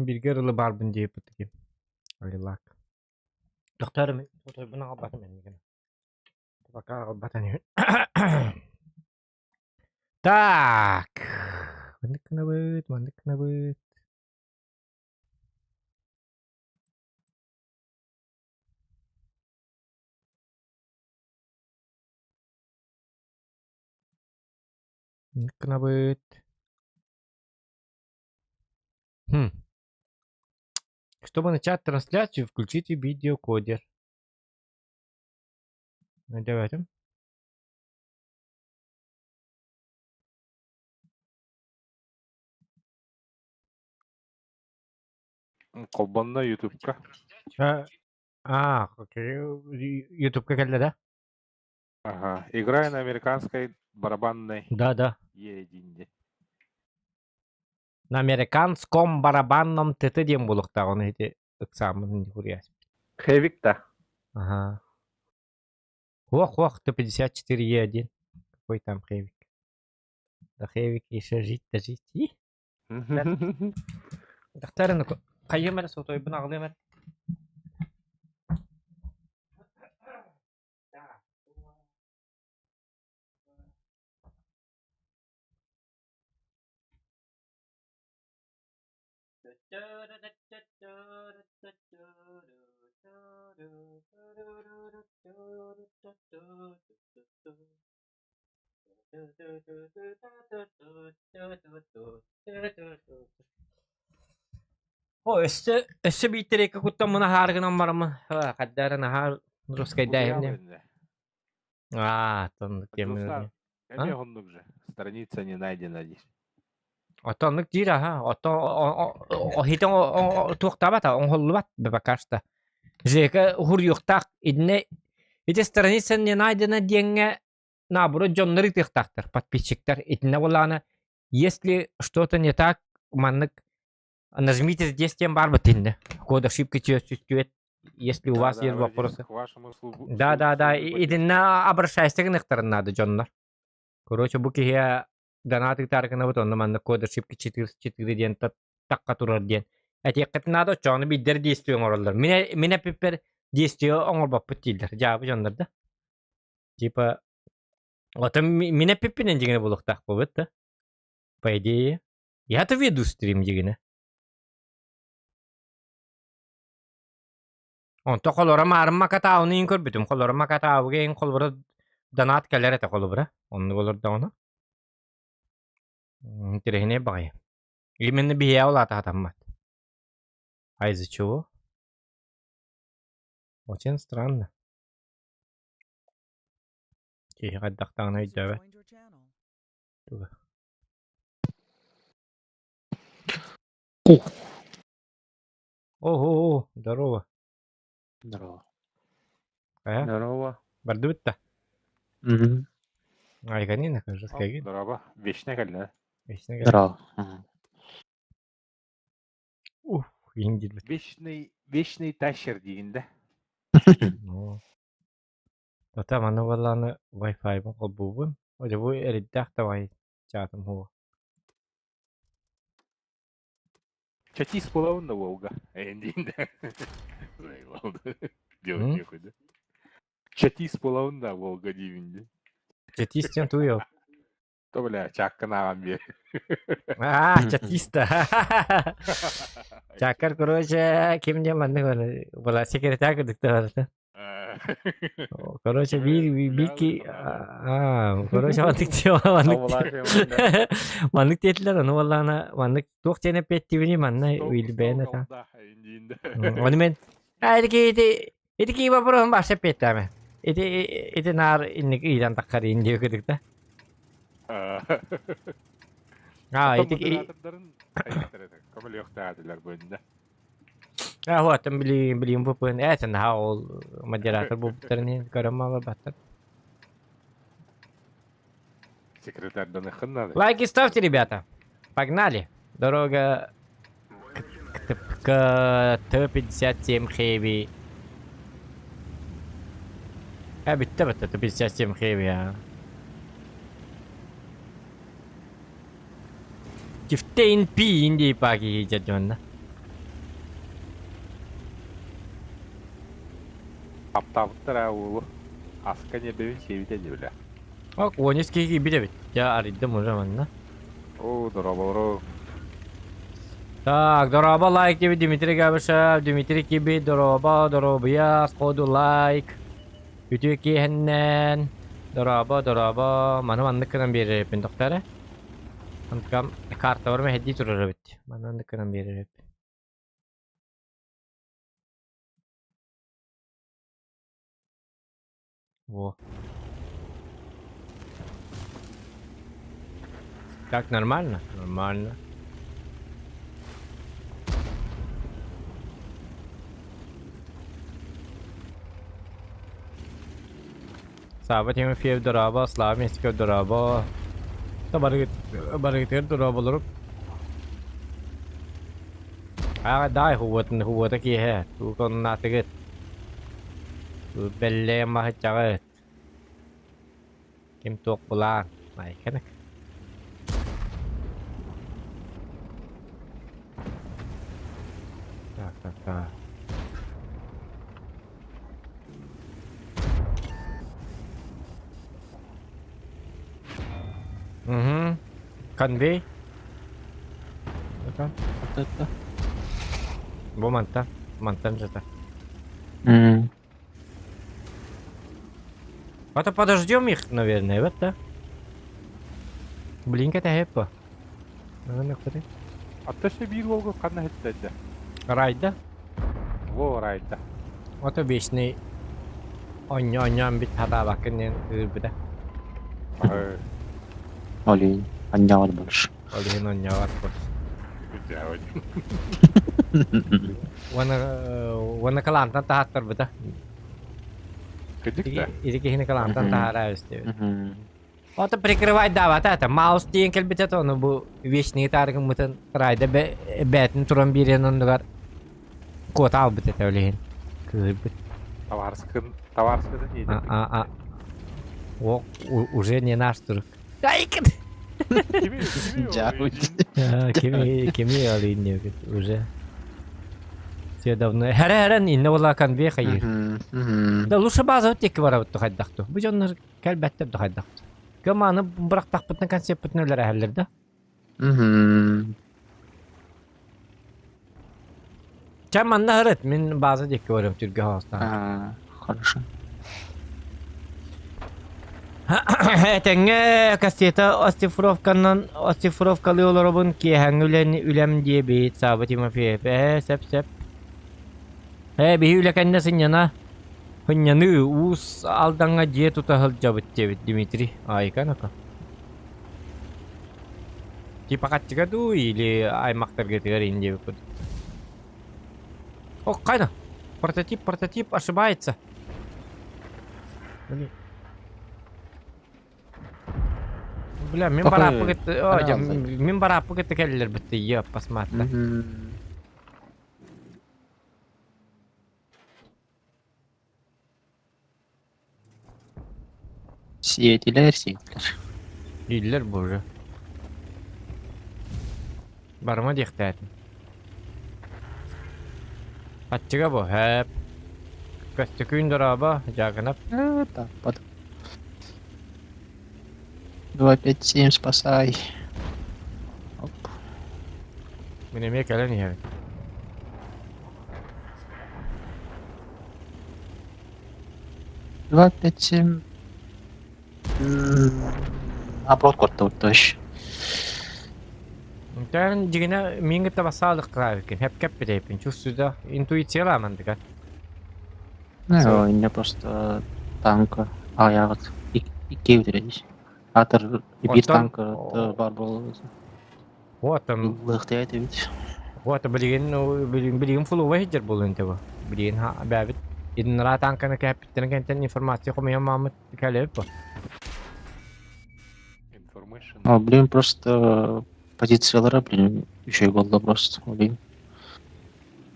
бииргэ ырылы баарбын диэбит таким. Алилак. Тохтор отойбун аҕалбатым эннигин. Пока аҕалбатан үһүн. Так. Маннык гынабыт, маннык гынабыт. Маннык гынабыт. Хм. Чтобы начать трансляцию, включите видеокодер. Давайте. Холбонно Ютубка. А, окей. Ютубка кэллэ да? Ага. Играй на американской барабанной Да, да. Е1. На американском барабанном ТТ диэн буолуохтаах ону ити ыксааммын хуруйаас. Хэвик да. Ага. Хуох-хуох Т-54 Е1. Какой там Хэвик? Да Хэвик еще жить-то жить. И? Дактарын хайым эрэ сотойбун аҕалыам эрэ. О, өссө өссө бииттэриэккэ куттаммын аһаары гынан бараммын хайдара наһаа русскайдааһын Аа, оннук диэммин. Эмиэ оннук же. Страница не найдена диир. Оттон оннук диир аха. Оттон хитэн туохтаабат оҥоһуллубат пока что. Жека уһуруйуохтаах итиннэ ити страница не найдена диэҥҥэ наоборот дьоннор ыытыахтаахтар подписчиктар итиннэ буоллаҕына если что-то не так маннык Нажмите здесь тем барбыт инде. Код ошибки существует. Если у Да, вас да, есть обратитесь вопросы. к вашему слугу, Да, да, да. службе Итиннэ обращайся гыныхтарын надо дьоннор. Короче, бу киһи донат ыытааргынабыт онно манна код ошибки 404 диэн тахха турар диэн. Этиэххитин надо оччоҕуна биирдэр действие оҥороллор. Мин мин эппиппэр действие оҥорбоппут дииллэр. Дьаабы дьоннор да. Типа Отон мин эппиппинэн дьиҥэ булуохтаах буолбут да. По идее. Я-то веду стрим дьигинэ. Онто холоро маарым макатаауны иин көрбүтүм. Холоро макатаауга иин холобура донат кэлэр этэ холобура. Оннук олордоҕуна. Интэриэһинэй баҕайы. Именно биһиэхэ улаата сатаммат. А из-за чего? Очень странно. Киһи хайдахтаҕына өйдөөбөт. Туга. Ого, здорово. Здорово. Э? Здорово. Бардыбыт да? Мгм. Айганина, кажется, Здорово. Вечная кэллэ. Вечная Здорово. Мгм. Ух, индирбит. Вечный, вечный тащер диигин да? Ну. Тата маны буоллаҕына Wi-Fi-бын холбуубун. Одьэ бу эрийдээх давай чаатым һуох. Чатис буолабын да Волга. Эйин да. Делать нехуй, да? Чатис буолабын да Волга диибин дии. Чатис диэн тугуй ол? То бля, чааккын ааҕан биэр. Аа, чатиста. Чааккар, короче, ким диэн маннык была секретарь курдук барыта. Короче, биир биир ки аа, короче, маннык маннык маннык диэтилэр, ону буоллаҕына маннык туох диэн эппиэттиибиний манна уилбээн это. Ону мен а ити ити ити ки вопроһун баша эппиэттээмэ. Ити ити наар инник ыйдан таххарыйын диye кыдык да. Аа ити модератордарын көмөлүөхтээтилэр бу иннэ. Аа хуаттан билигин билигин буппун ээ наһаа ол модератор буолбуттарын иһин көрөн мааларбаттар. Секретарданыххын надо. Лайки ставьте, ребята. Погнали. Дорога к, к Т-57 Heavy. Э, бүттэ бүттэ Т-57 Heavy а. Chieftain P инди паки дьонна. Таптаабыттар аа уолу. Аска ньиэрбэбин сиэбитэ дии бile. Ок, уонус киһи киирбит эбит. Дьэ, арыйдым уже манна. Оо, дорооболору. Так, дорообо лайк диэбит Дмитрий Габышев, Дмитрий киирбит, дорообо, доруобуйа, сходу лайк. Үтүө киэһэннэн. Дорообо, дорообо. Маны маннык гынан биэрэриппин тохтоо эрэ. Онтукам картабар мэһэйдии турар эбит. Маны маннык гынан биэрэриппин. Во. Так нормально? Нормально. Сааба Тимофеев дорообо, Слава Местиков дорообо. Барыгытыгар дорооболоруп. Аа, дай хуботын хубота киэһэ. Тууконнаатыгыт. Бэллээн маһыччаҕыт. Ким туох булаан? Айканык. Так, так, так. Угу. Конвей. Это? Вот это. Бу мантан. Мантан жата. А то подождем их, наверное, вот да? Блин, это хэппа. Атта се биир уолга ханна иһиттэрдэ? Райда. Во райда. Ото вечный онньо-онньоон бит хатаабаккын диэн ыырбыта. Олень. Анньаҕар больше. Ол иһин онньоҕор больше. Уонна уонна кылаантан таһааттарбыта. Кырдьык да? Ити киһини кылаантан таһаараа истибит. Ото прикрывай даабата это маус диэн кэлбитэ ону бу вечный таарыгыммытын райда бээтин туран биэриэн оннугар куота албыт этэ ол иһин кыыһырбыт. Товарскын товарскытын А а а О, уже не наш друг. Кими кими алин диэбит уже. Все давно. Хәрэ-хэрэн инне була конвей хайыр. Да лучше база текки барабыт тухайдахту. Бу дьоннор кэлбэттэр тухайдахту. Кыманы бырахтахпытын концеппытын өлөрөһөллөр да. Чэ манна ырыт мин база диэки барыам түргэ хоостаан. Хорошо. Этэҥҥэ кассета оцифровканан оцифровкалыы олоробун киэһэҥҥи үлэни үлэм диэбит Саба Тимофеев ээ сөп сөп ээ биһи үлэ кэннэ сынньана сынньаныы Уус Алдаҥҥа дьиэ тута сылдьабыт диэбит Дмитрий айка ну-ка Типа хаччыга дуу или аймахтаргытыгар ин диэбит О, кайна! Прототип, прототип ошибается. Блин. Бля, мин барааппы кытта мин барааппы кытта кэллилэр бытты е посмотри. Сиэтилэр, сиэтилэр. Дииллэр бу уже. Барыма диэхтээтим. Аччыга бу, һээп. Көстөкүүн дорообо, Дьаакынап. Э, так, под. 2, 5, 7, спасай. Оп. Мин эмиэ кэлэн иһэбин. 2, 5, 7. Наоборот куттабыт Интэн дьигинэ миин кытта бассаалык кыраабыккын хэпкэп битэйпин чувствуйда интуициялаа мандыга. Ну, инне просто танка аҕыйаҕыт икки бүтэрэ Аатыр биир Оттон танка баар буолла. Уотан Ыллыахтая этибит. Уота билигин билигин билигин флуга сылдьар буолуон этэ бу. Билигин бэйэбит иннара танканы кээппиттэрин кэнтэн информация хомуйан мааммыт кэлэбит бу. Information. А, блин, просто позициялара, блин, үчүгэй буолла просто, блин.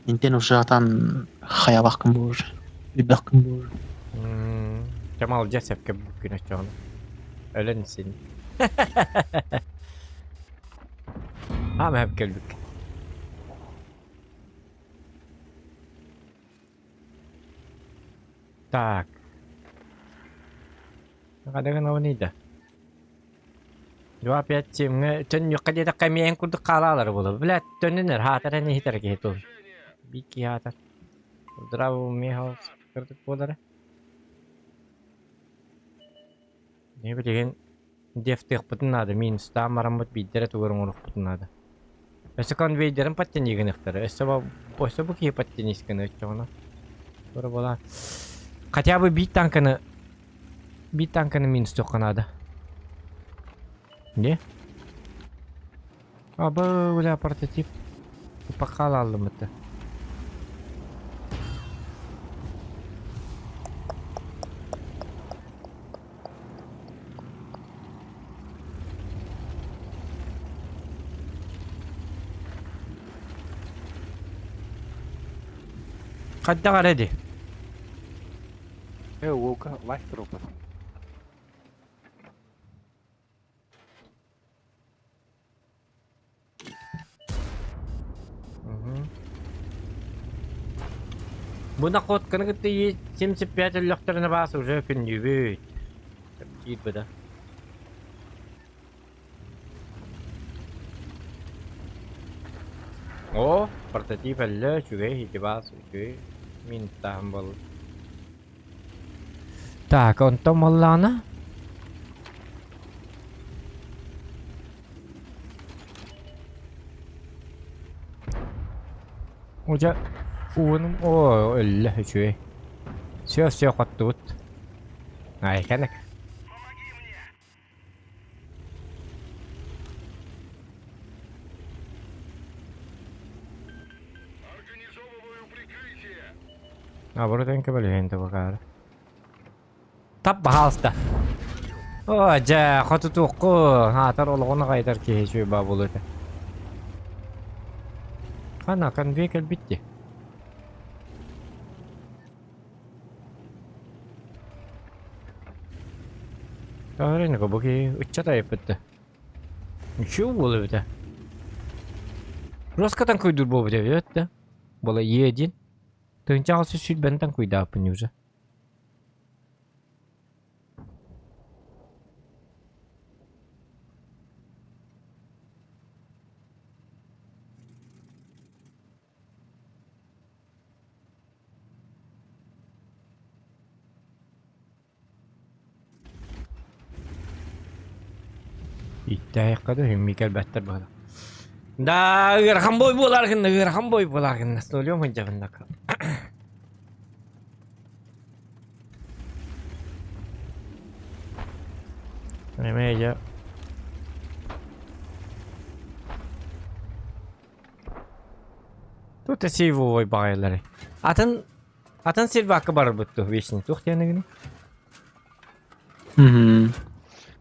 Интен уже атан хайалааххын бу уже. Билбэххин бу уже. Чамал дьэ сөпкө күн оччоҕуна. Өлөн син. Аама хөп кэлбиккин. Так. Хада гынабыный да? Два пять семьҥэ төннүөххэ диэтэххэ эмиэ эн курдук хаалаалар буолар. Блядь, төннүнэр хаатар эн иһитэр киһи тыл. Биир киһи хаатар. Здраво умеха кырдык буолара. Не билигин дефтыахпытын наада, минустаан бараммыт биирдэрэ тугар оҥоруохпутун наада. Өссө конвейдерин подтяни гыныахтара, өссө бу өссө бу киһи подтянись гына оччоҕуна. Тура буолаан. Хотя бы биир танканы биир танканы минустуохха наада. Не? Абы, бля, прототип. Пока аллымыты. Хайдах эрэ дии. Э, уолга лайк туруорбатым. Бу находканы кытта 75 өллөхтөрүнэ баас уже күндүүбүт. Чэпчиир быда. О, портатив өллө, үчүгэй, ити баас үчүгэй. Мин таһым буолла. Так, онтон буоллаҕына Удьа уунум оо өллө үчүгэй. Все все хоттубут. Айканак. Наоборот, кэбэлэһэн табакаары. Тап баһаалыста. Оо, дьэ, хотутуохку, аатар олоҕун аҕайдар киһи үчүгэй баа буолуо этэ. Хана, конвей кэлбит дии. Таһырынка бу киһи ыччат айыппытта. Үчүгэй буолуо эбитэ. Роскатан куйдуур буолбут эбит да. Буола Е1. Тыһыынча 8 сүүрбэнтэн куйдааппын уже. Иттээйэххэ да үһүммүү кэлбэттэр быһыылаах. Да, ыарахан бой буолар гынна, ыарахан бой буолар гынна. Столем сылдьабын Эмиэ дьэ Тут сейвовой баҕайылары. Атын атын сервакка барбыт дуо вечно туох диэн Мгм.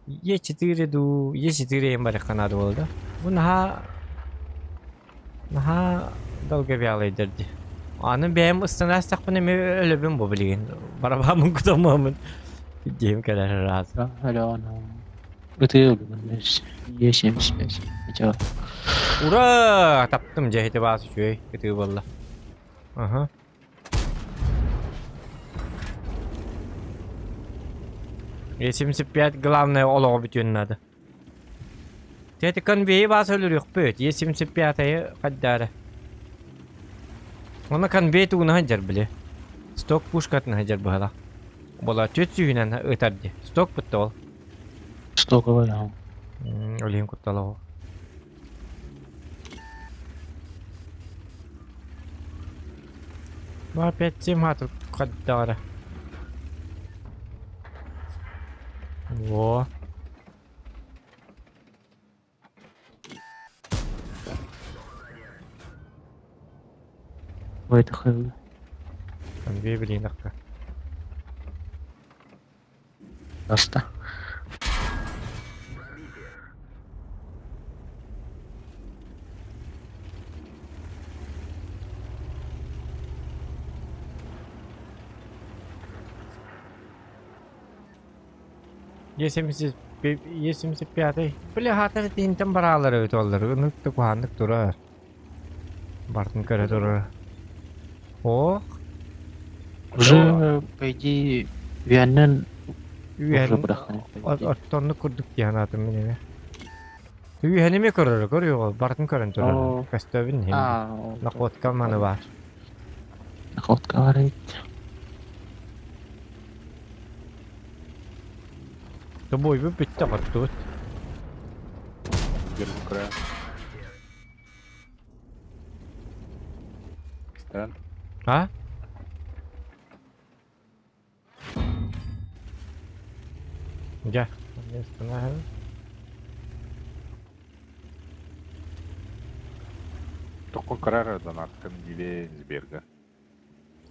Е4 дуу, Е4 эм барыахха наада буолла да. Бу наһаа наһаа долговялыйдар дии. Аны бэйэм ыстана астахпына эмиэ өлөбүн бу билигин. Барабааммын кутаммаммын диэм кэлэр ыраас. Алена. Ытыы өлүгүн Е75. Хотя Ура! Таптым дьэ ити баас үчүгэй ытыы буолла. Аха. Е75 главное олоҕу бүтүөн наада. Тэти конвейи баас өлөрүөхпүт. Е75-айы хайдаары. Оны конвей тугуна сылдьар били. Сток пушкатын сылдьар быһалаах. Була түөрт сүүһүнэн ытар дии. Сток бутта ол. Стоковый, да. Олиһин куттала ол. Ну опять тема тут хаддара. Во. Ой, это хэл. Конвей блин, Просто. Е75 Бля, хатар тиинтэн бараалар эбит оллар. Ынык да куһааннык турар. Бартын көрө турар. Ох. Уже, по идее, үөннэн уже Үөһэн бырахтан по идее. оттоннук курдук дии санаатым мин эмэ. Үөһэн эмиэ көрөрө көрүөҕэ барытын көрөн турар. Оо. Көстөөбүн иһин. А, ол Находка маны баар. Находка бар эбит. Тобойбут бүттэ хоттубут. Дербу кыра. Стан. А? Дьэ, остановим. Tokko кырар донаттым диле Сберга.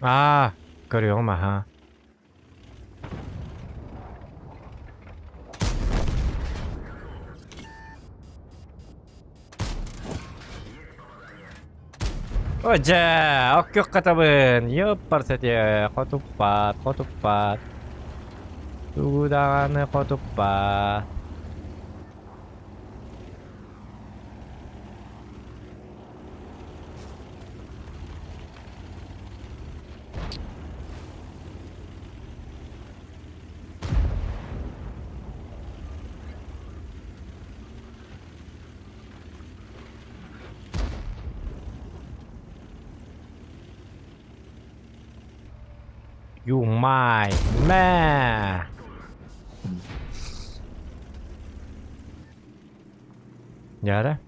Аа, көрүөҕүм аһаа. О дьэ, оккүөх хатабын, ёппарсэтиэ, хотуппат, хотуппат. Тугу даҕаны хотуппат. You my man. Дьара.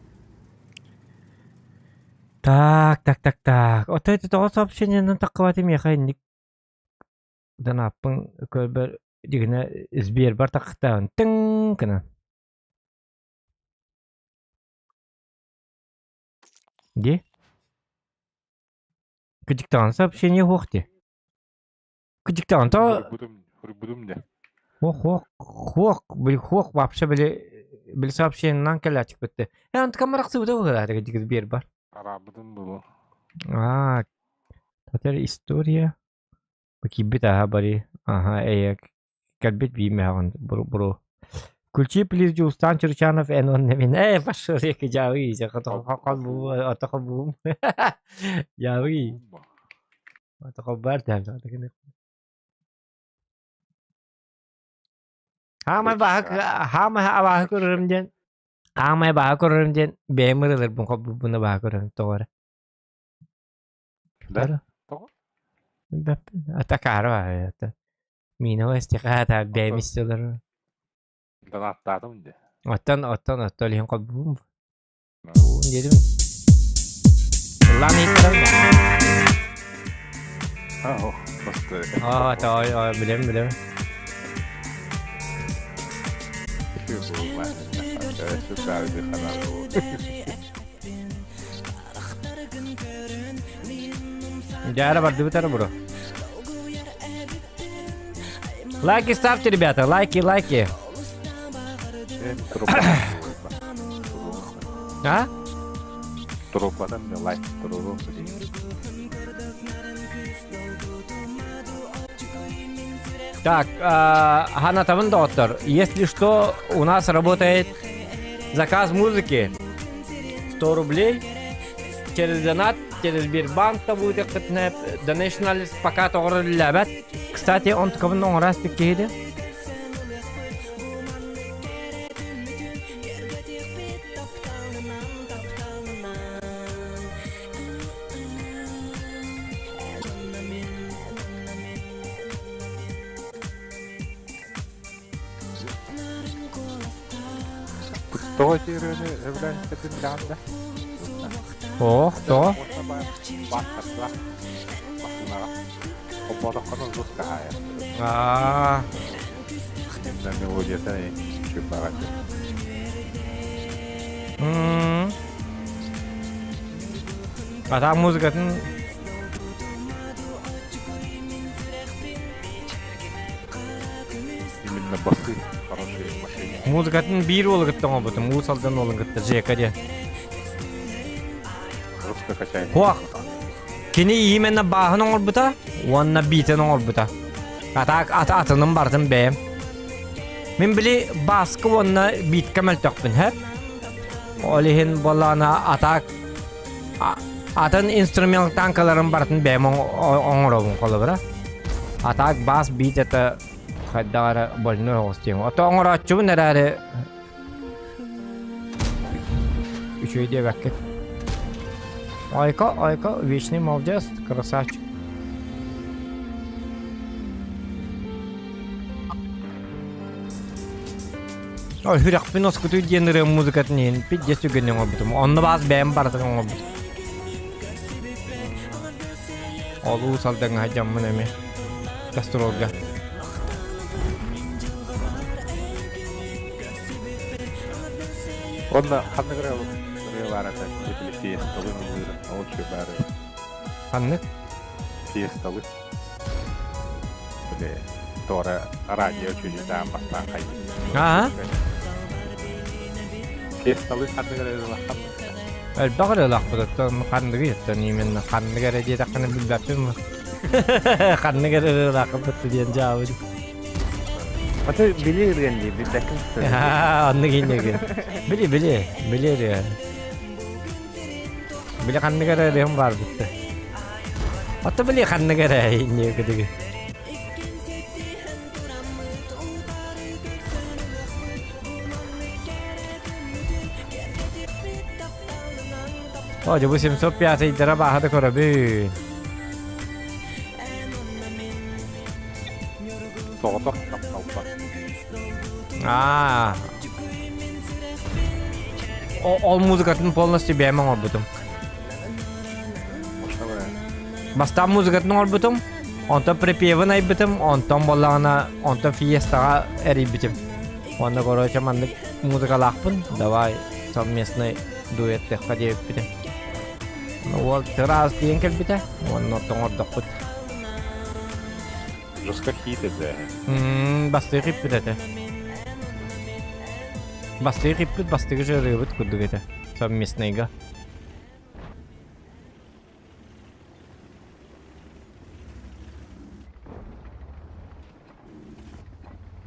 Так, так, так, так. Отой тоҕо сообщениенан таххыбатым миэхэ инник данааппын көрбөр дигинэ Сбербар таххытаан тыҥ гынан. Ди? Кыдьыктаҕан сообщение суох дии. Кыдьыктаҕан то Хурбутум, хурбутум дьэ. Хуох, хуох, хуох, били хуох вообще били били сообщениенан кэлээчикпитте. Э, антыкам арахсыбыта быһыылаах дигит биэр бар. Араабытым булу. Аа, татар история. Киирбит аһа бары. Аха, эйэ кэлбит биимэҕин буру буру. Включи плиз Дьулустаан Чурчанов эн уонна мин. Ээ, пошел реки дьаабый, отохобуум. Дьаабый. Отохоббар Хаамай баһа хаамай абааһы көрөрүм диэн хаамай абааһы көрөрүм диэн бэйэм ырыларбын холбуубун абааһы көрөрүм тоҕо эрэ. Да? Тоҕо? Билбэппин. Атакаары баар. Миинэ истиха бэйэм истэлэр. Донаттаатым дии. Оттон оттон оттон иһин холбуум. Диэтим. Ыллаан иһиттэрэн Аа, просто. Аа, той, ой, билем, билем. Дьэ, бардыбыт эрэ бро. Лайки ставьте, ребята, лайки, лайки. А? Туруппатан лайк туруру Так, Ханатабын доктор, если что, у нас работает заказ музыки. 100 рублей через донат, через Сбербанк будет Donationalis пока тоҕор үлэлээбэт. Кстати, он кабын оҥорас киһиди. Тоҕо тиэрөөнү эбилэн этин даанда? Ох, тоҕо? Бааттардаах массыынаҕа. Обботоххоно жестко хаайар. Аа. Именно мелодията чыппаҕа А там музыкатын Именно басы хорошие в машине. Музыкатын биир уолу кытта оҥорбутум, Уус Алдан уолун кытта Жека диэн. Жестко качает. Хуах! Кини именно бааһын оҥорбута уонна биитин оҥорбута. Атаак ата атынын бартын бэйэм. Мин били бааска уонна биитка мөлтөхпүн һэп. Ол иһин буоллаҕына атаак атын инструмент танкаларын барытын бэйэм оҥоробун холобура. А так бас бит это хайдах эрэ больной оҕус диэн. Ото оҥорооччубун эрээри үчүгэй диэбэккит. Айка, Айка, вечный молодец, красавчик. Ой, сүрэхпин оскутуй диэн ырыа музыкатын иһин пиздец түгэнин оҥорбутум. Онно баас бэйэм барытын оҥорбутум. Ол Уус Алдаҥҥа сылдьаммын эмиэ гастролга. Онно ханнык ырыа ырыа баар этэ? Били фиесталы ыллыырын, ол үчүгэй баар эбит. Ханнык? Фиесталы. Били туора радио үчүгэйдээн бастаан хайдык. Аа? Фиесталы ханнык эрэ ырыалааххын? Элбэх ырыалаахпыт оттон ханныгый оттон именно ханнык эрэ диэтэххинэ билбэппин Ханнык эрэ ырыалаахпыт диэн дьаабын. Аты били ырыан дии, билбэккин Оннук инники. Били, били, били ырыа. Били ханнык эрэ ырыам баар битте. Аты били ханнык эрэ инники О, бу 705-дара бааһа да көрөбүн. Соҕотох тапталба. Аа. Ол музыкатын полностью бэйэм оҥорбутум. Бастаан музыкатын оҥорбутум, онтон припевын айбытым, онтон буоллаҕына, онтон фиестаҕа эрийбитим. Уонна короче маннык музыкалаахпын, давай совместный дуэттыахха диэбиппитим. Уол ыраас диэн кэлбитэ, уонна оҥордохпут. Жестко хит этэ. Бастыы хиппит этэ. Бастыы хиппит, бастыгы жырыыбыт курдук этэ. Совместныйга.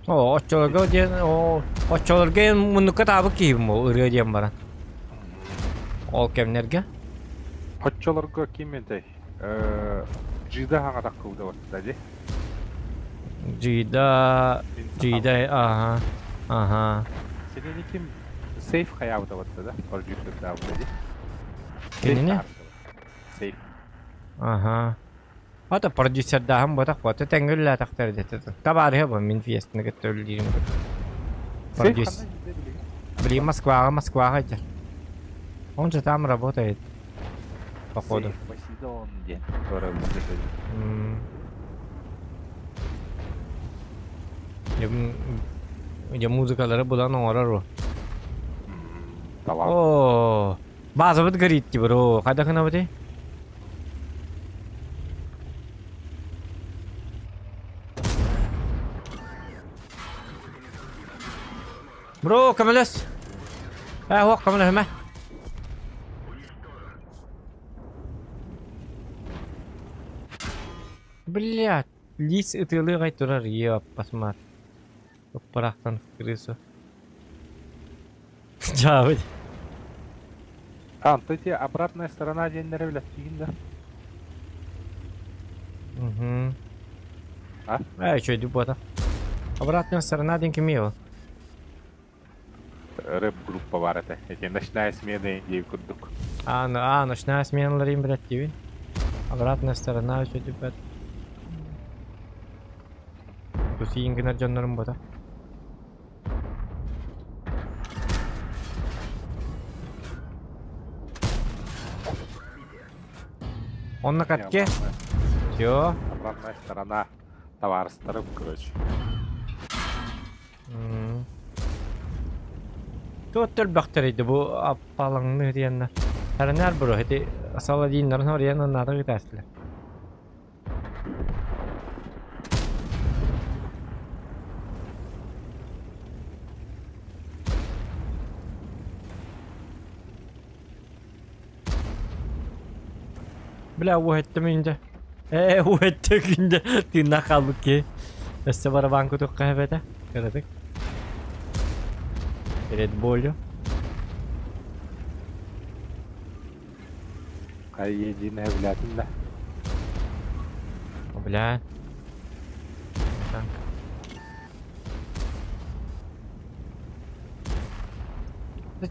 Оо, оччолорго диэн, оо, оччолорго муннукка таабыт киһибин бу ырыа диэн баран. Ол кэмнэргэ. Оччолорго ким этэй? Джида хаҥатах кылгабатта дии. Джида, Джида, аха, аха. Синини ким сейф хайаабыта да? Продюсердаабыта дии. Кинини? Сейф. Аха. Ата продюсердааһын буотах буота тэҥҥэ үлэлээтэхтэр дэтэ. Табаарыһа бу мин фиестаны кытта үлэлиирим. Продюс. Блин, Москваҕа, Москваҕа дьэ. Он же там работает. Походу. Посейдон диэн. Дьэ музыкалары булан оҥорор у. Талант. О, базабыт горит бро. Хайдах гынабытый? Бро, көмөлөс. Ээ, суох көмөлөһүмэ. Блядь, лис ытыалыы турар, ёппасмар. Ыппырахтан в крысу. Дьаабыт. А, то эти обратная сторона диэннэри билэттиигин да? Угу. А? А, что, иду бота. Обратная сторона диэн кимий ол? Рэп-группа бар этэ. Эти ночная смена Индии курдук. А, ну, а, ночная смена ларим, блядь, диибин. Обратная сторона, что типа. Тусиин гынар дьоннорум бота. Он на катке. Все. Обратная сторона. Табаарыстарым, короче. Туот элбэхтэрийди бу аппалаҥны диэннэр. Эрэнээр бро, ити Саладиннарын орыйан наада ыытаастылар. Бля, уһэттим инде. Ээ, уһэттэ күндэ тыыннаах хаалбыт киһи. Өссө барабан кутукка эбэтэ. Кыратык. Перед болью. Хай единая блядь, да. Бля. Танк.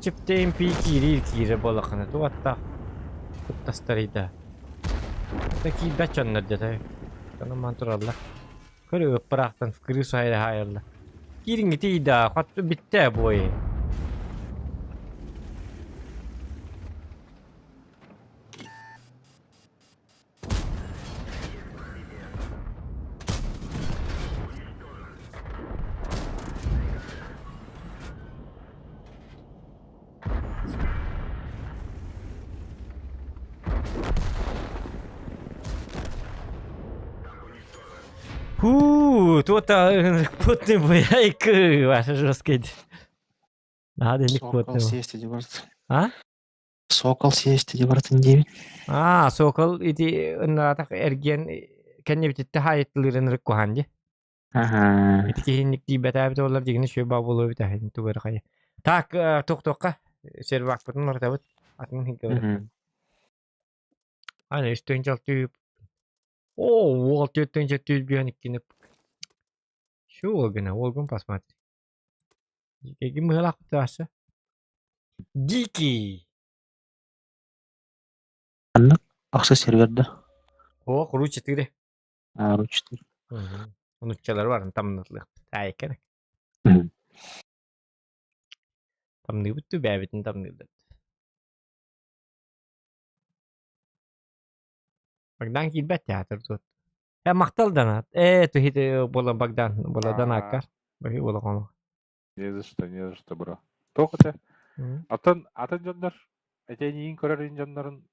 Чипте МП киирии киирэ буолаххына ту аттаах куттастарыйда. Да киирбэт дьоннор дьэ Дьоно тураллар. Көрү ыппыраахтан крыса хаайаллар. Киириҥҥитий да, хоту бүттэ буой. Хуу, туота ынырыкпытны буяйкы, ваше жесткий. Надо не Сокол съесть иди барт. А? Сокол съесть иди бартын диэбит. Аа, сокол ити ыннаатах эргиэн кэннибититте хаайыттылыырын ырыккуһаан ди. Ага. Ити киһинник тиийбэтээбит буоллар дьигини сүө баа буолуо эбит аһын тугу эрэ хайа. Так, туох-туохха сервакпытын барытабыт. Атын хинкэбит. Аны үстүн чалтыы. О, уол түөттөн чөттүүл бүөн иккини. Şu уолгuna, уолгун посмотри. Ким быһалаах Дикий. Ханнык ахса сервер да? О, куру 4. А, ру 4. Нуччалар барын тамнытлык. Таайкер. Тамныбыт ту бэбитин тамныылар. Богдан киирбэт театр тут. Э махтал данат. Э туһит буола Богдан буола данааккар. Баһы буола хоно. Не за что, не за что, бро. Туох этэ? Атын атын дьоннор этиэниин көрөр дьоннорун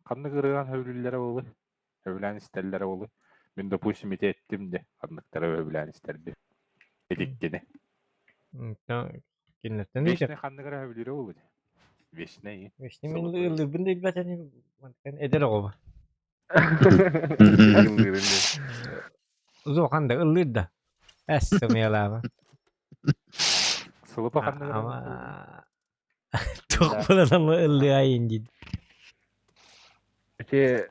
ханнык ырыаҕын сөбүлүүллэрэ буолуой? Сөбүлээн истэллэрэ буолуой? Мин, допустим, ити эттим де, ханныктары сөбүлээн истэрбин. Итиккини. Кинилэртэн Вечный ханнык эрэ сөбүлүүрэ буолуой? Вечный. Вечный мин ыллыырбын да билбэтэн эдэр оҕо Зохан да ыллыыр да. Эс сымыйалаама. Сылыпа ханнык эрэ Ама туох буолан ыллыайын диид. Ити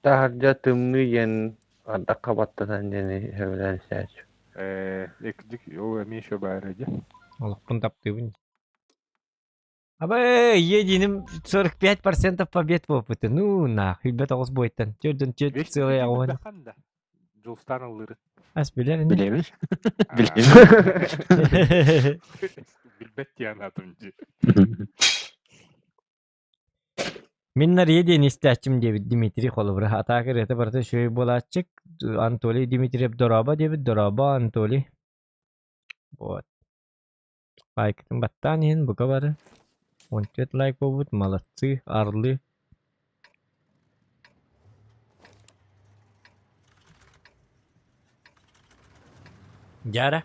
таһырдьа тымныы диэн ардахха баттатан диэни сөбүлээн истээччи. Э, икдик, ол эмиэ еще баар дии. Олохпун таптыыбын. Абы, единым 45% побед в опыте. Ну, нах, билбэт оҕус буойтан. Төрдөн төрт целый аҕуон. Дьулстан ыллыры. Ас билэр ини. Билэбин. Билэбин. Билбэт диэн атым дии. Мин Нария диэн истээччим диэбит Дмитрий холобура. Атаак ырыата барыта үчүгэй буолааччык. Анатолий Дмитриев дорообо диэбит. Дорообо, Анатолий. Вот. Лайкытын баттаан иһин бука бары 14 лайк буолбут, молодцы, орлы. Дьара.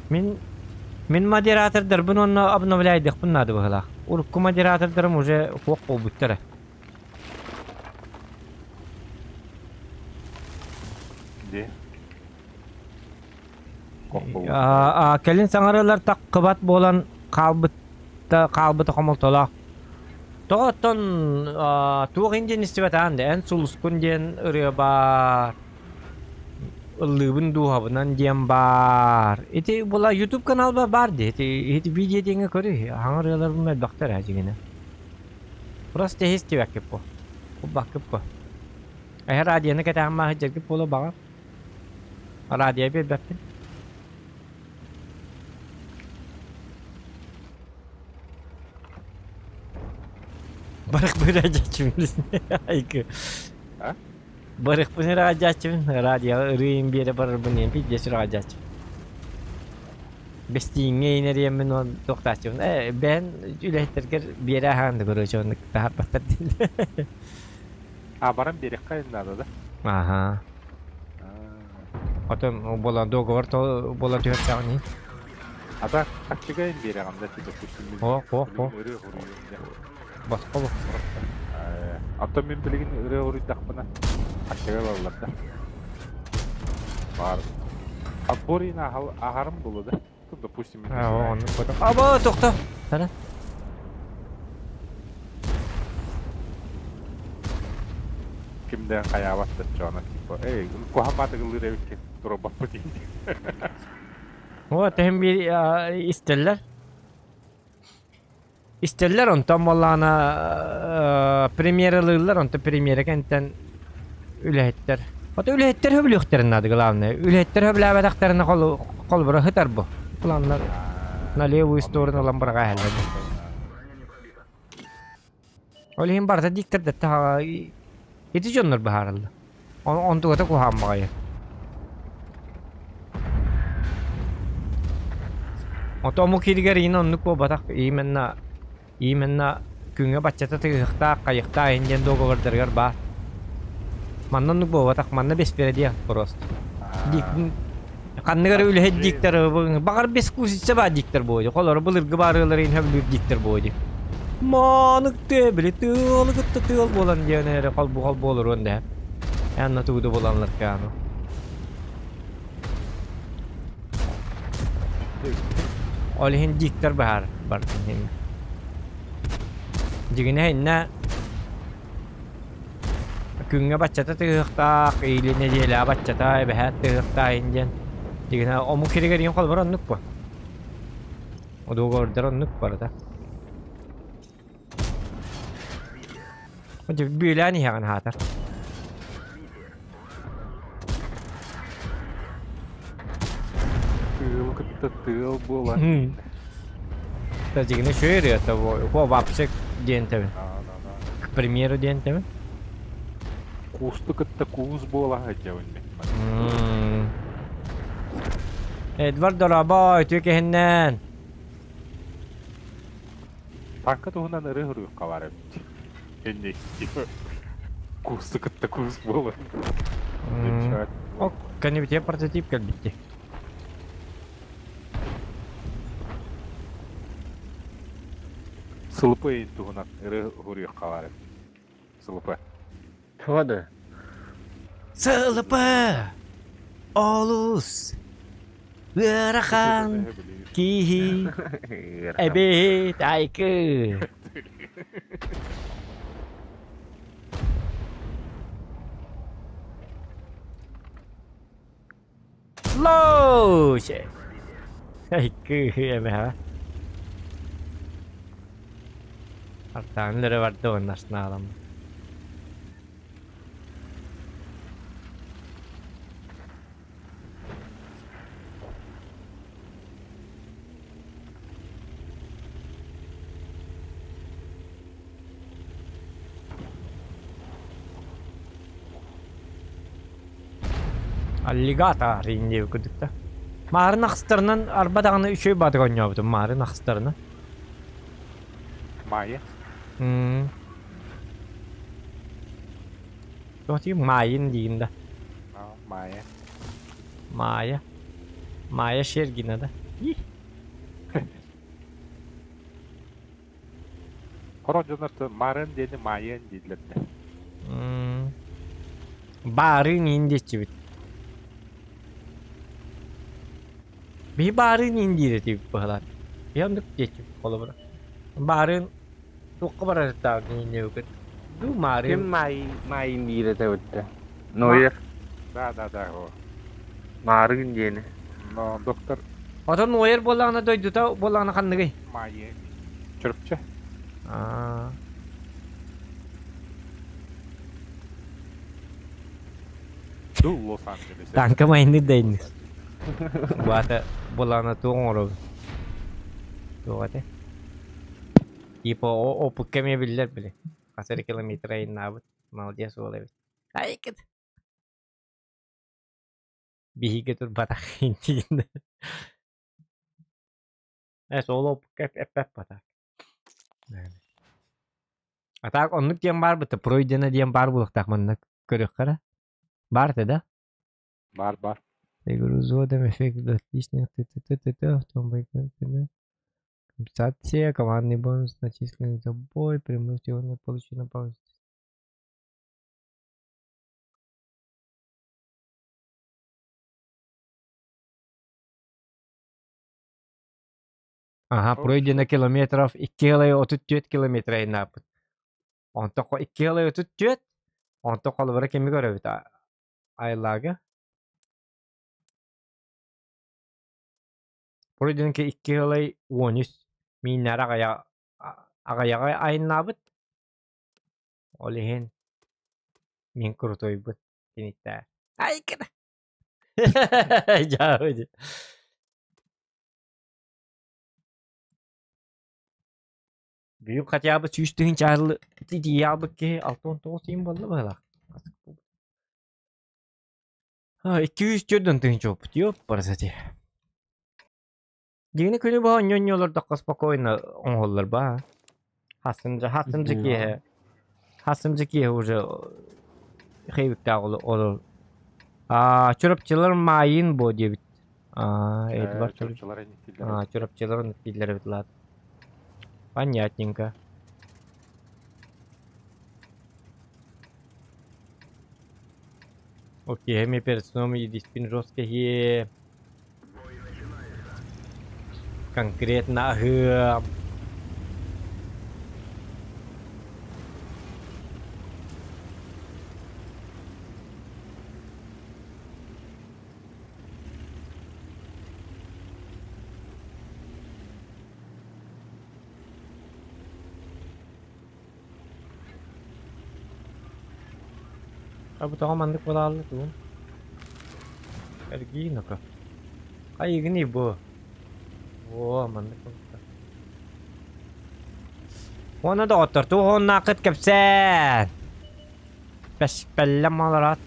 Мин мин модератордарбын уонна обновляйдыхпын наада быһыылаах. Урукку модератордарым уже суох буолбуттара. Где? А, кэлин саҥарыылар таххыбат буолан хаалбыта хаалбыта хомолтолоох. Тоҕо оттон туох индиэн истибэтэҕин да эн сулускун диэн ырыа баар ыллыыбын дууһабынан диэн баар. Ити була YouTube каналба баар дии. Ити ити видео диэҥҥэ көрүй. Хаҥа ырыаларым элбэхтэр ээ дьиҥинэ. Просто истибэккит бу. Кулбаккыт бу. Эһэ радионы кэтэҕин мааһы дьэргит буола баҕар. Радио биэрбэппин. Барыхпын ыраадьааччыбын айгы. А? Барыхпын ыраадьааччыбын радиоҕа ырыайын биэрэ барарбын диэн пиздец ыраадьааччыбын. Бэстииҥҥэ инэриэммин уон туохтааччыбын. Э, бэйэн үлэһиттэргэр биэрэ аһаан да короче оннук таһаарбаттар диэн. А баран биэриэххэ наада да? Аха. Потом буолан договор то буола түһэртэҕин иһин. А так тактика им биэрэҕин да допустим мин О, о, о. ырыа хоруйум дьэ. Босхо бу. Оттон мин билигин ырыа хоруйдахпына тактика ылаллар да. Баар. Отбор иһин аһарым буолуо да. Тут, допустим, не А, знаю. оннук потом. Аба, тохто! Сана. Кимден хайаабат да чоно типа, эй, куһаҕан баатыгылыыр эбиккин, туруорбаппыт иһин. О, тэһин биир истэллэр. Истэллэр, онтон буоллаҕына премьералыыллар, онтон премьера кэнтэн үлэһиттэр. Ото үлэһиттэр хөбүлүөхтэрин наада главное. Үлэһиттэр хөбүлээбэтэхтэринэ холобура сытар бу. Планнар на левую сторону ылан быраҕа иһэллэр. Ол иһин барыта диктор ити дьоннор быһаараллар. Онтугата куһаҕан баҕайы. Ото омук иһигэр иин оннук буолбатах. Именно именно күҥҥэ баччата тыгыһыктаах, хайыктаах иһин диэн договордарыгар баар. Манна оннук буолбатах. Манна беспредел просто. Ханнык эрэ үлэһит диктор баҕар бескусица баар диктор буолуо. Холоро былыргы баарыалары иһин сөбүлүүр диктор буолуо. Маанык тыа били тыалы кытта тыал буолан диэн эрэ холбу холбу олоруон да. Анна тугу да буланнар кааны. Ол иһин диктор баһаар бартын. Дьигинэ иннэ Күҥҥэ баччата тыаһыахтаах, или нэдиэлэҕэ баччата эбэһээт тыаһыахтаах иһин диэн. Дьигинэ омук сиригэр иһин холобур оннук буо. Договордар оннук барыта. Бүөлээн иһэҕин аһаатар. Тыал кытта тыал буолан. Дьигинэ үчүгэй ырыата бу вообще диэн тэбин. К примеру диэн тэбин. Куусту кытта куус буола сылдьабын мин. Эдвард дорообо, үтүө киһиннэн. Танка туһунан ырыа суруйукка баар эбит. Инник куусту кытта куус буолан. О, кэннибитигэр прототип кэлбитти. Сылпы туһунан ырыа суруйуохха баар эбит. Сылпы. Туга да? Сылпы! Олус! Ыарахан киһи эбит айкы. Лоуше! Айкы эмэһэ. Артаан лөрө барды оннаснаалам. Аллигатор диэбит курдук да. Маарын ахстарынан арба даҕаны үчүгэй баатык оонньообутум маарын ахстарынан. Майя. Туох диир Майин диигин да. Майя. Майя. Майя Шергина да. Хорох дьоннор Марын диэни Майен дииллэр да. Баарыын иин диэччибит. Биһи баарыын иин диир этибит быһалаан. Биһи оннук диэччибит холобура. Баарыын Туохха барарыттаах диэбиккит? Дуу Маарыын Ким Маай Маайын диир этэ эбиттэ? Ноев Да, да, да, о. Маарыын диэни. Но доктор Отон Нойер буоллаҕына дойдута буоллаҕына ханныгый? Майе. Чөрөпчө. Аа. Ду Лос-Анджелес. Танка майынныыр да инник. Баата буоллаҕына туох оҥоробун? Туох этэ? Типа опыкка эмиэ биллэр били. Хас эрэ километр айаннаабыт. Молодец уол эбит. Айкыт. Биһиги турбатах интигин. Э, сол опыкка эппэт батак. А так оннук диэн баар быта пройдено диэн баар буолуохтаах манна көрүөххэ эрэ. Баар этэ да? Бар бар. Загрузодом эффект отличных т-т-т-т-т Компенсация, командный бонус, начисленный за бой, преимущество получено по Аха, пройдено километров 2,34 километр айнааппыт. Онтон 2,34, онтон холобура кими көрөбүт айлаага? Пройдено 2,13 мииннэр аҕыйаҕы айаннаабыт. Ол иһин мин крутойбут киниттээ. Айкына! Дьаабы. Бүгүн хотя бы 100 000 тиийэ хаалбыт киһи 69 ыйым буолла быһыылаах. 204 тыһыынча буолбут. Ёппарасати. Дьиҥинэ күнү быһа онньо-онньо олордоххо спокойно оҥоһуллар баа. Хассымдьа хассымдьа киэһэ хассымдьа киэһэ уже хэйбиктээх олор. Аа Чурапчылар маайын буо диэбит. Аа Эдвард Чурапчылар инниктииллэр. Аа Чурапчылар инниктииллэр эбит лаат. Понятненько. Окей, мне перед сном единственный жесткий конкретно аһыам. А бу тоҕо маннык буолааллы тугун? Эргии ноко. Хайыгыный бу? Оо, маннык буолта. Уонна доҕоттор, туох уоннааххыт кэпсээн? Бэспэллэм олорот.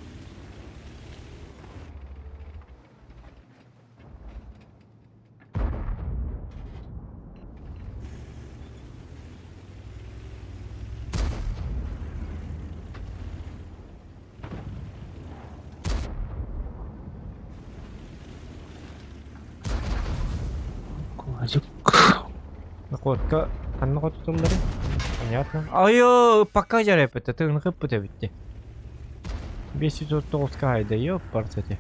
Куазик. Находка ханна хотутуллары? Понятно. Айо, пока жарепет, это ынхыппыт эбитти. 539 хайда, ёппарсати.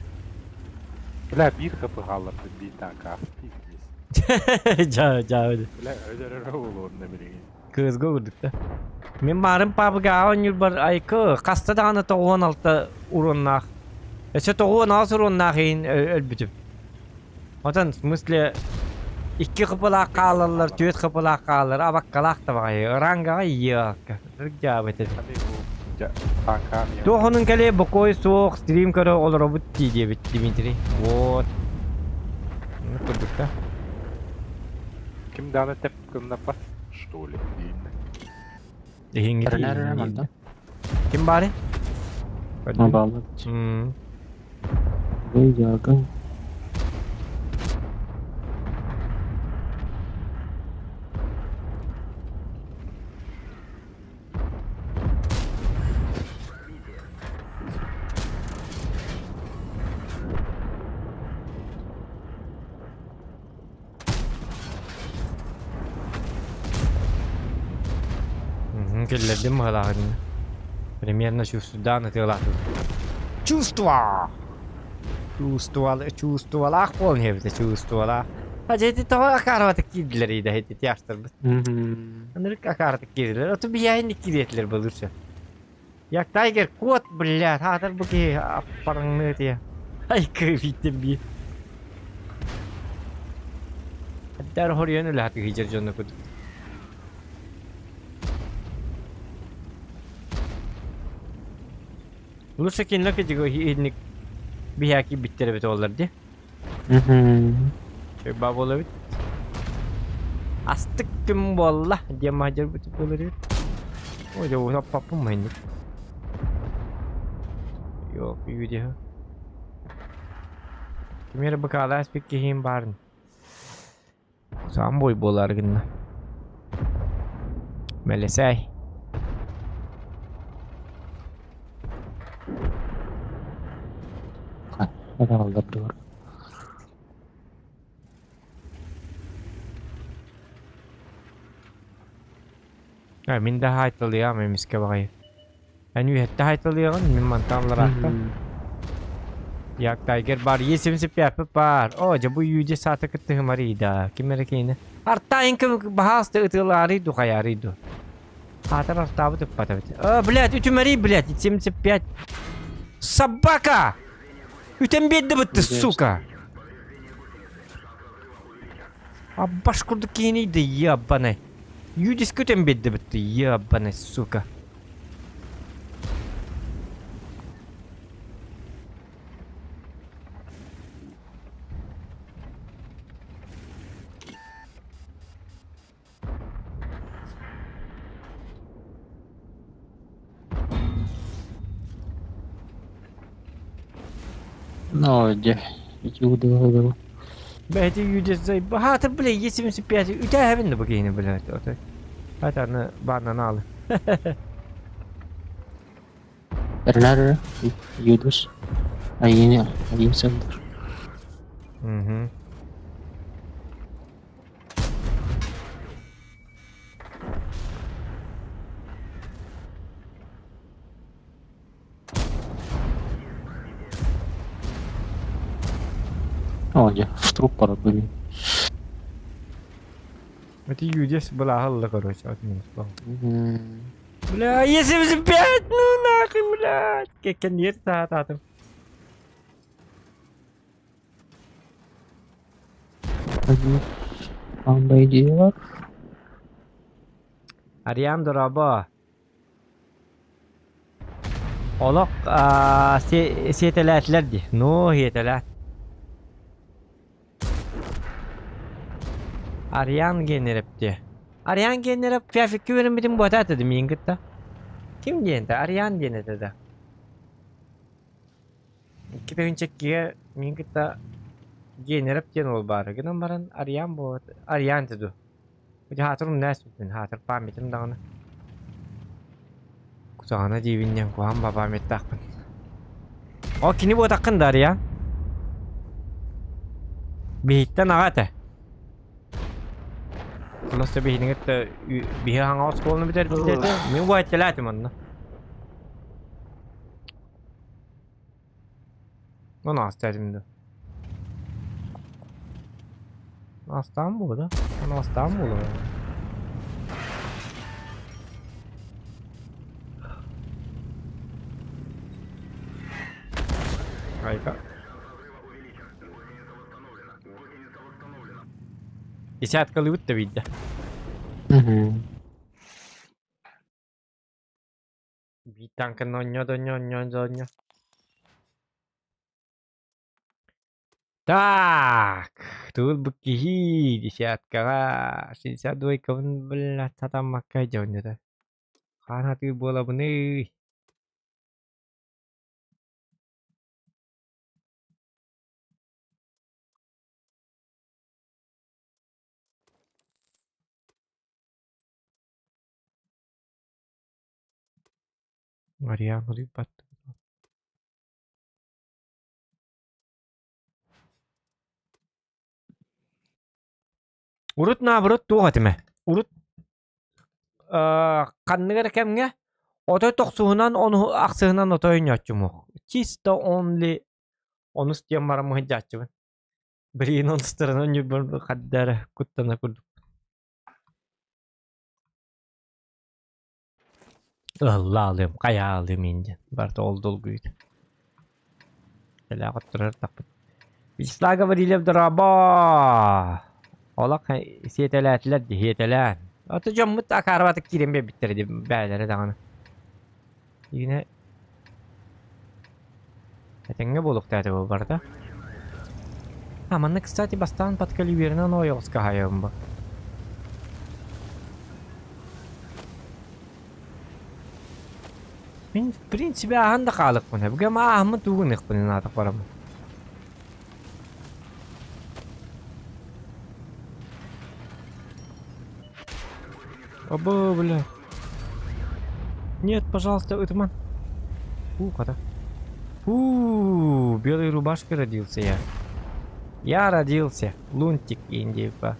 Бля, биир хапы хаалларбыт биир тааҥка. Пиздец. Жа, жа, Бля, өлөрөрө буолуон да билигин. Кыызга курдук да. Мин баарым паабыга оонньуурбар айкы хаста даҕаны 96 уруоннаах. Өссө 96 уруоннаах иһин өлбүтүм. Отон в смысле икки хыпылаах хаалаллар, түөрт хыпылаах хаалар, абаккалаах да баҕайы. Рангаҕа иакка. Дьаабыт этэ. Туох онун кэлиэ бокуой суох стрим көрө олоробут дии диэбит Дмитрий. Вот. Ну курдук да. Ким даҕаны тэп гыннаппат, что ли, дииннэ. Иһиҥҥи Эрэнэр манна. Ким баарый? Мабаалар. Выяга. Киллэрдим быһалааҕын. Примерно чувствуйдаан ытыалаатым. Чувство! Чувствовал, чувствовалаах буолан иһэбитэ, чувствовалаах. А дьэ ити тоҕо акаарабатык киирдилэр иидэ ити тиаштарбыт. Ынырык акааратык киирдилэр. Оту биһиэхэ киириэтилэр былырча. Як Тайгер, кот, блядь, аатар бу киһи аппарыҥныы тиэ. Ай кыыбиттим бии. Дар хоруйан үлэһэ тыһыйдьар дьону курдук. Лучше кинилэр кыдьыгы иһинник биһээки биттэр эбит оллар дии. Чөйбаа буола эбит. Астык күн буолла диэн маһдьарбыт буолар эбит. Ой, дьэ, аппаппын маһынник. Йоо, видео. Ким эрэ быкаалаас бик киһиим баарын. Саам бой буолаары гынна. Мэлэсээй. Аллардылар. А, мин да хаайталыам эмискэ баҕайы. Эн үөһэттэ хаайталыаҕын, мин мантан аллараахтан. Як Тайгер бар, Е75 бар. О, дьэ бу Юди саата кыттыһымарый да. Ким эрэ кинини. Артаайын кым баһаалыста ытыалаарый ду хайаарый ду. Аатар артаабыт ыппат эбит. О, блядь, үтүмэрий, блядь, 75. Собака! Үтэн биэрдэ бытты, сука! Аббаш курдук киһини да ебаный. Юдиске үтэн биэрдэ бытты, ебаный, сука. Ну, дьэ, ити удало. Бэйти юдис баһаатыр бля Е75 үтээһэбин да бу киһини блядь отой. Хата аны бааннан аалы. Эрнар Юдус. Айыны, айын сылдыр. Мгм. О, дьэ, в труп пора были. Это Юдис была галла, короче, от минус был. Бля, Е75, ну нахуй, блядь. Кекенер саататым. Андай идея Ариан дорообо. Олох сиэтэлээтилэр дии. Ну, сиэтэлээт. Ариан Генереп дии. Ариан Генереп фяфикки үөрэммитин буотаа этэ миин кытта. Ким диэн этэ? Ариан диэн этэ да. 2002-гэ миин кытта Генереп диэн уол баара. Гынан баран Ариан буолбат. Ариан этэ дуу. Дьэ хаатыр умнаа испиппин, хаатыр памятым даҕаны. Кусаҕана диибин диэн куһаҕан ба памяттаахпын. О, кини буотаххын да, Ариан? Биһиттэн аҕа этэ. Просто биһиниҥ кытта биһи хаҥа оскуоланы бүтэрбит этэ. Мин уайталаатым онно. Ону астаатым да. Астаан буолуо да? Ону астаан буолуо. Айка. Десяткалыыбыт да биирдэ. Биир танканы оонньоо да оонньоо, оонньоо да оонньоо. Так, тугул бу киһи десяткаҕа 62-кабын блядь сатаммакка дьэ оонньото. Хаан хатыы буолабыный? Ариан утуйбат. Урут наоборот туох этимэ. Урут ханнык эрэ кэмҥэ отой тохсуһунан ону ахсыһынан отой ойньооччумуох. Чисто only онус диэн баран мыһыйдьааччыбын. Блин, онустарынан ньурбар хадда эрэ куттана курдук. Ыллаалыым, хайаалыым иин диэн барыта ол долгуйда. Дэлэҕэ оттурар тахпыт. Вячеслав Гаврильев дорообо! Олох сиэтэлээтилэр дии, сиэтэлээн. Ото дьоммут акаарыбатык киирэн биэрбиттэрэ дии бэйэлэрэ даҕаны. Игинэ этэҥҥэ буолуохтаах этэ бу барыта. А манна, кстати, бастаан подкаливерынан ойоҕоско хаайабын бу. Мин, в принципе, ааһан да хаалыкпын. Өбүгэм ааһыммын тугу гыныахпын наатах бараммын. Абы, бля. Нет, пожалуйста, ытыман. Фу, хата. Фу, белой рубашкой родился я. Я родился. Лунтик индейка.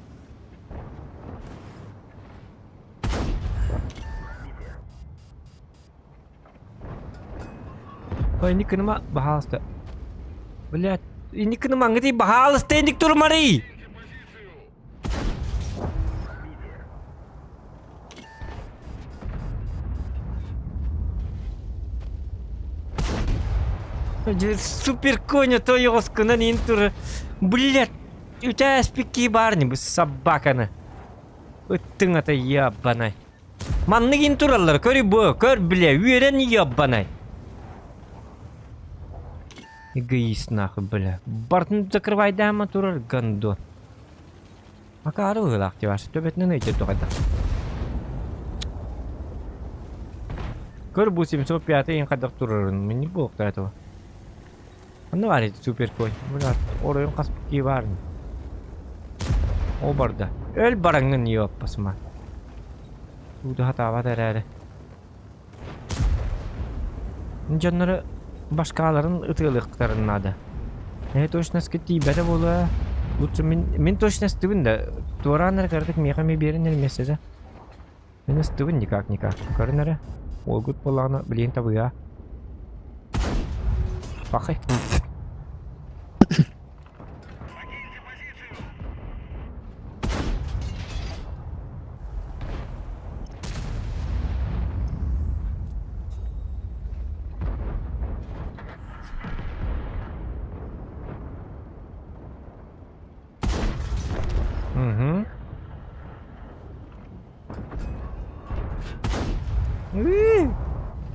Ой, не кыныма, пожалуйста. Блядь, инникини маҥҥытый баһаалыста инник турмарый! Супер коня тойоҕоскунан иин тура. Блядь, үтээспикки баар не собаканы. Ыттыҥ ата ебаный. Маннык иин тураллар, көр бу, көр бля, үөрэн ебаный. Эгоист нахуй, бля. Бартын закрывайдаама турар гандон. Акаары быһыылаах дьыбашы төбөтүнэн ыйдыр туохайда. Көр бу 705 иһин хайдах турарын мин буолуохтара этого. Онно баар ити супер кой. Бля, оройун хаспыт кии баар. Ол барда. Өл бараҥҥын ёппасыма. Тууда хатаабат эрээри. Дьоннору башкаларын ытыалыахтарын наада. Эһи точноска тиийбэтэ буолуо. Лучше мин мин точностыбын да туораан эрэ кыратык миэхэ эмиэ биэрэн эрэ миэстэтэ. Мин ыстыбын никак никак. Көрүн эрэ. Уолгут буоллаҕына билигин табыа. Пахай. Угу.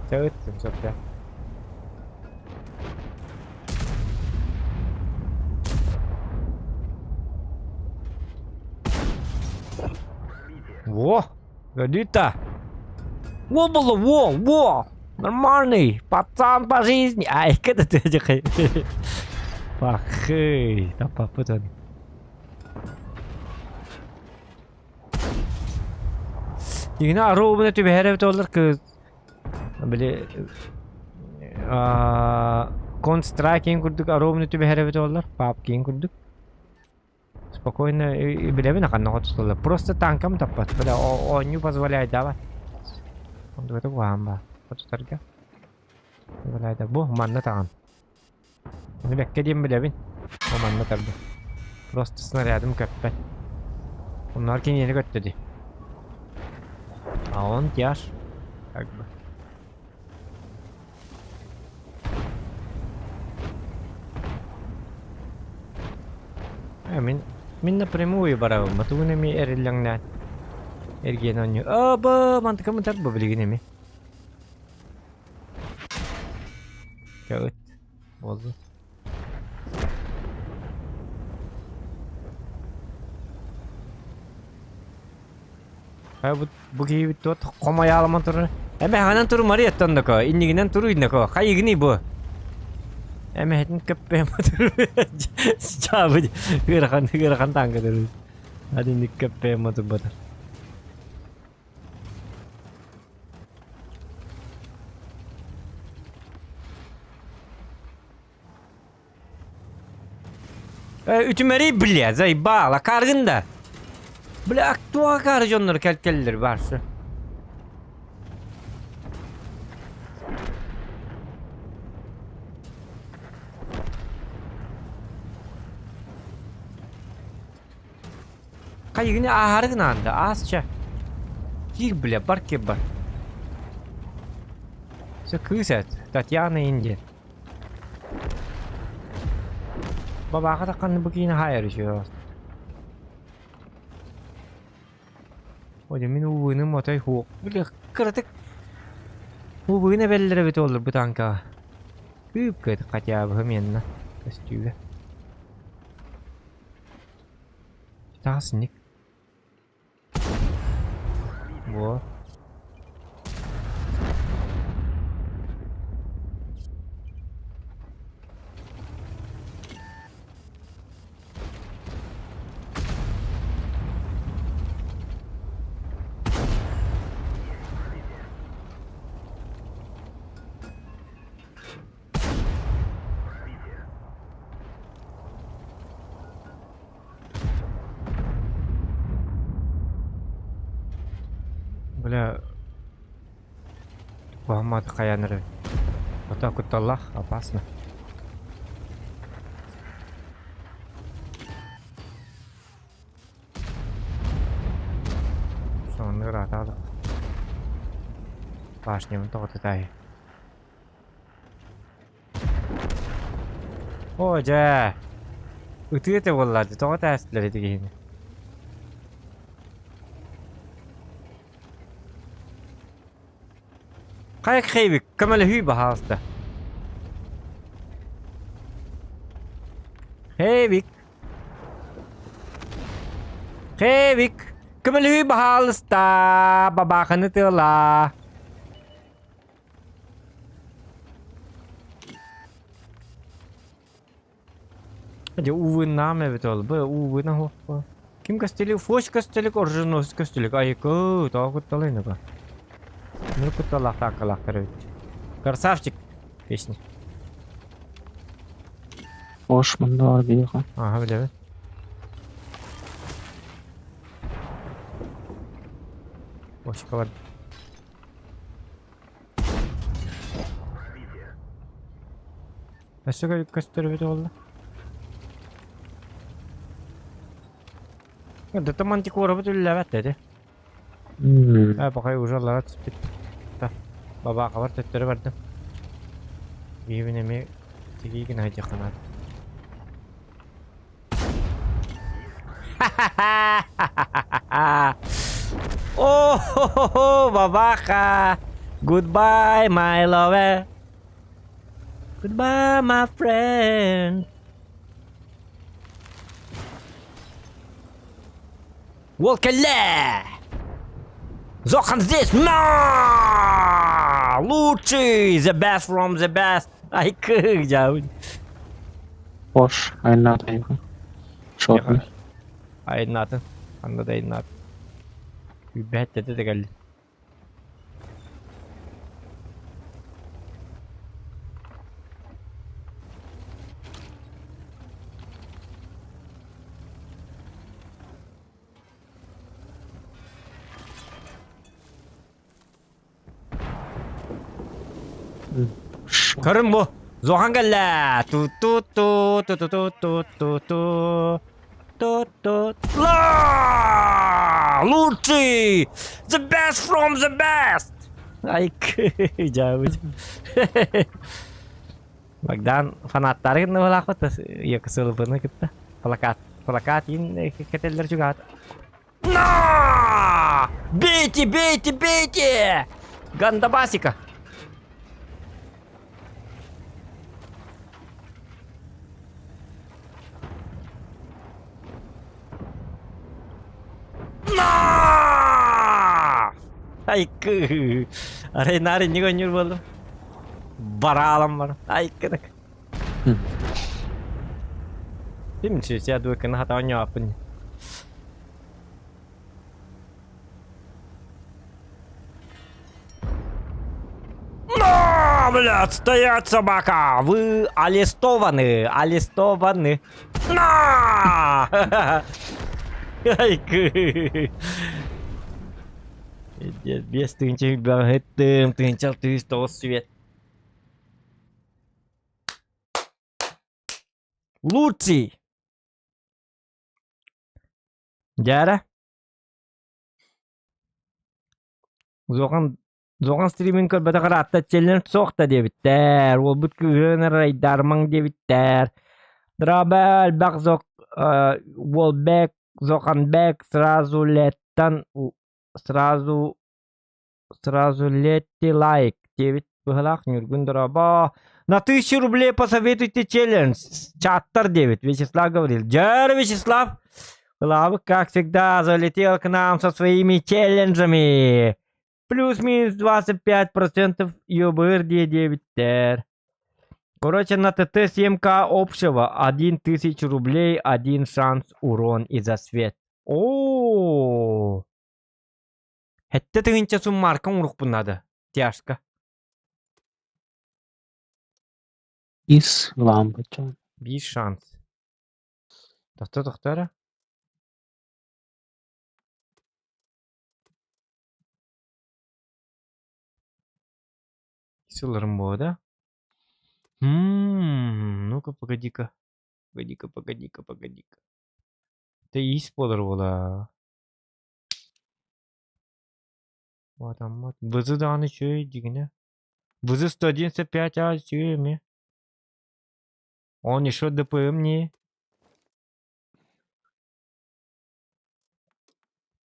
Чэ ыттым сөпкө. Во! Годита! Во было, во, во! Нормальный пацан по жизни! Ай, когда ты Пахый, там попутан. Дигини аруубуна түбэһэр эбит олар кыз били констракин курдук аруубуна түбэһэр эбит олар папкин курдук спокойно билэбин ханна хотутулар просто танкам таппат бля оонньуу позволяет давай онтугата куһаан баар хотутарга позволяет бу манна таҕан Ону бэккэ диэн билэбин. Бу манна тарда. Просто снарядым көппөт. Онноор киниэни көттө дии. А он тяж. Как бы. Э, мин, мин напрямую барабын. Батугун эми эриллэҥнээн. Эргиэн оонньуу. Аба, мантыкам ытар бу билигин эми. Кәүт. Буолла. Э, бу, бу киһибит туот хомойааламан турар. Эмэһэнэн турумары еттонноко, иннигинэн туруйнако, хайыгыный бу? Эмэһэтин көппөм Чаабы ыарахан ыарахан таанга туруй. Адинник көппөм турбатар. Үтүмэрий бля, заебала, каргын да. Бля, туға кары дьоннор кэлкэллэр барсы. Хайыгыны ааһары гынаан да, аас чэ. Киир бля, бар киир бар. Все кыыс эт, Татьяна Индия. Бабааха тахханны бу киини хаайар үчүгэй Ой, мин уугуным отой хуох. Бля, кыратык уугуна бэллэр эбит олор бу танкаҕа. Күүп кыт хотя бы менна көстүүгэ. Таҕыс ник. Во. Бля, куһаҕан хайаан эрэ. Ото кутталлаах, опасно. Маннык ыраатаҕа Башнябын тоҕо таайы. Оо дьэ! Ытыы этэ буолла дии, тоҕо тээстилэр ити киһини? Хайа Хейвик, көмөлөһүү баһаалыста. Хейвик. Хейвик, көмөлөһүү баһаалыста, бабааханы тыала. Дьэ увы-нам эбит ол. Бу увы-на хуохпа. Ким көстөлүк? Фош көстөлүк, оруженосец көстөлүк. Айыкы, тоҕо кутталый ну-ка. Ну кутталаах тааккалаахтар эбит. Красавчик! Песня. Фош манна бар биэхэ. Ага, билэбин. Фошка бар. Өссө көстөр эбит буолла. Дата мантикорабыт үллээбэт эти. Э, пока уже лара түспүт. Бабаакабар төттөрү бардым. Киһибин эмиэ тигии гына сылдьыахха наада. О, бабаха! Goodbye, my lover. Goodbye, my friend. Уол кэллэ! Зохан здесь! На! Лучший! The best from the best! Айкы, дьаабын. Хош, айнаат айга. Шотный. Айнаатын. Анда да айнаат. Күүбэт тете да кэлли. Көрүҥ бу! Зохан кэллэ! Ту-ту-ту, ту-ту-ту-ту-ту-ту. Ту-ту. Ла! Лучший! The best from the best! Ай, дьаабыт. Богдан фанаттары гына булаахпыт ЕКСЛБ-ны кытта. Плакат, плакат иин кэтэллэр чугаат. На! Бейте, бейте, бейте! Гандабасика! На! Айкы! Арай наар инник оонньуур буоллум. Бараалам бар. Айкы Ким я дуэкканы хата оонньооппун. На, блядь, стоять, собака! Вы арестованы, арестованы. На! Айкы! Биэс тыһыынча бэҕэһэттим, тыһыынча тыыс тоҕус свет. Лучший! Дьээрэ? Зохан Зохан стримин көрбөтөх ыраатта челлендж суох да диэбиттэр. Уолбут кыыһын арайдармаҥ диэбиттэр. Драба элбэх зок Уолбек, Зоханбек сразу леттан сразу Сразу летти лайк диэбит быһалаах Ньургун дорообо. На тысячу рублей посоветуйте челлендж. Чаттар диэбит Вячеслав говорил. Дьэр, Вячеслав! Лавык, как всегда, залетел к нам со своими челленджами. Плюс-минус 25% ЮБР диэбиттэр. Короче, на ТТ 7К общего 1000 рублей, один шанс урон и за свет. О, Сэттэ тыһыынча суммаарка оҥоруохпун наада, тяжко. Ис лампочка. Биир шанс. Тохто тохто эрэ. Сылларым буолуо да? Ну-ка, погоди-ка. Погоди-ка, погоди-ка, погоди-ка. Это ис буолар буолаа. Уотаммат. Бызы даҕаны үчүгэй дьигинэ. Бызы 111,5 а үчүгэй эмиэ. Он еще ДПМ не.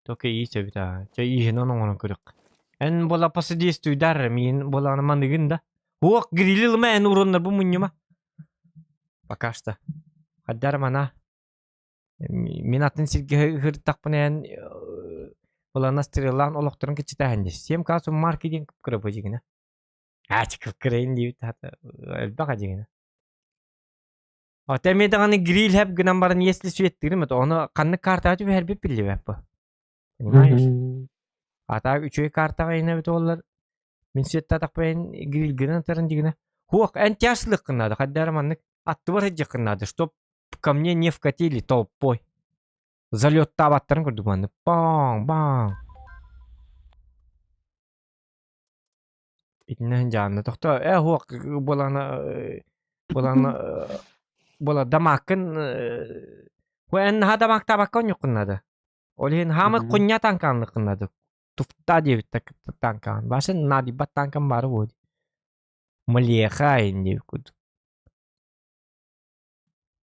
Только иис эбит аа. Чэ ииһинэн оҥорон көрүөх. Эн буола посодействуйдар миин буолаҕына маныгын да. Уох грили ылыма эн уроннарбын мунньума. Пока что. Хаддар мана. Мин атын сиргэ ыһыртахпына эн былана стреллаан олохторун кичитээһин дии. Сем касу марки диэн кып-кыра дьигинэ. Аачы кып-кырайын диэбит хата элбэх дьигинэ. Ата эмиэ даҕаны гриль хэп гынан баран если светтыырым это ону ханнык картаҕа түбэһэрбит биллибэт бу. Понимаешь? Ата үчүгэй картаҕа инэбит оллар мин светтаатахпын гриль гынан атарын дигинэ. Хуох эн тяжлык надо хаддара маннык аттыбар сылдьыаххын надо, чтоб ко мне не вкатили толпой. Залеттаабаттарын курдук маннык баң баң. Итинэн дьаанна тохто э хуох буолана буолана буола дамааккын эн наһаа дамаактаабакка онньуккун наада. Ол иһин хаамы кунньа танкаанныккын наада. Туфта диэбит танкаан. Башын наадыйбат танкам баары буо. Млеха инни курдук.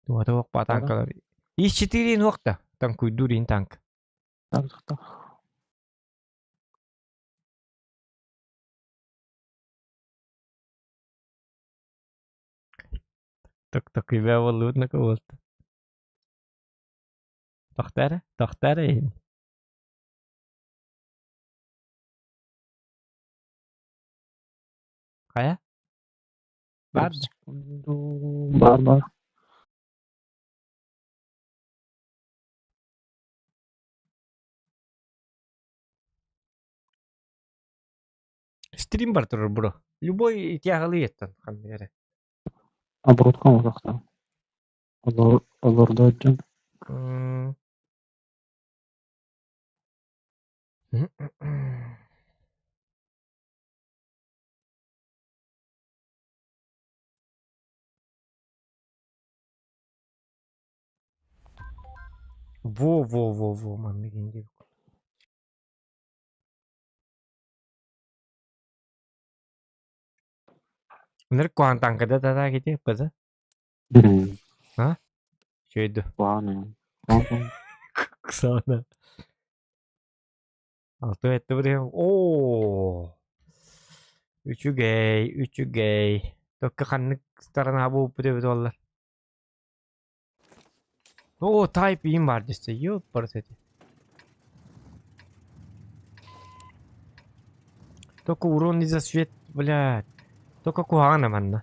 Туата уох танкалар. Ис-четыре нуохта танкуйдуур ин танк. Так так тебя волнует на кого-то. Тохтара, тохтара. Хайа? Бар да? Бар бар. Стрим бар турар бро. Любой итиаҕалыы еттан ханнык эрэ. Оборотка оҥоруохтаах. Олор олордо дьон. М. Во-во-во-во, маннык индик. Ныр куантаҥкада татаа кити пызы. А? Чөйдү. Планы. Ксана. Алты этти бу Оо. Үчүгэй, үчүгэй. Только ханнык сторона буолбут эбит буоллар. Оо, type им бар десе. Ёппарс эти. Только урон из-за свет, блядь. Только куһаҕана манна.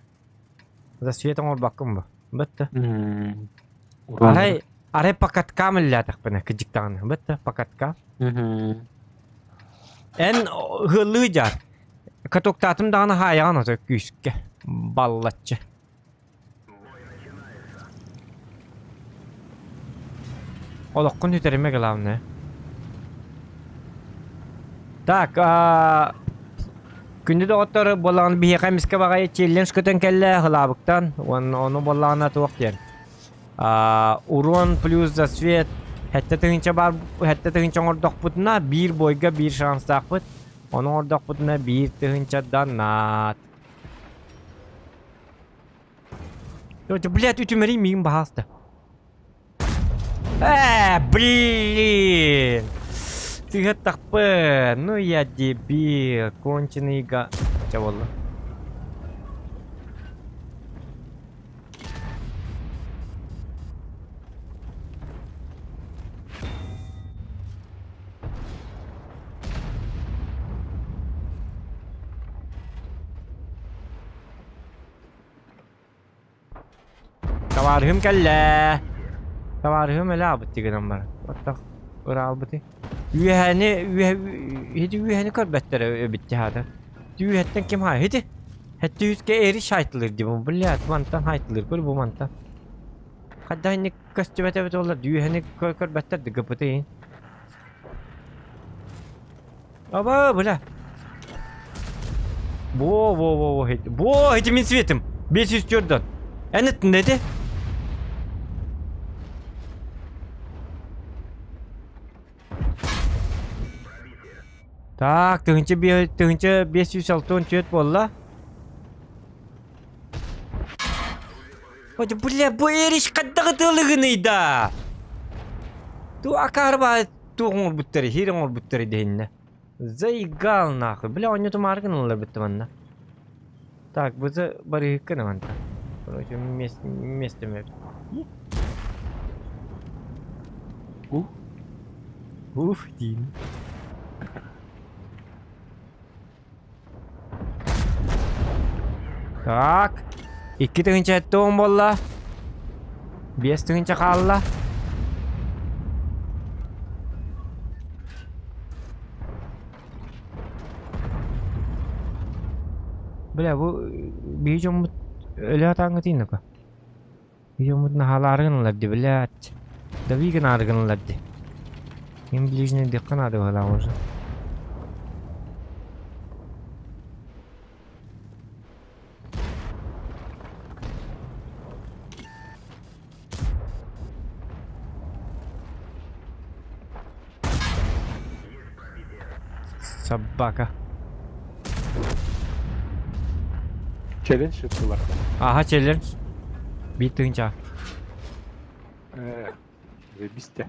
За свет оҥорбаккын бу. Бытта. Арай, арай по каткам иллээтахпына кыдьыктаҕына. Бытта, по каткам. Эн ыһыллыы дьаар. Катоктаатым даҕаны хаайаҕын ото күүскэ. Баллаччы. Олоххун сүтэримэ главное. Так, а, күндү доҕоттор буоллаҕына биһиэхэ эмискэ баҕайы челлендж көтөн кэллэ Хылаабыктан уонна ону буоллаҕына туох диэн а, урон плюс за свет сэттэ тыһыынча баар сэттэ тыһыынча оҥордохпутуна биир бойга биир шанстаахпыт ону оҥордохпутуна биир тыһыынча донат Блядь, үтүмэрий миигин баһаалыста. Э, блин! Тыһаттахпын. Ну я дебил. Конченый га... Чэ буолла. Табаарыһым кэллэ. Табаарыһым элэ аабыт гынан баран. Оттох ыраалбыты. Үөһэни үөһэ ити үөһэни көрбөттөр эбит дьаһаата. Үөһэттэн ким хаа ити? Хэттэ үскэ эри шайтылыр дибин. Блядь, мантан хайтылыр көр бу мантан. Хайдах инник көстүбэт эбит олар үөһэни көрбөттөр ДГПТ. Аба, бля. Во, во, во, во, хит. Во, ити мин светим. 504 Эн ыттын эти. Так, 1564 буолла. Ой, бля, бу эриш хайдах ытыалыгыный да? Ту акаарба туох оҥорбуттары, хир оҥорбуттары дэһиннэ. Заигал нахуй. Бля, оонньотумаары гыналлар бытты манна. Так, бызы барыһыкка на манта. Короче, место мөп. Ух. Уф, диин. Так. 2 тыһыынча 70 буолла. 5 тыһыынча хаалла. Бля, бу биһи дьоммут өлө атааҥҥытыйнака. Биһи дьоммут наһаалаары гыналлар дии, блядь. Дави гынаары гыналлар дии. Им ближний диэххэ наада быһыылаах уже. Собака. Челлендж ыттылар. Аха, челлендж. 1 тыһыынча. Э, бисте.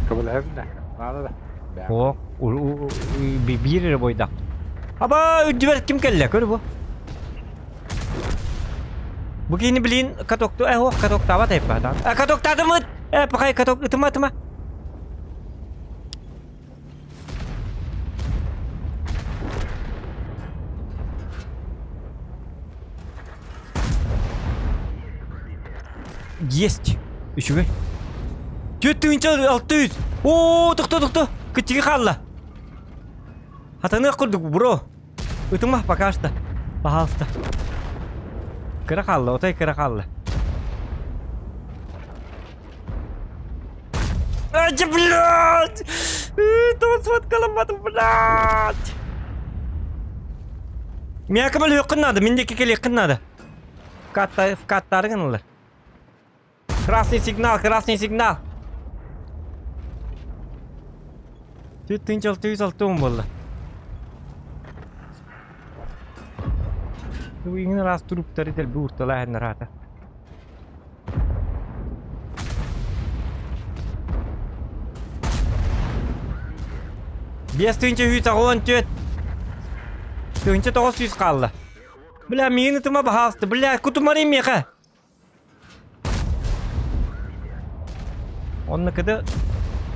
Көмөлөһөбүн да. Наада да. Бээ. О, биир эрэ бойдах. Аба, үрдүбэр ким кэллэ? Көр бу. Бу киһини билин катокту, э, ох, катоктаабат эппа. Э, катоктаатымыт! Э, пахай каток, ытыма, ытыма. Есть! Үчүгэй. 4600! Оо, тохто, тохто! Кыччыгы хаалла. Хатаныах курдук, бро. Ытыма, пока что. Пожалуйста. Кыра хаалла, отой кыра хаалла. Ай, блядь! Тоҕо сфоткаламматым, блядь! Миэхэ көмөлөһүөххүн наада, мин диэки кэлиэххин наада. Вкаттары гыналлар. Красный сигнал, красный сигнал. 4606 буолла. Иҥин араас туруктары дэлби уурталааһыннар аата. 5184. 1900 хаалла. Бля, миигин ытыма баһаалыста. Бля, кутумарый миэхэ. Онно кыды...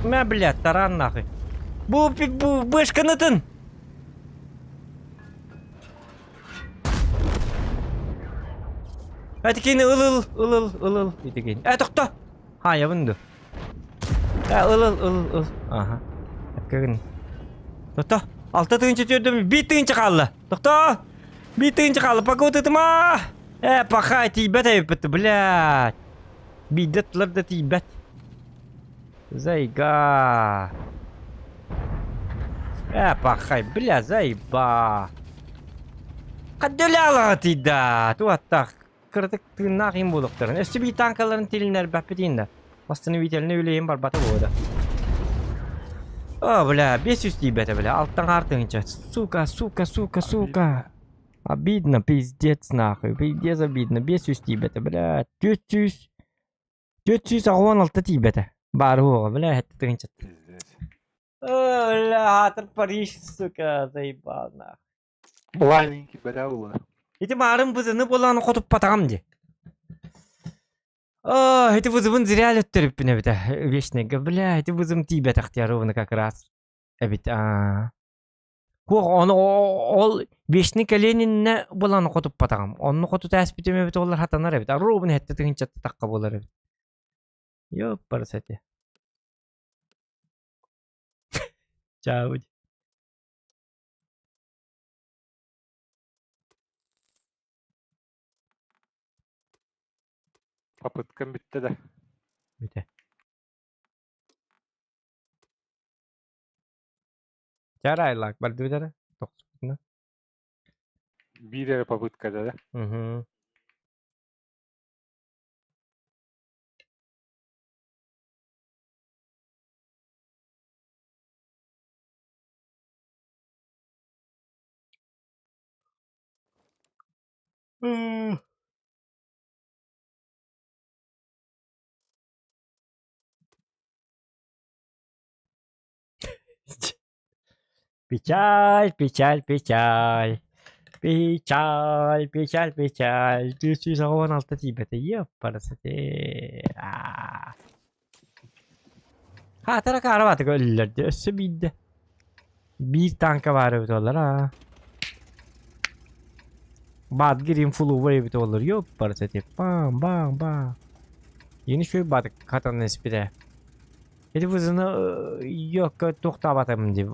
Мә, бля, таран нахуй. Бу, бу, бышканытын! Этикини ыл ыл ыл ыл ыл ыл итикин. Э тохто. Хаайабын ду. Э ыл ыл ыл ыл. Аха. Эпкэгин. Тохто. 6 тыһыынча төрдүм 1 тыһыынча хаалла. Тохто. 1 тыһыынча хаалла. Пока ытытыма. Э паха тиийбэт эбиппит, блядь. Биирдэ тылар да тиийбэт. Зайга. Э, пахай, бля, заеба. Хаддөлаалаҕытый да, туаттах. Кыратык тыыннаах им буолуохтарын. Өссө биир танкаларын тилиннэрбэппитин да. Восстановительный үлэйим барбата буолда. О, бля, 500 тиийбэтэ, бля, алтан хаартыҥча. Сука, сука, сука, сука. Обидно, пиздец, нахуй. Пиздец обидно. 500 тиийбэтэ, бля. 400. 486 тиийбэтэ. Баар уоҕа, бля, хэттэ тыһыынча. Пиздец. О, бля, аатыр Париж, сука, заебал, нахуй. Маленький бэрэ була. Ити маарым бызыны буолан хотуппатаҕым дии. О, ити вызовын зря өттөрүппүн эбитэ. Вечныйга, бля, ити вызовым тиийбэтэхтиэр ровно как раз. Эбит, аа. Куох, ону ол вечный Калининнэ буолан хотуппатаҕым. Онну хоту тээспитим эбит олар хатанар эбит. Ровно хэттэ тыһыынчатта тахха буолар эбит. Ёппарасати. Чао. Попыткам бүттэ да. Бүтэ. Чарайлак бардыбытара. Тохсуппутуна. Биир эрэ попытка да. Угу. Печаль, печаль, печаль. Печаль, печаль, печаль. 486 тиийбэтэ. Иэппарасате. Хаатара каарабатыга өллөр дии. Өссө биирдэ. Биир танка баар эбит олар аа. Баатгир инфлуба эбит олар. Ёппарасате. Бам, бам, бам. Yeni şöyle батык хатан испите. Ити вызыны йокка туохтаабатым дии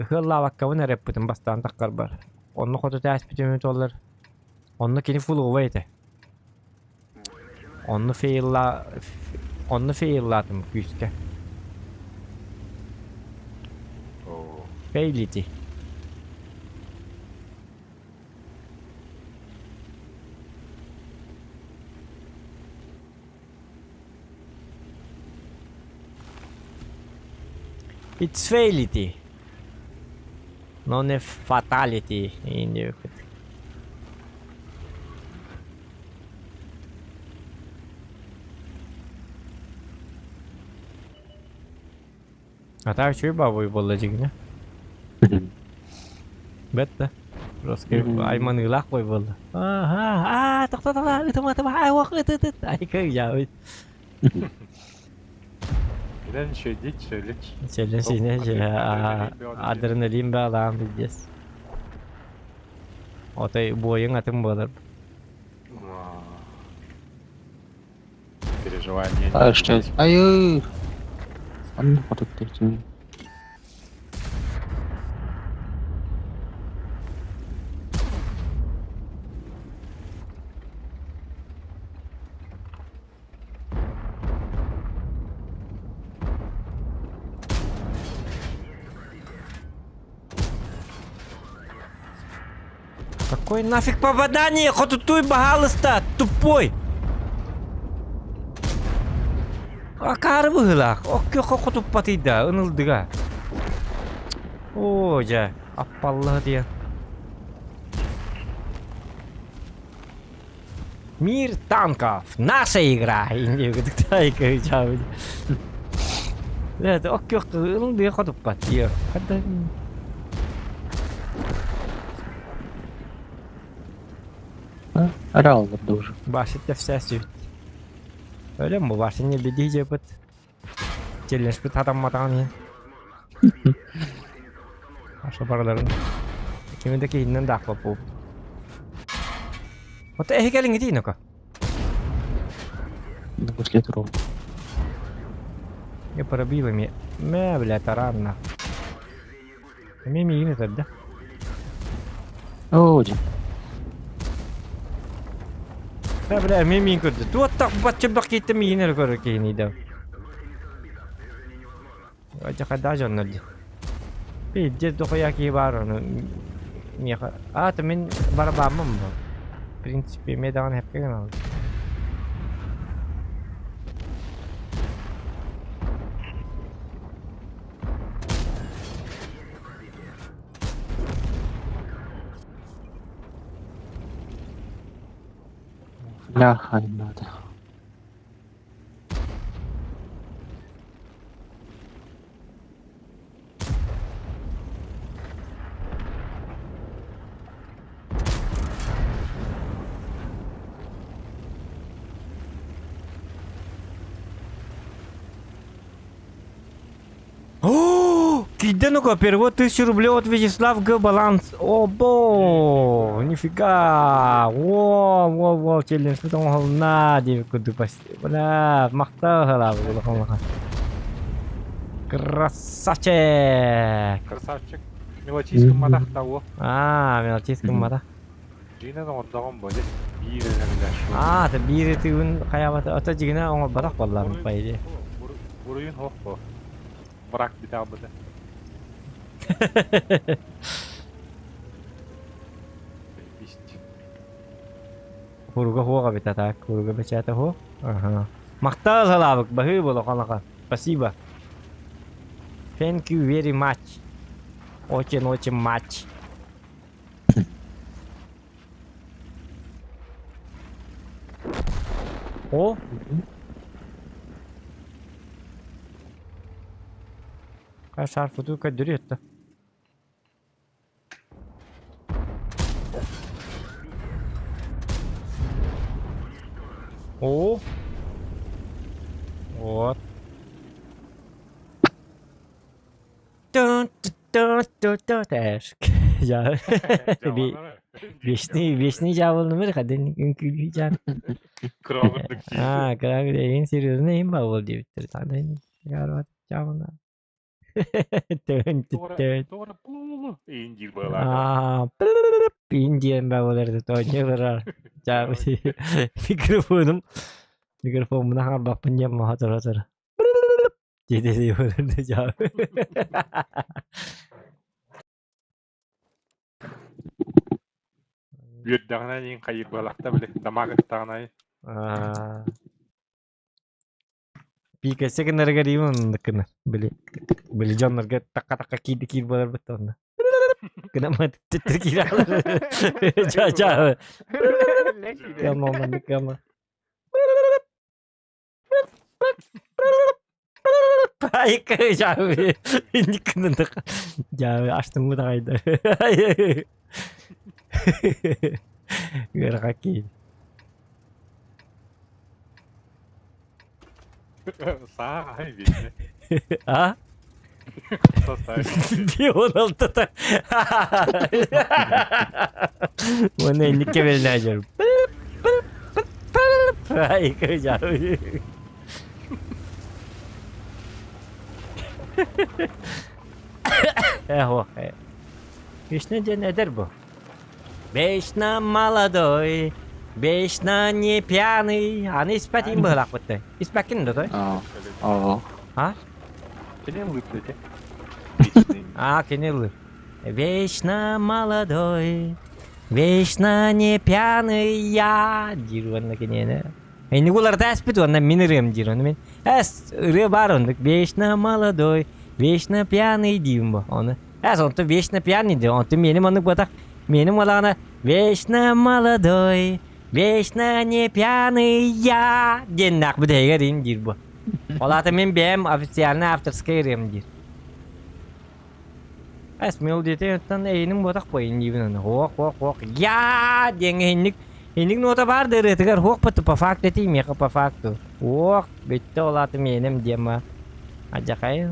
ыһыаллаабаккабын эрэ эппитим бастаан таххарбар. Онно хоту тээспитим туоллар. Онно кини фуловай этэ. Онно фейлла онно фейллаатым күүскэ. Фейлити. It's faility. Non è fatality in А так үчүгэй баабый буолла дьиҥинэ. Бэт да. Просто айманыылаах бой буолла. Аа, аа, тохто тохто, ытыма ытыма, аа, уох, ыт ыт ыт. Айка ыйаабыт. Кэлэн шөдич, шөлүч. Сэлэн сине адреналин баалаан пиздец. Отой буойуҥ атын буолар. Переживание. А что? Ай, Анна хотут Какой нафиг попадание? Хотутуй баһаалыста, тупой! Акаары быһыылаах, оккөххө хотуппатыйда, ынылдыга. Оо, дьэ, аппаллаһы диэн. Мир танков! Наша игра! Оккөххө ынылдыга хотуппат. Арааллар да уже. Башит вся суть. Өлөм бу башыны беди жепит. Челлешпит хатамматаҕын иһин. Аша барыларын. Кими да киһиннэн даахпап буолбут. Ото эһи кэлиҥҥитий ноко. После тров. Я пробила ми. Мэ, бля, таранна. Ми миигин ытырда. Оо, дьэ. Мэ, бля, ми миигин көрдө. Туоттах баччырбах кииттэ миигин эрэ көрөр киһини да. Дьэ дьоннор дии. Пиздец дохуя киһи баар ону миэхэ. Аата мин барабааммын бу. В принципе, эмиэ даҕаны хэппэ гыналлар. Бляха, надо. О, Киирдэ ну-ка, перевод 1000 рублей от Вячеслав Г. Баланс. Обо, нифига. Во, во, во, челлендж оҥоһулунна диэбит курдук Бля, махтал Красавчик! Красавчик. Мелочист матах того. А, мелочист матах. Дьиҥинэн оҥордоҕум бу, биир эрэ Аа, это биир тыын хайаабата, ото дьиҥинэ оҥорботох буоллаҕым по идее. Буруйун суох буо. Враг бүтэ Куруга хуох эбит а так, куруга бэчээтэ хуох. Аха. Махтал салаабык, баһыы буолуох алаха. Спасибо. Thank you very much. Очень-очень much. О! Хай шарфытыы көрдөрүө этэ. О! Вот. Я Вечный, вечный дьявол хадын үҥкүүлүү дьаан. Аа, кыра эйин серьезно им баал диэбиттэр. Тагдан дьяволна. Тön тön. Аа, Индиан баалар тооньолорар. Микрофонум микрофонмун хаҥарбаппын диэн маха тура-тура. Үөрдэҕинэ иин хайыыр быһалахта били дамаак ыттаҕына Аа. Пиикэсэ гынарыгар иим оннук гынар. Били били дьоннорго такка-такка киирди киир буоларбыт онно. Гынаммат төттөрү киирэ хаалар. Ча-ча. Кыама маннык кыама. Айка жабы. Инниккинындык. Жабы аштым да кайда. Ыараха киин. Саа бейне. А? Дион алтата. Уонна инникке берилээдьэр. Айка жабы. Эхо. Вечно диэн эдэр бу. Вечно молодой, вечно не пьяный. Аны испэт им быһылаахпытты. Испэккин да той? Аа. А? Кини ыллыыр А, кини ыллыыр. Вечно молодой, вечно не пьяный я диир уонна киниэнэ. Инник уларыта эспит уонна мин ырыам диир ону мин эс ырыа баар оннук вечно молодой, вечно пьяный диибин бу ону. Эс онтон вечно пьяный диир онтон миэним оннук буотах миэним уолаҕына вечно молодой, вечно не пьяный я диэннээх бүтэһигэр ин диир бу. Ол аата мин бэйэм официальный авторскай ырыам диир. Эс мил диэтэ оттон эйиним буотах буо инниибин ону хуох хуох хуох я диэҥҥэ инник инник нота баар да ырыатыгар хуох буту по факту этий миэхэ по факту уох бүттэ ол аата миэнем диэм адьахай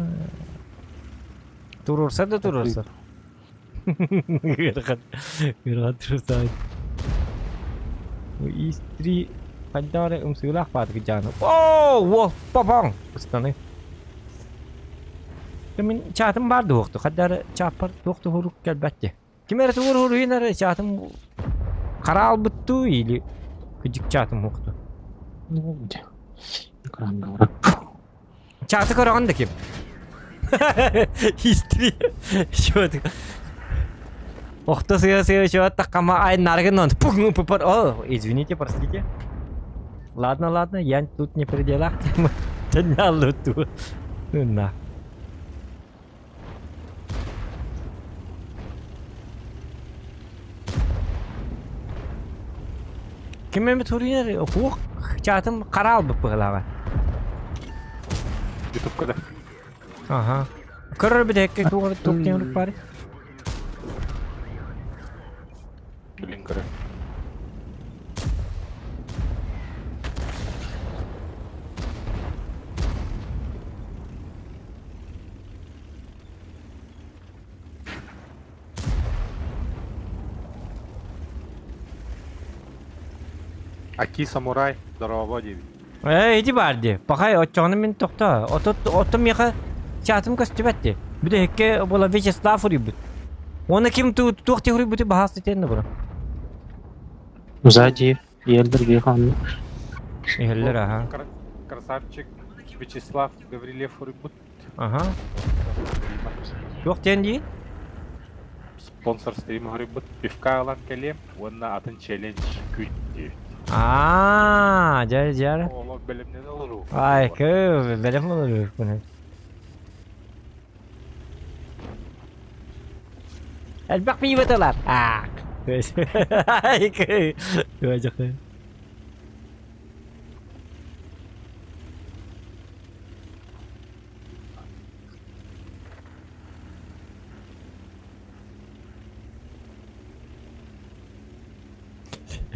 туруорсар да туруорсар ыарахан ыарахан туруорсаҕын истри хайдах эрэ ымсыылаах баатык дьааны оо уол попоҥ ыстаны Мин чаатым баар дуоһуохту, хайда эрэ чааппар туох да уһурук кэлбэт дии. Ким эрэ тугу уһуруйун эрэ чаатым хара албыттуу или кыдьык чаатым уһукту. Ну, где? Экран говорит. Чааты көрөҕүн да ким? Истри. Чё ты? Охто сыа-сыа чё таххама ай наргын он пугну пупар. О, извините, простите. Ладно, ладно, я тут не при делах. Ту. Ну на. Ким эмит хуруйар хуох чаатым хара албыт быһылааҕа. Ютубка да. Аха. Көрөр бүтэһиккэ туох туох диэн урук баар? Блин, көрө. Аки самурай, здорово диэбит. Ээ, ити баар дии. Пахай, оччоҕуна мин тохтоо. Отут, оттон миэхэ чаатым көстүбэт дии. Бүтэһиккэ буола Вячеслав уруйбут. Уонна ким туох дии уруйбуту баһаас итиэннэ бура. Сзади Елдер Бехан. Иһэллэр, аха. Красавчик Вячеслав Гаврилев уруйбут. Аха. Туох диэн дии? Спонсор стрим уруйбут. Пивка ылан кэлиэм уонна атын челлендж күн диэбит. Аа, дьэ, дьэ. Оҕолор бэлэмнэнэ олоруу. Ай, кы, бэлэм олоруу. Элбэх пиибатылар. Аак. Ай, кы.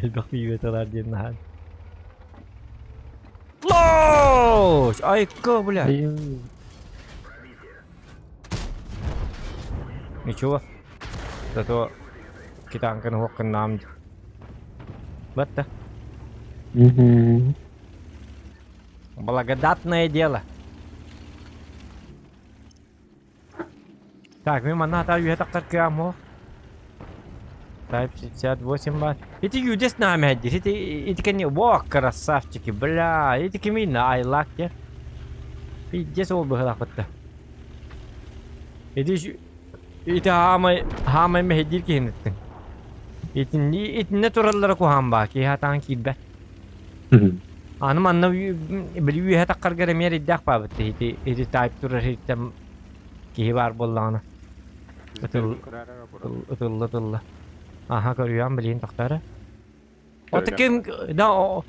Элбэх пиибэтэлэр диэн наһаа. Лош! Айка, бля! Ничего. Зато китанканы хуоххыннаам Батта. Благодатное дело. Так, мин манна хата үһэ тахсар кыам суох. Type 68 баар. Ити юдес наамэһэддир. Ити ити кэнни во красавчики, бля. Ити кимий на айлак те. Пиздец ол быһылаахпытта. Ити ити хаамай хаамай мэһэйдиир киһиниттин. Итинни итиннэ тураллара куһаан баа киһи хатаан киирбэт. Аны манна били үөһэ таххаргар эмиэ эрэйдээх баабыт ити ити таайп турар иһиттэн киһи баар буоллаҕына ытыл ытылла ытылла аха көрүөм билигин тохтоо Ото ким да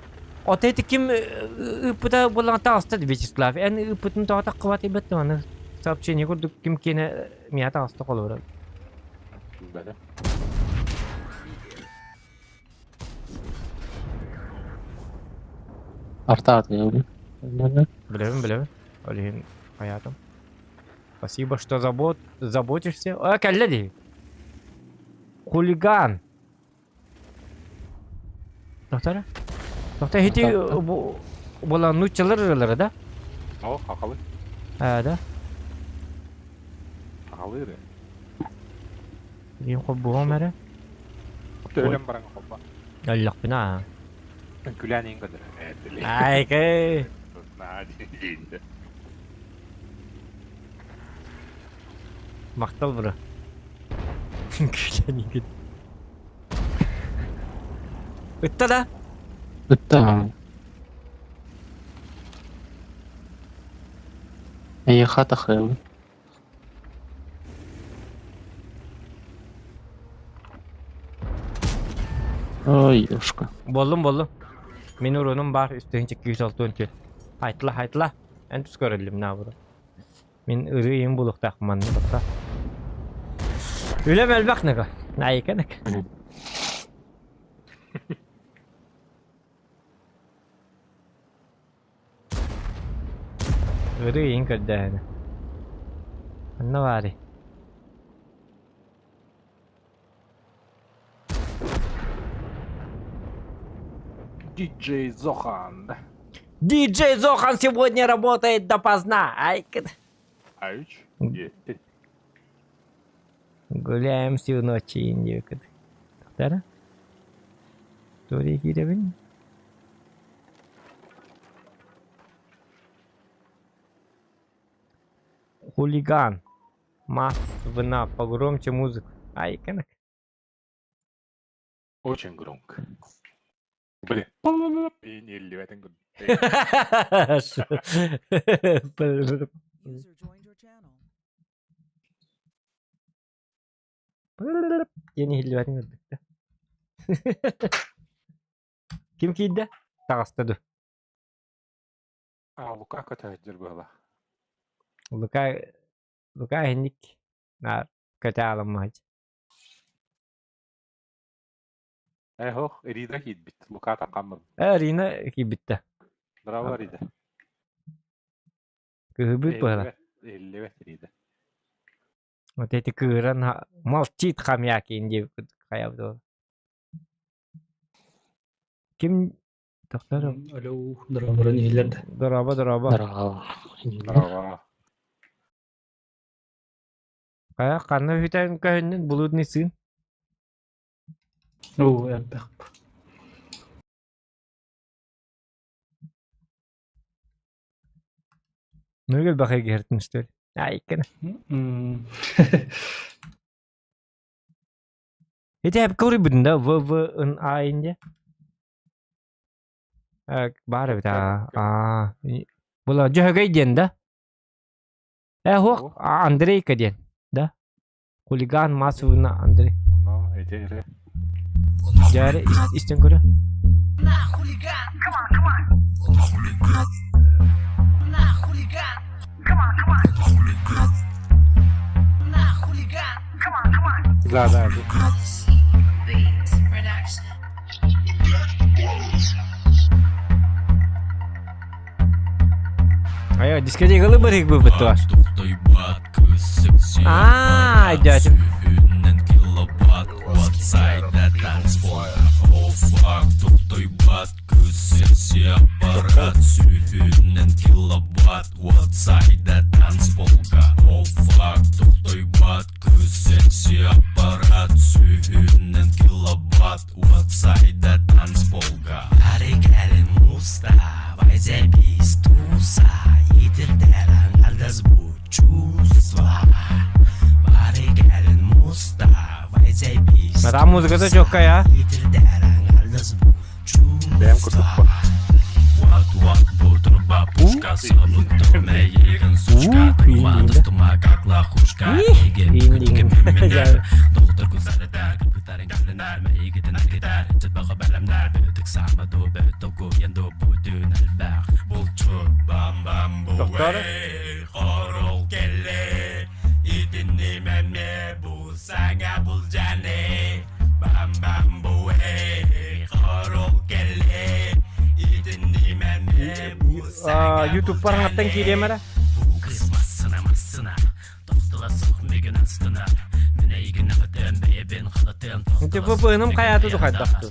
ото ити ким ыыппыта буоллаҕына таҕыста Вячеслав эн ыыппытын тоҕо таххыбат ибэт аны сообщение курдук ким киэнэ миэхэ таҕыста холобура Артаатыгын. Билэбин, билэбин. Ол иһин хайаатым. Спасибо, что забот... заботишься. А, кэллэ дии. Хулиган. Доктор? Доктор, ити була нуччалар ырылары да? О, хахалы. А, да? Хахалы ыры. Биин холбуом эрэ. Төлөн баран холба. Өллөхпүнэ аа. Күлээн иин көдөр. Айкэй. Махтал бро. Күлээн иин Ытта да? Ытта. Эйиэхэ тахыабын. Ой, ёшка. Боллум, боллум. Мин урунум бар 3264. Айтла, айтла. Эн тус көрөллүм наабыра. Мин ырыы иһин булуктаах манны бакка. Үлэм элбэх нага. Айыканак. Ырыы иһин көрдөөһүнэ. Ханна баарый? Диджей Зохан. Диджей Зохан сегодня работает допоздна. Ай, Айч. Гуляем всю ночь диэбиккит. Тохтара? Тури киирэбин? Хулиган. Мас, вина, погромче музыку. Ай, кэнэк. Очень громко. Блин. И не ливэтин Диэн иһиллибэтин көрдүк да. Ким киирдэ? Таҕыста ду. А, Лука көтөһүддүр буола. Лука Лука иһинник наар көтө аламмаһыч. Э, ох, Рида киирбит. Лука тахаммын. Э, Рина киирбиттэ. Браво, Рида. Кыһыбыт быһыла. Иһиллибэт Рида. Вот эти кыыран молчит хомяки диэбит хайабыт Ким тохтор Алло, дорооборон иһиллэр да. Дорообо, дорообо. Дорообо. Дорообо. Хайа ханна үһүтэн көһүннүн блудный сын? Оо, элбэх. Ну элбэх эгиһэртин истэр. Айкын. Ити эп көрүбүтүн да В В Н А инде. Баар эбит аа. Була Дьөһөгөй диэн да? Э хуох Андрейка диэн да? Хулиган массовый Андрей. Ну, эти эрэ. Дьэ истэн көрө. Да, да. Айа, дискотекалы барык быппыт ваш. Аа, дядя. Там музыката четкая, а? Бэйэм курдук Доктор? Ютуб параҥаттан киириэм эрэ. Ити ВПН-ым хайааты тухайдахтыы.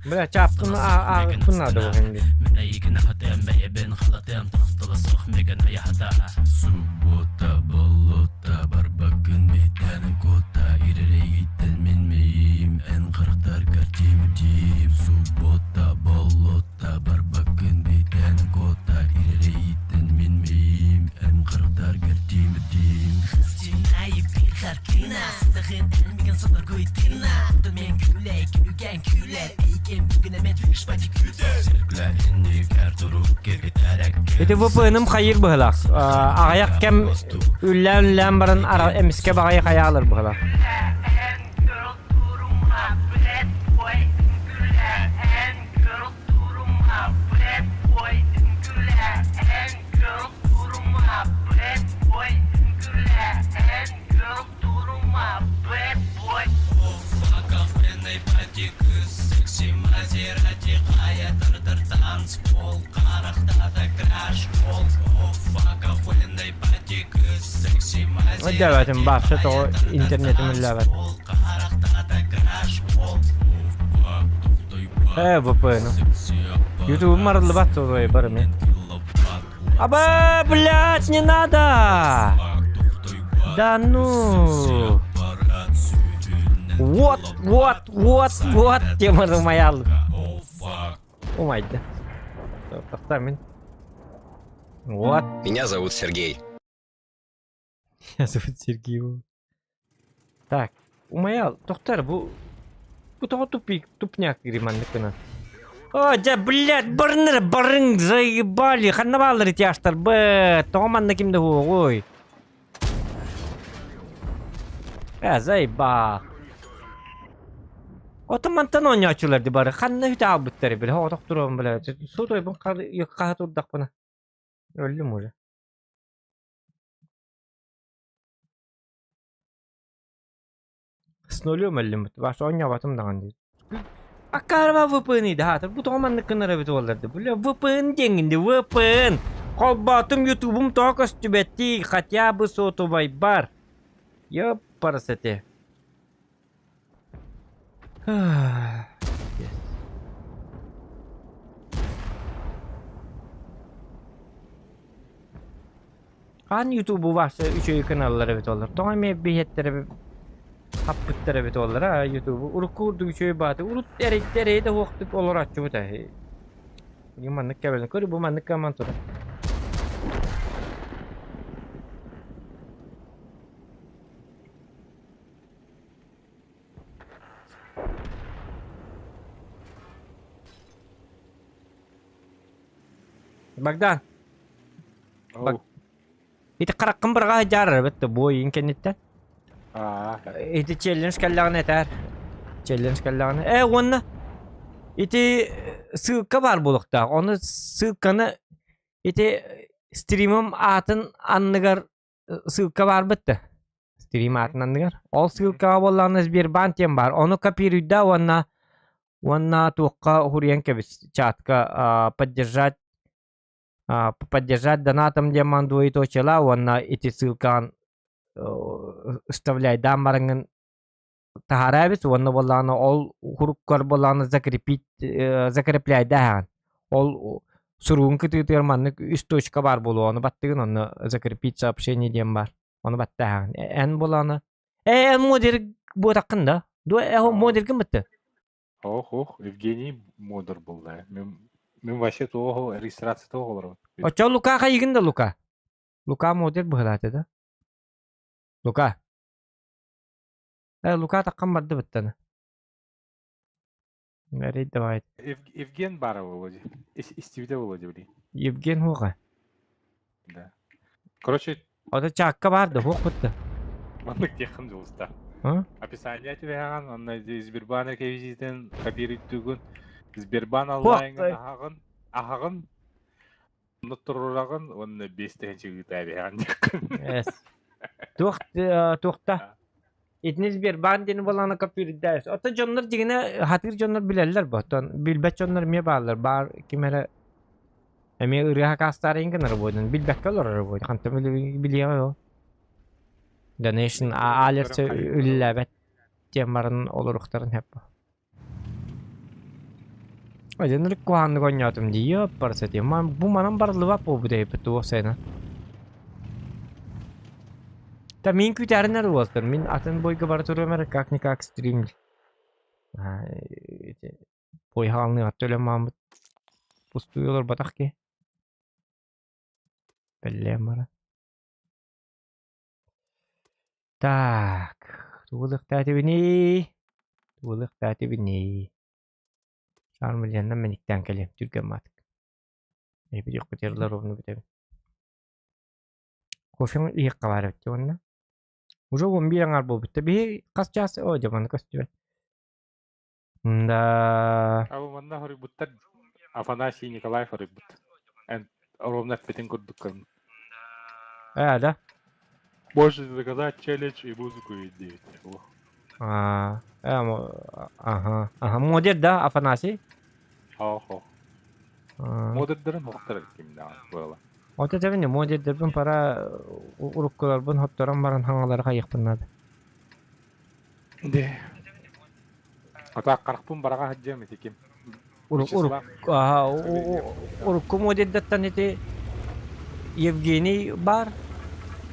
Бля, чаапкын ааҕыппын наада буһун дии. Ити ВПН-ым хайыыр быһылаах. Аҕыйах кэм үллээн-үллээн баран эмискэ баҕайы хайаалар быһылаах. Өйдөөбөтүм, баапса тоҕо интернетим үллээбэт. Э, ВПН. Ютубум арыллыбат туруй бар мен. Аба, блядь, не надо! Да ну! Вот, вот, вот, вот, тема моя. Умайда. Тоқтар Вот. Меня зовут Сергей. Меня зовут Сергей. Так, умаял, тоқтар, бу... Бу тоҕо тупик, тупняк гриманнык гынан. О, дьэ, блядь, барыныр, барың, заебали, ханна бааллар ити аштар, бэ, тоҕо манна ким да хуоҕуй. Э, заебал. Отон мантан оонньооччулар ди бары ханна үтэ аалбыттар били оҕотох туруом бля сутуйбун хаһа турдахпына өллүм уже С нулем өллүм ваш оонньооботум даҕаны дии Акаарба VPN да бу тоҕо маннык гынар эбит буоллар бля VPN диэҥҥин дии VPN холбоотум ютубум тоҕо көстүбэттий хотя бы сотовайбар ёппарасете Хаан ютубу ваше үчүгэй каналлар эбит олор. Тоҕо эмиэ биһиэттэрэ хаппыттар эбит олор а ютубу. Урукку курдук үчүгэй бааты. Урут эрэйдэ эрэйдэ суохтук олорооччубут ээ. Маннык кэбэлэн көр бу маннык каман турар. Богдан. Оу. Ити хараххын быраҕа сылдьаар эбит бу ыйын кэнниттэн. Аа. Ити челлендж кэллэҕинэ этээр. Челлендж кэллэҕинэ. Э уонна ити ссылка баар буолуохтаах. Ону ссылканы ити стримым аатын анныгар ссылка баарбыт да. Стрим аатын анныгар. Ол ссылкаҕа буоллаҕына Сбербанк диэн баар. Ону копируйда уонна уонна туохха уһуруйан кэбис чатка поддержать. Поддержать донатом диэн маан двоеточиела уонна ити ссылкаҕын вставляйдаан бараҥҥын таһаараа эбит уонна буоллаҕына ол куруккар буоллаҕына закрепить закрепляйдааһаҕын ол суругун кытыытыгар маннык үс точка баар буолуо ону баттыгын онно закрепить сообщение диэн баар ону баттааһаҕын эн буоллаҕына э эн модер буотаххын да дуо э модергын бытты Ох, ох, Евгений модер буолла. Мин мин вообще туох регистрация туох олоробут. Оччо Лука хайыгын да Лука Лука модер быһылаата да Лука Э, Лука таххан барды быттаны. Эрий давай. Евген бара Володя. Истибитэ Володя, блин. Евген хуоҕа. Да. Короче, Ото чаакка баар да хуох бытта. Маннык диэххин дьулуста. Описание түбэһэҕин, онно Сбербаан реквизитин копируйдугун, Сбербаан онлайҥын аһаҕын, аһаҕын, онно туруораҕын уонна 5 тыһыынча ыытаа диэххин. Туох туохта? Итини Сбербаан диэн буоллаҕына копируйдаайыс. Оттон дьоннор дьиҥинэ хатыыр дьоннор билэллэр бо. Оттон билбэт дьоннор эмиэ бааллар. Баар ким эрэ эмиэ ырыа хакаастаары гынар буойдун. Билбэккэ олорор буойдун. Хантан билиэҕэ ол. Donation алерсы үлэлээбэт диэн баран олоруохтарын сөп. Одинрик куһааннык оонньоотум дии ёппарса дии. Бу манан барыллыбат буолбут эбиппит туох сайына. Та мин күүтээринэр уолтар. Мин атын бойга бара туруом эрэ как-никак стрим. Бой хаалныгар төлөм мааммыт. Пустую олорботах ки. Бэллээн бара. Так, тугу ылыахтаатыбыный? Тугу ылыахтаатыбыный? Саармыльяннан мэниктээн кэлиэм, түргэн маатык. Эбириэхпитигэр ровно бүтэбин. Кофеҥ иһиэххэ баар эбит уонна. Уже 11 аҥаар буолбут да биһи хас чаас оо дьэ маны көстүбэт. Да. А манна хоруйбуттар Афанасий Николаев хоруйбут. Эн ровно эппитин курдук көрүн. Э, да? Можешь заказать челлендж и музыку индиет. А, ага, ага, модер да, Афанасий? Хо-хо. Модердерин хохтар кимнээх буола. Ото тэбини модердербин пора уруккуларбын хотторон баран хаҥалары хайыахпын наада. Де. Ата харахпын бараҕа сылдьыам ити ким? Урукку модельдаттан ити Евгений бар.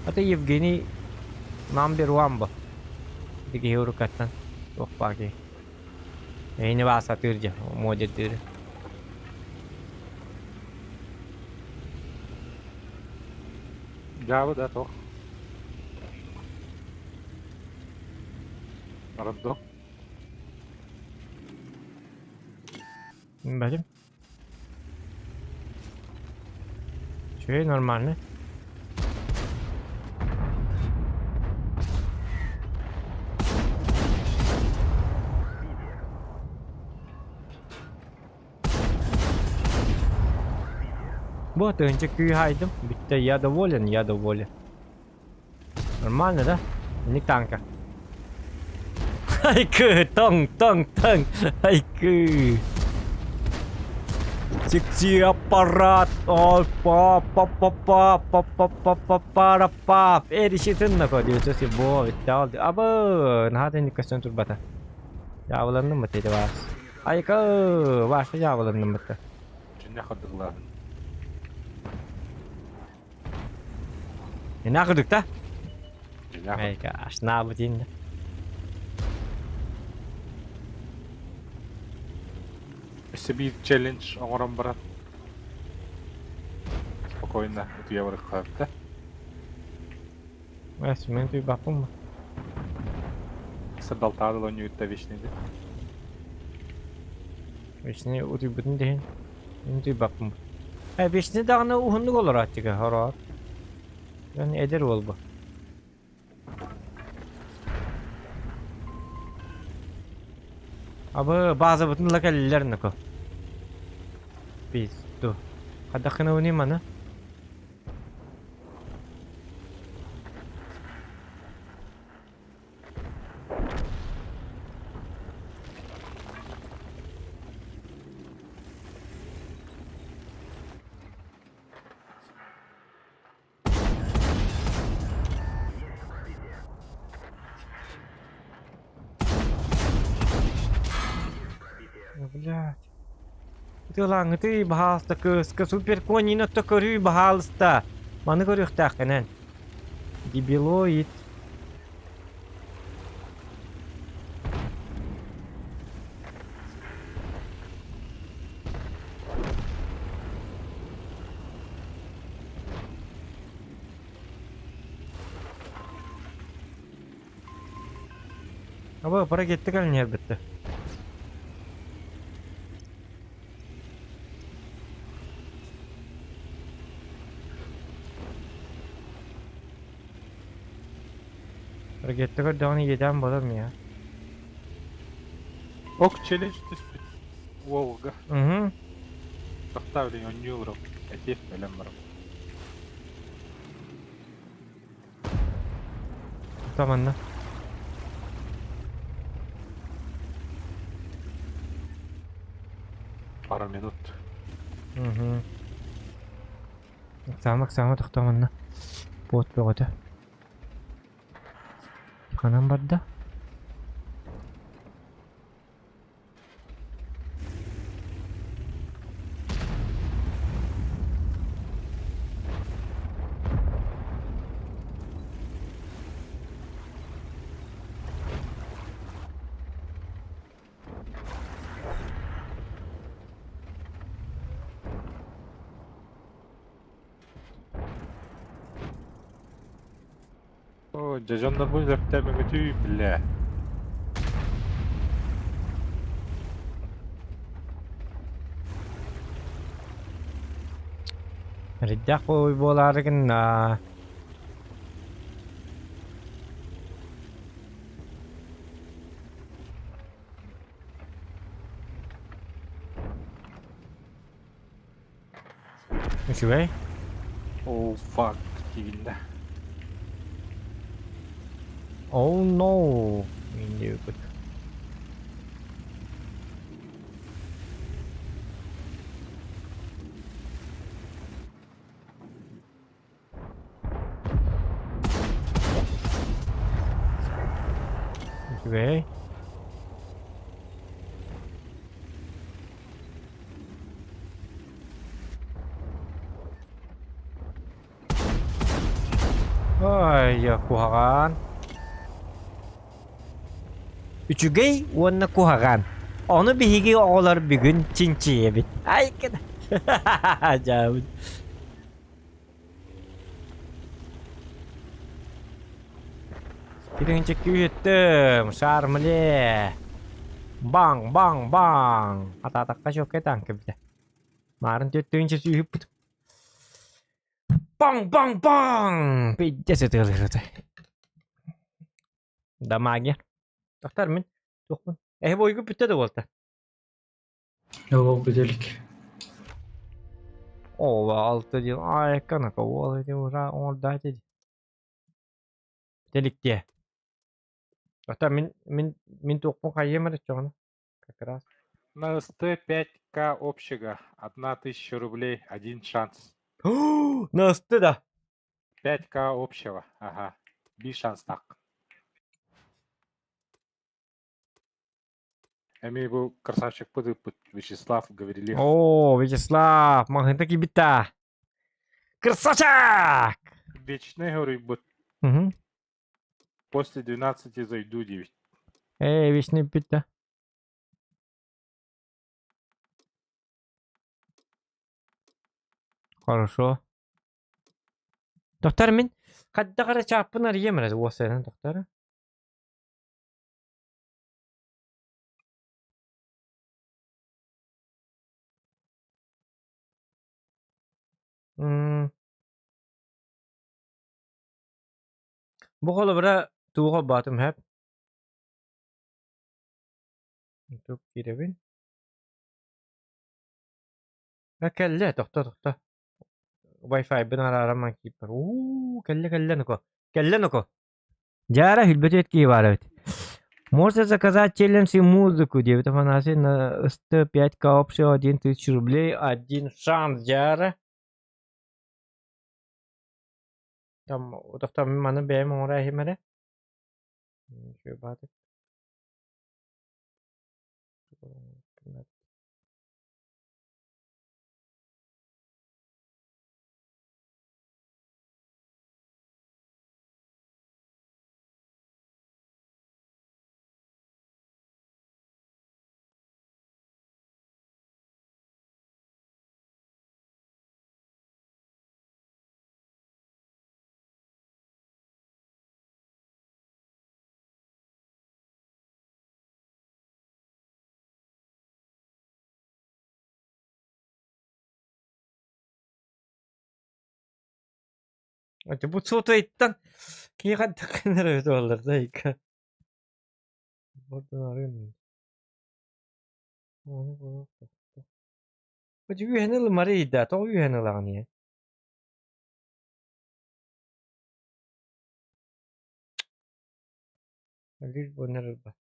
Ата Евгений number one бу. Ити киһи уруккаттан туох баар киһи. Эйини баа сатыыр дьэ модельдыыры. Дьаабы да туох. Роддом. Бэлим. Үчүгэй нормально. Бу тыһыынча күүһэ айдым. Бүттэ, я доволен, я доволен. Нормально, да? Инник танка. Айкы, тоҥ, тоҥ, тоҥ, айкы. Секси аппарат, ой, па па па па па па па па па па Эришитин находится бо бүттэ Абы, наһаа инник көстөн турбата. Дьаабыланным быта ити баас. Айка, баашта дьаабыланным быта. Дьиннэх кырдыклаатын. Ина кырдыкта? Айка, ашнаабытин. Өссө биир челлендж оҥорон баран спокойно утуйа барыахха Эс, мин түйбаппын ба? Сырдалтаады оонньуутта вечный Вечный утуйбутун диһин. Мин түйбаппын. Э, вечный даҕаны уһуннук олорооччуга хороот. Дьон эдэр уол бу. Абы баазабытын ыла кэллилэр ноко. Пизду. Хайдах гынабыный маны? Блядь. Ытыалааҥҥытый, баһаалыста, кыыска супер конины отто көрүүй, баһаалыста. Маны көрүөхтээххинэн. Дебилоид. Аба, пора кетті кәліне бітті. Ракетта көрдөҕүнэ иэдээн буолар миэхэ. Ок, челлендж түспүт. Уолга. Уһу. Тохтоо билин онньуу олором. Этиэх бэлэм барам. Таманна. Пару минут. Уһу. Ыксаама, ыксаама тохтоо манна. Пуот бөҕөтө. Ханан барда? О, дьэ дьоннорбун сөптөөмөҥүтүй, бля. Эрэйдээх буолаары гынна. Үчүгэй. Oh fuck, тигиннэ. Oh no. Миндиэбит. Үчүгэй. Ай, куһаҕан. Үчүгэй уонна куһаҕан. Ону биһиги оҕолор бүгүн чинчийэбит. Ай, дьаабыт. Биринчи күүттүм, шармле. Баҥ, баҥ, баҥ. Атаатахха чуоккай таанка эбитэ. Маарын түөртүүнчэ сүүһүппүт. Баҥ, баҥ, баҥ! Пиздец ытыалыыр Да магия. Тохтор мин туохпун. Эһи бойгу бүттэ да буолта. Ол бүтэлик. Оо, алта диэн айка на кого эти уже оҥордоот ди. Бүтэлик диэ. Оттон мин мин мин туохпун хайыам эрэ чоҕуна. Как раз. На СТ 5К общего 1000 рублей, один шанс. Насты да. 5К общего, ага. Биир шанстаах. Эмиэ бу красавчикпыт ыыппыт Вячеслав Гаврилев. Оо, Вячеслав, маҕаһыынта киирбит Красавчик! Вечный хоруйбут. Мгм. После 12 зайду 9. Ээ, вечный ыппыт да. Хорошо. Доктор мин хайдах эрэ чааппын арыйыам эрэ уоссайынан доктор. М Бу холобура тугу холбоотум сөп? Тук киирэбин. А кэллэ, тохто, тохто. Wi-Fi-бын арааран киирбэр. Уу, кэллэ, кэллэ, ну-ка. Кэллэ, ну-ка. Дьаара хүлбэтиэт киһи баар эбит. Можно заказать челлендж и музыку, диэбит Афанасий на СТ5К общего 1000 рублей, один шанс, дьаара. Там, тохто маны бэйэм оҥоро иһим эрэ. Үчүгэй баатык. Бу сотуйттан киһи хайдах гынар эбит буоллар да ыйга. Үөһэни ылымары ыйда, тоҕо үөһэни ылаҕын ийэ? Лишь бы ылбат.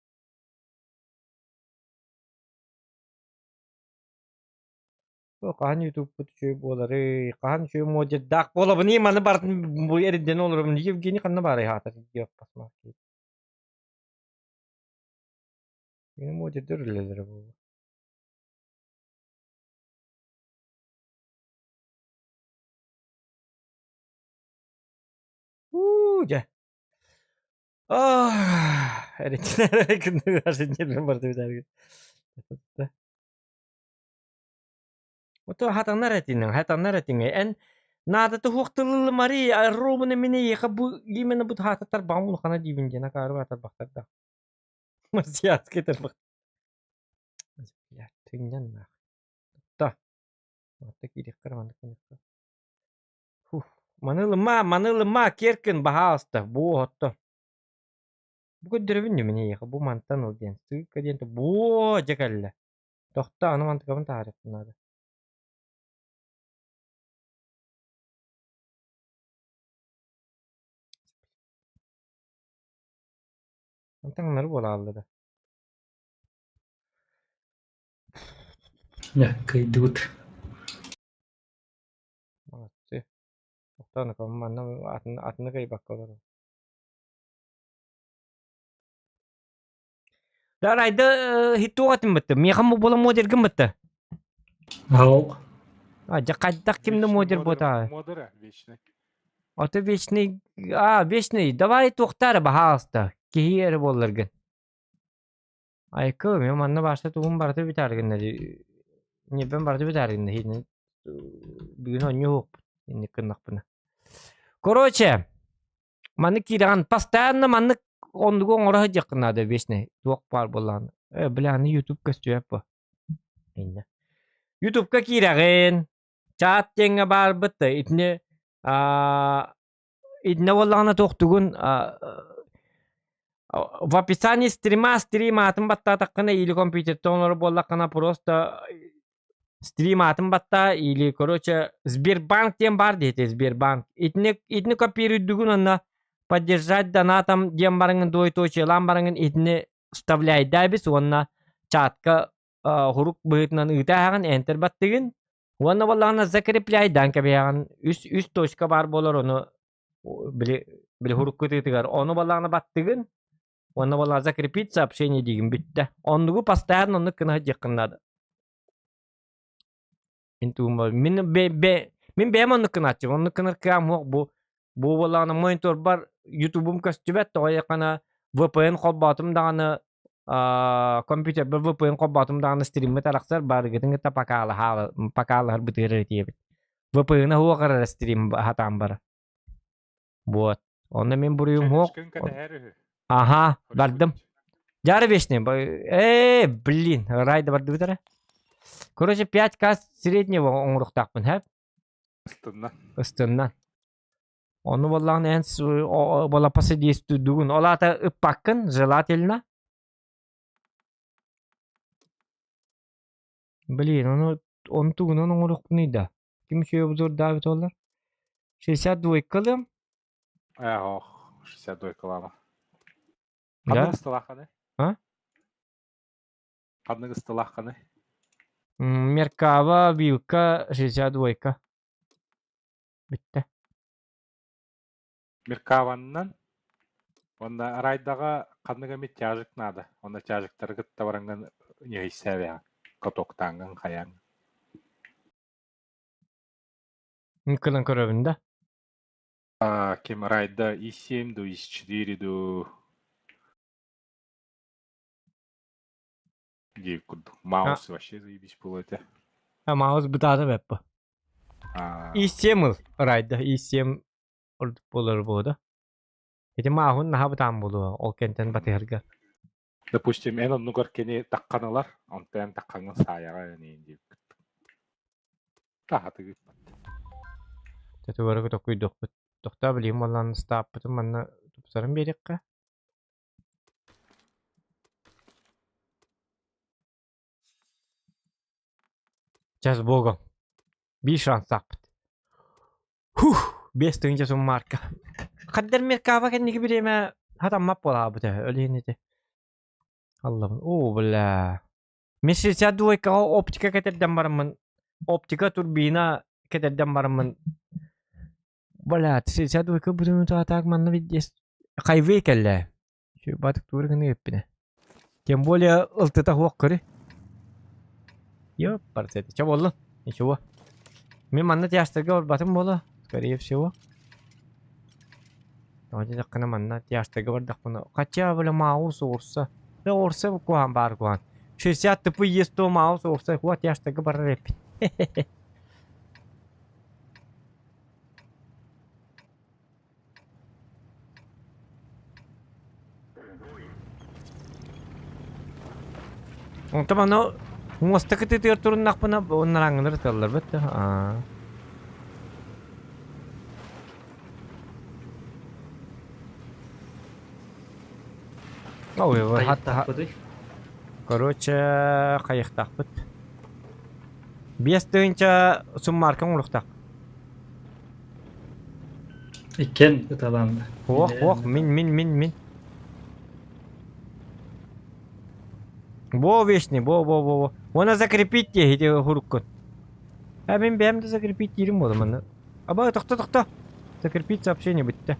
Хаһан ютубпут үчүгэй буоларый, хаһан үчүгэй модердаах буолабыный, маны барытын бу эрдэн олоробун. Евгений ханна баарый аата Кини модердер үлэлэрэ буолуо. Уу дьэ. Ах, Ото хатанар этиҥ, хатанар этиҥ. Эн наадата суох тылылымарый, ровно мин эйиэхэ бу именно бу хаататтар баҕам улахана диибин диэн акаары баатарбахтар да. Марсианскай тарбах. Блядь, тыынньан нах. Та. Манна киириэххэ эрэ, манна киириэххэ. Фух. Маны ылыма, маны ылыма, киэркин, баһаалыста, бу оһотто. Бу көрдөрөбүн дии мин эйиэхэ, бу мантан ыл диэн, ссылка диэн, буо дьэ кэллэ. Тохтоо, аны мантыкабын таһаарыахпын наада. Таҥнары буола хаалла да. Дьэ, кыайдыбыт. Молодцы. Тохтоо, манна атын атыны кыайбакка олоробун. Дарайда хитуга тимбитте. Миэхэ буола модергын бытта. Ау. А, дьэ хайдах кимде модер буотаа? Модера вечный. Ото вечный, а, вечный, давай туохтаары баһаалыста. Киһи эрэ буолларгын. Айкы, мен манна башта тугум барыта бүтааргын Небен барыта бүтааргын хин бүгүн онньу инник гыннахпына. Короче, Маннык киирэҕин постоянно маннык оннугу оҥоро сылдьыаххын наада вечный туох баар буоллаҕына. Э, бля, аны YouTube көстүбэт буо. Иннэ. Ютубка киирэҕин, чат диэҥҥэ баарбыт да итини аа итиннэ буоллаҕына туохтугун в описании стрима стрим аатын баттаатаххына или компьютертан олорор буоллаххына просто Стрим аатын баттаа или короче Сбербанк диэн баар диэтэ Сбербанк. Итини итини копируйдугун онно поддержать донатом диэн бараҥын двоеточиелаан бараҥын итини вставляйдаабис уонна чатка хурук быһыытынан ыытааһаҕын энтер баттыгын уонна буоллаҕына закрепляйдаан кэбиһэҕин үс үс точка баар буолар ону били били хурук кытыытыгар ону буоллаҕына баттыгын уонна буоллаҕына закрепить сообщение диигин бүттэ оннугу постоянно оннук гына сылдьыаххын наада Мин тугум мин бе, бе, мин бэйэм оннук гынааччыбын. Оннук гынар кыам суох бу бу буоллаҕына мониторбар ютубум көстүбэт тоҕо диэххинэ VPN холбоотум даҕаны компьютербар VPN холбоотум даҕаны стриммит арахсар барыгытын кытта покалаһа покалаһарбытыгар эрэ тиийэбит. VPN-а суох эрэ стрим хатаан барар. Вот. Онно мин буруйум суох. Аха, бардым. Дьары вечный. Э, блин, райда бардыбыт эрэ. Короче, 5К среднего оҥоруохтаахпын, һэ? Ыстынна. Ыстынна. Ону буоллаҕына эн буола посодействуйдугун. Ол аата ыппаккын, желательно. Блин, ону ону тугунан оҥоруохпунуй да? Ким үчүгэй обзордаабыт буоллар? 62 ылыам. Э, ох, 62 лама. Да? Ханнык ысталааххыный? А? Ханнык ысталааххыный? Меркава, вилка, 62. Бүттэ. Меркаваннан уонна Райдаҕа ханнык эмит тяжик наада. Онно тяжиктары кытта бараҥҥын ньыһыйсээбэҕин, катоктааҥҥын хайаҥ. Кылан көрөбүн да. А, ким Райда И7 ду, И4 ду диир курдук. Маус вообще заебись было этэ. А маус бытаата бэппэ. И7 ыл Райда И7 ордук буолар буолда. Ити маахун наһаа бытаан буолуо ол кэнтэн батыһарга. Допустим, эн оннугар кини тахханылар, онтон эн таххаҥҥын саайаҕа эниин диэбиккит. Таһатыгыппат. Тэтугары токуйдуохпут. Тохтоо билигин буоллаҕына ыстааппытын манна тупсаран биэриэххэ. Сейчас богом. Биир шанстаахпыт. Хух! 5000 суммаарка. Хаддар Меркава кэнники бириэмэ хатаммат буолаабыт ээ, өлүөн ити. Аллабын. Оо, бля. Мен 62-га оптика кэтэрдэн бараммын, оптика турбина кэтэрдэн бараммын. Бля, 62 бүтүн атаак манна видес. Хайвей кэллэ. Батык тур гына өппүнэ. Тем более ылтыта хуох көрү. Ёппарсет. Чэ буоллун. Ничего. Мин манна тяжтарга барбатым буолуо, скорее всего. Тоҕо диэтэххинэ манна тяжтарга бардахпына хотя бля маус уурса. Да уурса куһаан баар куһаан. 60 тп есть то маус уурса куа тяжтарга барар эппит. Онтон аны муоста кытыытыгар туруннахпына уоннараҥҥылар ыталларбыт да аа Ой, Хайыктаахпытый? Короче, хайыктаахпыт. 5000 суммарка оҥоруохтаах. Иккен ыталаан да. Ох, ох, мин, мин, мин, мин. Бо вечный, бо, бо, бо, бо. Оны закрепить дии хуруккун. А мин бэйэм да закрепить диирим буолла манна. Аба, тохто, тохто. Закрепить сообщение бүттэ.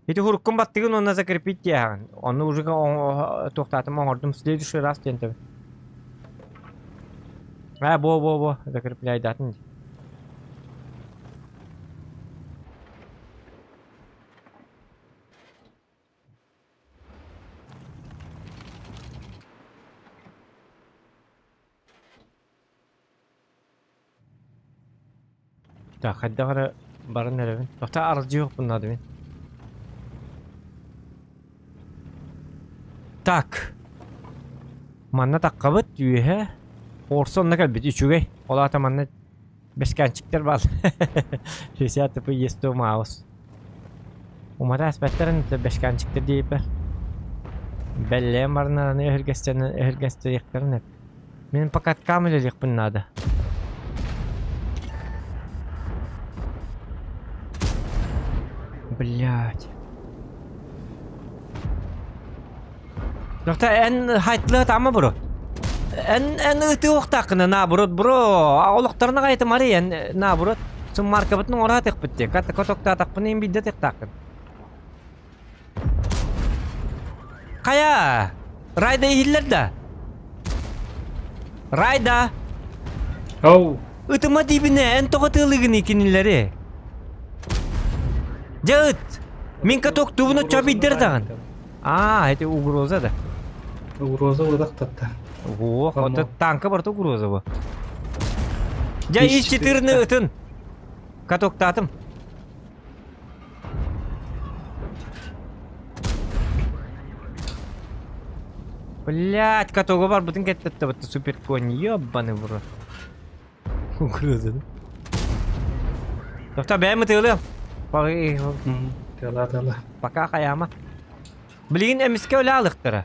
Ити хуруккун баттыгын уонна закрепить диэҕин. Ону уже туохтаатым оҥордум. Следующий раз диэн тэбин. А, бо, бо, бо, закрепляйдатын. Так, хайдах эрэ баран эрэбин. Тоқта аралдьыйыахпын наада мин. Так. Манна таххабыт үөһэ. Орса онно кэлбит үчүгэй. Ол аата манна бэскээнчиктэр баал. 60 тп есть маус. Умата аспаттарын бэскээнчиктэр диэбиппэр. Бэллээн баран аны өһүргэстэн өһүргэстэриэхтэрин эп. Мин пока каткам үлэлиэхпин наада. Блять. Доктор, эн хайтлыа таама бро. Эн эн ытыохтааххына наоборот бро. Олохторун аҕай эн наоборот. Суммаркабытын оҥораатыахпыт дии. Катоктаатахпын ин биирдэ тыктааххын. Хайа! Райда иһиллэр да? Райда! Оу! Ытыма диибинэ, эн тоҕо тыалыгыный кинилэри? Дьэ ыт! Мин катоктуубун оччо биирдэр даҕан. Аа, это угроза да. Угроза удахтатта. Ох, это танка барыта угроза бу. Дьэ, ис четырны ытын. Катоктаатым. Блять, катога барбытын кэттэттэбит супер конь, ебаный в рот. Угроза, да? Тоқта бэйэм ытыалыам. Тыала тыала. Пока хайаама. Билигин эмискэ өлө алыктара.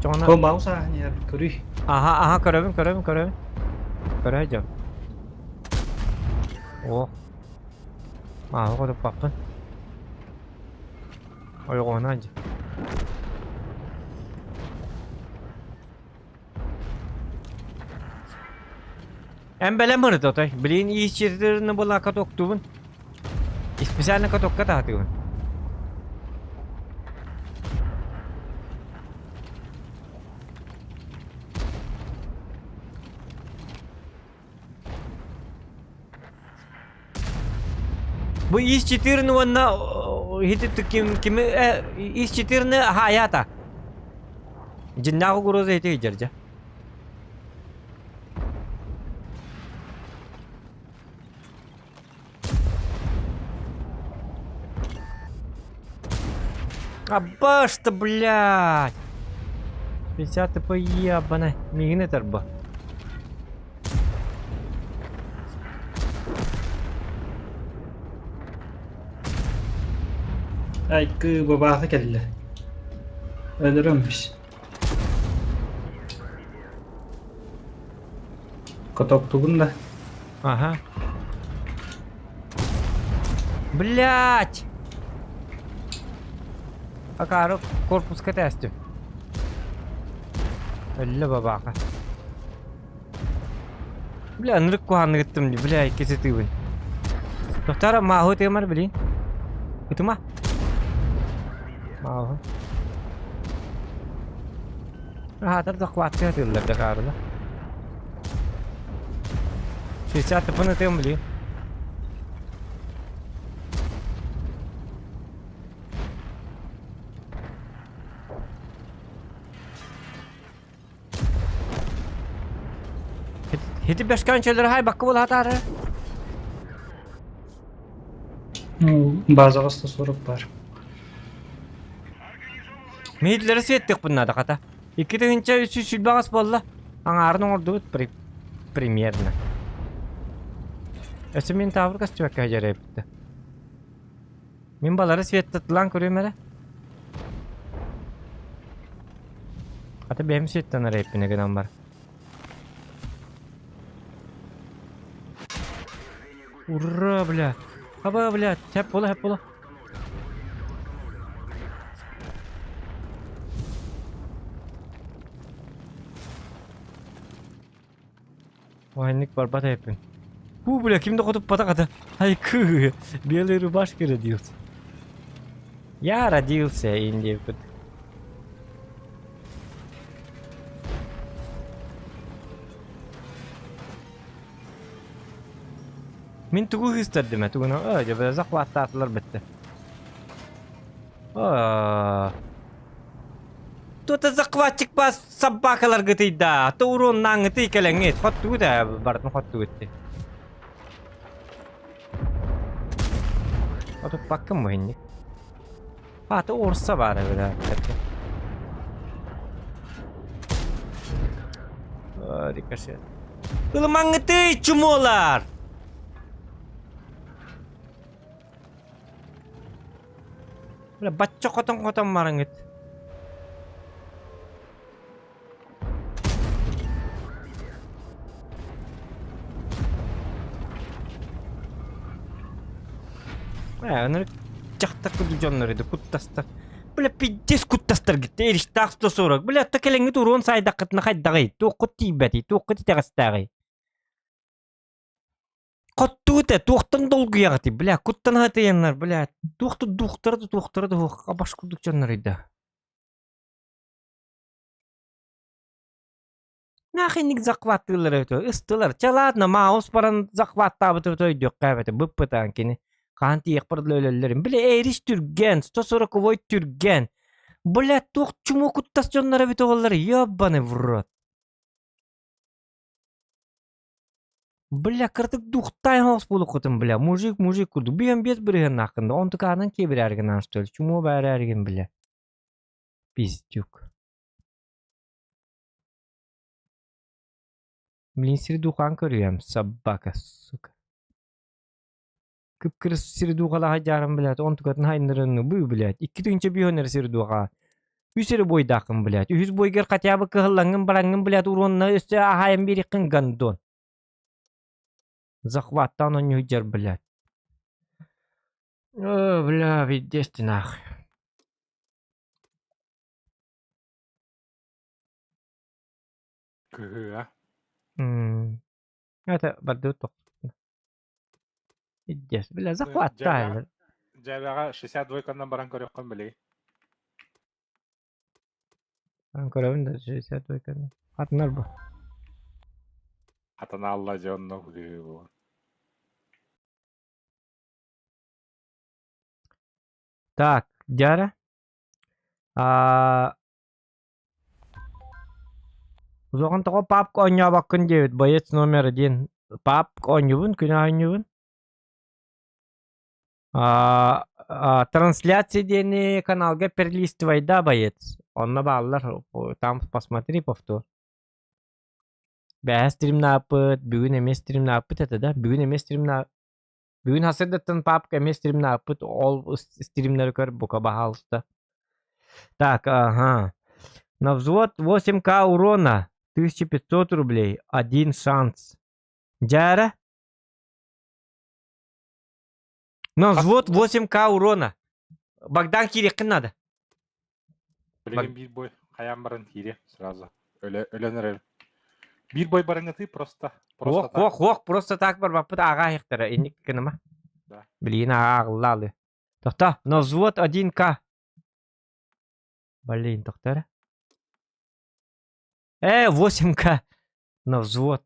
О, маус ааһан көрүй. Аха, аха, көрөбүн, көрөбүн, көрөбүн. Көрө дьон. О. Ааһы хотуппаппын. Ойоҕоһуна дьэ. Эн бэлэм ырыт отой. Билигин иис була катоктуубун. Специально катокка таһатыыбын. Бу ис четырны уонна ким кими ис четырны хаята. Дьиннээх угроза ити дьэрдьэ. Абашта, блядь! 50 ТП ебаный. Миигин этэр бу. Айкы бабааха кэллэ. Өлөрөммүс. Котоктугун да. Ага. Блять! Акаары корпуска тээстим. Өллө бабааха. Бля, ынырык куһааннык ыттым дии, бля, икки сытыыбын. Тохтоор, мааһы ытыамар билин. Ытыма. Мааһы. Аһаатар захватка ытыыллар да каарыла. 60 тыпын ытыам билин. Хити бэскэнчэлэр хай бакка буолаатаары. Ну, базаҕа 140 бар. Миитлэри сиэттиэхпин наада хата. 2328 буолла. Аҥаарын оҥордубут при... примерно. Өссө мин таабыр көстүбэккэ дьэрэйбитте. Мин балары светтатылаан көрүөм эрэ. Хата бэйэм светтан эрэйппинэ гынан бар. Ура, бля! Хаба, бля! Тэп була, хэп була. Уһаннык барбат эбиппин. Һуу, бля, ким да хотуппатах ата. Айкы, белый рубашка родился. Я родился, Индия. Мин тугу ыыстардым тугуна өө дьэ захваттаатылар бүттэ. Тута захватчик бас собакаларгытыйда. То уруоннааҥҥытый кэлэҥҥит. Хоттугут ээ барытын хоттугут дии. Отуппаккын муһинник. Аата уурса баар эбит Рикошет. Ылымаҥҥытый, чумолар! Бля, бачча хотон-хотон бараҥыт. Ээ, ынырык дьахтар курдук дьоннор ити куттастар. Бля, пиздец куттастар гитте, эриштаах 140. Бля, та кэлэҥҥит уруон сайдаххытына хайдаҕый? Туоххут тиийбэтий, туоххут итэҕэстээҕий? Хоттугут ээ, туохтан долгуйаҕытый, бля, куттана сатыйаннар, бля, туох да дуохтара да туохтара да суох абаш курдук дьоннор да. Нахрен захваттыыллар эбит ыстылар. Чэ ладно, Маус баран захваттаабыт эбит өйдүөххэ эбит быппытаан кини. Хаан тиийиэхпэр дылы өлөллөрүн. Бile Эрис түргэн, 140 түргэн. Бля, туох чумо куттас дьоннор эбит оҕолор, ёбаный в рот. Бля, кырдык духтай хаос буолуккутун, бля, мужик мужик курдук. Бүһэн биэс бырыһыаннааххын да, онтукаанан киэбирээргин что ли, чумо баарааргин, бля. Пиздюк. Блин, сири духаан көрүөм, собака, сука. Кып-кырыс сири духалаах дьаарым, блядь, онтукатын хайнарыҥҥы быы, блядь. Икки тыһыынча бүһүөн эрэ сири духа. Үс эрэ буойдааххын, блядь. Үһүс буойгар хотя бы кыһаллаҥҥын бараҥҥын, блядь, уруонна өссө аһаайан биэриэххин гандон. Захваттаан онньуйдьар, блядь. О, бля, пиздец ты нахуй. Кыһыа. М. Это бардыбыт тохтотно. Пиздец, бля, захваттаан. Дьээбэҕэ 62-каннан баран көрүөххүн билигин. Көрөбүн да 62 Хатынар бу. Хатанаалла дьэ онно кыһыы буолан. Так, дьара. А Улахан тоҕо папка оонньообоккун диэбит боец номер один. Папка оонньуубун, күнэ оонньуубун. А, трансляция диэни каналга перелистывай да боец. Онно бааллар, там посмотри повтор. Бэҕэһээ стримнааппыт, бүгүн эмиэ стримнааппыт этэ да? Бүгүн эмиэ стримна... Бүгүн сарсыардаттан папка эмиэ стримнааппыт, ол стримнары көр, бука баһаалыста. Так, ага. На взвод 8к урона, 1500 рублей, один шанс. Дьээрэ? На взвод 8к урона. Богдан киириэххин надо. Билигин биир бой хайаан баран киириэ сразу. Өлө, өлөн эрэр. Биир бой барыҥытыы просто. Просто Ох, ох, ох, просто так барбаппыт ааҕа аһыахтара. Инник гыныма. Да. Билигин ааҕылла алы. Тохто, на взвод 1к. Блин, тохто эрэ. Э, 8к на взвод.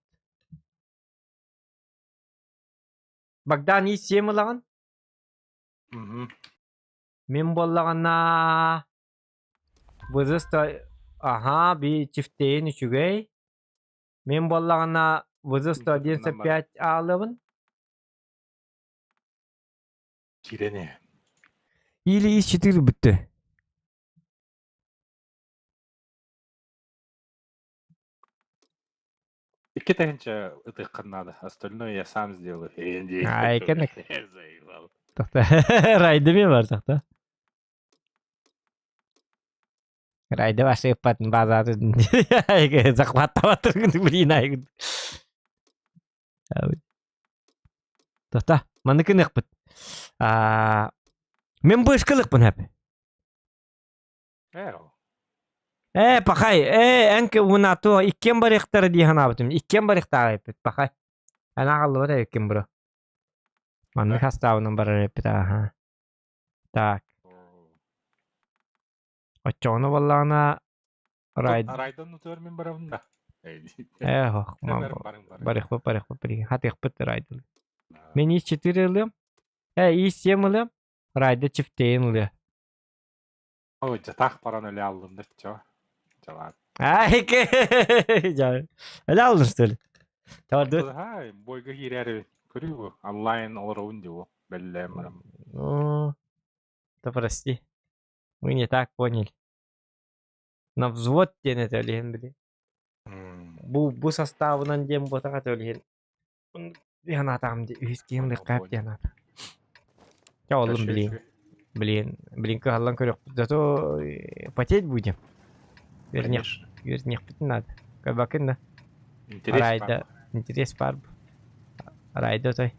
Богдан И7 ылаҕын? Мгм. Мин буоллаҕына ВЗ аһаа би чифтейин үчүгэй. Мин буоллаҕына ВЗ-111 аалабын. Киирэни. Или ис-4 бүттэ. Икки тыһыынча ытыаххын наада, остальное я сам сделаю. Ай, кэнник. Тохта. Райда мен бар тохта. Райда вообще ыппатын базары захваттап блин ай. Тохта, маннык ыныахпыт. Мен бышкылыкпын хэп. Ээ, пахай, ээ, эн унаату иккиэн барыахтара дии санаабытым. Иккиэн барыахтаах эппит, пахай. Эн аҕаллыбат эбиккин бро. Маннык хастаабынан барар эппит, аха. Так. Оччоҕуна буоллаҕына Райд... Райдан утуар мин барабын да. Ээ, ох, барыахпыт, барыахпыт, билигин хатыахпыт Райдан. Мин ис-4 ылыам. Ээ, ис-7 ылыам. Райда чифтейин ылыа. Ой, дьатаах баран өлө аллым да чё. Дьалаат. Ай, Өлө аллын что ли? Таварды. Хай, бойга киирээри көрүү бу. Онлайн олоробун дии Бэллээн барам. Ну, да прости. Мы не так поняли. На взвод диэн этэ олиһин били. Бу бу составынан диэн буотах этэ олиһин. Диэн ди үһүс киһим лыккаап диэн аата. Ча оллум блин. Блин, блин кыһаллан көрүөхпүт. Зато потеть будем. Вернее, вернехпитин надо. Кабакын да. Интерес Райда. Интерес бар. Райда той.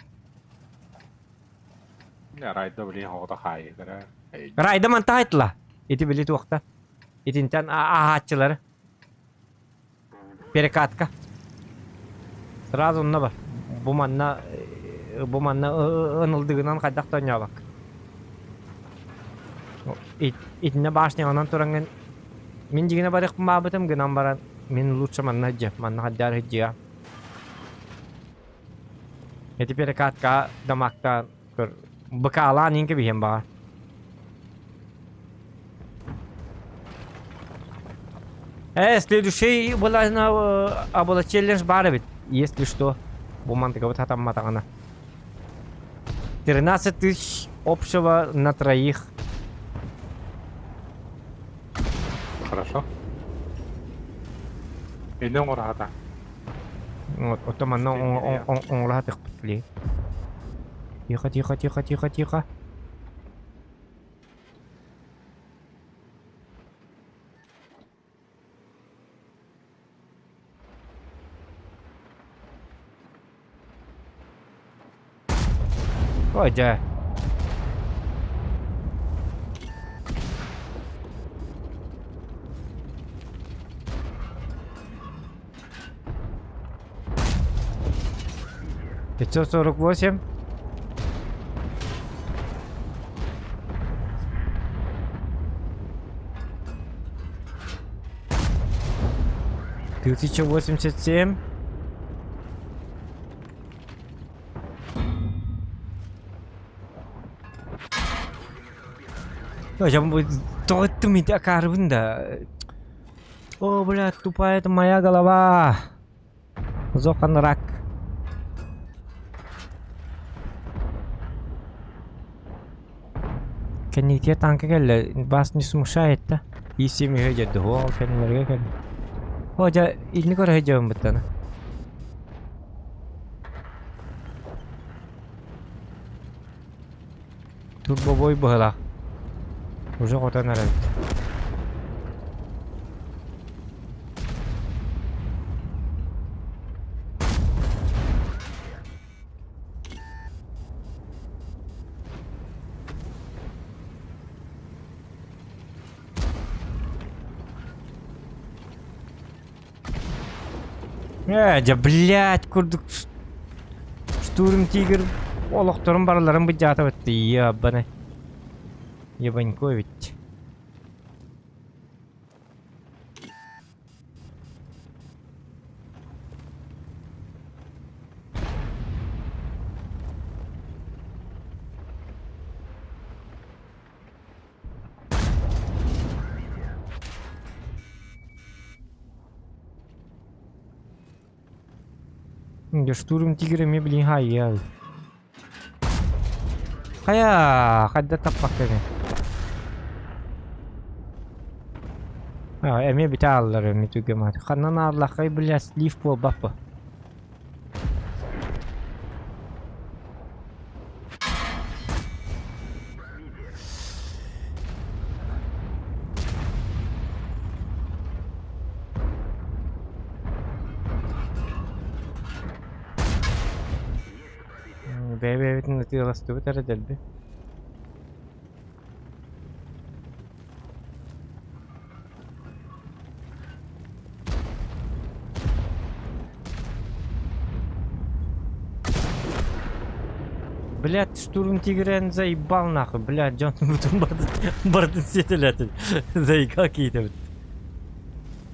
Райда блин оҕото хаайыгара. Райда мантаайтла. Ити били туохта. Итинтэн ааһааччылары. Перекатка. Сразу онно бар. Бу манна бу манна ынылдыгынан хайдах да оонньообок. Итиннэ башняҕынан тураҥҥын мин дьигинэ барыахпын баабытым гынан баран мин лучше манна сылдьыам манна сылдьаар сылдьыам. Ити перекатка дамактаан көр быкаалаан иин кэбиһиэм баҕар. Э, следующий была на была челлендж баар эбит, если что. Бу мантыгабыт хатамматаҕына. 13 тысяч общего на троих. Хорошо. Эне оҥорохата. Вот, ото манна оҥорохатыхпыт били. Тихо, тихо, тихо, тихо, тихо. Ой, дьэ. 548. 1087. Тоҕо акаарыбын да. О, бля, тупая это моя голова. Зохан рак. Кэнниитигэр танка кэллэ, бас не смущает да. Иисим үһэ дьэ ол кэннилэргэ кэллэ. О, дьэ, илини көрө сылдьабын быттана. Турбобой быһылаах. Уже хотон эрэбит. Ээ, дьэ, блядь, курдук Штурм Тигр олохторун барыларын быдьаата бытты, ебаный. Ебанько ведь. Дьэ, штурм тигр эмиэ билин хаайыал. Хайа, хайда таппакка А, эмиэ бүтэ ааллар эмиэ түгэм Ханнан ааллаххай, бля, слив буолбаппа. Бэйэ-бэйэбитин ытыаластыбыт эрэ дэлби. Блядь, штурм тигрен заебал нахуй, блядь, дьон бутун бардын сиэтэлээтин. Зайка киитэбит.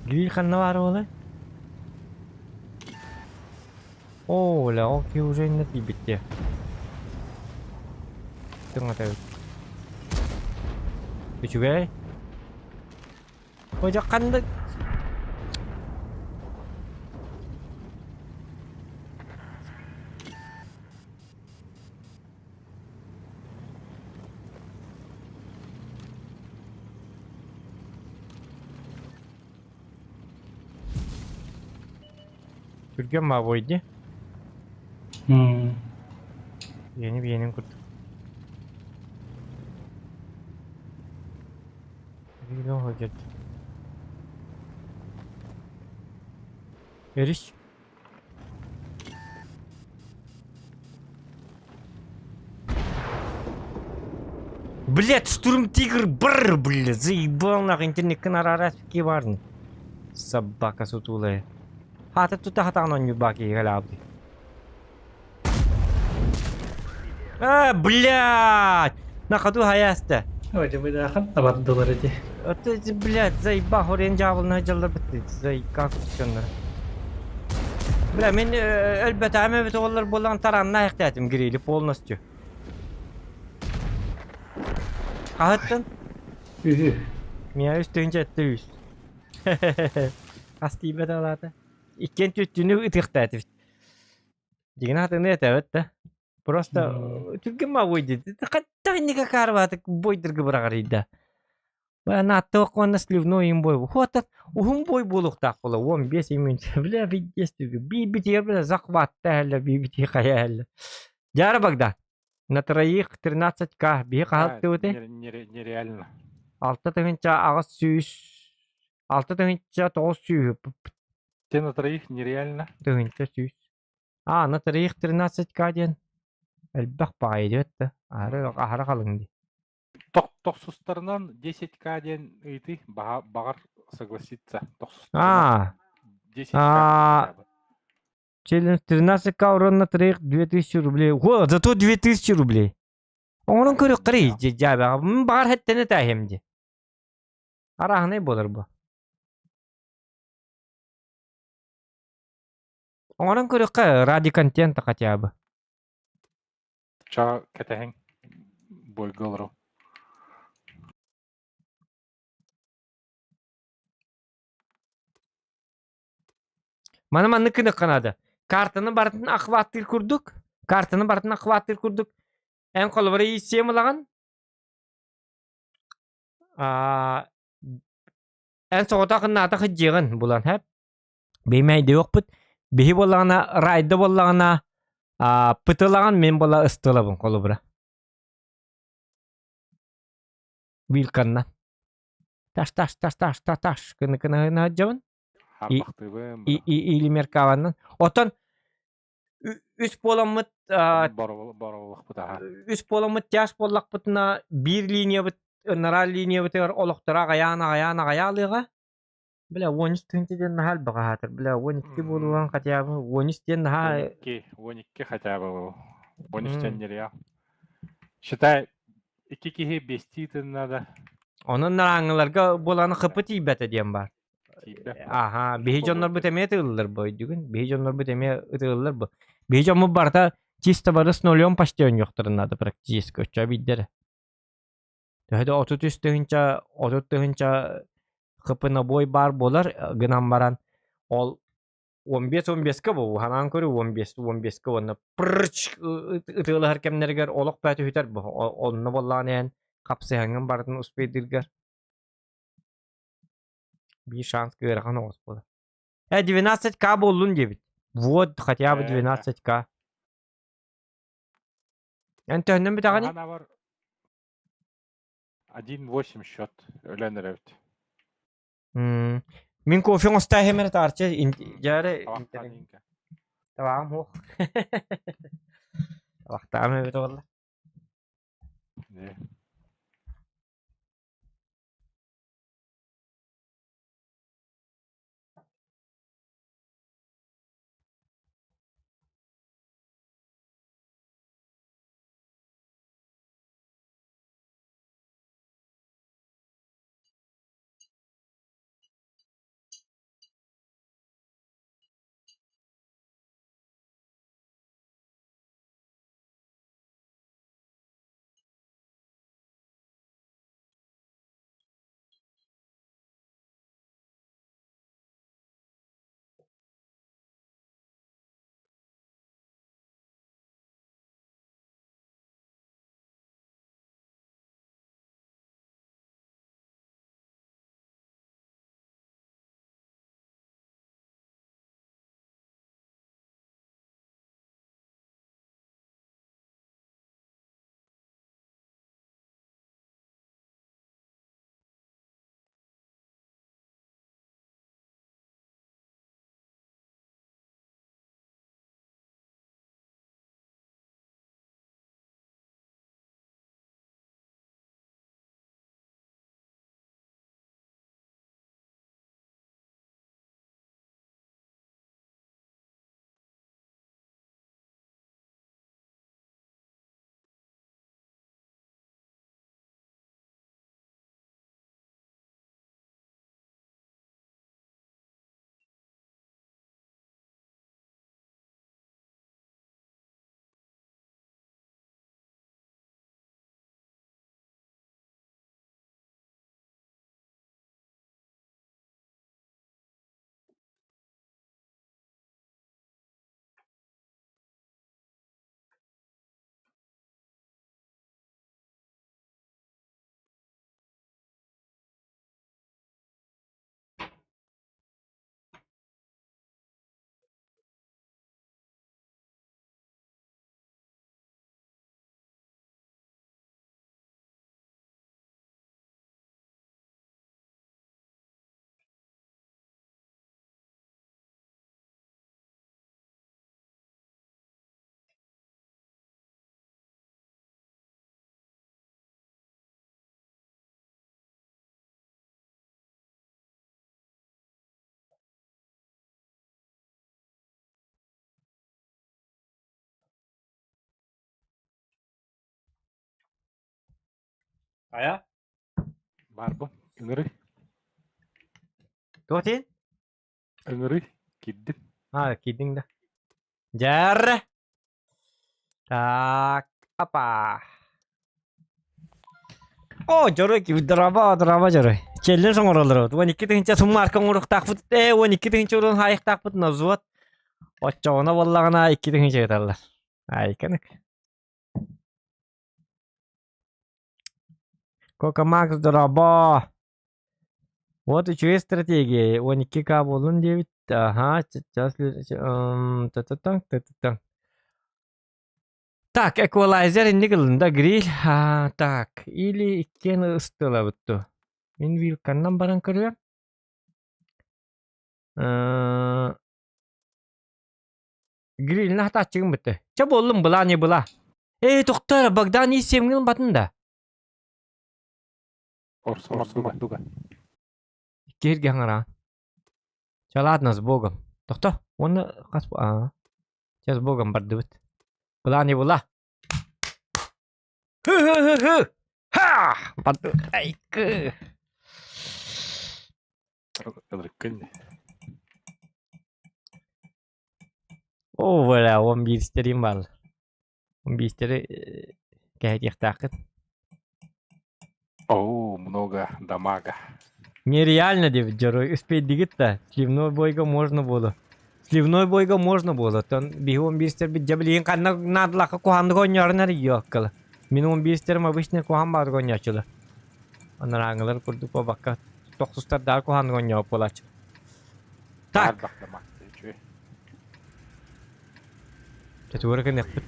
Гриль ханна баар буолай? Оо, бля, ол киһи уже иннэ тиийбит Тыҥатабыт. Үчүгэй. Ой, ханна Түргэн маабой дии. Биэни биэнин курдук. Эриш. Блять, штурм тигр бар, блядь, заебал нахуй, интернеккин араарас барны. Собака сутулая. Хаата тута хатаан оонньуурбаа киһи кэлээбит. А, блядь! На ходу хаяста. Ой, дьабыйдаахын абардылар ити. Это, блядь, заебал, хорен дьаабылына дьаллар бытты. Зайка куччаннар. Бля, мен өлбөтөм эбит оҕолор буолан таранна айахтаатым грили полностью. Хаһыттан? Үһү. Мия үс тыһыынча этте үс. Хас тиийбэт алаата. Иккиэн түттүнү ытыахтаатыбыт. Дигин атыны этэбит да. Просто түргэн ма бойды. Хатта инника карватык бойдыргы быраҕарыйда. Нааттыах уонна сливной им бой. Хуата уһун бой буолуохтаах буола. 15 минут. Бля, пиздец Биибитигэр бля захватта әллә биибити хайа әллә. Дьара Богдан. На троих 13к. Биһи хаһыттыбыты. Нереально. Алта тыһыынча аҕыс сүүс алта тыһыынча тоҕус сүүһү Те на троих нереально. Тыһыынча сүүс. А, на троих 13к диэн элбэх баҕайы диэт да. Аһара аһара халыҥ дии. Тохсустарынан 10к диэн ыйытыы баҕар согласиться. Тохсустарынан А, 10к. а, челлендж 13к урон на троих 2000 рублей. О, зато 2000 рублей. Оҥорон көрүөххэрий дьээбэҕэ. Баҕар хэттэн этээһим дии. Арааһынай буолар бу. Оҥорон көрүөххэ ради контента хотя бы. Ча кэтэһиҥ бойга олору. Маны маннык гыныахха наада. Картаны барытын охваттыыр курдук. Картаны барытын охваттыыр курдук. Эн холобура ииссиэм ылаҕын. Аа, эн соҕотох наата хыдьыаҕын булан хэп. Бимэйдиэхпит. Биһи буоллаҕына, райда буоллаҕына, аа, пытылаҕын мин буола ыстылабын холобура. Вилканна. Таш таш таш таш таш таш гына гына гына сылдьабын. Харбахтыыбын И, и, или меркаваннан. Оттон үс буоламмыт бороволохпут аха. Үс буоламмыт тяж буоллахпытына биир линиябыт ынараа линиябытыгар олохторо аҕайаан аҕайаан аҕайаалыаҕа. Бля, 13 тыһыынча диэн наһаа элбэх аһаатар. Бля, 12 буолуон хотя бы 13 диэн наһаа 12, 12 хотя бы 13 диэн нереал. Считай, икки киһи бестии тыннада. Онон нарааҥҥыларга буолан хыпы тиийбэтэ диэн баар. Тиийбэт. Аха, биһи дьоннорбут эмиэ ытыыллар бу өйдүгүн. Биһи дьоннорбут эмиэ ытыыллар бу. Биһи дьоммут барыта чисто бары с нулем почти оонньуохтарын наада практически оччо биирдэрэ. Төһө да 33 тыһыынча, 30 тыһыынча хп-набой баар буолар гынан баран ол 15-15-ка бу ханаан көрүү 15-15-ка уонна пррч ытыалаһар кэмнэригэр олох бэт үһүтэр бу онно буоллаҕына эн хапсыһаҥҥын барытын успейдыыргар биир шанс ыарахан оҕус буолар. Э 12к буоллун диэбит. Вот хотя бы 12к. Эн төһөннөн бүтэҕиний? 1-8 счет өлөн эрэбит. Мин кофе оҥостоо эрэ таарча дьээрэ Табаҕым суох. Табахтаам эбит буолла. Хайа? Баарбын. Ыҥырый. Туох диэн? Ыҥырый. Киирдим. А, киирдиҥ да. Дьэр. Так, апа. О, дьоруой драба, драба дьоруой. Челлендж оҥороллор. 12 тыһыынча суммаарка оҥоруохтаахпыт. Ээ, 12 тыһыынча урун хаайыахтаахпыт на взвод. Оччоҕуна буоллаҕына 2 тыһыынча ыыталлар. Айканык. Кока Макс дорообо. Вот үчүгэй стратегия. 12К буоллун диэбит. Аха, сейчас та-та-таҥ, та-та-таҥ. Так, эквалайзер инник ылында гриль. А, так, или иккиэн ыстылабыт дуо? Мин вилканнан баран көрүөм. Э, Гриль хатааччыгын бытты. Чэ буоллум, была не была. Эй, тохтор, Богдан ис семгин батын да. Орсу мордуга. Киһиргэ хаҥараан. Чэ, ладно, с Богом. Тохто, уонна хас а, Чэ, с Богом бардыбыт. Была не была. Хы-хы-хы-хы! Ха! Барды. Айкы. Ылырыккын. О, бля, он биирстерим баар. Он биирстэри кэһэтиэхтээххит. Оу, много дамага. Нереально диэбит дьоруой успейдигит да. Сливной бойга можно было. Сливной бойга можно было. Тон биһи он биирстербит дьэ билигин ханна наадалаахха куһааннык оонньоорун эрийиоккала. Мин он биирстерим обычный куһаан баар оонньооччулар. Анарааҥылар курдук буолбакка тохсустардаах куһааннык оонньообут буолааччы. Так. Четверо гыныахпыт.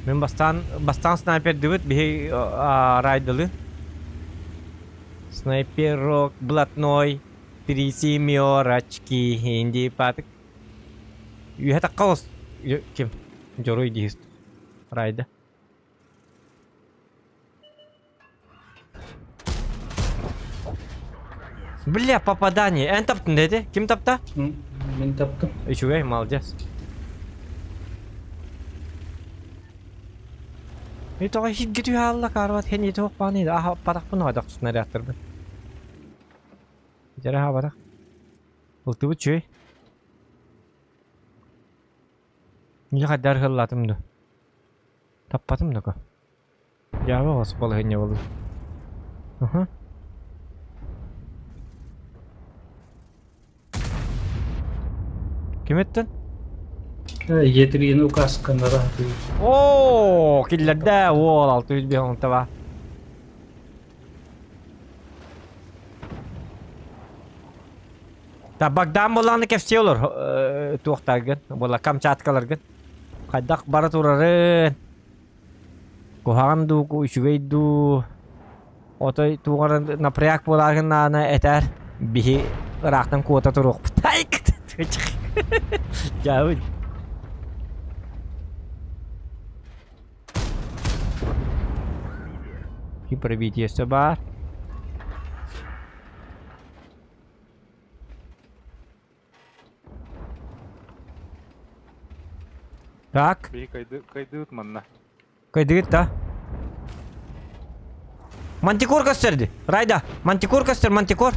Мин бастаан бастаан снайпердыбыт биһи райдылы. Снайперок блатной три семерочки инди патык. Үһэ тахха ос ким? Дьоруй диһист. Райда. Бля, попадание. Эн таптын деди. Ким тапта? Мин таптым. Үчүгэй, молодец. И тоҕо хитги түһэ карват хен ити хоппааны аха парахпын ойдох снарядтарбын. Дьэрэ хабарах. Ылтыбыт чүй. Ньы хайдар хыллатым ду. Таппатым да Дьааба оҕус балаһыанньа буолла. Аха. Ким эттин? Етрини указканнара сатыыр. Оо, киллэрдэ уол 605 таба. Та Богдан буоллаҕына кэпсиэ олор туохтаргын, буолла Камчаткаларгын. Хайдах бара турарын, Куһаҕан дуу, үчүгэй дуу, отой туох эрэ напряг буолааргын наана этээр, биһи ыраахтан куота туруохпут. Дьаабын. Пробитие баар. Так. Биһи кайды, кайдыбыт манна. Кайдыгыт да? Мантикор көстөрдү. Райда, мантикор көстөр, мантикор.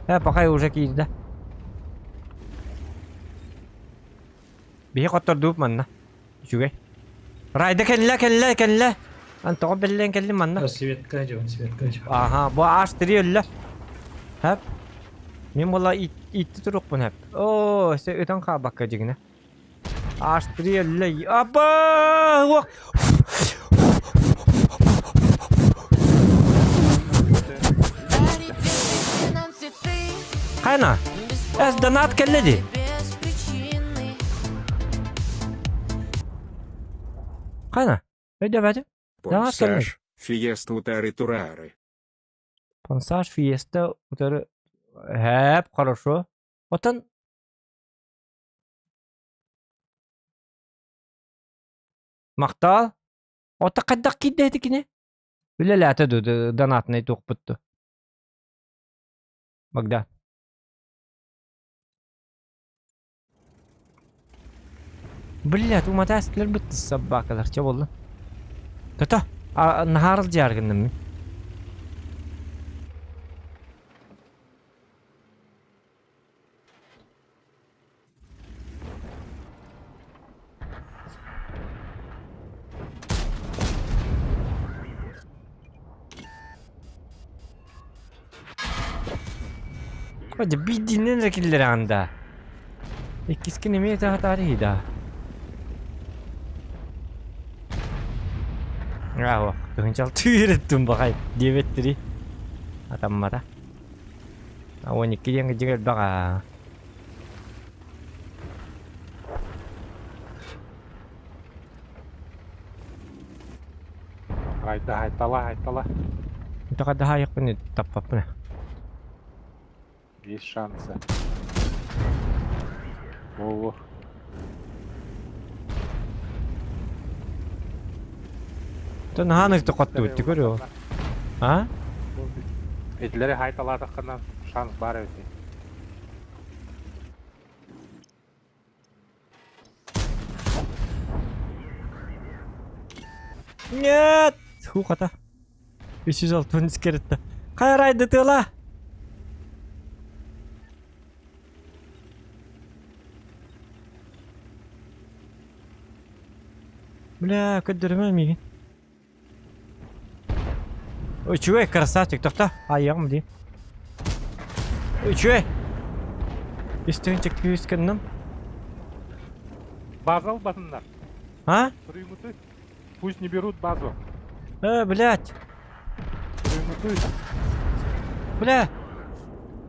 Э, пока уже киирдэ. Биһи хоттордубут манна. Үчүгэй. Райда кэллэ, кэллэ, кэллэ. Ан тоҕо бэллээн кэллим манна? Светка дьон, светка дьон. Аха, бу аш три өллө. Хэп. Мин була итти турукпун хэп. Оо, өссө ытан хаалбакка дьигинэ. Аш три өллө. Апа! Уох! Хайна? Эс донат кэллэ дии. Хайна? Өйдөбөтүм. Донат кэллэ. Понсаж, фиеста утары турары. Понсаж фиеста утары Хэп, хорошо. Отон Махтал. Ото хайдах киирдэ ити кини? Үлэлээтэ дуу, донатнай туохпут дуу? Богдан. Блядь, уматаастылар бытты собакалар. Чэ буолла? Тото, наһаарыл дьааргынным мин. Дьэ биирдиинэн эрэ киллэрэҕин даа? Иккискин эмиэ этэ сатаары даа? Аа, тыһынчал түүрэттим баҕай диэбэттири. Атаммата. 12 диэн дьиҥ элбэх аа. Райда хайтала хайтала. Таҕадаһаайахпын таппаппын. Есть шансы. Во-во. То наһаа ынырык хоттубут көрүө. А? Итилэри хайталаатаххына шанс баар эбит. Нет! Ху хата. 360 керетті. Қайрайды тыла! Бля, көддөрүмэ миигин. Үчүгэй, красавчик, тоқта. Аяғым дии. Үчүгэй. Үстүн күүс гынным. База албатыннар. А? Суруймуты. Пусть не берут базу. Блядь. Суруймуты. Бля.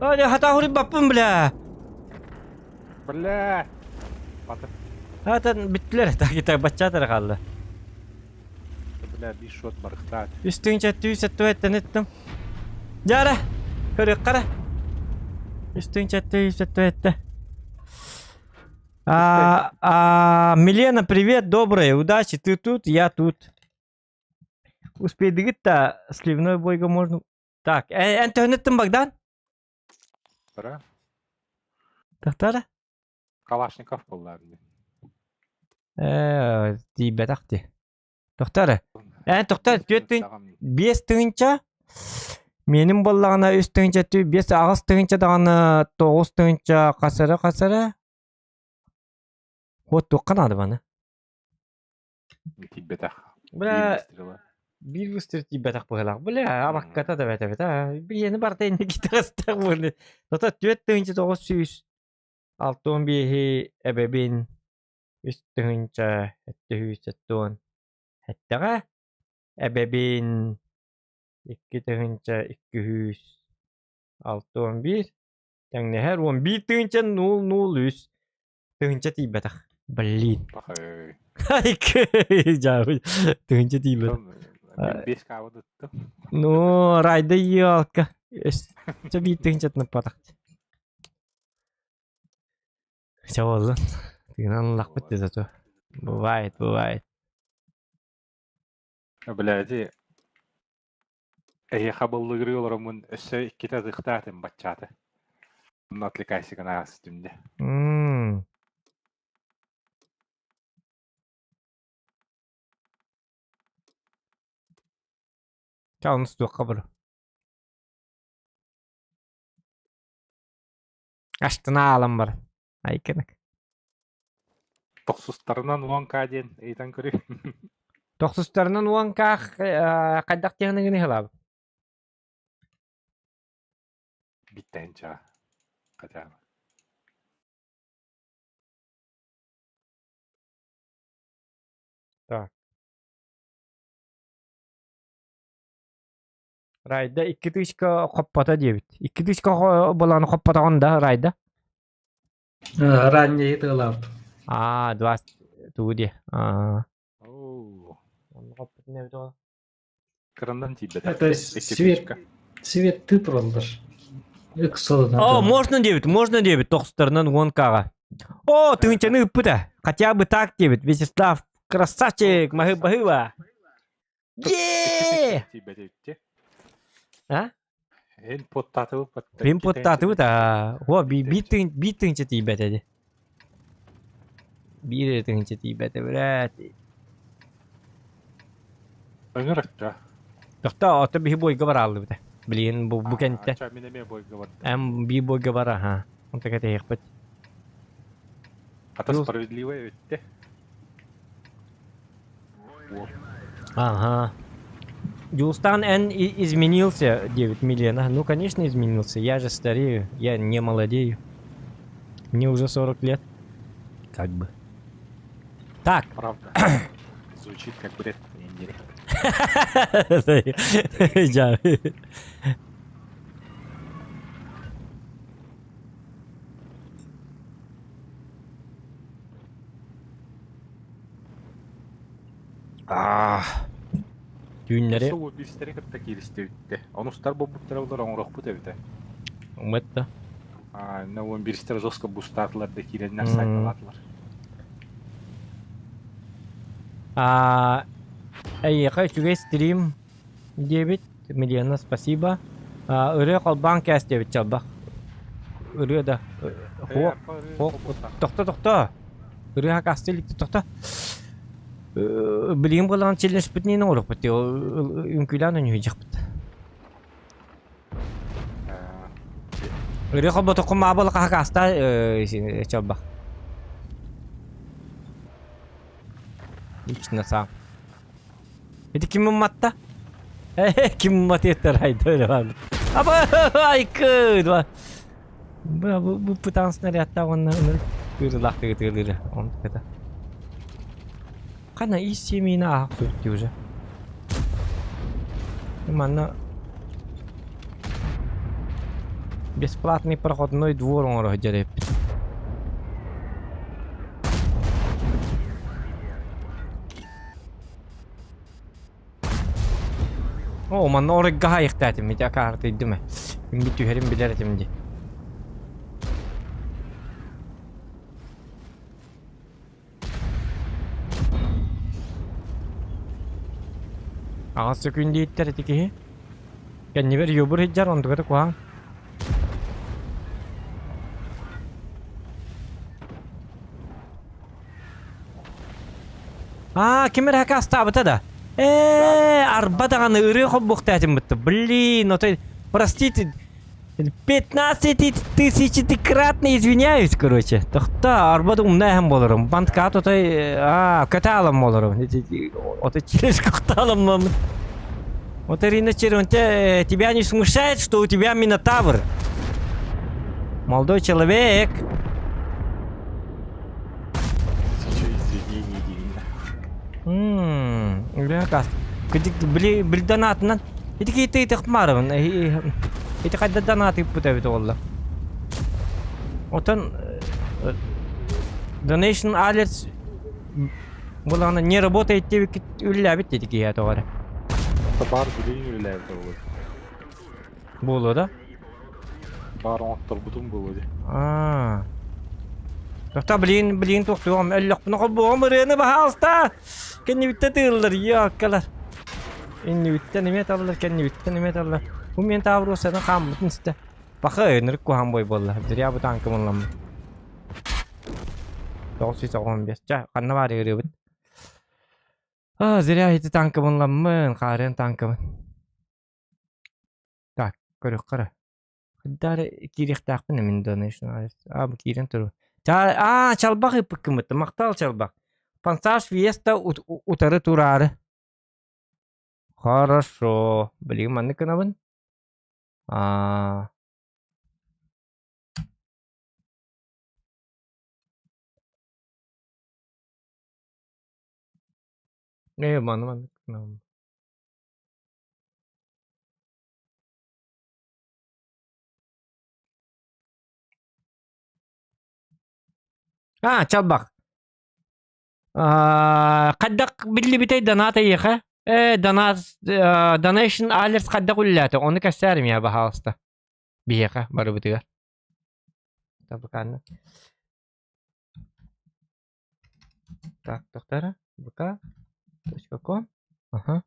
Ой, хата баппын, бля. Бля. Батыр. Хата биттилер, так и так баччатар қалды. Бля, биш шот барыхтаат. Үстүн чәттүү сәттүү эттен эттим. Жара. Көрүк қара. Үстүн чәттүү сәттүү этте. Милена, привет, доброе, удачи, ты тут, я тут. Успей дыгыт-то, сливной бойга можно. Так, эн төһөнөттүн Богдан? Тара. Тахтара? Калашников буолла. Тиийбэтэх дии. Тохтара. Эн тохтар, түөрт биэс тыһыынча. Менин буоллаҕына үс тыһыынча түү биэс аҕыс тыһыынча даҕаны тоҕус тыһыынча хасара хасара. Вот туохха наада баны? Тиийбэтэх. Бля, биир выстрел тиийбэтэх быһыылаах. Бля, абакката да бэтэбит аа. Биэни барыта инники тахыстах буолли. Тото 4900 65 эбэбин үс тыһыынча сэттэ сэттэҕэ эбэбин 2261 тэҥнэһэр 11 тыһыынча 003 тыһыынча тиийбэтэх. Блин. Пахай. Дьаабы тыһыынча тиийбэтэх. Бес каабыдыттым. Ну, райда елка. Өссө биир тыһыынчатын ыппатах. Чэ буоллун. Тыынан ыллахпыт дии зато. Бывает, бывает. Бля, ити эһиэхэ быллыгырыы олороммун өссө иккитэ ытыктаатым баччааты. Онно отвлекайся гына түмдэ. Чэ, онус туохха бу. Астына аалан бар. Айкынык. Тохсустарынан уон каа диэн ыйытан көрүй. Тохсустарынан уон каах хайдах тиһыныгын ыһылаабыт. Биттэн чаа. Хотя бы. Так. Райда икки тысячка хоппото диэбит. Икки тысячка буолан хоппотоҕун да Райда? Ранее ытыалаабыт. Аа, 20 тугу диэ. Аа. Оу. Онно хоппутун эбит ол. Кырандан тиийбэтэх. Это свет, свет ты проллар. О, можно диэбит, можно диэбит, тохсустарынан уон каҕа. О, тыһыынчаны ыппыта. Хотя бы так диэбит. Вячеслав, красавчик, маһы-баһыба. Е! Тиийбэтэ А? Эн поттатыбыт Мин поттаатыбыт аа. О, биир тыһыынча тиийбэтэ дии. Биир тыһыынча тиийбэтэ, блядь. Ыҥырыкка. Тохтоо, ото биһи бойга барааллыбыта. Блин, бу бу кэнтэ. Мин эмиэ бойга бардым. Эм би бойга бар, аха. Онто кэтэһиэхпит. Ата справедливая өттө. Ага. Дюлстан Н изменился, 9 Милена. Ну, конечно, изменился. Я же старею, я не молодею. Мне уже 40 лет. Как бы. Так. Правда. Звучит как бред. Дьэ. А. Түүннэри. Өссө убийстэри кытта кииристибиттэ. Онустар буолбуттара олор оҥоруохпут эбитэ. Умытта. А, на уон биристэр жестко бустаатылар да киирэннэр сайталаатылар. А, эйиэхэ үчүгэй стрим диэбит. Милена, спасибо. А, ырыа холбоон кээс диэбит чалбах. Ырыа да. Хуох, хуох, тохто, тохто. Ырыа хакасты иликти тохто. Билигин буоллаҕына челленджпитин оҥоруохпут дии, үҥкүүлээн өнүһүйдьэхпит. Ырыа холботоххун маабыл хаһакаастаа чалбах. Лично сам. Ити ким умматта? Ким умматыттар айда Аба айкы! Бу бу пытаан снарядтаах уонна ынырык кыырылаах тыгытыылыыра. Онтуката. Хана ис семьяны аах сүртүү уже. Манна бесплатный проходной двор оҥоро сылдьар эбиппит. Оо, манна оройго хаайыктаатым, ити акаартыйдым ээ. Мин түһэрин билэр этим дии. Аҕыс сөкүүн диэттэр ити киһи. Кэннибэр юбур сылдьар, онтугата куһаҕан. Аа, ким эрэ хакаастаабыта да? Ээ, арба даҕаны ырыа холбуохтаатым бытта. Блин, отой, простите, 15 тысячекратно извиняюсь, короче. Тохто, арба да умна эһэм болорум. Банткаат отой, аа, көтө алам болорум. Отой через кохталам. Вот Ирина Червонте, тебя не смущает, что у тебя минотавр? Молодой человек. Били донатынан ити киһи тахмарыбын ити хайда донат ыыппыт эбит уолла. Отон donation alerts булаҕына не работает диэбиккит үлэлээбит диэти киһи тоҕо эрэ. Баар билигин үлэлээбит буолуо. Буолуо да? Баар оҥотторбутум буолуо дии. Аа. Тохто блин, блин тохтуом, өллөхпүнэ холбуом ырыаны баһаалыста. Кэннибиттэн тыыллар, йооккалар. Иннибиттэн эмиэ таллар, кэннибиттэн эмиэ таллар. Бу мен таабыросаны хааммытын истэ. Баха ынырык куһаан бой буолла. Зря бу танкым ылламмыт. 995. Ча, ханна баар ырыабыт? А, зря ити танкым ылламмын, хаарыан танкыбын. Так, көрүөххэ эрэ. Хайдах эрэ киириэхтээхпин мин donation А, бу киирэн турар. Аа, чалбах ыыппыккын Махтал чалбах. Форсаж Фиеста утары тураары. Хорошо. Билигин маннык гынабын. Аа. Э, маны маннык гынабын. А, чалбах. Хайдах биллибитэй донат эйиэхэ? Э, донат, donation alerts хайдах үлэлээтэ? Ону кэпсээрим я, баһаалыста. Биһиэхэ барыбытыгар. Табыкаанна. Так, доктора, vk.com. Ага.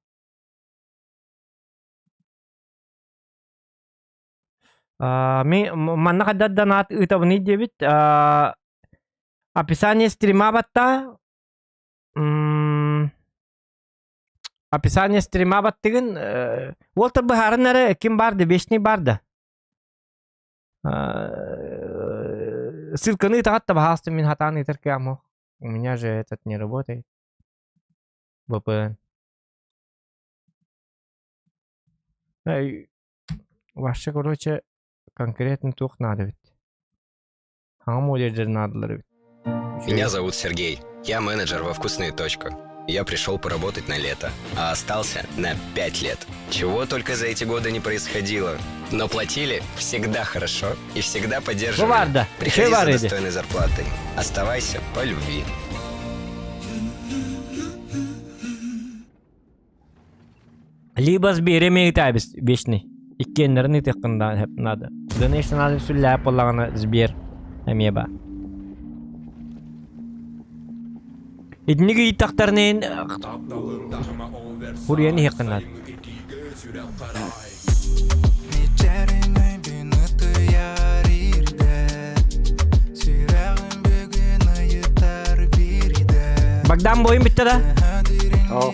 Манна хайдах донат ыытабыный диэбит. Описание стрима батта. Описание стрима баттыгын. Уолтар быһааран эрэ ким бар да, вечный бар да. Ссылканы ыытаҕат да баһаалыста мин хатаан ыытар кыам У меня же этот не работает. VPN. Вообще, короче, конкретно туох надо ведь. Хаҥа модердер наадалар эбит. Меня зовут Сергей. Я менеджер во «Вкусную точку». Я пришел поработать на лето, а остался на 5 лет. Чего только за эти годы не происходило. Но платили всегда хорошо и всегда поддерживали. Быварда. Приходи за достойной зарплатой. Оставайся по любви. Либо Сбере ыытабыз вечный. Иккиэннэрин ыытыаххын надо. Donation адрес сүллээп буоллаҕына Сбер эмиэ баар. Итинник ыйыттахтарына Хуруйан иһиэххин наада. Богдан бойун бүттэ да? Оо.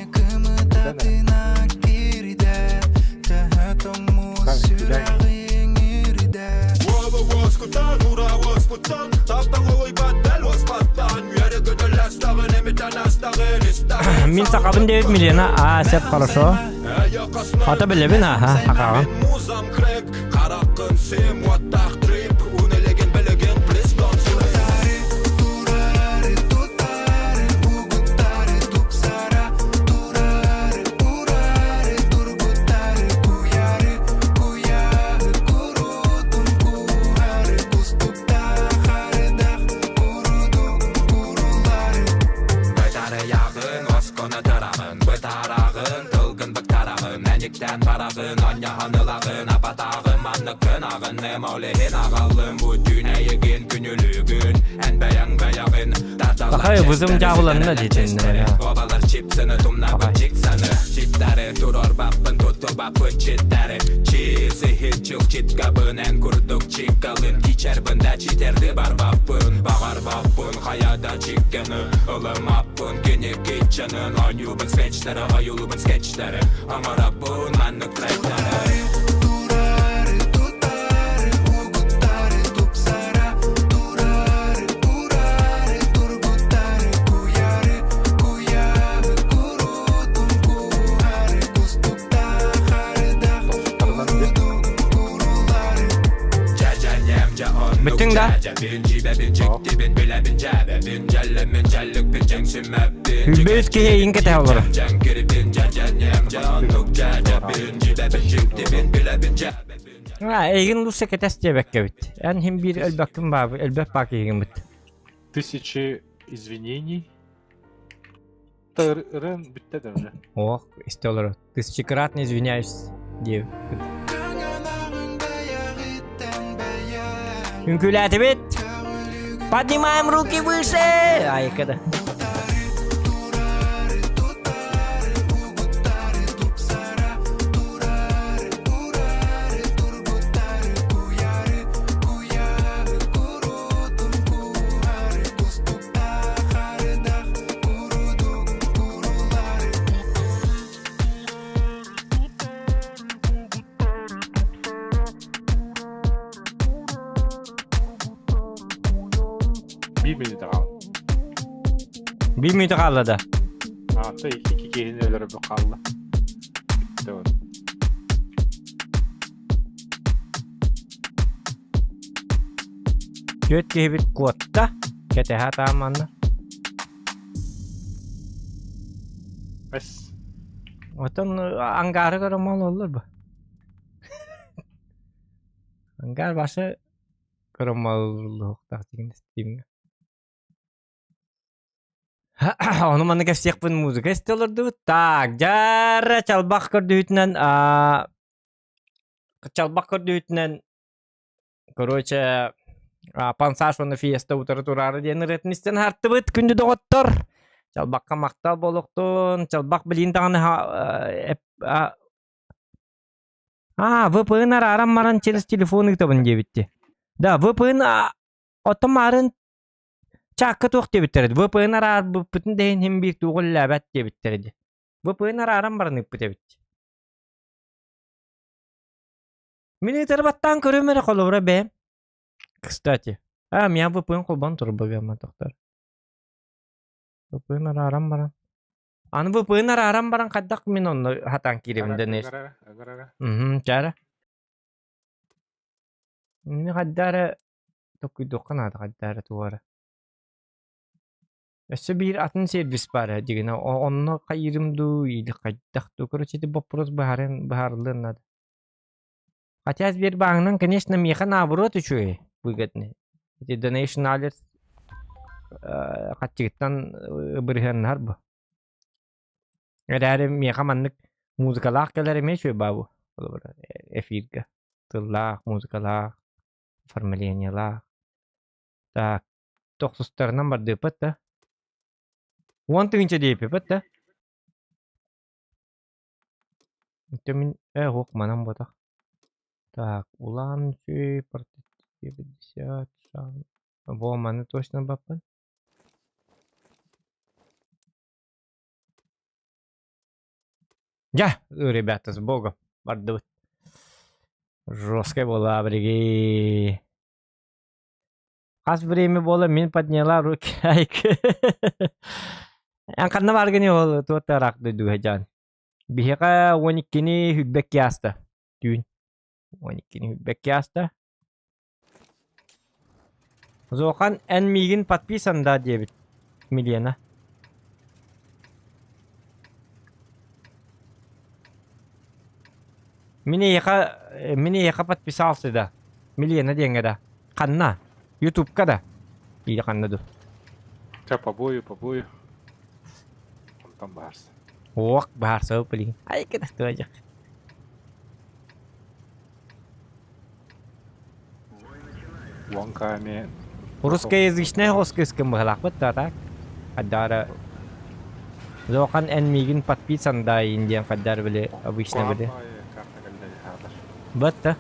Мин сахабын диэбит Милена, а, сөп, хорошо. Ата билэбин, аха, хакаҕын. Сахай вызым дьаабыланна диэтиннэр. Бүттүҥ да? Сүүрбэ киһи эйигин кэтэһэ олорор. А, эйигин лучше кэтэс диэбэккэбит. Эн хим биир өлбөккүн баабы, өлбөт баа киһигин Тысячи извинений. Ырын бүттэ да уже. Ох, истэ олорор. Тысячекратно извиняюсь диэбит. Үҥкүүлээтибит! Поднимаем руки выше! Айка да. Биир мүнүүтэ хаалла. Биир мүнүүтэ хаалла да? Аата икки киһини өлөрөбү хаалла. Түөрт киһибит куотта. Кэтэһэ атаан манна. Бэс. Оттон ангары көрөмөл оллор бу. Ангар башы көрөмөл деген стимҥэ. Ону манна кэпсиэхпин музыка истэ олордубут. Так, дьара чалбах көрдүүтүнэн чалбах көрдүүтүнэн Короче, Пансаш уонна Фиеста утары тураары диэн ырыатын истэн аһартыбыт күндү доҕоттор. Чалбахха махтал буолуохтун. Чалбах билиин даҕаны а VPN арааран баран через телефон ыытабын диэбитти. Да, VPN оттон маарын чаакка туох диэбиттэр VPN араарбыппытын да иһин биир туох үлэлээбэт диэбиттэр ди. VPN арааран баран ыыппыт эбит. Мин ыытары баттаан көрүм эрэ холобура бэйэм. Кстати, а, меня VPN холбоон турбагыама тохтор. VPN арааран баран. Аны VPN арааран баран хайдах мин онно хатаан киирэбин дэнэр. Мм, чара. Мин хайда эрэ токуйдуохха наада хайда эрэ туора. Өссө биир атын сервис баар ээ дьигинэ онно хайыырым дуу или хайдах дуу короче ити боппуруос быһаарыан быһаарыллыан наада. Хотя Сбербанкынан, конечно, миэхэ наоборот үчүгэй выгодный. Ити donation alert хаччыгыттан бырыһыаннаһар бу. Эрээри миэхэ маннык Музыкалаах кэлэр эмиэ үчүгэй баа бу. Холобура, эфиргэ. Тыллаах, музыкалаах, оформлениелаах. Так, тохсустарынан бардыыппыт да. 10 000 диэппиппит да. Это мин э ох манан буотах. Так, Улан Үчүгэй, 50, Во, маны точно баппын. Дьэ, ребята, с Богом, бардыбыт. Жесткая была, бриги. Хас время было, мин подняла руки. Эн ханна баргын ол туоттараак дойдуга дьаан. Биһиэхэ 12-ни хүрбэкки ааста. Түүн. 12-ни хүрбэкки ааста. Зохан эн миигин подписан да диэбит Милена. Мин эйиэхэ мин эйиэхэ подписался да. Милена диэҥҥэ да. Ханна? Ютубка да? Или ханна ду? Ча побою, побою. Онтон баарса. Ох, баарса блин. Ай, кытастыажак. Уонка эмиэ Русскоязычнай хоскыскын быһалаахпыт да так? Хайдаара Зохан эн миигин подписан да диэн хайдаар били обычно куһаҕан били. баҕайы карта кэллэ хаалар. Бат да.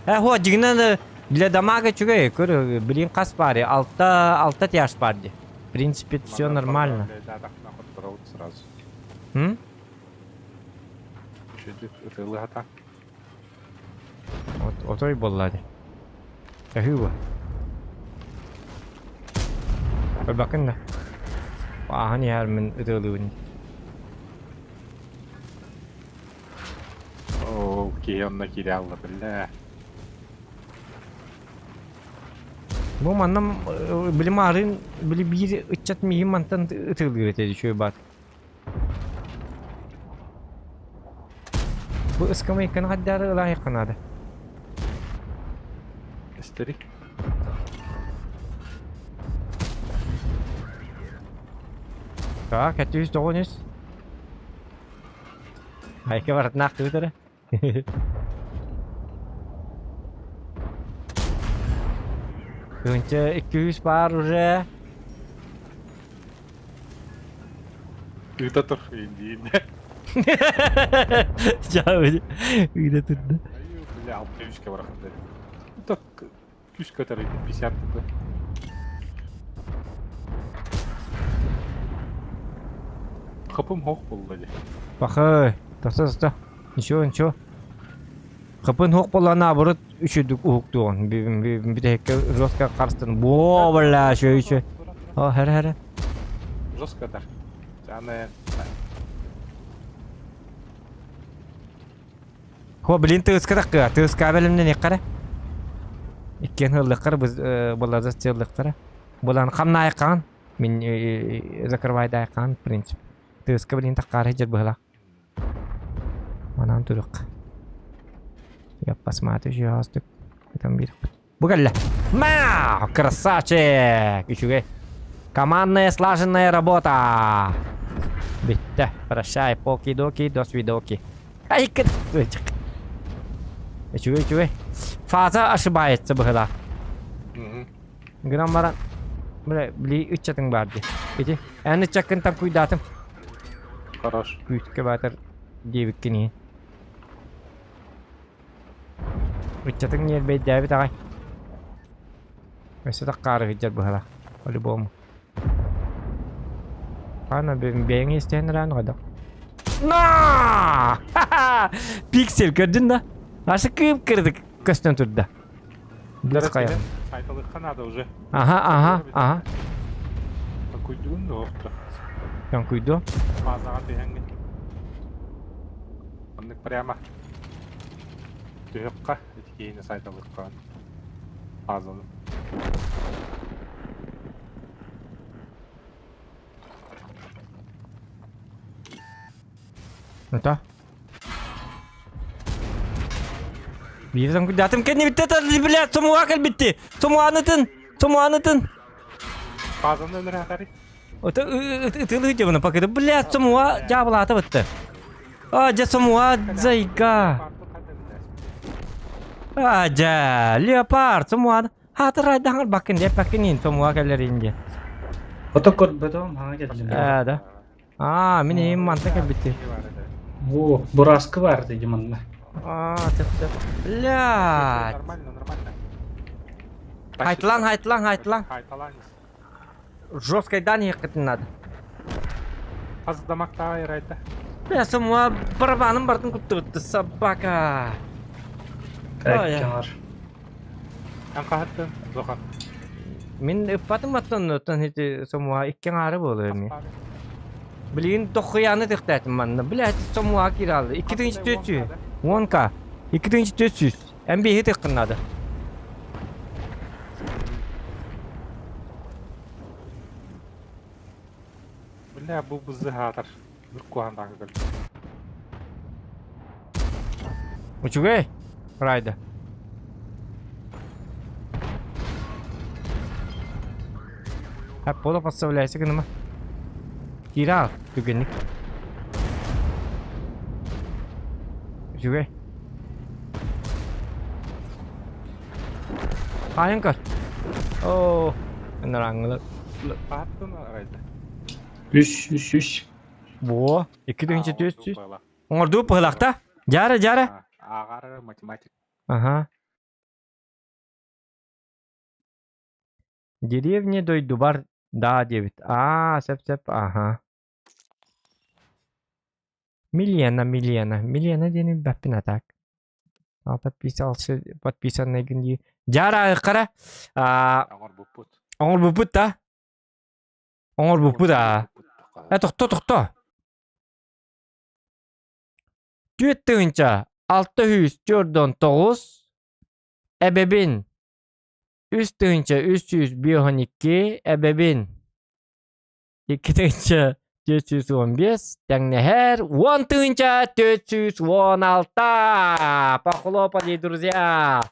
Э, хуа дьигинэн для дамага үчүгэй көр билин хас баары алта алта тяж бар ди. В принципе все Манан нормально. барбаҕа хотторобут сразу. М? Үчүгэй ытыалыһата. Отой буолла дии. Өһүү бу. Көрбөккүн да. Ааһан иһэр мин ытыалыыбын. Оо, киһи онно киирэ алла биллэ. Бу манна били маарыын били биир ыччат миигин мантан ытыалыыр этэ үчүгэй баат. Бу ыскамыйканы хайдаары ылаайахха наада. Истерик. Так, 709 үс. Айка барытын ахтыбыт эрэ. Тыһыынча 200 баар уже. Ыыта тур индиин. Чао, ыыта турда. Бля, алта үскэ барахтар. Так, күс көтөр 50 тыты. Хапым хох булла ди. Пахай, тахса тахса. Ничего, ничего. Хапын хуох буолла наоборот үчүдүк уһуктуон. Бүтэһиккэ жестко харстан. Во, бля, еще еще. О, хара хара. Жестко дар. Аны Хо, блин, тыыска такка. Тыыска бэлэмнэн еккара. Иккен хыллыктар булларда сыллыктара. Булан хамнаайкаан. Мин закрывайдаайкаан, в принципе. Тыыска блин таккаары жер быһылаах. Манан турук. Я посмотрю, сейчас там бир. Бу кэллэ. Мау! Красавчик! Үчүгэй. Командная слаженная работа. Бүттэ. Прощай, поки-доки, до свидоки. Ай, Үчүгэй, үчүгэй. Фаза ошибается быһыла. Гынан баран, бля, били ыччатыҥ баар дии. Ити, эн ыччаккын там куйдаатым. Хорош. Күүскэ баатар диэбиккин иһин. Ыччатыҥ ньиэрбэйдээбит аҕай. Өссө таккаары сылдьар быһалаах. По-любому. Ана бэйэҥ истэһэн ыраан хайдах. На! Пиксель көрдүн да? Ашы кыып-кырдык көстөн турда. Блядь, Сайталыхха надо уже. Ага, ага, ага. Куйдуун да охто. Куйду. Фазаҕа түһэҥҥин. Оннук прямо түһүөххэ ити киһини сайталыхха. Фазаны. Это? Биирдэн күйдатым кэннибиттэ блядь, сомуға кэлбитти. Сомуанытын, сомуанытын. Фазаны өлөр хатари. Ытылы дебына пакеты, блядь, сомуа жабылата бытты. А, дьэ сомуа зайка. А, дьэ, леопард, сомуа. Хаатырайдаҥар бакын деп бакын сомуа кэлэрин диэн. Ото көрбөтөм хаҥа кэллим. Ээ да. Аа, мин эйим манта кэлбитти. О, бураскы бар дии манна. Аа, сөп сөп. Блядь. Нормально, нормально. Хайтлан, хайтлан, хайтлан. Хайталан. Жесткой дан ехать надо. Хас дамактаа ирайда. Бля, сомуа барабаным бартын куттубутты, собака. Ой, Кайккалар. Эн хаһыттын, Зохан. Мин ыппатым оттон оттон ити сомуа икки аҥаары буолуо эмиэ. Билигин тохуяны тыхтаатым манна. Блядь, сомуа кииралды. 2400. Уонка. 2400. Эн биһи тыххын надо. Бля, бу бызы хаатар. Бір куһаан даҕаны кэлбит. Үчүгэй, Райда. Пола подставляйся гыныма. Киирэ түгэнник. Үчүгэй. Хаайан көр. Оо, ыныраңылы. Хааттын Райда. Үс, үс, үс. Во, 2400. Оҥордуу пыһылахта. Дьаара, дьаара. Ааҕар математик. Ага. Деревня дойдубар да диэбит. Аа, сөп-сөп, аха. Милена, Милена. Милена диэни билбэппин а так. А, подписался, подписанный гын дии. Дьаара хара. Аа, Оҥорбуппут. оҥорбуппут да? Оҥорбуппут аа. Э, тохто, тохто. Түөрт тыһыынча 649 эбэбин 3352 эбэбин 2415 тэҥнэһэр 10416. Похлопали, друзья!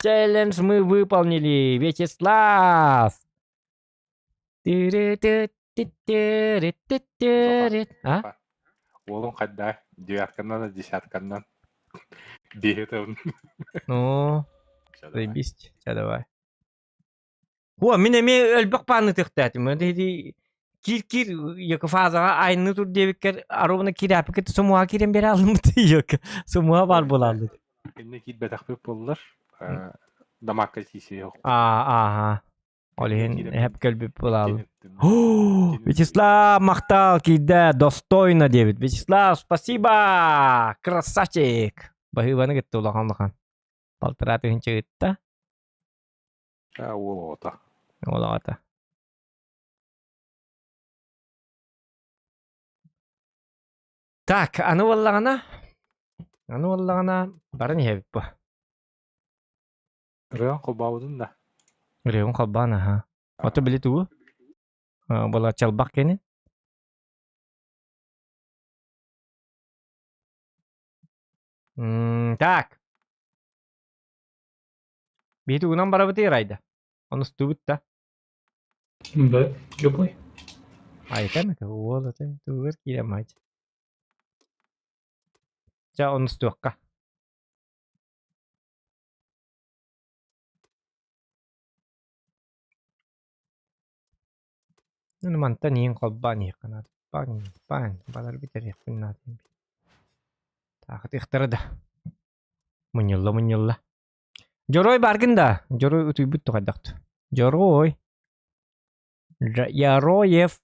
Челлендж мы выполнили, Вячеслав! А? Уолум хайда девятканнан да десятканнан биэһи тылын. Ну, заебись, чэ давай. О, мин эмиэ өлбөх пааны тыхтаатым. Кир-кир екі фазаға айны тур диэбиккэр аруна кирээпиккэ сумуа киирэн биэрэ алыммыт екі сумуа баар буолааллыт. Инне киирбэтэхпит буоллар, дамакка тиисиэ Аа, ааха. Ол иһин эһэп кэлбит буолааллы. Вячеслав махтал киирдэ, достойно диэбит. Вячеслав, спасибо! Красавчик! Баһыыбаны кытта улахан-улахан. Полтора тыһыынча ыытта. Аа, уол оҕото. Уол оҕото. Так, аны буоллаҕына, аны буоллаҕына баран иһэбит бу. Ырыаҥ холбообутун да? Ырыабын холбоон аһа. Ото били тугу? Була чалбах кини. Так. Биһи тугунан барабыт Ирайда? Онустубут да. Б. Любой. Айта ме уол ата тугар киирэн мач. Ча онустуохха. Ну мантан иин холбоон иһиэххэ наада. Баҥ, баҥ, балар бүтэриэхпин наада. Таахытыахтара да. Мунньулла, мунньулла. Дьоруой бааргын да? Дьоруой утуйбут тухайдахт. Дьоруой. Яроев.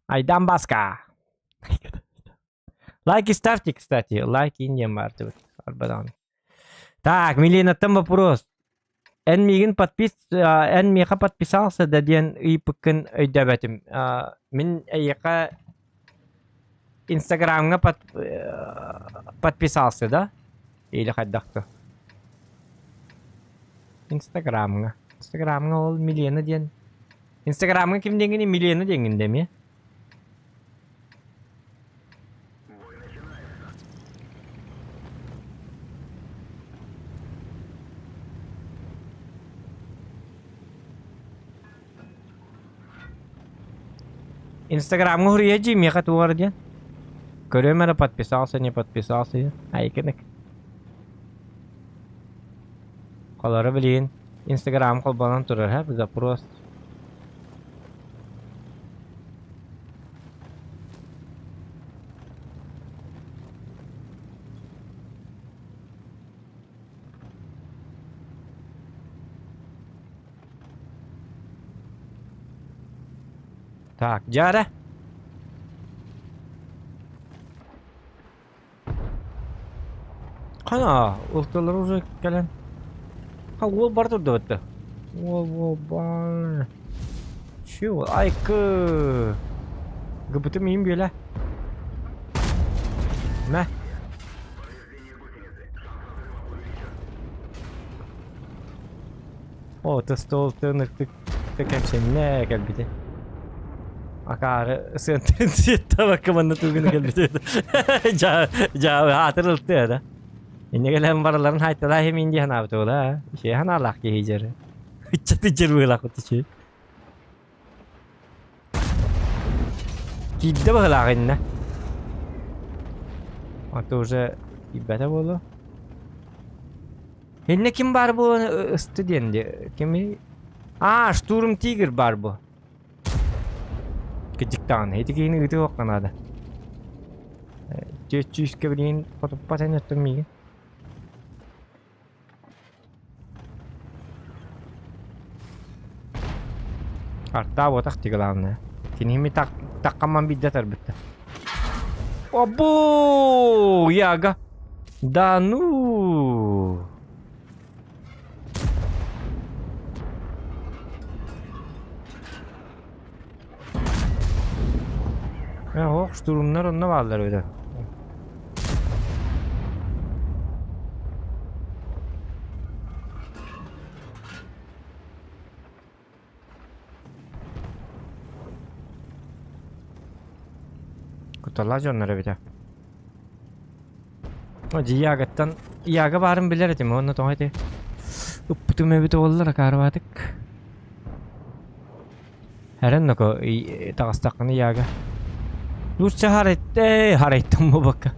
Айдан Баска. Лайки ставьте, кстати. Лайки не мартыбыт. Арбадан. Так, Миленаттан вопрос. Эн миигин подпис, эн миэхэ подписался да диэн ыйыппыккын өйдөөбөтүм. Мин эйиэхэ Инстаграмҥа под, подписался, да? Или хайдах Инстаграмҥа. Инстаграмҥа ол Милена диэн. Инстаграмҥа ким диэҥҥиний Милена диэҥҥин дэмиэ. Инстаграмҥа суруйа дии миэхэ туох эрэ диэн. Көрүөм эрэ подписался, не подписался. Айкынык. Холоро билигин Инстаграм холбонон турар һэ запрос. Так, дьэ Хана, ылтылар уже кэлэн. Ха, уол бар турда бытта. Уол, уол, бар. Чу, айкы. Гыбытым иим биэлэ. Мэ. О, стол тыныртык кэпсэннэ кэлбитэ. Акаары сыантын сиэттабакка манна тугуну кэлбитэ. Жа жа аатыр ылты да. Инне кэлэн бараларын хайталаа химин дии ханаабыт ола. Иши ханаалаах киһи жер. Ыччаты жер быылаах бутучу. Киирдэ быһылаах иннэ. А то уже киирбэтэ буолуо. Иннэ ким баар буолан ысты диэн ди. Кими? А, штурм тигр баар бу. Кыдьыктаҕын. Ити киһини ыытыахха наада. Чүүскэ билигин хотуппат эн өттүм миигин. Артаабатах дии главное. Кинини таххамман биирдэ атарбыттар. Обу! Яга! Да ну! Ох, штурмнар онно бааллар эбит. Куталлаах дьоннор эбит. Дьиягаттан Яга баарын билэр этим уонна тоҕо ити ыппытым эбит буоллар акаарыбаатык. Эрэн ноко таҕыстаххына Яга. Лучше харайт харайттым буолбакка.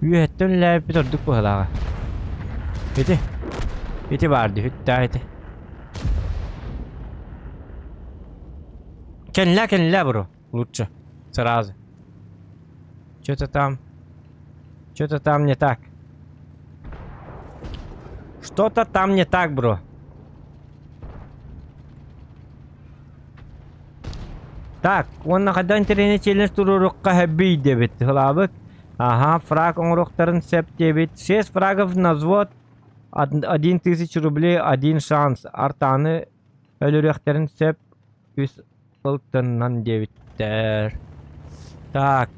Үөһэттэн үлэлээбиппит ордук быһыылааҕа. Ити ити баар дии үттээх ити. Кэллэ кэллэ бро лучше сразу. Что-то там что-то там не так. Что-то там не так, бро. Так, уонна хайдах интэриэһинэй челлендж туруорукка хэббий диэбит. Ылаабыт. Аха, фраг оҥоруохтарын сөп диэбит. Шесть фрагов на взвод, 1000 рублей, один шанс. Артаны өлөрүөхтэрин сөп үс ылтыннан диэбиттэр. Так,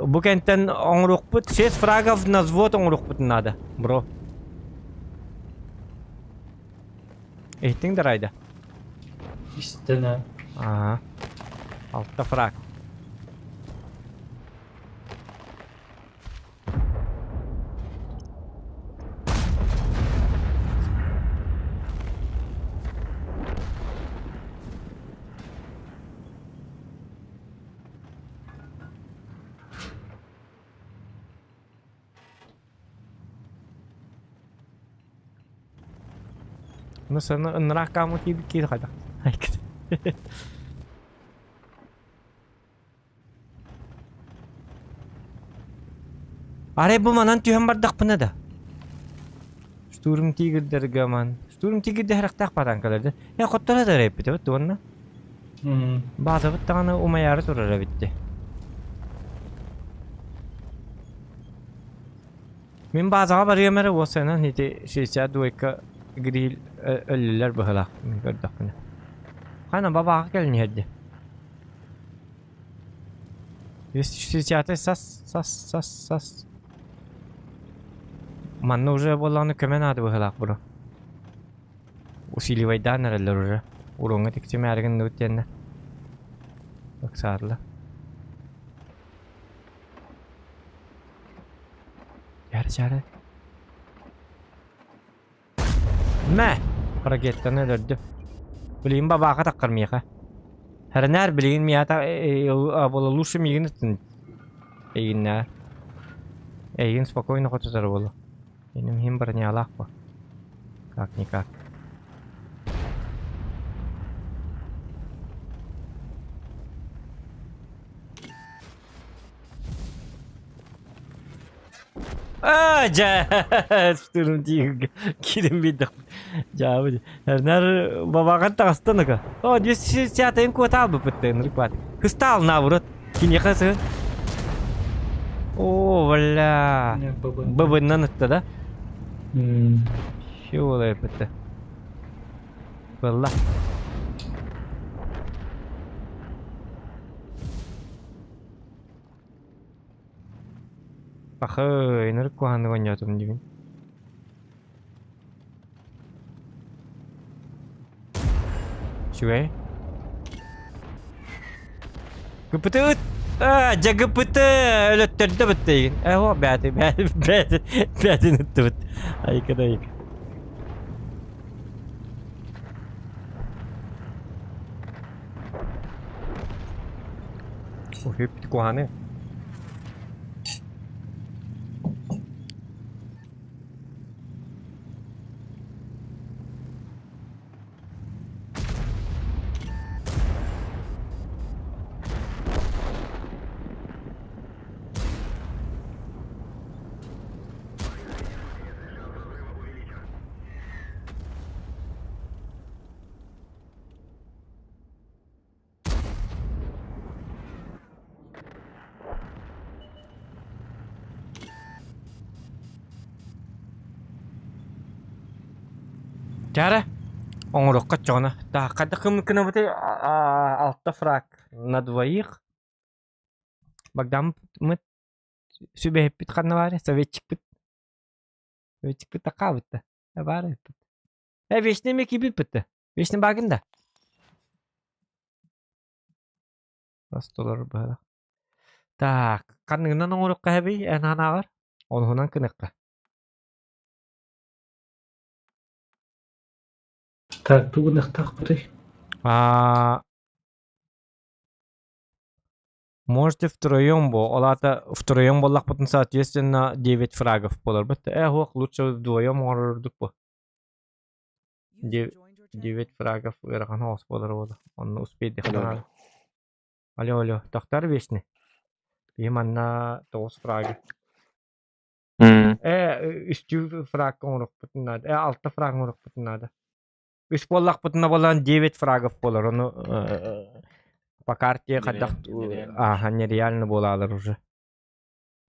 бу кэнтэн оҥоруохпут шесть фрагов на взвод оҥоруохпутун наада, бро. Иһиттиҥ да Райда? Истэн аа. Аа. Алта фраг. Ну, саны ынраах каамы киирбит киһи хайдах? Арай бу манан түһэн бардахпына да. Штурм тигрдэргэ ман. Штурм тигрдэ харахтаах батаанкалар Э, хотторо да эрэйпит эбит уонна. Баазабыт даҕаны умайаары турар эбит дии. Мин баазаҕа барыам эрэ уопсайынан ити 62 гриль өллүлэр быһыылаах мин көрдөхпүнэ. Хана бабааҕа кэлин иһэр дии. 260 сас сас сас сас. Манна уже буоллаҕына көмө наада быһыылаах бро. Усиливайдаан эрэллэр уже. Уруҥҥа тиксимээри гынныбыт диэннэ. Ыксаатылар. Чары чары. Мэ! Ракеттаны өлөрдүм. Билигин бабааха таххар миэхэ. Хэрэнээр билигин миэхэ буола лучше миигин ыттын. Эйигиннээ. Эйигин спокойно хотутар буолуо. Иним иһин бронялаах бу. Как-никак. Аа, дьэ, штурм тиигиргэ киирэн биэрдэх. Дьаабы. Эрнар бабаҕан таҕыстан ака. О, 260 куота албыппыт ынырык баар. Кыстаал наоборот. Киниэхэ сыһын. О, бля. Быбыннан ытта да? Все буолайбыт. Была. Пахы, ынырык куһаҕаннык оонньоотум диибин. Үчүгэй. ГПТ Аа, дьэ ГПТ өлөттөрдө бытта игин. Э, о, бэти, бэти, бэти, бэтин ыттыбыт. Айка да айка. Ой, куһаҕаны. Чара, оҥоруохха оччоҕуна. Так, хайдах гынабытый алта фраг на двоих. Богдаммыт сүбэһиппит ханна баарый? Советчикпыт. Советчикпыт такаабыт да. Баар эбиппит. Э, вечный эмиэ киирбиппит да. Вечный баагын да. Бас толору быһалах. Так, ханныгынан оҥоруохха эбий эн санааҕар? Онуһунан кыныахха. Так, тугун ахтаахпытый? А, можете втроем бо, ол аата втроем буоллахпытын соответственно 9 фрагов буоларбыт. Э, ох, лучше вдвоем оҥорордук бу. 9 фрагов ыарахан оҕус буолар буолла. Онно успейдиххэ Алло, наада. Алло, алло, тохтор вечный. Биһи манна 9 фрагы. Э, үстүү фраг оҥоруохпутун наада. Э, алта фраг оҥоруохпутун наада. Үс буоллахпытына буолан 9 фрагов буолар. Ону по карте хайдах ааха нереально буолаалар уже.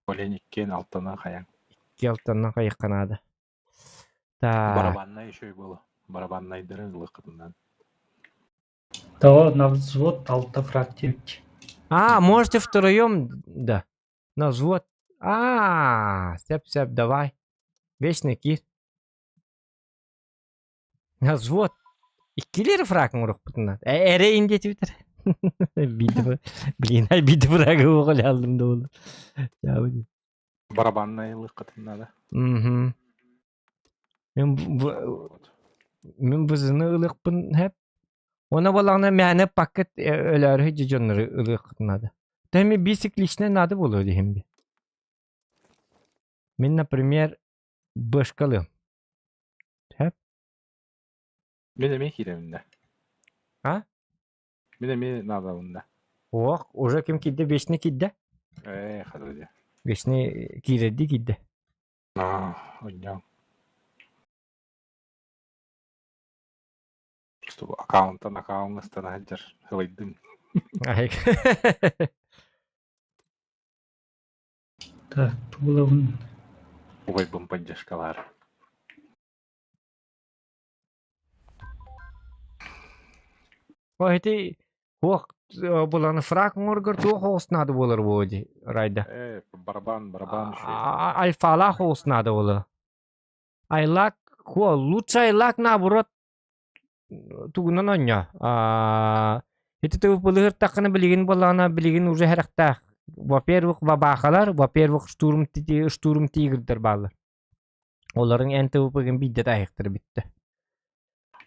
Олень иккиэн алтанан хайаҥ. Икки алтанан хайыхха наада. Так. Барабаннай еще и было. Барабаннайдары ылыаххытынан. Того на взвод алта фраг девять. А, можете втроем, да. На взвод. А, сеп, сеп, давай. Вечный кир. На взвод. Иккилер фраг оҥоруохпутун наада. Эрэ индиэтибитэр. Биирдэ блин, биирдэ фрагы оҕоляллым да буолла. Барабаннай ылыаххытын наада. Мгм. Мин мин бузыны ылыахпын хэп. Она буоллаҕына мээнэ пакет өлөөрү дьоннору ылыаххытын наада. Тэми бисик личный надо буолуо диһим би. Мин, например, бышкалыам. Хэп. Мин эмиэ киирэбин да. А? Мин эмиэ наадабын да. Ох, уже ким киирдэ? Вечный киирдэ. Ээ, хата дии. Вечный киирэрдии киирдэ. Аа, онньоҥ. Чтобы аккаунтан аккаунт ыстана сылдьар сылайдым. Ай. Так, тулабын. Убайбын поддержкалаар. О, ити туох булан фраг оҥоргор туох оҕус наада буолар буо дии Райда. Э, барабан, барабан еще. Альфалаах оҕус наада буолар. Айлак, хуо, лучше айлак наоборот тугунан оонньоо. Ити тыбыппылыһыртаххына билигин буоллаҕына билигин уже хэрэхтээх. Во-первых, бабаахалар, во-первых, штурм штурм тигрдэр бааллар. Олорун эн ТВП-гын биирдэ таайыахтара бүттэ.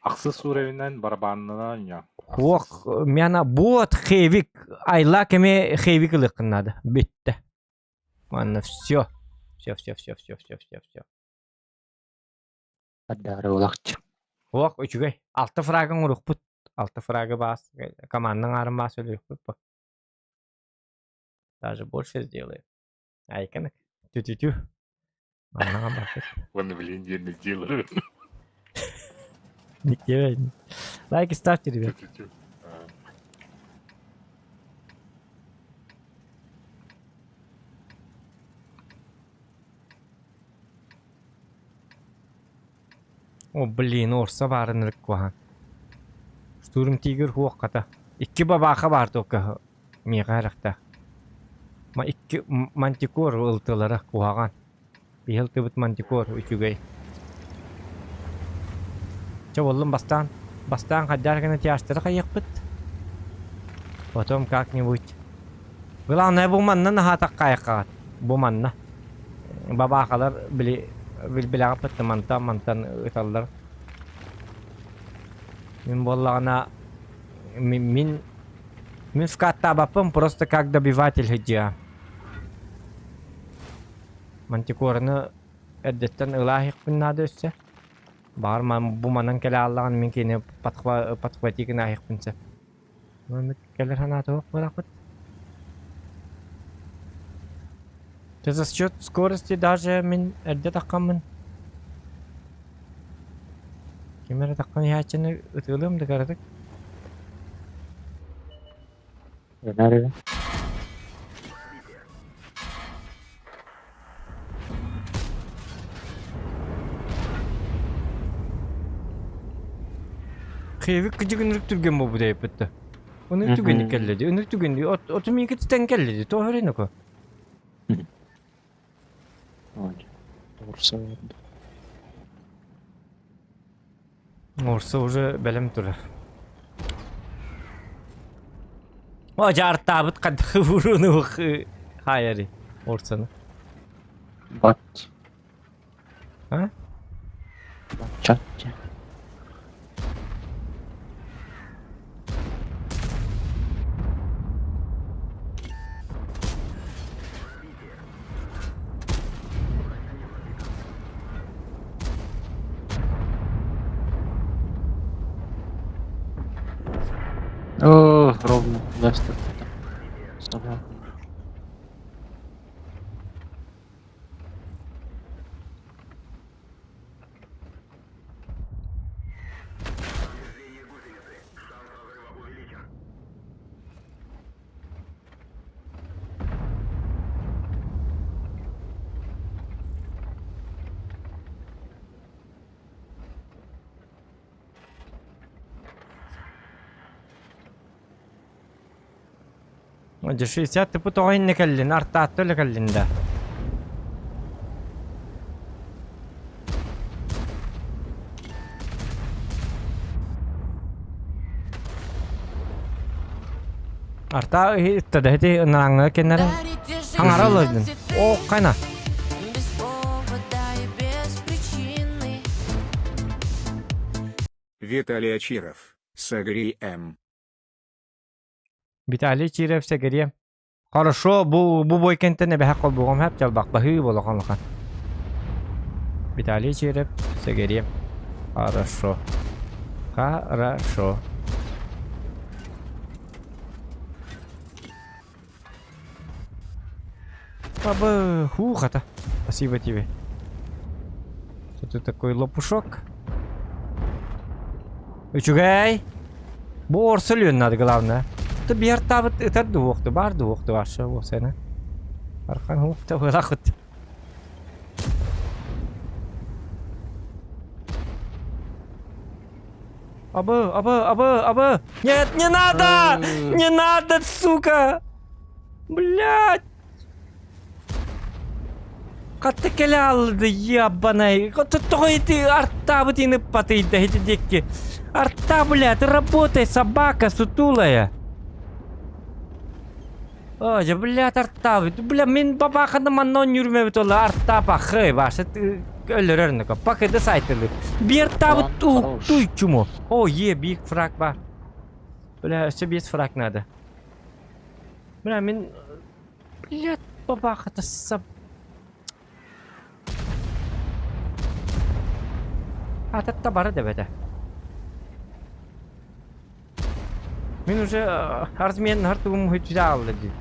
Ахсыс уровенынан барабаннана оонньоо. Хуох, мяна буот хевик, айла кэми хевик ылыаххын наада. Бүттэ. Манна все. Все, все, все, все, все, все, все. Ардары улахчы. Ох, үчүгэй. Алта фрагын урукпут. Алта фрагы баас. Командаң арын баас өлүөхпүт бу. Даже больше сделаем. Айканак. Тю-тю-тю. Маннаға баппыт. Вон, блин, я не сделаю. Никте Лайки ставьте, ребят. Тю-тю-тю. А. О, блин, орса баарын ырык Штурм Тигр хуох хата. Икки бабааха баар только миэхэ харахтаах. Ма икки мантикор ылтылара куһаҕан. Биһи ылтыбыт мантикор үчүгэй. Чэ буоллум бастаан. Бастаан хайдах гына тяжтары хайыахпыт. Потом как-нибудь. Главное бу манна наһаатаххайаххаҕыт. Бу манна. Бабаахалар били билбилэҕиппит мантан мантан ыталлар. Мин буоллаҕына мин мин скаттаабаппын просто как добиватель сылдьыа. Мантикораны эрдэттэн ылааһыахпын наада өссө. Баҕар бу манан кэлэ ааллаҕына мин кини подхвати гынааһыахпын сөп. Маннык кэлэр санаата суох буолаахпыт. Ты за счет скорости даже мин эрдэ таххаммын. Ким эрэ таххан иһээччини ытыалыам да кыратык. Өнөр Хевик кыдьыгын үрүк түргэн буолбут эбиппит Оны түгэнник кэллэди, ынырык түгэнник оту миики тутан кэллэди, тоҕо өрөйнөкө? Орса Орса уже бэлэм турар. О, жаартаабыт хаддахы уруну хайари орсаны. Бат. А? Чат. О, ровно, Лестер. Собака. Дьэ 60 типа тоҕо иннэ кэллин, артаатта үлэ кэллин да. Арта ыттада ити ыныраңҥа кэннэрэ хаҥара олордун. О, хайна. Виталий Очиров, Сагрий М. Виталий Чиров Сэгириэм. Хорошо, бу бу бой кэнтэн эбэһэ холбуоҕум хэп чалбахпаһыы болохон лахан. Виталий Чиров Сэгириэм. Хорошо. Хорошо. Бабы, ху, хата. Спасибо тебе. Что ты такой лопушок? Үчүгэй. Бу орсулүн надо главное. Ты биартабыт ытар дуохту, бар дуохту ваша осена. Архан хуохта вылахыт. Абы, абы, абы, абы. Нет, не надо! Не надо, сука! Блядь! Хатта кэлэ алды, ебаный. Тоҕо ити артаабыт иныппатыйда ити диэки. Арта, блядь, работай, собака сутулая. О, дьэ, блядь, артаабыт. Бля, мин бабаханы манна онньуурмэбит ола арта пахы, баша өлөрөр нөкө. Пакыды сайтылы. Биэртаабыт туй чумо. О, е, биг фраг бар. Бля, өссө биэс фраг надо. Бля, мин... Блядь. Бабахата сап. Ататта бары да бэтэ. Мин уже арзмен хартугум хүчү алды дии.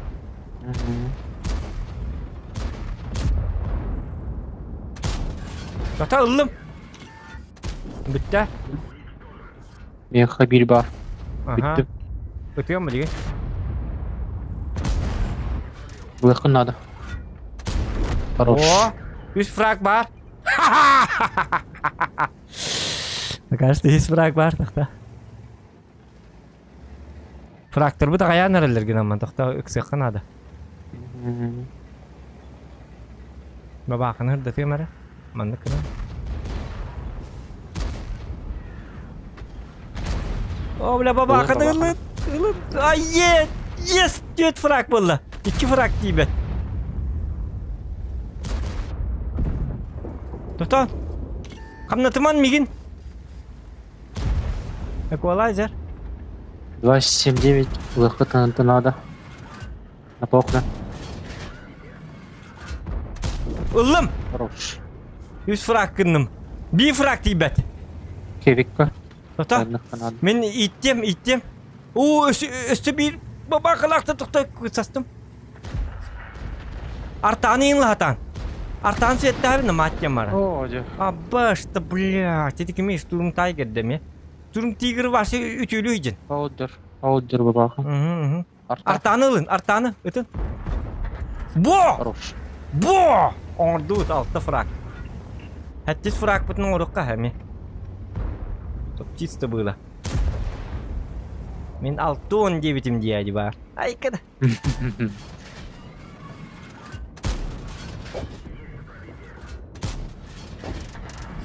Ата ыллым. Бүттэ. Миэхэ биир баар. Аха. Бүттүм. Ытыам билигин. Ылыаххын наада. Хорош. О, үс фраг бар. Кажется, үс фраг бар тохто. Фрагтарбыт аҕайаан эрэллэр гынан тохто ыксыахха наада. Бабааханы ырдатыам эрэ. Маннык гынан. О, бля, бабааханы ылыт, ылыт. Ай, ет! Yes! Түөрт фраг буолла. Икки фраг тиийбэт. Тотон! Хамнатыман мигин! Эквалайзер. 279 ылыаххыт надо. На похуй. Ыллым! Хорош. Үс фраг гынным. Биир фраг тиийбэт. Кевикка. Тота. Мин иттем, иттем. Уу, өссө биир бабаакалаахта тохто састым. Артааны иҥлаһатаан. Артаан светтаабин мааттем мара. О, дьэ. Абашта, блядь, эти кими штурм тайгер деме. Штурм тигр вообще үтүлүү дьин. Аудер. Аудер бабаха. Артааны ылын, артааны, ытын. Бо! Хорош. Бо! Оҥордубут алта фраг. Хэттис фрагпытын оҥоруохха эми. Чтоб чисто было. Мин алтон диэбитим дии баар. Айкада.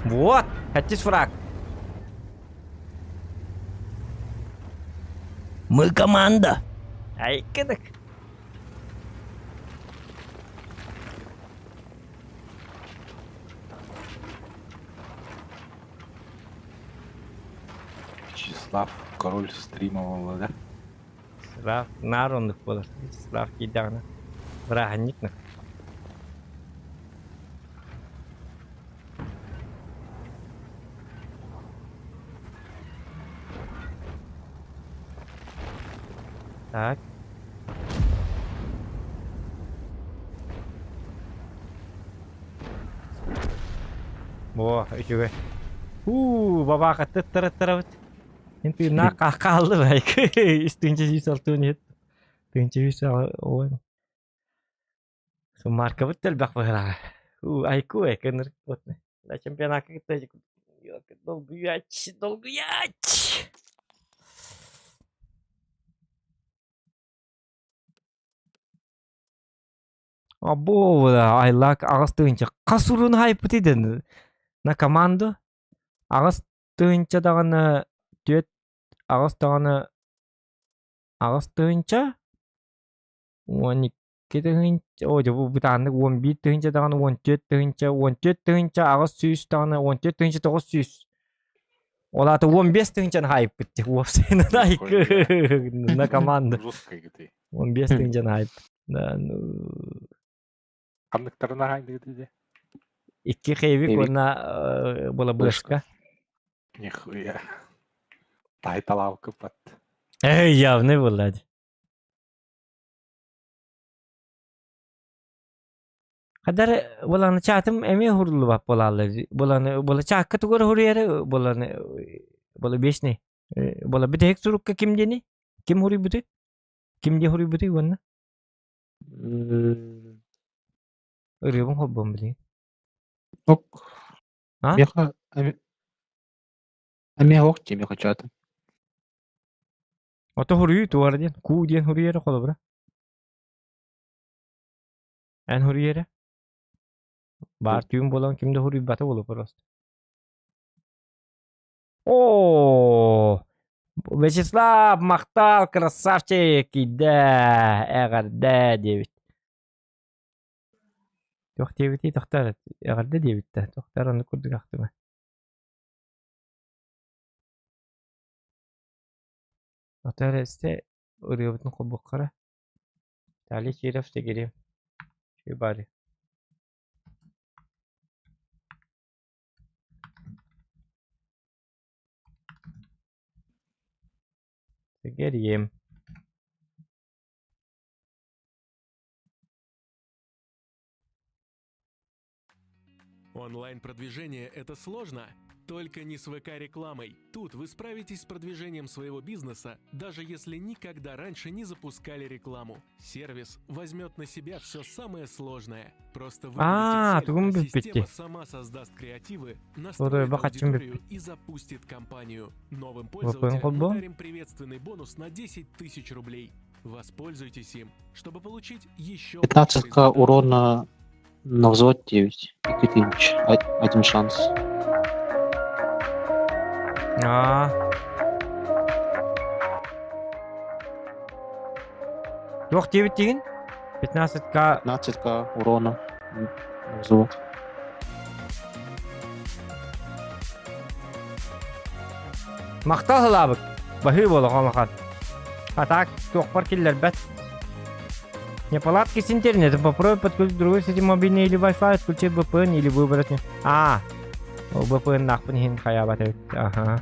Вот, хэттис фраг. Мы команда. Айкадак. Вячеслав, король стрима буолла да? Вячеслав наар оннук буолар. Вячеслав киирдэҕинэ бырааһынньык Так. О, үчүгэй. Уу, бабаахаттыт тараттарабыт. Мин тыыннаах хааллым айк. Үс тыынча сүүс алтыан иһит. Тыынча сүүс ой. Суммаркабыт да элбэх быһыылааҕа. Уу, айку экэнэр вот. На чемпионакка кытта долгуйач, долгуйач. Або, айлак аҕыс тыһыынча хас уруун хайпытый дэн на команду аҕыс тыһыынча даҕаны түөрт аҕыс даҕаны аҕыс тыһыынча 12 тыһыынча оо дьэ бу бытааннык 11 тыһыынча даҕаны 14 тыһыынча 14 тыһыынча 800 даҕаны 14 тыһыынча 900 ол аата 15 тыһыынчаны хаайыппыт дии уопсайынан на команда Жестко гытый. 15 тыһыынчаны хаайыппыт да ну Ханныктарын аһайдыгыт дии? Икки хевик уонна балабышка. Нихуя. Тайталаалкы бат. Эй, явный буолла дии. Хадары буланы чаатым эмиэ хуруллубат буолааллар. Буланы була чаакка тугар хуруйары буланы була вечный. Була бүтэһик сурукка ким диэни? Ким хуруйбутуй? Ким диэ хуруйбутуй уонна? Ырыабын холбуом билигин. Ок. А? Миэхэ эмиэ ох дии миэхэ чаатым. Ото хуруйуу туора диэн, куу диэн хуруйара холобура. Эн хуруйара? Баар түүн буолан ким да хуруйбата буолуо просто. Оо, Вячеслав, махтал, красавчик, киирдэ, эҕэрдэ диэбит. Туох диэбитий тохтоор, эҕэрдэ диэбит да, тохтоор оннук курдук ахтыма. Ото эрэ истэ ырыабытын холбуохха эрэ. Виталий Киров Сигирим. Ебали. Сэгэрийэм. Онлайн-продвижение – это сложно? Только не с ВК-рекламой. Тут вы справитесь с продвижением своего бизнеса, даже если никогда раньше не запускали рекламу. Сервис возьмет на себя все самое сложное. Просто А, выберите цель, тугум а бүппүт система дии. сама создаст креативы, Ото настроит бахаччым аудиторию бүппүт. и запустит кампанию. Новым VPN пользователям мы холбоо. дарим приветственный бонус на 10 тысяч рублей. Воспользуйтесь им, чтобы получить еще больше 15к результатов. урона на взвод 9. Икки Один шанс. Аа. Туох диэбит диигин? 15к 15к урона на взвод. Махтал ылаабыт. Баһыы буола холохон. А так, туохпар киллэрбэт. Неполадки с интернетом. Попробуй подключить другой сети мобильный или Wi-Fi, отключить VPN или выбрать... не- А, ол VPN наахпын иһин хайаабат эбит. Аха.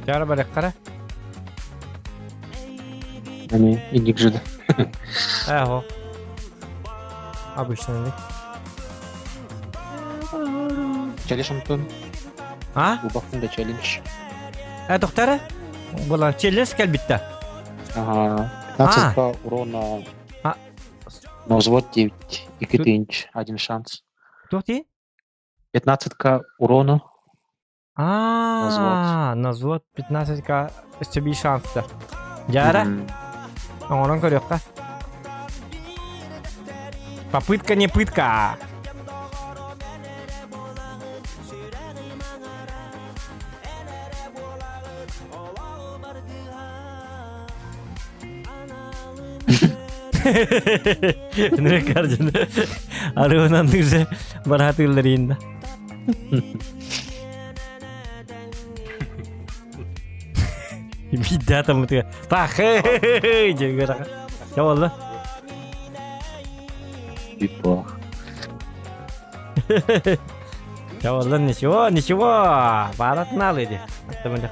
Чара барыххара. Они иник жида. Эго. Обычный. Челлендж Антон. А? Убахтын да челлендж. Э, доктора? Була челлендж кэлбитте. Ага. 15к урона А. на взвод 9. Икки инч. Один шанс. Туох дии? 15к урона. Аа, на взвод 15к өссө биир шанстар. Дьаара, оҥорон көрүөххэ. Попытка не пытка. Ынырык Арджун арыынан уже бараатыыллар иинда. Биирдэ атаммытыгар пахы дьөгөр Чэ буолла. Типа. Чэ буолла ничего, ничего. Бааратын аалы ди. Аттамын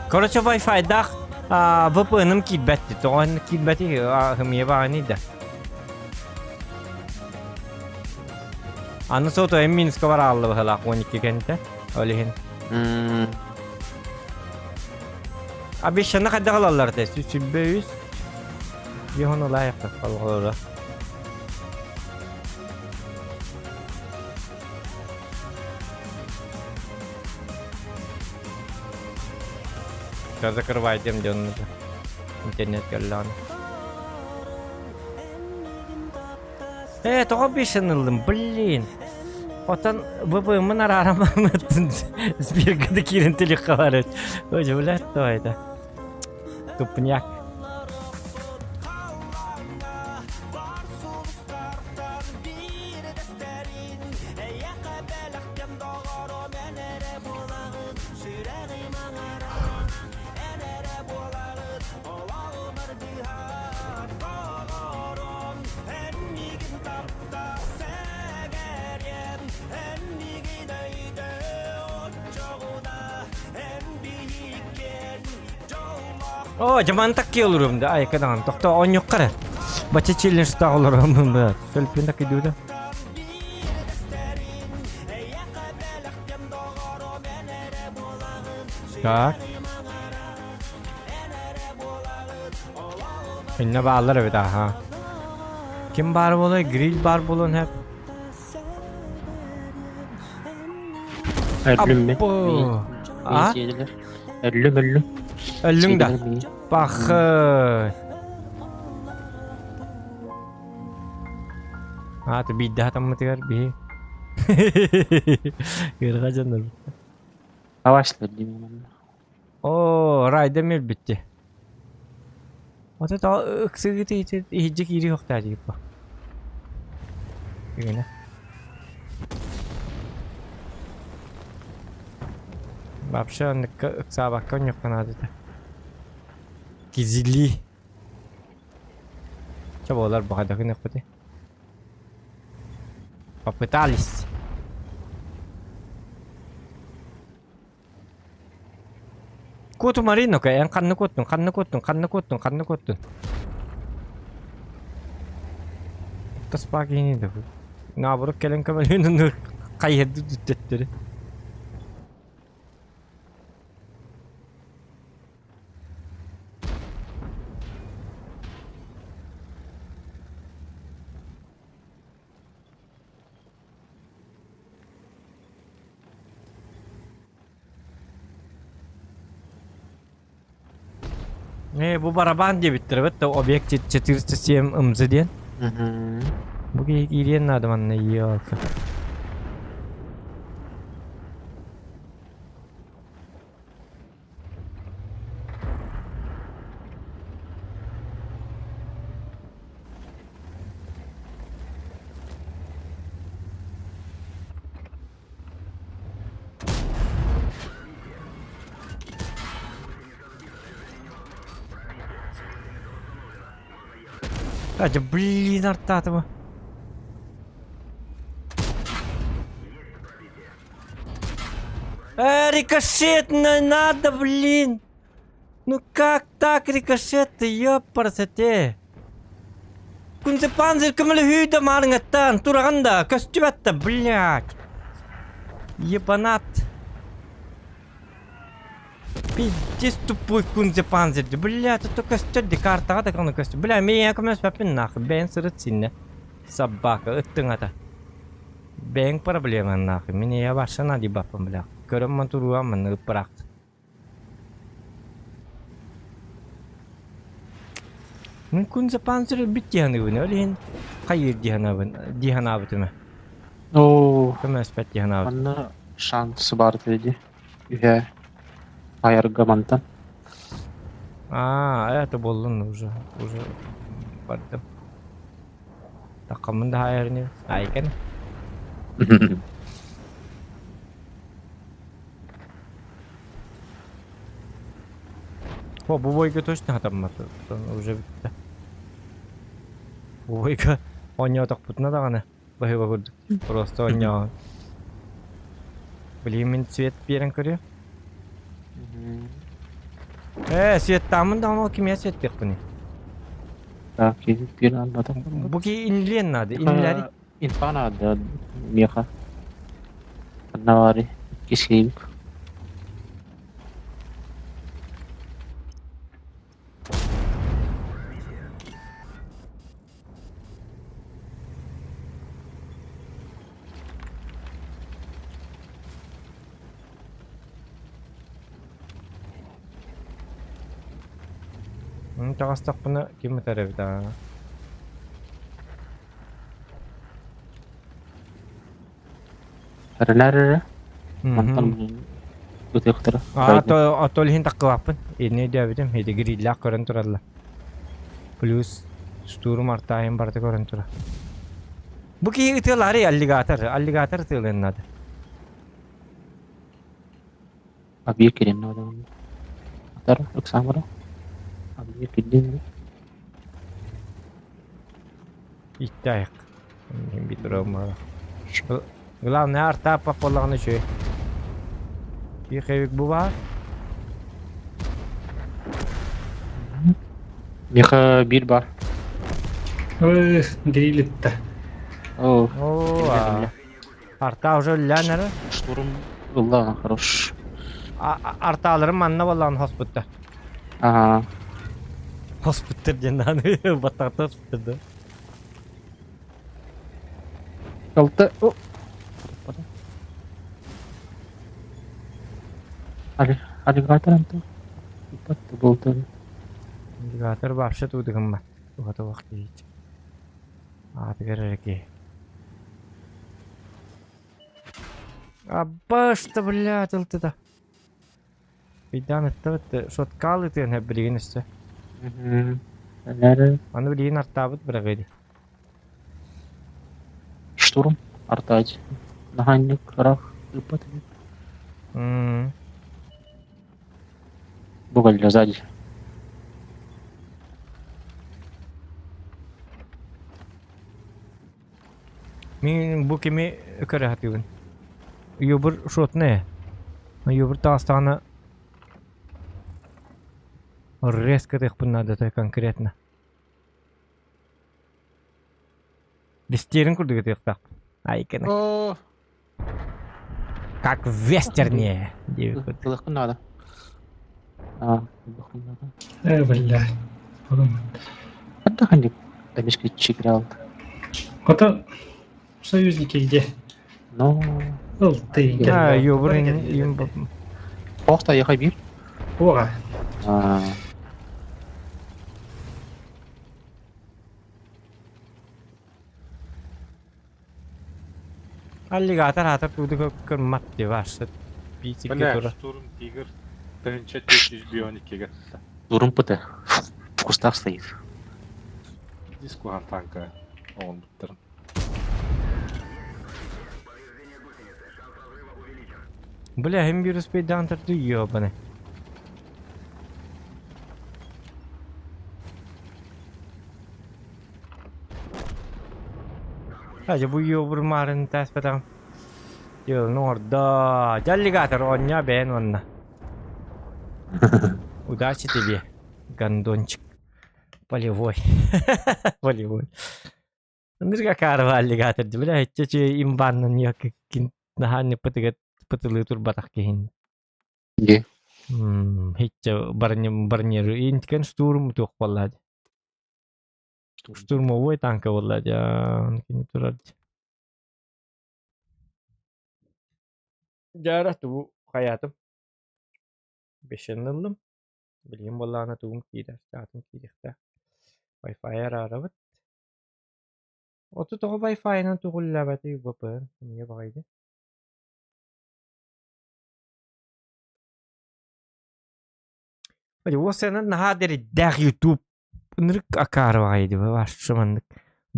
Короче, Wi-Fi-даах VPN-ым киирбэт тоҕо киирбэти хымыйа баҕаны да. Аны сото эм минуска бараалла быһылаах 12 кэнтэ. Ол иһин. Обещанно хайдах ылаллар этэ? Сүлбэ үс. Биһон ылаайахта холоро. Закрывай дем дьон интернет кэллэҕинэ. Ээ, тоҕо бешеныллым, блин. Отон ВП-мын араараммытын сберга да киирэн телехха барыт. Ой, блядь, то это. Тупняк. О, дьаман такки олорум да, ай кадан, тохто оонньуохха эрэ. Бачча челлендж-таах олороммун быһа. Төлпүн таккыйдуу да. Так. Иннэ бааллар эбит аха. Ким баар буолуой? Гриль баар буолуон сөп. Өллүм мин. Аппо. А? Сиэдилэр. Өллүм өллүм. Өллүҥ да. Сиэдилэр миигин. Пахы. Аата биирдэ хатаммытыгар биһи. Ыарҕа дьоннор. Авашлар диэн манна. Оо, райда өлбүттэ. Вот это ыксыгыты иһирдьэ киири хохтаа дииппа. Үгэнэ. Вообще оннукка ыксаабакка онньукка наадата. Кизили. Чэ буолар баҕа гыныахпытый. Попытались. Куотумарый ну-ка, эн ханна куоттуҥ, ханна куоттуҥ, ханна куоттуҥ, ханна куоттуҥ? Таспаа киһини да Наоборот кэлэн көмөлөһөн ону хайыһырдыы түттэттери. Ээ, бу барабан диэбиттэр эбит да объект 407 ымзы диэн. Бу киһи киириэн наада манна елка. Катя, блин, Артатова. Рикошет на надо, блин! Ну как так рикошет-то, ёпарасоте? Күнсе панцирь көмөлөһүү да маарыҥаттан тураҕын да көстүбэт да, блядь! Ебанат! Пиздец тупой кунзе панцирь, блядь, это көстөр ди картаҕа да каны көстөр. Бля, миэхэ көмөлөспөппүн нахуй, бэйэҥ сырыт синнэ. Собака, ыттыҥ ата. Бэйэҥ проблемаҥ нахуй, мин ийэ барсана дии бля. Көрөн туруам манна ыппыраахт. Мин кунзе панцирь өлбүт дии саныыбын, ол иһин хайыыр дии санаабын дии санаабытым ээ. Оо, Көмөлөспөт дии санаабытым. манна шанс баар этэ дии. Үһэ айарга мантан. Аа, это буоллун уже, уже бардым. Таххаммын да хайарны. Айкен. О, бу бойга точно хатаммат. Уже бүттэ. Бу бойга оонньоотохпутуна даҕаны баһыыба курдук. Просто оонньооһун. Блин, мин цвет биэрэн көрүө. Ээ, светтааммын даҕаны ол кимиэ светтиэхпиний? Так, биир албатах. Бу киһи инлиэн наада, инлэри. Инфа наада миэхэ. Ханна баарый? Кисиэбик. Таҕыстахпына ким ытар эбит аа? Эрэлээр эрэ. Мантан ытыахтара. Аа, то то иһин таккылааппын. Инне өйдөөбүтүм. Ити гриллээх көрөн тураллар. Плюс штурм артаайын барыта көрөн турар. Бу киһи ытыалаары аллигатор. Аллигатор ытыалыан наада. Абиир кириэн наада. Атар, ыксаамара. Абиир кирдин. Иттаайык. Мин би турар Главное артааппах буоллаҕына үчүгэй. Киэхэбик бу баар. Миэхэ биир баар. Ой, грилитта. Оо, Оо, артаа уже үллээн эрэ. Штурм ылла, хорош. Артааларым манна буоллаҕын хоспуттар. Ага. Хоспуттар диэн аны баттаҕыттан хоспуттар да. Алта. О. Аллигатор антон. Иппат болтон. Аллигатор вообще туудыгыммат. Туһата уох киһич. Аатыгар эрэ киһи. Аббашта, блядь, ылтыта. Ыйдаан ыттабыт шоткаал ытыан сөп билигин өссө. Аны билигин артаабыт быраҕыы Штурм артаать. Наһаанньык ыраах ыыппат эбит. Бу кэллэ сзади. Мин бу кими көрө сатыыбын. Юбур шотный. Юбур таҕыстаҕына резко тыахпын наада конкретно. Бистиэрин курдук ытыахтаахпын. Айканы. О, Как в вестерне диэбит курдук. ылыахпын наада. А, ылыахпын наада. Э, бля. Подумай. Ханна ханнык эмискэ чигирал. Ото союзники где? Но Ыл ты. А, юбур им Ох, та ехай бир. Ора. А, Аллигатор аатар тууду көрмат деп ашты. Битикке Бля, тура. штурм тигр 1412 га. Дурум ПТ. В кустах стоит. Дискухан танка оҕонбуттарын. Бля, hem bir успейдаан тарту ёбаны. Хадьа бу ёбур маарын тааспатаҕым. Дьыаланы оҥордо. Дьаллигатор оонньоо бэйэн уонна. Удачи тебе, гондончик. Полевой. Полевой. Ындырга карва аллигатор бля иччэ имбаннан кин наһаа пытыгат пытылыы турбатах киһин. Где? Хитчэ барнеру интикен штурм туох буолла Штурмовой танка буолла дьэ кини турар Дьара тугу хайаатым бешен ыллым билигин буоллаҕына тугум киирэр чаатым киириэхтээх Wi-Fi араарабыт Оту тоҕо Wi-Fi-нан тугуллаабатый VPN эмиэ баҕайы Уосанан наһаа дэриддээх YouTube ынырык акаары баҕайы дии вообще маннык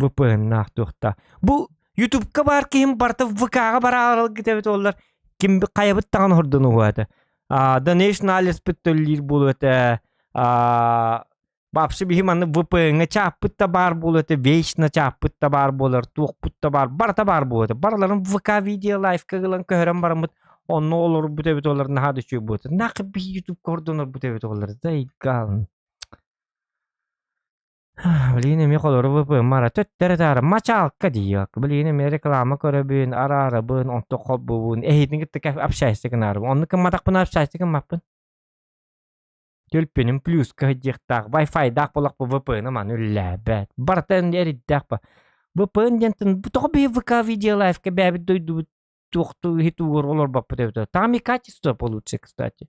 VPN-наах туохтаах. Бу Ютубка баар киһим барыта ВК-ҕа барааралгыт эбит буоллар ким хайабыт даҕаны хордонуһуо этэ. А Donation Alice-пыт төллүүр буолуо этэ. А вообще биһи маннык VPN-ҥа чааппыт да баар буолуо этэ, вечно чааппыт да баар буолар, туохпут да баар, барыта баар буолуо этэ. Барыларын ВК видео лайфка ылан көһөрөн бараммыт онно олорбут эбит олор наһаа да үчүгэй буолуо этэ. Нахуй биһи Ютубка хордонорбут эбит олор заигал. Блин, эмиэ холоро VPN мара төттөрү таары мачаалка диэк. Блин, эмиэ реклама көрөбүн, араарабын, онтон холбуубун, эһиитин кытта общайся гынаарыбын. Оннук гымматахпына общайся гыммаппын. Төлпүнүм плюска сылдьыахтаах, Wi-Fi-даах буоллахпа VPN маны үллээбэт. Барыта эрийдээх ба. VPN диэнтэн тоҕо биһи ВК видео лайфка бэйэбит дойдубут туохтуу иһит-уур олорбоппут эбитэ. Там и качество получше, кстати.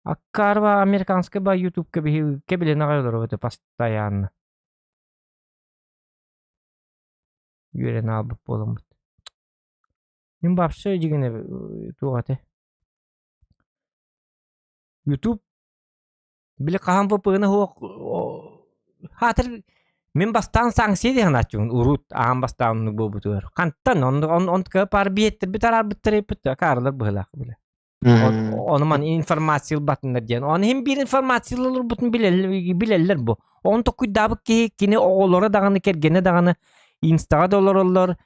Аккаарба американскай ба ютубка биһи кэбилэн аҕай олоробут постоянно. Үөрэн аалбыт буоламмыт. Мин вообще дьигинэ туох этэ Ютуб били хаһан VPN суох хаатыр мин бастаан санкция диэн санааччыбын урут аан бастаан оннук буолбутугар хантан он он паар биэттэрбит араарбыттар эппит акаарылар быһыылаах бile Ону ман информация ылбатыннар диэн. Оны иһин биир информация ылыллыбытын билэллэр бу. Оны токуйдаабыт киһи кини оҕолоро даҕаны кэргэнэ даҕаны инстаҕа да олороллор,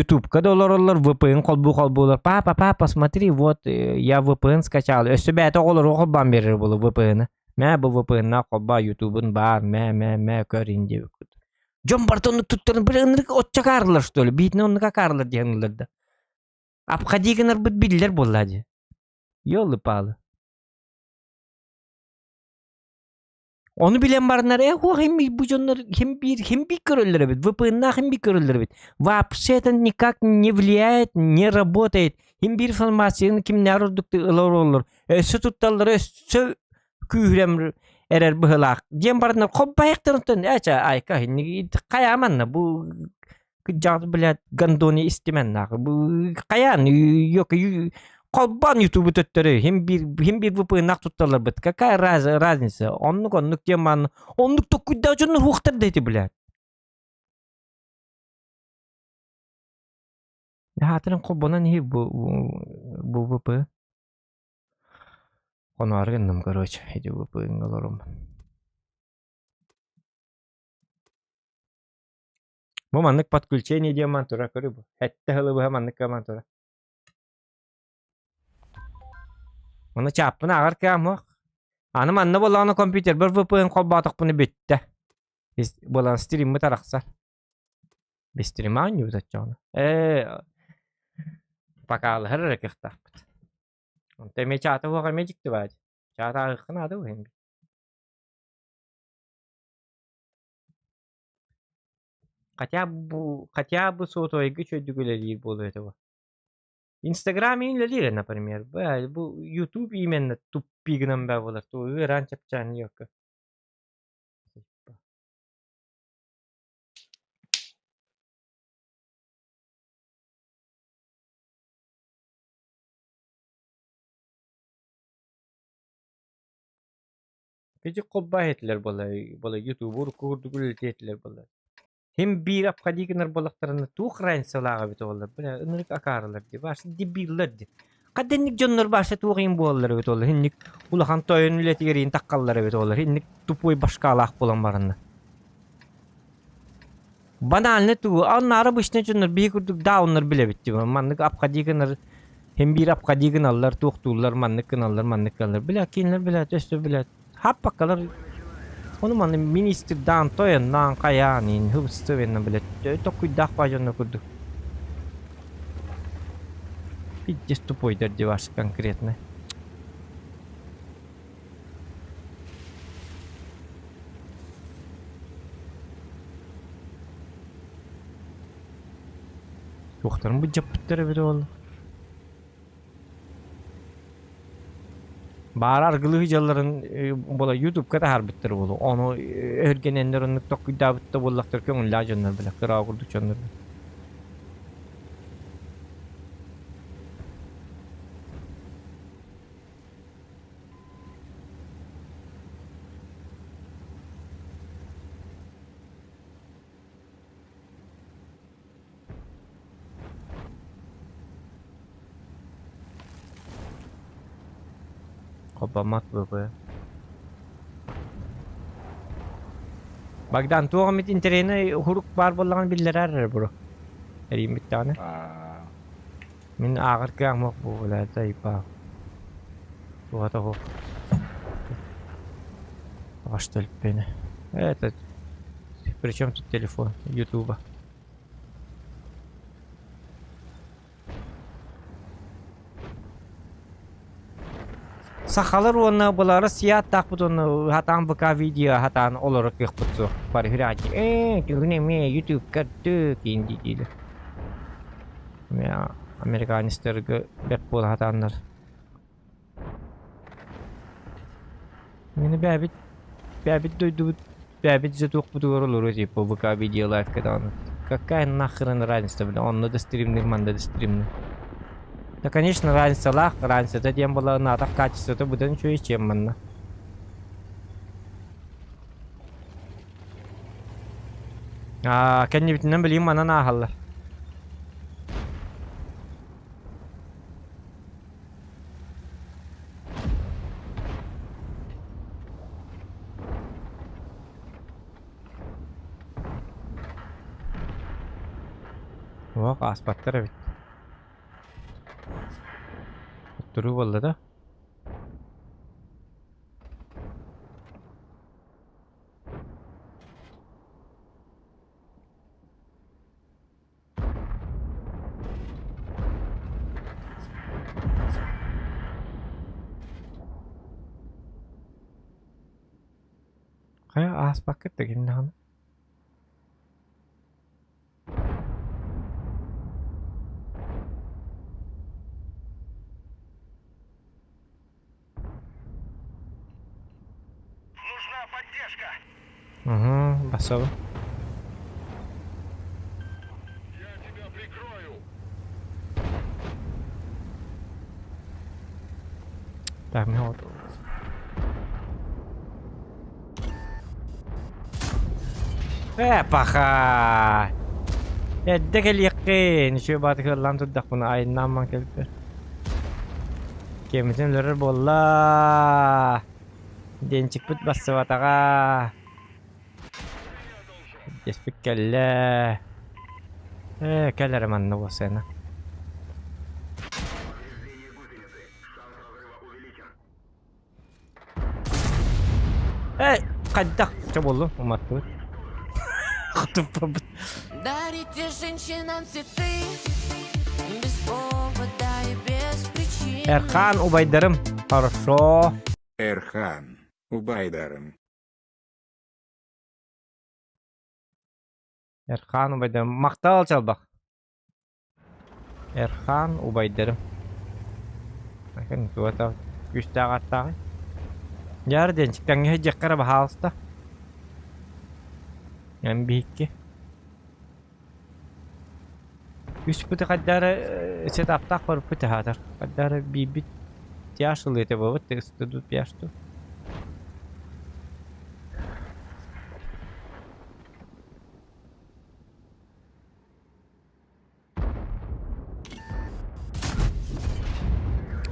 ютубка да олороллор, VPN холбуу холбуулар. Папа, папа, смотри, вот я VPN скачал. Өссө бэйэтэ оҕолору холбоон биэрэр буолу VPN-ы. Мэ бу VPN-на холбоо ютубун баар, мэ, мэ, мэ көр ин диэбиккит. Дьон барыта оннук туттарын били ынырык оччо акаарылар что ли? Биитинэ оннук акаарылар диэн ыллар да. Обходи гынарбыт биллэр буолла дии. Ёлы-палы. Ону билэн бараннар, э, хуох хим бу дьоннор хим биир хим биир көрөллөр эбит, VPN-наах хим биир көрөллөр эбит. Вообще это никак не влияет, не работает. Хим биир информацияны кимнээр ордук ылар олор. Өссө тутталлара өссө күүһүрэн эрэр быһылаах. Диэн бараннар хоббайыктарынтан эчэ айка хайааманна бу Кыдьаҕас, блядь, гондони истимэн нахуй. Бу хайаан ёка холбоон ютубу төттөрү хим биир хим биир VPN-нах тутталларбыт. Какая разница? Оннук оннук диэн мааны оннук токкуйдаах дьоннор хуохтар да ити, блядь. Хаатырын холбонон иһи бу бу VP. Хоноору гынным, короче, ити VPN олорум. Бу маннык подключение диэн маан тура көрү бу. Сэттэ сылы быһа маннык маан тура. Ону чааппын ааҕар кыаммах. Аны манна буоллаҕына компьютербар VPN холбоотохпуна бүттэ. Буолан стриммит арахсар. Стримаан оонньуубут оччоҕуна. Ээ покалаһар эрэ кыахтаахпыт. Онто эмиэ чаата уоҕа эмиэ дьикти баадьы. Чаата ааҕыахха наада уһун. Хотя бы сотовайга үчүгэйдик үлэлиир буолуо этэ бу. Инстаграм иһин үлэлиир, например. Бу Ютуб именно туппи гынан баа буолар. Ыараан чапчаан диэккэ. Ити холбоо этилэр буолла, буолла ютубу урукку курдук үлэлэтиэ этилэр буолла. Хим биир обходи гынар буоллахтарына туох разницалаах эбит оҕолор, бля, ынырык акаарылар дии, баасы дебиллэр дии. Хаденник дьоннор баасы туох иһин буолаллар эбит оҕолор, инник улахан тойон үлэтигэр иһин таххаллар эбит оҕолор, инник тупой башкалаах буолан баранна. Банально тугу, аннары обычный дьоннор биһи курдук дауннар билэбит дии, маннык обходи гынар, хим биир обходи гыналлар, туохтууллар, маннык гыналлар, маннык гыналлар, бля, кинилэр, бля, өссө, бля, хаппаккалар ону маны министрдаан тойонноон хайаан иин хыбыстыбенна, блядь, токкуйдаах баа дьоннор курдук. Пиздец тупойдар дии ваш конкретно. Туохтарын былдьаппыттар эбит ол. Баара аргылыы дьалларын буола ютубка таһаарбыттар буолуо. Ону өһүргэнэннэр оннук токкуйдаабыт да буоллахтар көҥүллээх дьоннор бile кыра курдук дьоннор. Хоббоммот ВП. Богдан, туох эмит интэриэһинэй уһурук баар буоллаҕына биллэрээр эрэ бро. Эрийиммит даҕаны. Мин ааҕар кыаҕым суох буолла тайпа. Туһата суох. Что ли Это причем тут телефон Ютуба? Сахалар уонна былары сиаттаахпыт уонна хатаан ВК видео хатаан олоро кыахпыт суох. Бары хүрээчи ээ күн эмиэ YouTube көрдүк диин диилэр. Американецтарга бэрт буола сатааннар. Мини бэйэбит бэйэбит дойдубут бэйэбит же туохпутугар олоруо типа ВК видео лайфка даҕаны. Какая нахрен разница, бля, онно да стримнир, манна да стримнир. Да, конечно, разницалаах, разницата диэн буоллаҕына атах качествота быдан үчүгэй, чем манна. Аа, кэннибитинэн билигин манан ааһаллар. Уох, ааспаттар эбит. Оттуруу буолла да? Хайа ааспаккыт да кимнэҕинэ. Угу, басабын. Так, мне вот. Э, паха! Эрдэ кэлиэххин, үчүгэй баатык ыллаан турдахпына айаннаамман кэлбиппэр. Киэммитин өлөрөр буолла. Денчикпит бассыбатаҕа. Дэспит кэллэ. Ээ, кэл эрэ манна уосайна. Эй, хайдах? Чэ буоллун, уматтыбыт. Хотуппаппыт. Дарите женщинам цветы без повода и без причины. Эрхан убайдарым, хорошо. Эрхан, убайдарым. Эрхан убайдарым. Махтал чалбах. Эрхан убайдарым. Акын туата күүстээх аттааҕый. Дьаар диэн чиккаҥҥа дьиэххэ эрэ баһаалыста. Эн биһикки. Үспүтү хайдары сетаптаах барыппыт аһаатар. Хайдары биирбит тяж ылыата буолбут ыстыдут пяшту.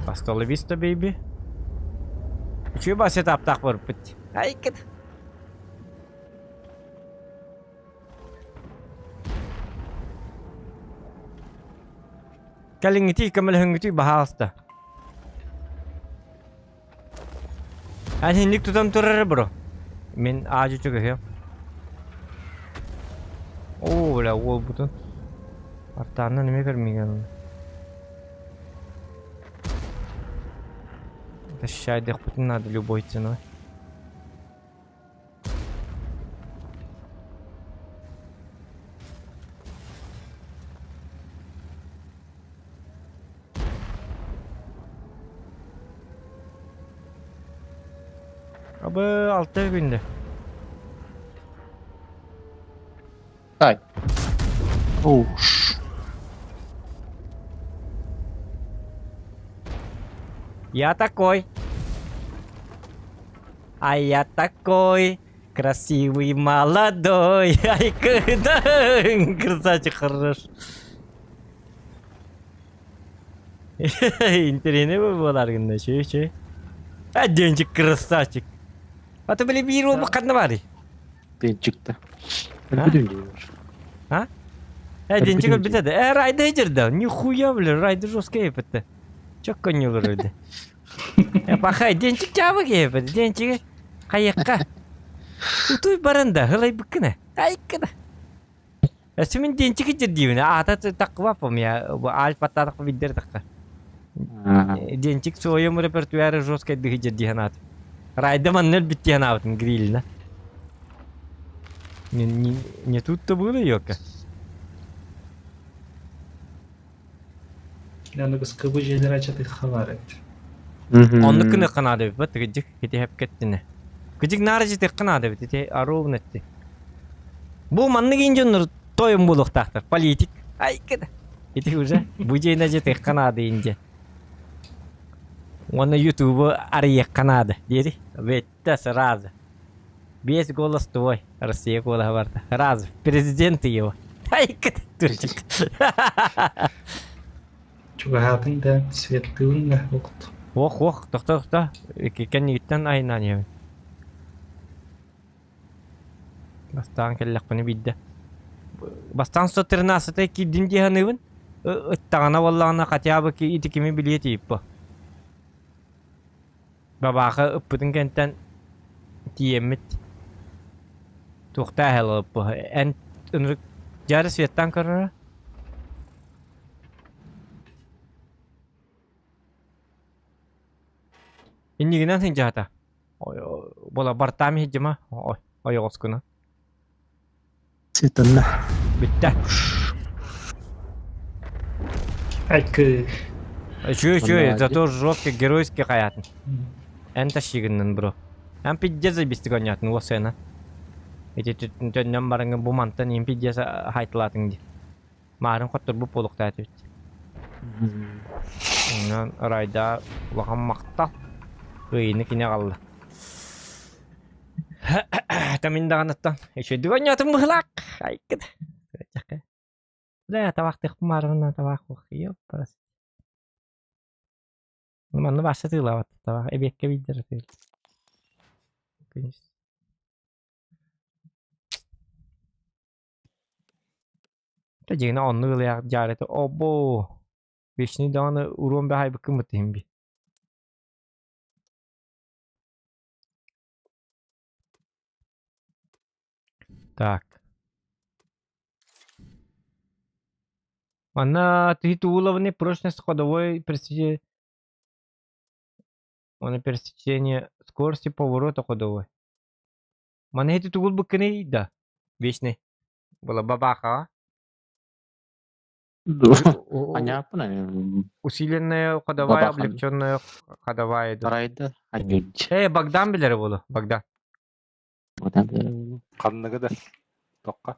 Hasta la vista, baby. Үчүгэй баа сетаптаах барыппыт. Айкыт. Кэлиҥҥитий көмөлөһүҥҥүтүй баһаалыста. Эн инник тутан турар бро. Мин аадьы чугаһыам. Оо, бля, уолбутун. Артааннан эмиэ көрмүйгэн. Защищайдыхпытын надо любой ценой. Абы алта күндө. Тай. Оу, ш. Я такой. А я такой красивый молодой. Ай, да, красавчик хорош. Интэриэһинэй буолар гынна, үчүгэй, үчүгэй. А, Денчик красавчик. А то били биир уолбут ханна баарый? Денчик да. А? Өлбүтүм диир. А? Э, Денчик Өлбүтүм өлбүтэ да. Э, Райда иһдьэр Нихуя, бля, Райда жесткий эпэтэ. Чокко не өлөрөдө. Э, пахай, Денчик чаабы киһи Денчиги хайыахха. Утуй баран да, ылайбыккына. Айкына. Өссө мин Денчик иһдьэр Аата таххыбаппым я. Альпаттаатах биддер тахха. Денчик в своем репертуаре жесткой дыхидер диһанаат. Райда манна өлбүт диһанаабытын грильна. Не, не, не тут-то было, ёка. Аныгыскы дьиэлэр ачатыхха баар эбит. Оннук гыныахха наада эбит, бат кыдьык ити хэп кэттинэ. Кыдьык наара житиэххэ наада эбит, ити ровно этти. Бу маннык иин дьоннор тойон буолуохтаахтар, политик. Айкыда. Ити уже бу дьиэнэ житиэххэ наада иин дьэ. Уонна ютубу арыйыахха наада диэри. Бетте сразу. Весь голос твой, Россия куолаһа барда. Сразу, президент его. Айкыда. Чугаһаатыҥ да, светлыын да угут. Ох, ох, тохто, тохто. Кэннигиттэн айнаан иһэбин. Бастаан кэллэхпинэ биирдэ. Бастаан 113 киирдим дии саныыбын. Ыттаҕына буоллаҕына хотя бы ити кими билиэ тиийиппо. Бабааха ыппытын кэнтэн тиийэммит туохтаа ыһыллыбыппыт. Эн ынырык дьаары светтаан көрөрө. Иннигинэн сылдьаата. Буола бартаам иһдьима. Ой. Ойоҕоскуна. Сытынна. Бүттэ. Айкы. Үчүгэй үчүгэй, зато жесткий геройский хаятын. Эн тащигыннын бро. Эн пиздец заебистик оонньоотун уосайна. Ити төннөн бараҥҥын бу мантан им пиздец хайтылаатыҥ дии. Маарын хотторбут буолуохтаах этибит. Онон Райда улахан махтал. Кыайыыны кини аҕалла. Тамин даҕаныттан үчүгэйдик оонньоотум быһылаах. Айкыт. Да, табахтыахпын баарына табаах ёппарас. Манна баасса тыылаабат табаах эбиэккэ биирдэр тыыл. Күнүс. Дьиҥинэ оннук ылыах дьаарыта обо вечный даҕаны уруон баһайбыккын быттыһын би. Так. Манна титулованный прочность ходовой пересечение пересечение скорости поворота ходовой. Маны ити тугул быккыный да? Вечный. Была бабаха. Понятно. Усиленная ходовая, облегченная ходовая. Райда. Богдан билэр буолу, Богдан. Богдан билэр буолу. Ханныгы да. Тоққа.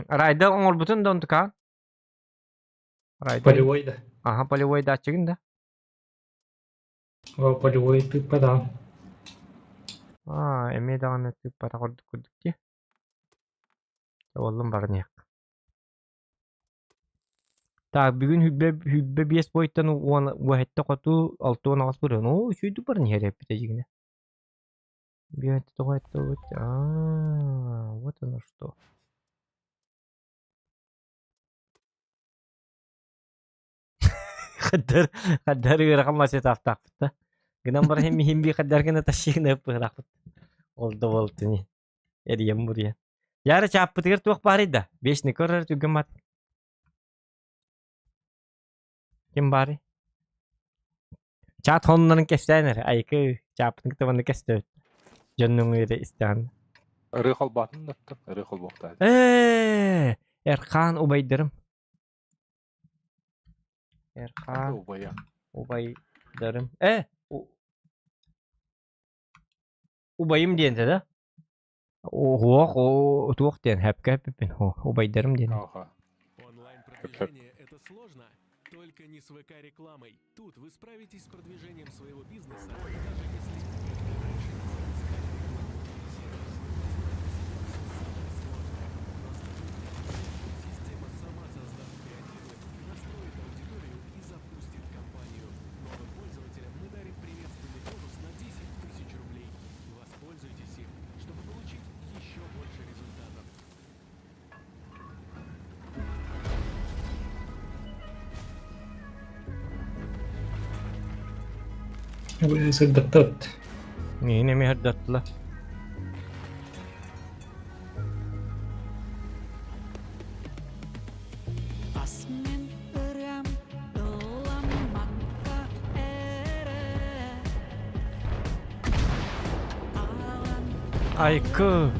Райда оҥорбутун да онтука. Райда. Полевой да. Ага, полевой датчигин да. О, полевой тыыппатаҕым. Аа, эмиэ даҕаны тыыппатах ордук курдук дии. Уоллум баран иһиэх. Так, бүгүн хүббэ хүббэ биэс буойтан уон уоһэтте хоту 68 бырыһын. Оо, үчүгэйдик баран иһэр эппитэ дьигинэ. Биэһэтте тоҕо этте Аа, вот оно что. Хаддар хаддар ыарахан масетаахтаахпыт да. Гынан баран иһин миһин бии хаддар гына тащигына ыппыһыраахпыт. Ол да буолтуни. Эрийэн буруйан. Яра чааппытыгар туох баарый да? Вечный көрөр түргэн бат. Ким баарый? Чаат хоннорун кэпсээн эрэ. Айкы чааппытын кытта манна кэстөөт. Дьоннуҥ эрэ истэҕин. Ырыы холбоотун да ырыы холбуохтаах. Ээ, Эрхаан убайдарым. Эрхаан Убайа. убайдарым. Э, убайым диэн этэ да? Оһуох, туох диэн, хэпкэ эппиппин, убайдарым диэн. Ага. Онлайн-продвижение – это сложно? Только не с ВК-рекламой. Тут вы справитесь с продвижением своего бизнеса, даже если никогда раньше не запускали рекламу. Сервис возьмет на себя все самое сложное. Система сама создаст креативы, настроит аудиторию и запустит кампанию. Новым пользователям мы дарим приветственный бонус на 10 тысяч рублей. Воспользуйтесь им, чтобы получить еще больше результатов. Сырдаттыбыт. Миин эмиэ сырдаттылар. Айкы.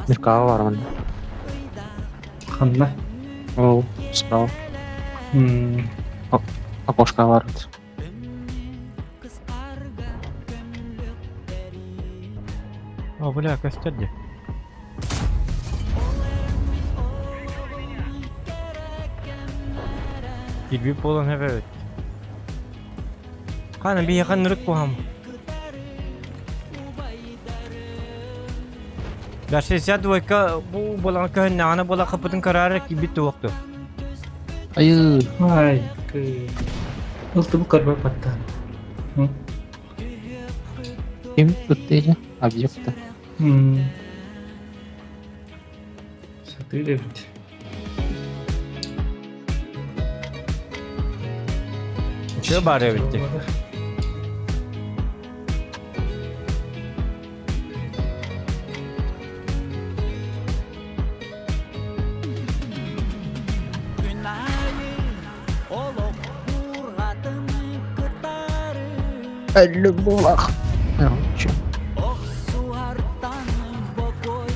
Меркава бар манна. Ханна? Ол справа. Окошко бар. О, бля, костер дии. Кирбип буолан эбэбит. Хана биһиэхэ нырык куһам. Да 62 бу буолан көһүннэҕинэ буола хаппытын көрөөрү киирбит туохту. Айыы. Ай, Ылтыбы көрбөт баттаан. Ким ыттыйа? Объекта. Сатыыр эбит. Чё баар эбит дии? Өллүм буолах. Короче. Охсуһартан бокуой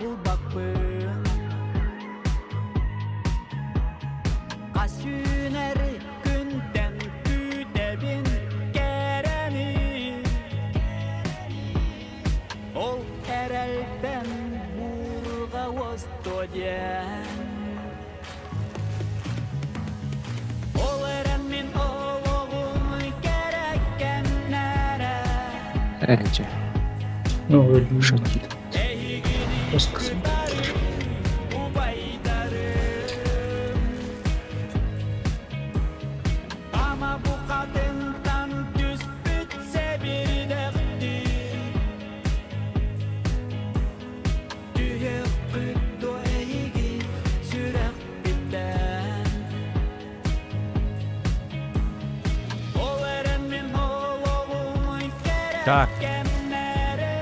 булбаппын Хас үүнэр күнтэн күүтэбин кэрэни Ол эрэлтэн буурҕа уостуо диэн Ол эрэн мин олоҕум кэрэ кэмнэрэ Эти. Ну, өлүү. Шутит. Эһигини Просто кытары убайдарым Ама бу хатынтан түспүт сэбирдэхтии Түһүөххүт дуо эһиги сүрэхпиттэн Ол эрэн мин олоҕум кэрэ Так. кэмнэрэ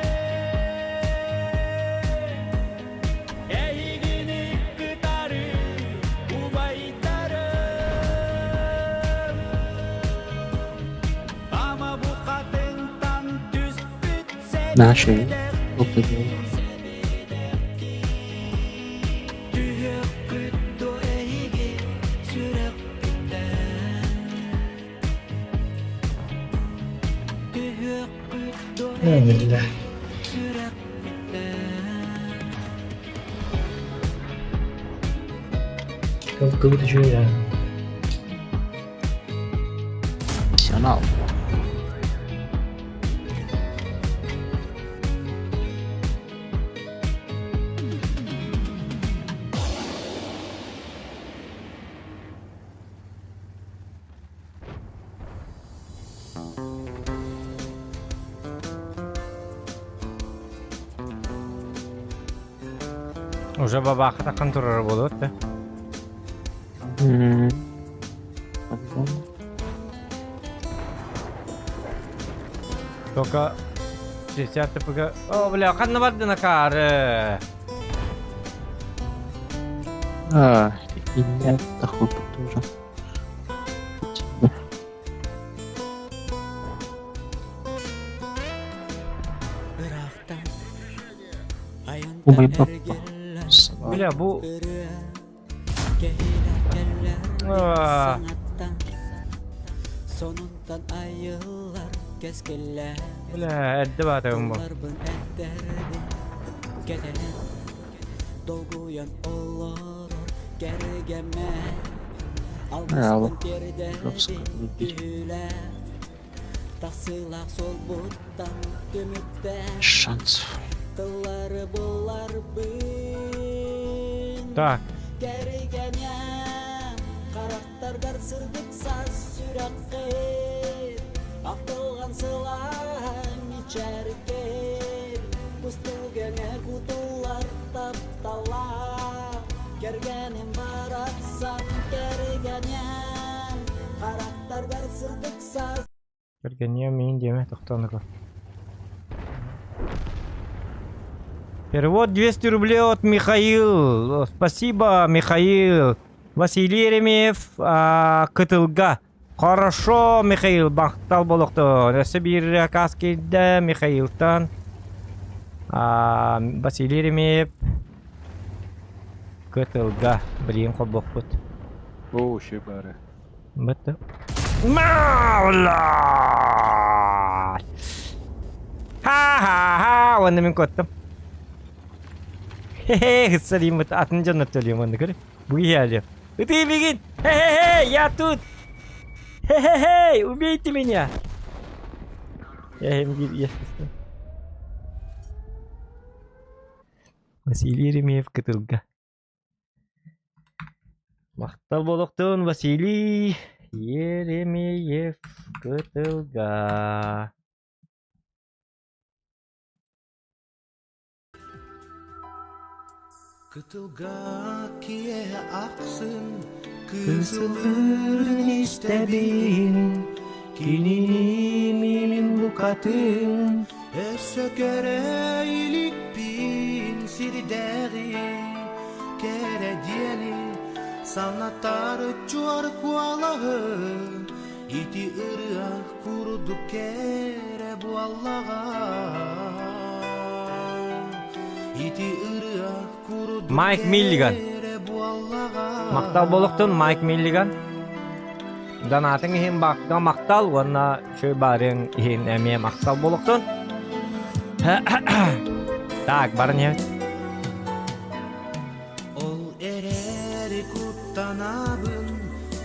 Эһигини кытары убайдарым Ама бу хатыҥтан түспүт Наши. сэбирдэхтии Опа, Түһүөххүт дуо эһиги сүрэхпиттэн Түһүөххүт дуо эһиги Биллэ. сүрэхпиттэн Кылгыбыт үчүгэй аа. Профессионал. Уже бабаха таххан турара буолуот да. М, по-любому. Только 60 ТПГ. О, бля, ханна бардын акаары? А, и я такой тоже. Ыраахтан Умай айантан папа. эргиллэн Собака. Бля, бу... ырыа кэһиилэ кэллэр А, саҥаттан сонунтан айыллар кэскиллэр Бля, эрдэ баатыгым бу. тылларбын эттэрбин кэтэһэн долгуйан олорор кэргэммэ Браво. алгыспын тиэрдэбин Жестко выбить. түһүүлээх тахсыылаах суолбуттан түмүктээх Шансов. тыллары буларбын Так, кэргэнэ харахтаргар сырдык саас сүрэххин ахтылган сылаан мичээркин кустугэҥэ кутуллар таптала кэргэним барахсан кэргэнэ харахтаргар сырдык саас кэргэниэ миин диэмэ тохтоон ыла. Перевод 200 рублей от Михаил. Спасибо, Михаил. Василий Еремеев а, Кытылга. Хорошо, Михаил, бахтал болохто. Өссө биир акаас киирдэ Михаилтан. А, Василий Еремеев Кытылга. Билигин холбуохпут. Оо, ши бары. Бытты. Маула! Ха-ха-ха! Уонна мин куоттум. Хе-хе, һыссалыыммыт атын дьоннор төлүөм онно көр. Бу иһээлиэ. Ытыы бигин! Хе-хе-хе, я тут! Хе-хе-хе, убейте меня! Я им Василий Еремеев Кытылга. Махтал буолуохтун Василий Еремеев Кытылга. Кытылга киэһэ ахсын кыысылыырын истэбин, кинини мин букатын өссө көрө иликпин сирдээҕи кэрэ диэни санатар чуор куолаһы. Ити ырыа курдук кэрэ буоллаҕа Ити ырыа курдук Майк Миллиган. кэрэ буоллаҕа Махтал буолуохтун Майк Миллиган. Донатыҥ иһин бакка махтал уонна үчүгэй баарыҥ иһин эмиэ махтал буолуохтун. Так, баран иһэбит. Ол эрээри куттанабын,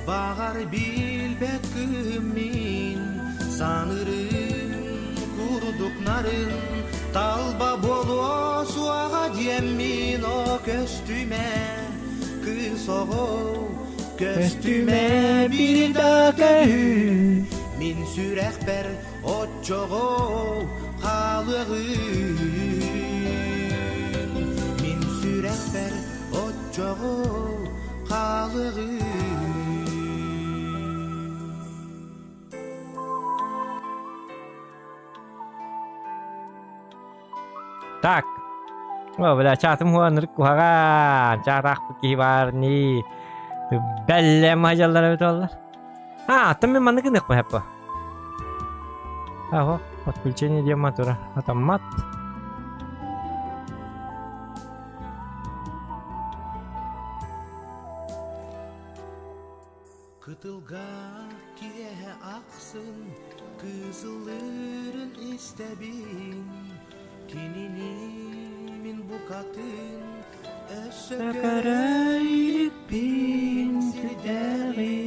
баҕар билбэт кыһым мин саныырым курдук нарын талба буолуо суоҕа диэммин о көстүмэ кыыс оҕо көстүмэ бир да көһүү мин сүрэхпэр оччоҕо хаалыаҕын Мин сүрэхпэр оччоҕо хаалыаҕын Так. О, бля, чаатым хуанырык куһаҕан. Чаатаахпыт киһи баар нии. Бэллэм хадьаллар эбит оллар. А, аттан мен маннык гыныахпын хэппэ. Аһо, подключение диэн матура. Атаммат. Кытылга киэһэ ахсын кыысылыырын истэбин Кинини мин букатын өссө көрө иликпин сирдээҕи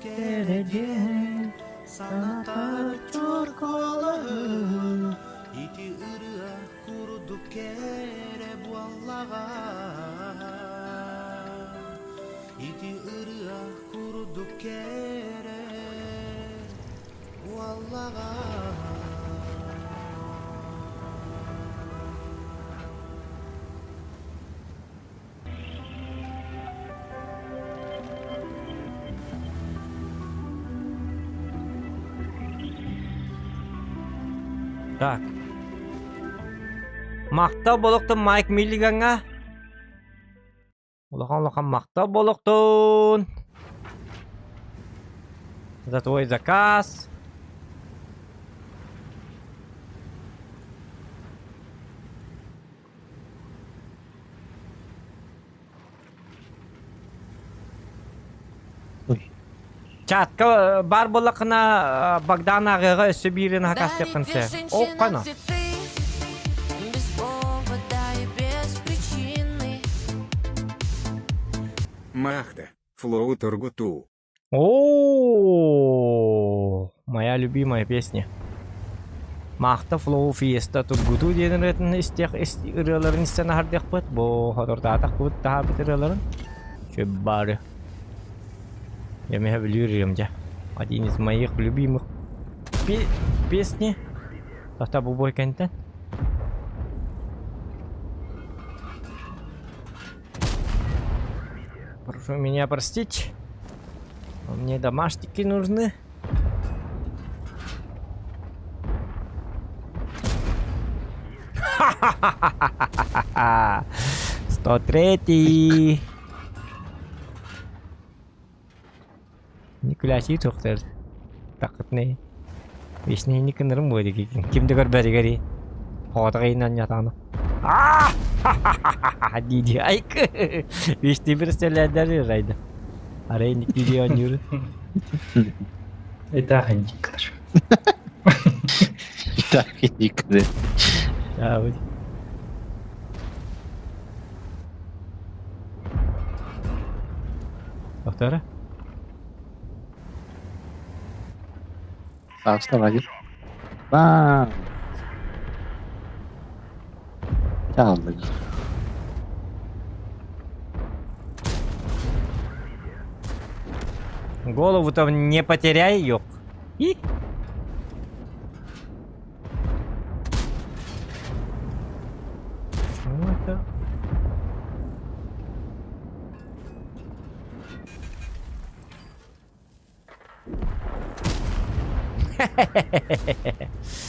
кэрэ диэн санатар чуор куолаһын ити ырыа курдук кэрэ буоллаҕа ити ырыа курдук кэрэ буоллаҕа Так. Махтал болохтун Майк Миллигаҥҥа. Улахан-улахан махтал болохтун. За твой заказ. Ой. Чатка баар буоллаххына Богдан ааҕыаҕа өссө биирин хакастыаххын Дарит сөп. женщина Оккано. цветы Без повода и без причины Махта, Флоу Тургуту. О, моя любимая песня. Маахта Флоу Фиеста Тургутуу диэн ырыатын истиэх ырыаларын истэн аһардыахпыт. Бу хотордоотохпут таһаабыт ырыаларын. Чөп бары. Я меня ырыам дьэ. Один из моих любимых песни. Тата бу бой кэнтэн. Прошу меня простить. Мне домашники нужны. Ха-ха-ха-ха-ха-ха! 103-й. Никулясий туохтар таххытный. Вишни кынырым буо дии ким да көрбөрүгэр хоотоҕойунан ньатаана дии айк вишни представляет райда арай никиди оонньуур Итак, индикатор. Итак, индикатор. Да, Доктора? Так, вставай. Бам! Чаллы. Голову там не потеряй, ёк. И? Почему это?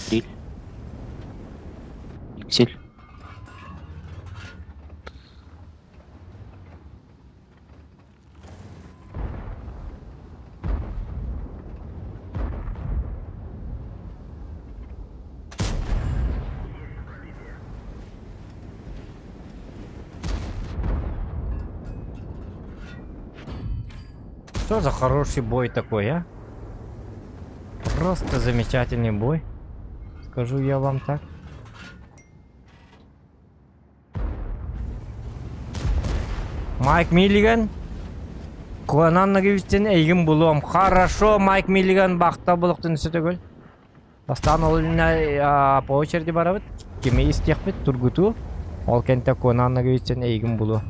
Три. Иксель. Что за хороший бой такой, а? Просто замечательный бой. Скажу я вам так. Майк Миллиган. Куанан Нагевичтен эйигин булуом. Хорошо, Майк Миллиган бахта булуктун сөтөгөл. Бастаан ол иннэ по очереди барабыт. Кими истиэхпит тургутуу. Ол кэнтэ Куонан Нагевичтен эйигин булуо.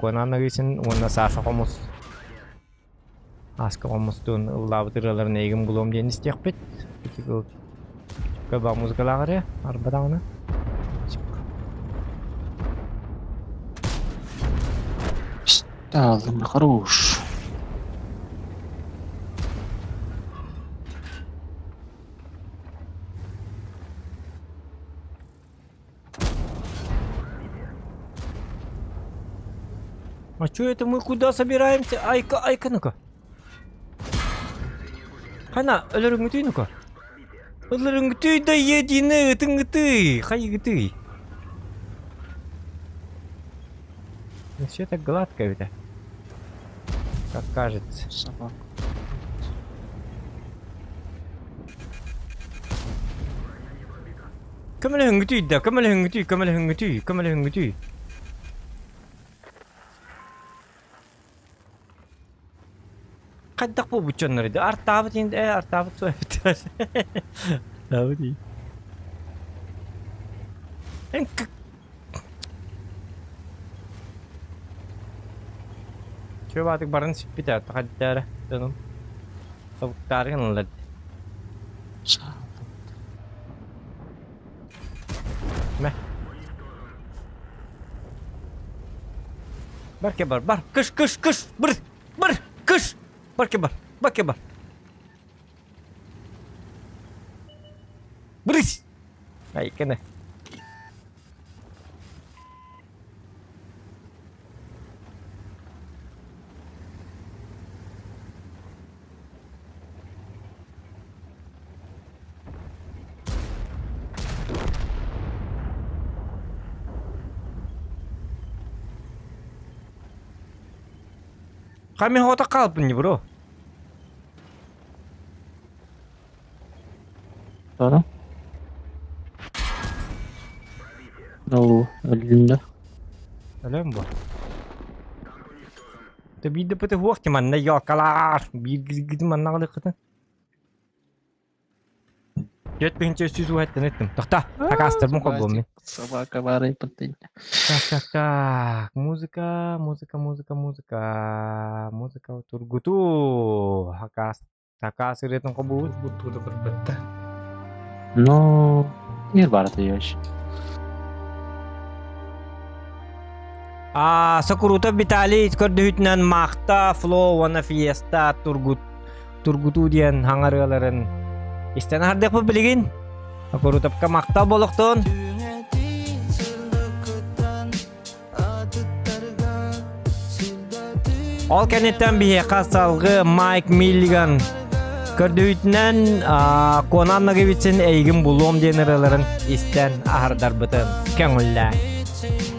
Куонан Нагевичтен уонна Саша Хомус. Ааска хомустуун ыллаабыт ырыаларын эйигин булуом диэн истиэхпит. Ити Көбө музыкалаах эрэ арба даҕаны. Сталин хорош. А чё это мы куда собираемся? Айка, айка, ну-ка. Хана, өлөрүҥүтүй ну-ка. Өлөрүҥүтүй да едины, ытыҥытый, хайыгытый. Ну все так гладко это. Как кажется. Собака. Көмөлөһүҥҥүтүй да, көмөлөһүҥҥүтүй, көмөлөһүҥҥүтүй, көмөлөһүҥҥүтүй. Хайдах буолбут дьоннор да артаабыт иин ээ артаабыт суойбуттар. Артаабыт иин. Эн Чүө баатык барын сиппитэ хайдара дьонум. Тобуктаарыгын ыллар. Мэ. Барке бар, бар. Кыш, кыш, кыш. Бір, бір, кыш. Барке бар, барке бар. Брысь. Ай, кene. Хами хота қалыппын не бро? Да? Ну, өлүннэ. Өлөм бу. Ты биирдэ пыты хуох манна ёкалаар. Биир манна галыккытын. Дьэт тыһынча үс уһаттан ыттым. Тохта, акаастарбын холбуом мин. Собака баарай паттын. Так, так, так. Музыка, музыка, музыка, музыка. Музыка тургутуу. Акаас, акаас ырыатын холбуубут. Тургутуу көрбөттө. Но мир барыта ёш. А, Сокурутов Виталий көрдөһүтүнэн Махта, Фло уонна Фиеста тургут тургутуу диэн хаҥарыаларын истэн аһардыахпыт билигин. Сокурутовка махтал болохтун. Ол кэнниттэн биһиэхэ салгы Майк Миллиган көрдөһүүтүнэн Конан Ноговицын эйигин булуом диэн ырыаларын истэн аһардарбытын көҥүллээ.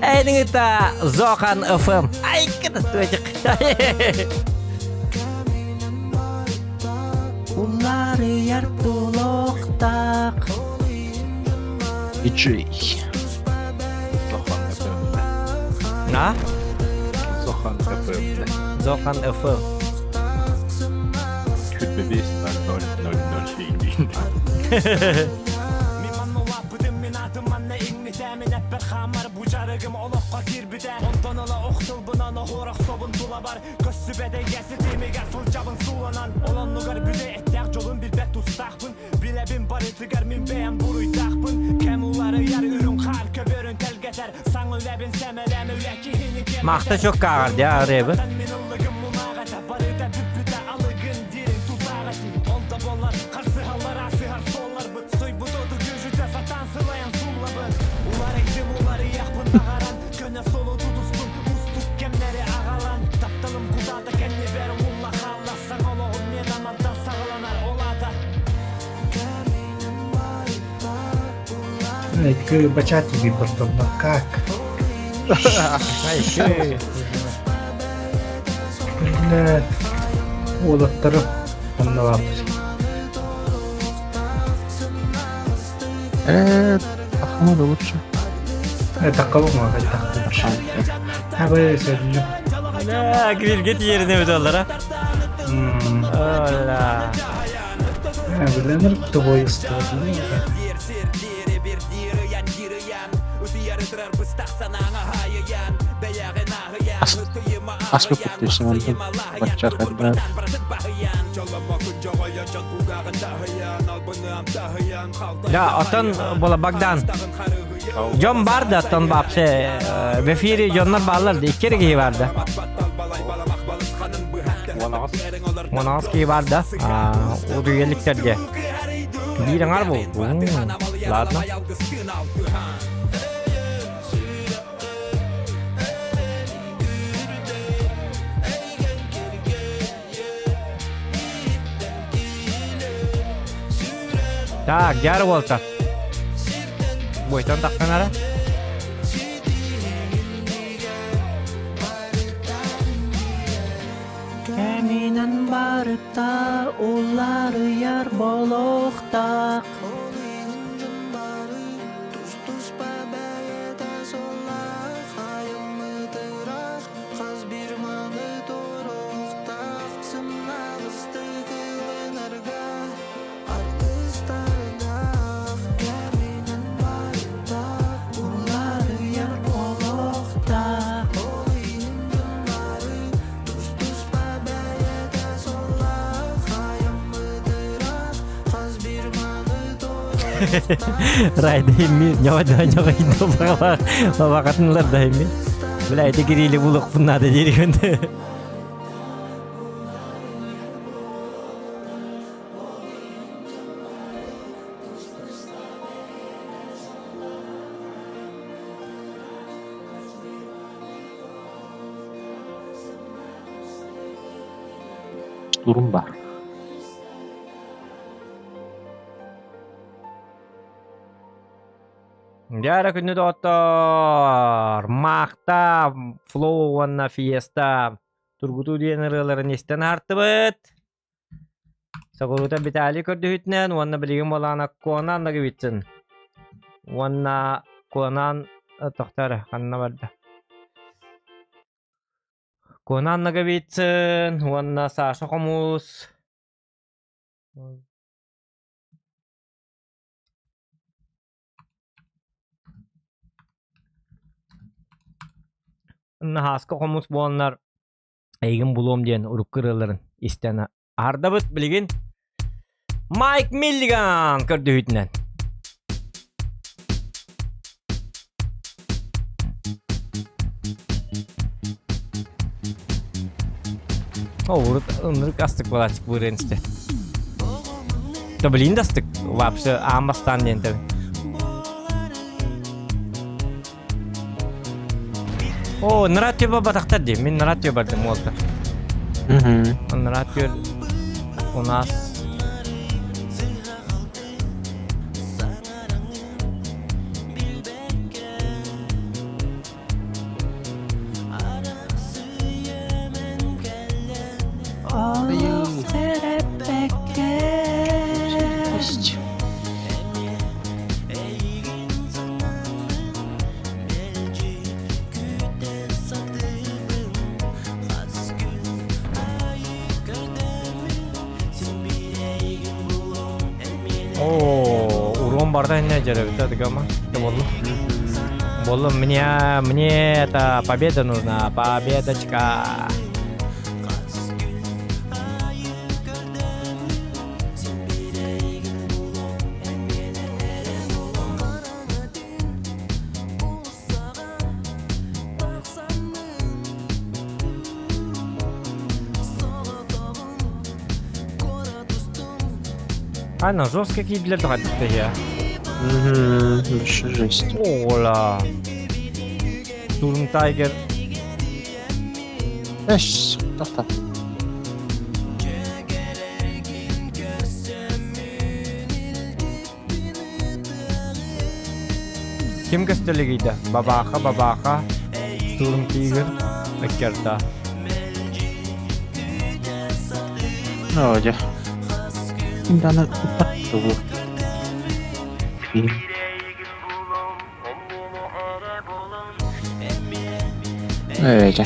Эйниҥита Зохан ФМ. Ай, кытастыачык. Уларыйар тулохтаах Диджей. Зохан FM. А? Зохан FM. Зохан FM. Күтбебес 00 00 Махта çok кааҕар дии арыабы. Икки бачат выбор как? А еще. Биллээт, уолаттары онно бааллар. Э, Ахмада лучше. Это кого хайдах лучше. Абы сөрлү. Бля, грильге тиерine өтөллөр, а? Ола. Билэнер твой история. Аспы куттуйсың онтон бачча хайда. Да, оттон була Богдан. Дьон бар да, оттон вообще в эфире дьоннор бааллар да, икки эрэ киһи бар да. 18 киһи бар да, утуйаликтэргэ. Биир аҥар бул. Ладно. Так, дьаары буолта. Буйтан тахсан ара. Кэминэн барыта уларыйар болохтаах Уларыйар болохтаах Райда ньоҕой баҕатынлар да ими. Бля, эти кирили булуқпун надо деригин. Durum бар. Дьэ күнү доҕоттоор, Маахта, Флоу уонна Фиеста тургутуу диэн ырыаларын истэн аһартыбыт. Соҕуруута Виталий көрдөһүүтүнэн уонна билигин буолаана Куонаан Ноговицын уонна Куонаан тохтоо эрэ ханна барда? Куонаан Ноговицын уонна Саша Хомус Наһааска хомус буоланнар эйигин булуом диэн урукку ырыаларын истэн аһардабыт билигин Майк Миллиган көрдөһүүтүнэн. О, урут ынырык астык буолааччык бу ырыаны истэ. Да блин да астык вообще аан бастаан диэн тэбин. О, Наратио батахтар дии. Мин Наратио бардым уолта. Наратио у нас Есть. О, урон барда инне дьарыгыта дыгама. Боллу. Боллу, мне, мне это победа нужна, победочка. А, ну жестко киирдилэр да я. Угу, вообще жесть. Ола. Штурм Тайгер. Эш, тоқта. Ким көстөлүгүйдэ? Бабааха, бабааха, Штурм Тигр, Ыккерда. Оо дьэ. Ким даҕаны ыппат буолуо. Ээ дьэ.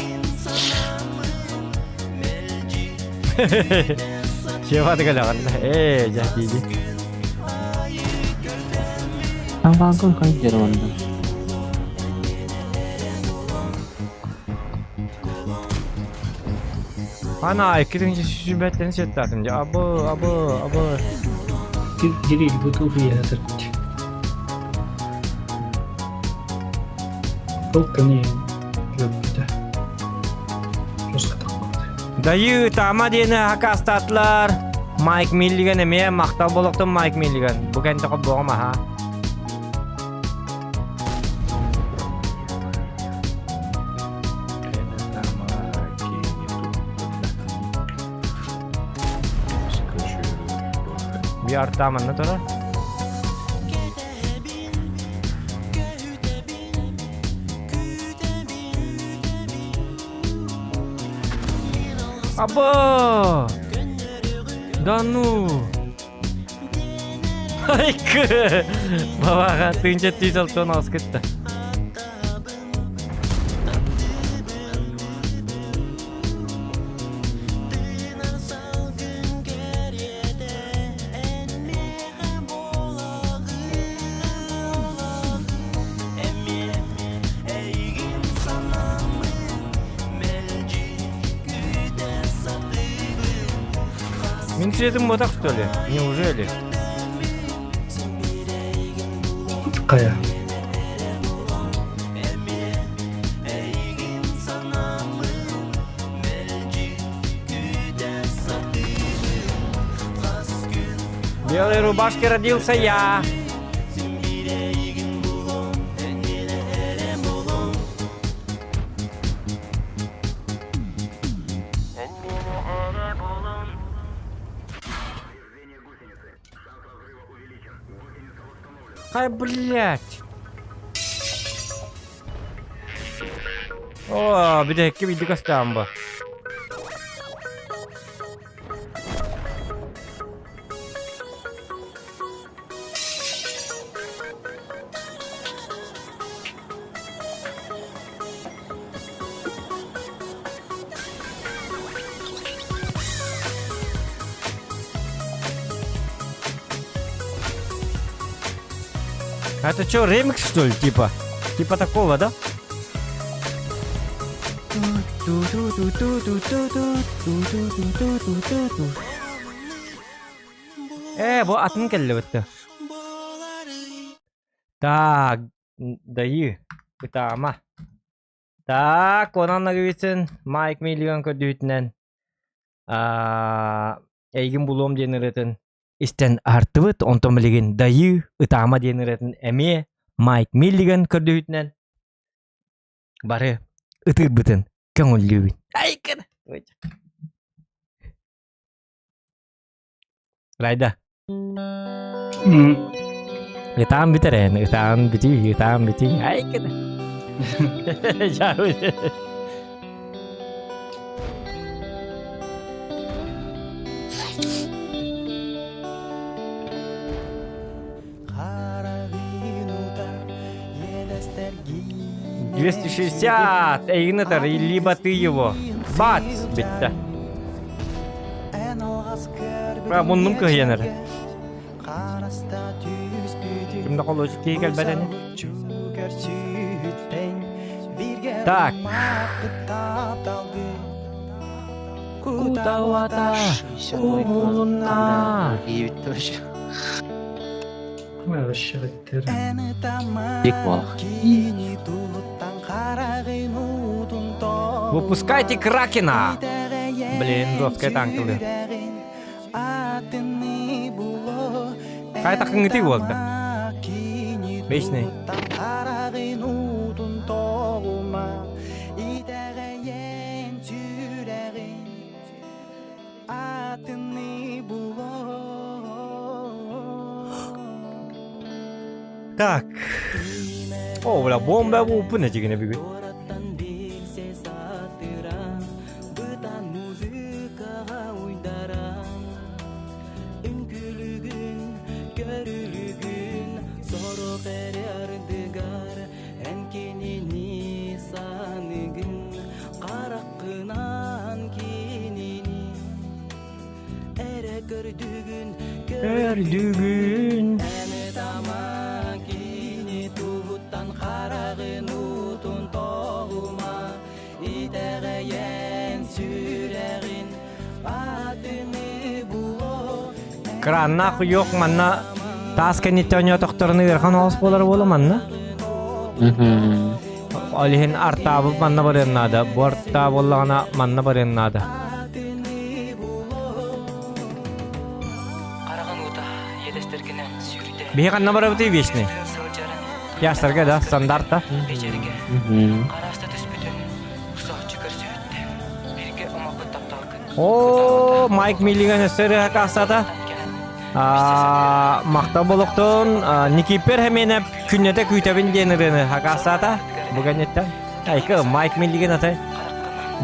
Чего ты галяган? Ээ, дьэ, диди. Таҥаҕын хайдер уонна. Ана, иккитинчи сүбэттэн сеттаатым дьэ. Абы, абы, абы. Кирилл бутылка сырт. Толканы өлбүтэ. Дайыы, таама диэни хакастаатылар. Майк Миллиган эмиэ махтал болохтун Майк Миллиган. Бу кэнтэ холбоҕум аха. Биар тааманна тура. Аба! Да ну! Айкы! Бабаға тыынча түйс алтын алыс кетті. Мин светым вот так что ли? Неужели? Кая. В белой рубашке родился я. Ай, блядь. О, бүтэһикки биирдик астаан бу. Это что, ремикс, что ли, типа? Типа такого, да? Э, бу атын кэллибит Так, дайыы, ытаама. Так, онон Ноговицын Майк Миллиган көрдүүтүнэн эйигин булуом диэн ырыатын истэн аһартыбыт. Онтон билигин Дайыы, ытаама диэн ырыатын эмиэ Майк Миллиган көрдүүтүнэн бары ытыырбытын көҥүллүүбүн. Айкын! Райда. Ытаан бүтэр эн, ытаан бүтүй, ытаан бүтүй. Айкын! 260! Эйигин либо ты его. Бац! Битте. Муннум кыһыйан эрэ. Ким да холуочук киһи кэлбэт ини. Так. Кутауата умулунна. Бик буолах. Выпускайте Кракена! Блин, жесткая танкылы. Қай тақыңыты болды? Вечный. Так. О, бля, бомба бу дигини бүгүн. Көрдүгүн Краннаах уйуох манна таас кэнниттэн оонньоотохторуна ыарахан оҕус буолар буола манна. Ол иһин артаабыт манна барыан наада. Бу артаа буоллаҕына манна барыан наада. Биһи ханна барабытый вечный? Пястарга да, стандарта. О, Майк Миллиган өссө ырыа кассата. Махтал болохтон Никипер хэмиэнэ күннэтэ күүтэбин диэн ырыаны хакаастаата. Бу кэнниттэн. Айка Майк Миллиган атай.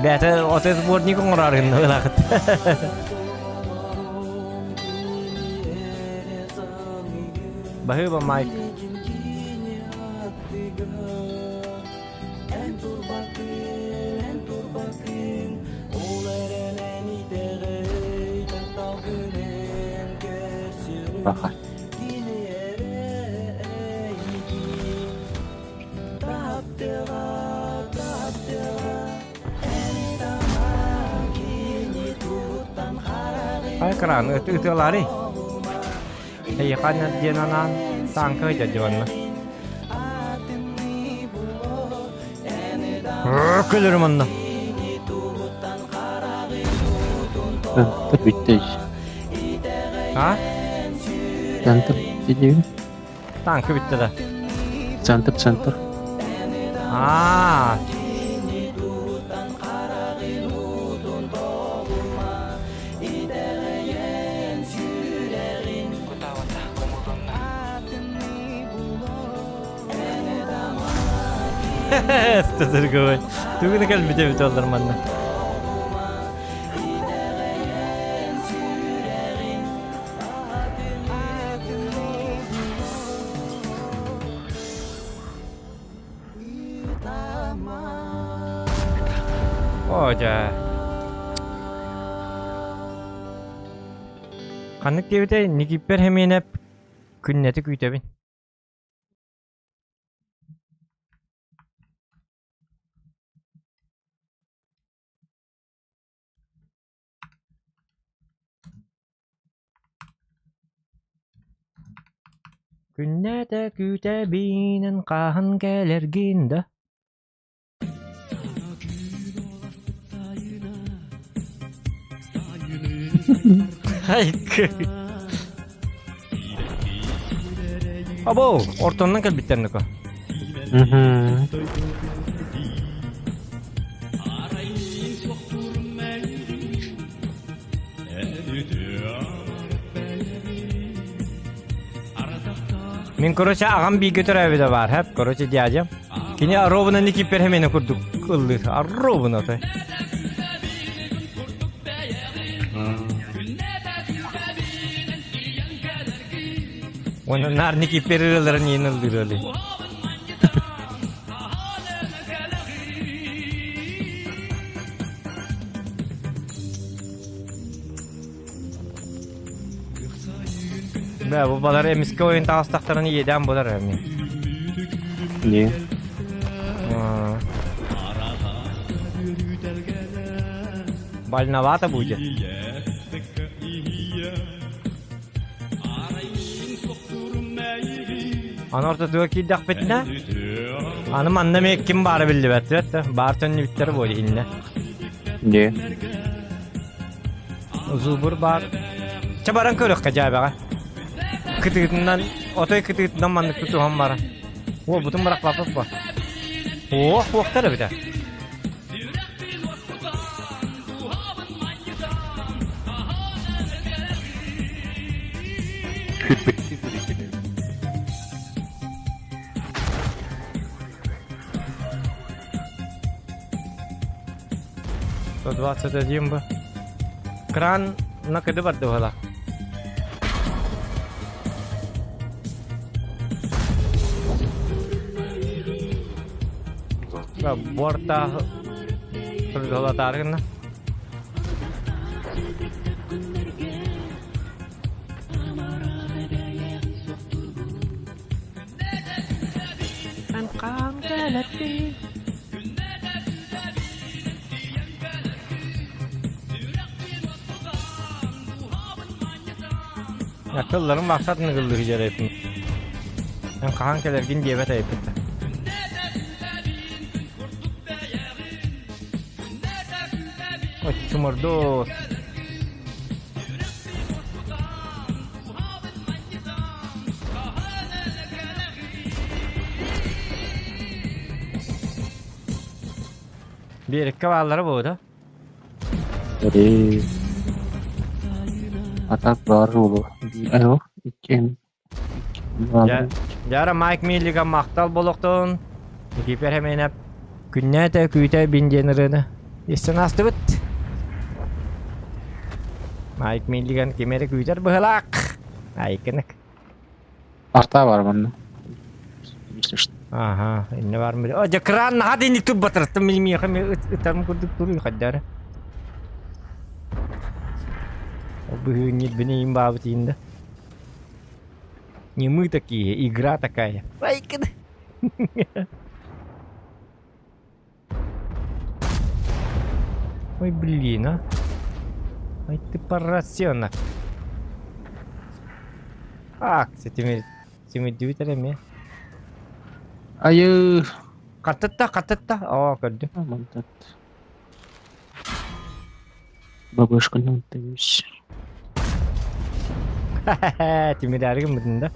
Бэйэтэ отой сборник оҥорорун ылахыт. Баһыыба Майк. Эн турбатын, эн турбатын, ол эрэн эн итэҕэй, тапталгын эн көрсүөҕүҥ, Баха. кини эрэ эйигин таптыаҕа, таптыаҕа, эн ытама, кини туттан хараҕын Ай кран ытыалаары. Эйиэхэ диэн анаан тааҥка ыйда дьонно. Көлөрүм онно. Центр бүттэ. А? Центр бүттэ диибин. Тааҥка бүттэ да. Центр, центр. Аа. Стазырговой. Тугуна кэлбите бит олар манна. Оо дьэ. Ханнык диэбитэй Никиппер Хэмиэнэп күннэти күүтэбин. Күннэтэ күүтэбинэн хаһан кэлэргин да Або, ортоннан кэлбиттэр нөкө. Мин, короче, аҕам бииргэ төрөөбүтэ баар, хэп, короче, дядя. Кини ровно Никипер хэмиэнэ курдук ыллыыр. Ровно той. Уонна наар Никипер ырыаларын иин ыллыыр өлүй. Бә, бу балар эмискэ ойун таҕыстахтарына иэдээн буолар эми. Не? Больновато будет. Аны ортотугар киирдэхпитинэ, аны манна эмиэ ким баара биллибэт да, баар төннүбүттэрэ буолуо иһиннэ. Не? Зубр баар. Чэ баран көрүөххэ дьээбэҕэ. Кытыытынан, отой кытыытынан маннык тутуһан баран. Уолбутун бырахпаппыт буо. Ох, уохтар эбитэ. 121 бы. Кран на кыды барды буола. Борта Сурдалатааргына. Эн хаан кэлэргин Тылларын махсатын ыгыллыы дьэрэпин. Эн хаһан кэлэргин диэбэт эбиппит. Оччумордуос. Биэриккэ бааллара буолуо Эри. А так баар буолуо. Айо, иккиэн. Дьара Майк Миллига махтал болохтун. Никифор Хэмэнэп күннээтэ күүтэ бин диэн ырыаны истэн астыбыт. Майк Миллиган ким эрэ күүтэр быһылаах. Айкынык. Арта бар манна. Если что. Ага, инне бар ми. О, кран наһаа динник турбатыраттым мин миэхэ ми ытарым курдук туруй хайдары. Ол быһыы ньирбини им баабыт иинде. Не мы такие, игра такая. Айкын. Ой, блин, а. Ай ты поросенок. А, кстати, тимирдибит эрэ эмиэ. Айыы. Хатытта, хатытта. Оо, көрдүм. Мантат. Бабушканы тымыш. Ха-ха-ха, тимирээри гыммытын да.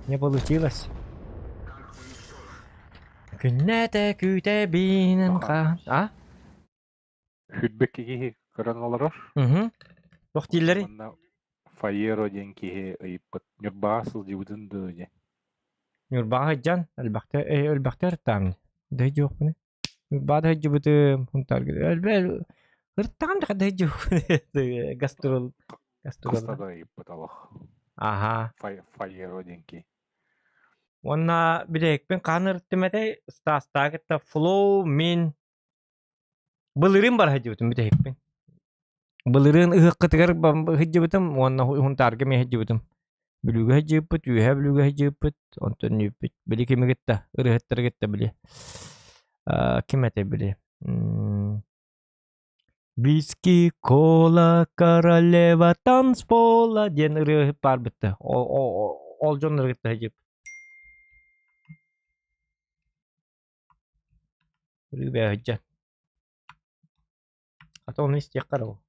Не получилось. Күннэтэ күүтэбин хаан. А? Хүрбэккэ киһи көрөн олорор. Угу. Туох дииллэрий? Уонна Фаеро диэн киһи ыйыппыт. Ньурбаҕа сылдьыбытын дуо диэн. Ньурбаҕа сылдьан элбэхтэ э, элбэхтэ ыртаамын. Дөйдүөхпүнэ. Ньурбаҕа да сылдьыбытым, Хунтаарга ыртаҕым да дөйдүөхпүнэ. Гастрол гастрол. Хаста да ыйыппыт олох. Аха. Фаеро диэн киһи. Уонна билэһикпин хаһан ырыттым этэй? Стастаах кытта Флоу мин былырыын бара сылдьыбытым бүтэһикпин. Былырыын ыһыаххытыгар сылдьыбытым уонна Хунтаарга эмиэ сылдьыбытым. Бүлүүгэ сылдьыбыппыт, Үөһээ Бүлүүгэ сылдьыбыппыт, онтон үүппүт. Били кими кытта, ырыаһыттары кытта били. Ким этэй били? Виски, кола, королева танцпола диэн ырыаһыт баар бытта. Ол дьоннору кытта сылдьыбыт. Ырыы сылдьан. А то ону истиэххэ эрэ ол.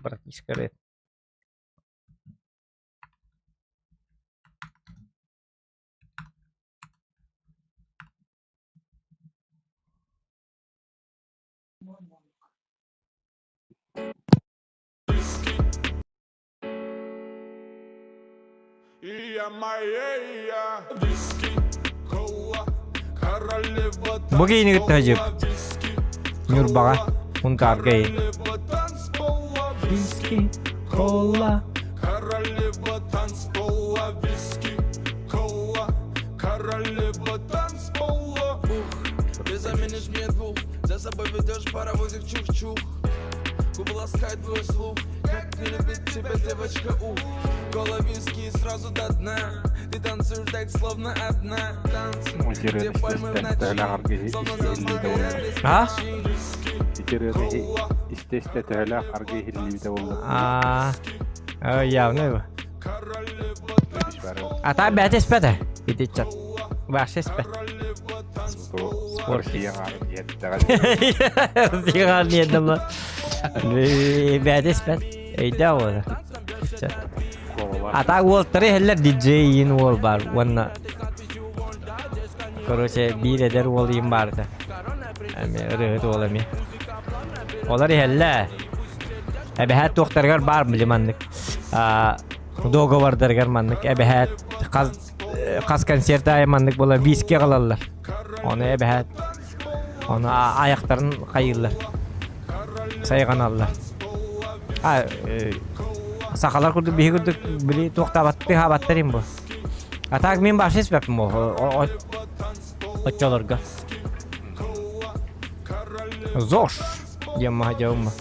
Братишка эрэ. Бу киһини кытта сылдьыбыт. Ньурбаҕа, Мунтаарга Виски, кола. Ты заменишь мне двух, за собой ведешь паровозик чух-чух. Губы ласкает твой слух, как не любить тебя, девочка, ух. Кола виски сразу до дна, ты танцуешь так, словно одна. Танцы, где пальмы в ночи, словно звезды горят без А? Ити истэ-истэ төһөлөөх аргы иһиллибитэ буолла. А, явно его. А та бэт испэтэ. Ити чат. Вообще испэт. Россия гаарын Россия гаарын иэддэмэ. Бэт испэт. Өйдөө буолар. А так уолтары иһэллэр диджей иин уол баар уонна короче биир эдэр уол иин баарыта. Эмиэ ырыаһыт уол эмиэ. Олор иһэллэр. Эбэһээт туохтарыгар баар били маннык договордарыгар маннык эбэһээт хас хас концерт аайы маннык буолар виски аҕалаллар. Ону эбэһээт ону айахтарын хайыыллар. Сайҕаналлар. А сахалар курдук биһи курдук били туохтаабаттыы хаабаттар им бу. А так мин вообще испэппин бу оччолорго. ЗОЖ диэн маһа дьабымма.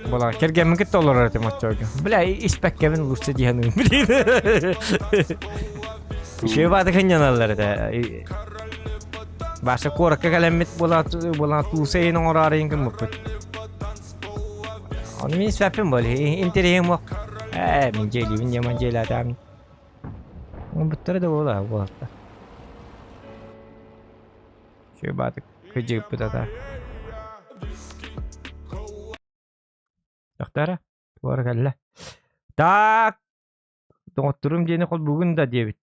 Була кэргэммин кытта олорор этим оччоҕо. Бля, испэккэбин лучше дии саныыбын. Үчүгэй бааты кынньаналлар этэ. Баша куоракка кэлэммит була була тууса иһин оҥороору иһин гыммыппыт. Ону мин испэппин буол интэриэһим уох. Ээ, мин дьиэлиибин диэмэн дьиэлээтээм. Буттара да буола буолта. Үчүгэй бааты кыдьыыппыт ата. Тохтоо туора кэллэ. Так, доҕотторум диэни холбуугун да диэбит.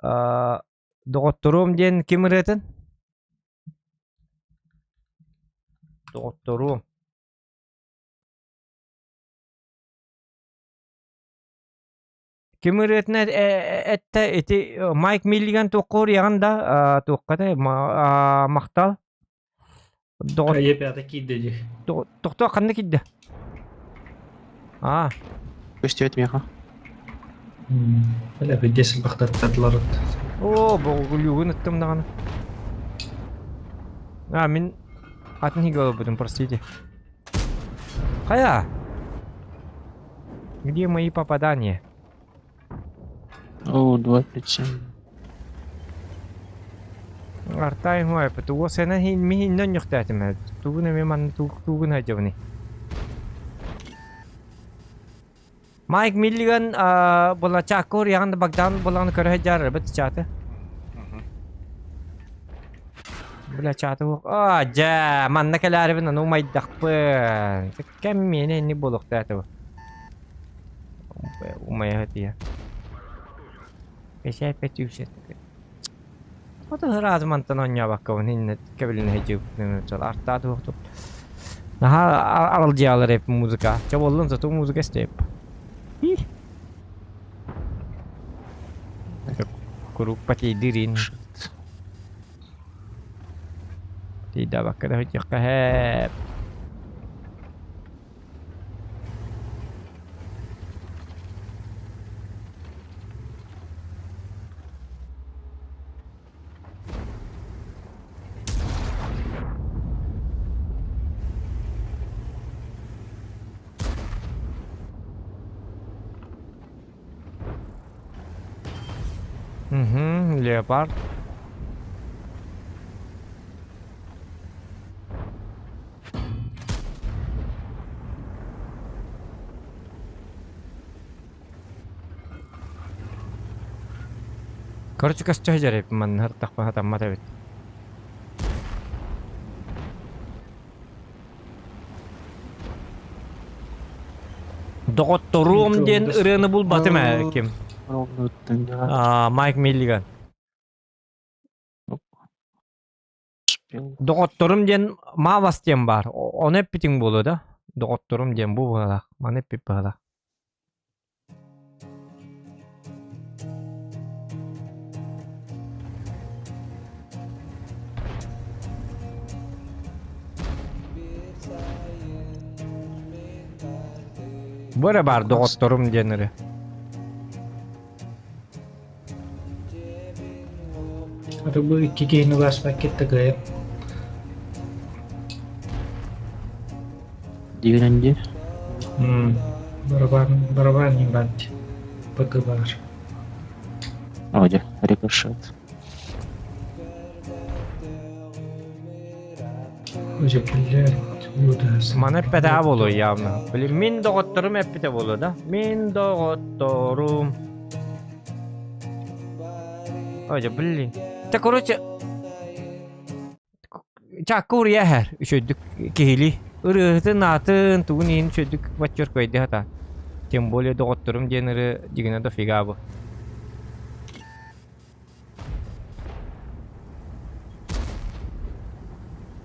Аа, доҕотторум диэн ким ырыатын? Доҕотторум. Ким ырыатын эттэ ити Майк Миллиган туохха уруйаҕын да туохха да махтал. Доҕот Хайа пята киирдэ дии. Тохтоо ханна киирдэ? Аа. Көстүбэт миэхэ. Бля, бидде сылбахтаттардылар. Оо, боҕугулуугун ыттым даҕаны. А, мин атын иһигэ олорбутум, простите. Хайа? Где мои попадания? О, 27. Артай хуайпа тугу сена хин миһиннэн ньөхтээтим тугун эми манна тугун хайдьабыный Майк Миллиган була чаакка уруйаҕын да Богдан булаҕын көрө сылдьар быт чааты. Бля чааты А, дьэ, манна кэлээрибин аны умайдахпын. Кэм миэнэ инник буолуохтаата бу. Умайа тиийэ. Печать петүүсэ. Ото ыраазы мантан оонньообоккобун иннэ кэбилинэ сылдьыбыт артаат уохтук. Наһаа аралдьыйалар эп музыка. Чэ буоллун зато музыка истиэп. Куруук патейдыырин. Тиийдээбэккэ да сылдьыахха һээп. Угу, леопард. Короче, көстө дьэрip манна ыртахпа сатаммат эбит. Доҕотторуом диэн ырыаны булбатым ээ ким? Аа, Майк Миллиган. Доҕотторум диэн Мавас диэн баар. Ону эппитиҥ буолуо да? Доҕотторум диэн бу быһалаах. Маны эппит быһалаах. Бу эрэ баар доҕотторум диэн эрэ. А бу икки киһини улааспаккыт да кыайан. Дигинэн дии. Барабан, барабан ебать. ПК бар. О, дьэ, рикошет. Уже, блядь, уда. Маны эппэтэ буолуо явно. Блин, мин доҕотторум эппитэ буолуо да? Мин доҕотторум. Ой, блин. Та короче, чаакка уруйа иһэр үчүгдүк киһилии. Ырыаһытын аатын, тугун иһин үчүгдүк баччыркайдыы сатаан. Тем более доҕотторум диэн ырыа дьигинэ дофига бу.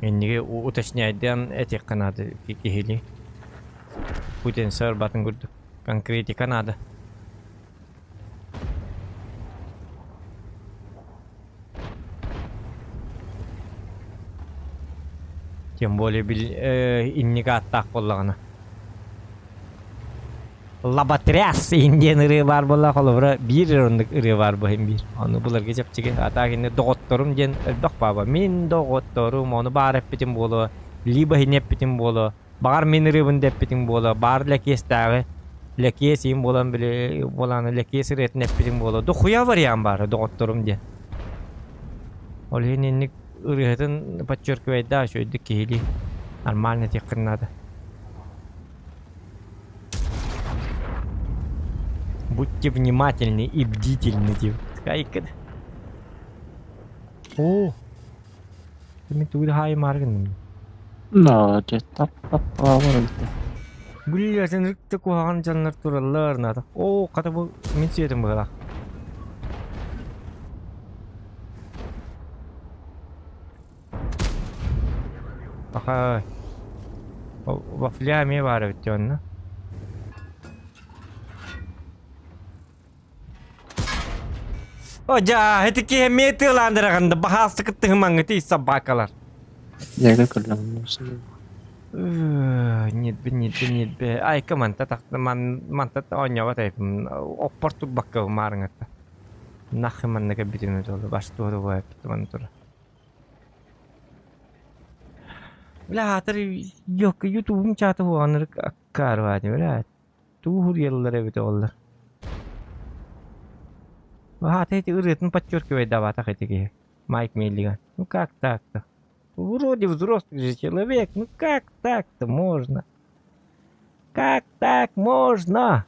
Инниги уточняйдаан этиэххэ наада киһилии. Путин сарбатын курдук. Конкретика надо. Тем более бил инник ааттаах буоллаҕына. Лоботряс диэн ырыа баар буолла холобура биир оннук ырыа баар бу иһин биир. Ону буларга чэпчэки. А так инни доҕотторум диэн элбэх бааба. Мин доҕотторум ону баар эппитим буолуо, либо иһини эппитим буолуо. Баҕар мин ырыабын дэппитиҥ буолуо, баар Лэкиэстээҕи Лэкиэс иин буолан били буолааны Лэкиэс ырыатын эппитиҥ буолуо. Дохуйа вариант баара доҕотторум диэн. Ол иһин инник ырыаһытын подчеркивайдаах үчүгэйдик киһилии нормально этиэххин наада. Будьте внимательны и бдительны дип. Айкын. О, мин тугу да хаайымаары гынным. Да, дьэ тап-тап-таабар эбит. Бля, сен ырыкты куһаҕан дьоннор тураллар надо. О, хата бу мин сүөтүм быһалаах. Аха. Вафля эмиэ баар эбит дии онно. О, дьаа, ити киһи эмиэ тыалаан да баһаалыста кыттыһымаҥҥытый собакалар. Дьэгэ көрлөҥ Ньирбэ, ньирбэ, ньирбэ. Айка манта тахта ман манта оонньообот эбиппин. Оппор турбакка маарыҥатта. Нахы манна кэлбитим этэ бастуота буолбут маны тура. Бля, аатыр ёка ютубум чааты буоланыр аккаарбаати, бля. Тугу суруйаллар эбитэ буоллар. Аата ити ырыатын подчеркивайдаабатах ити киһи. Майк Миллиган. Ну как так-то? Вроде взрослый же человек, ну как так-то можно? Как так можно?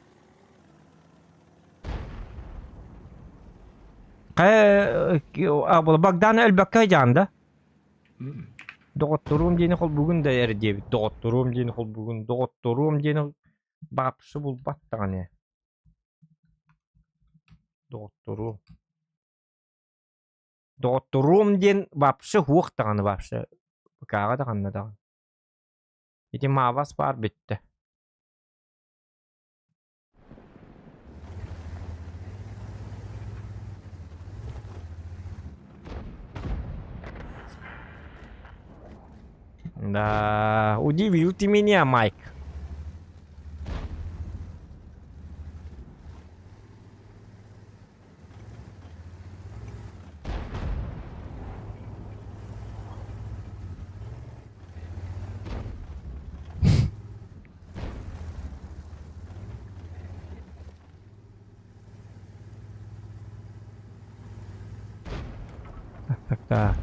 Богдан өлбөккө дьаан да? Доҕотторуом диэни холбугун да эр диэбит. Доҕотторуом диэни холбугун, доҕотторуом диэни баапсы булбат даҕаны. Доҕотторуом. Доҕотторуом диэн вообще суох даҕаны вообще. ПК-ҕа даҕанна даҕаны. Ити Мавас баар бүттэ. Да, удивил ты меня, Майк. Так, так, так.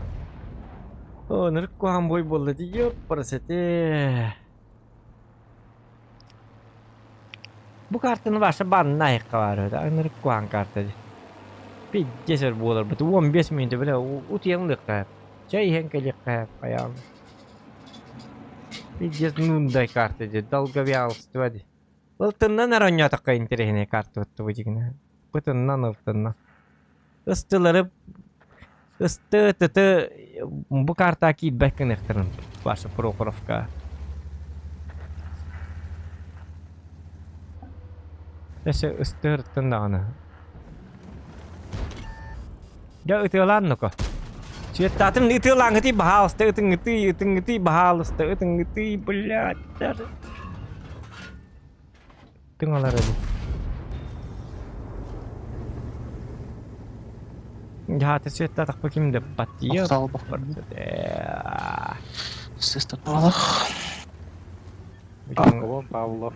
О, ынырык куһаҕан бой буолла дии, ёппарасете. Бу картаны Ваша банна айыкка баар этэ, ынырык куһаҕан карта дии. Пиздец өр буоларбыт, 15 мүнүүтэ бile утуйан ылыахха чай иһэн кэлиэххэ хайаан. Пиздец нундай карта дии, долговялство дии. Ылтыннан эрэ оонньоотоххо интэриэһинэй карта бу дьиҥинэ. Бытыннан ылтыннан. Ыстылары ысты тыты бу картаҕа киирбэт гыныахтарын Паша Прохоровка. Өссө ыстыыртын даҕаны. Дьэ ытыалаан ну-ка. Светтаатым ытыалааҥҥытый баһаалыста ытыҥҥытый ытыҥҥытый баһаалыста ытыҥҥытый блядь даже. Тыҥалар эбит. Дьааты светтаатахпа ким да паттия. Сыстаталах. Аскалон Павлов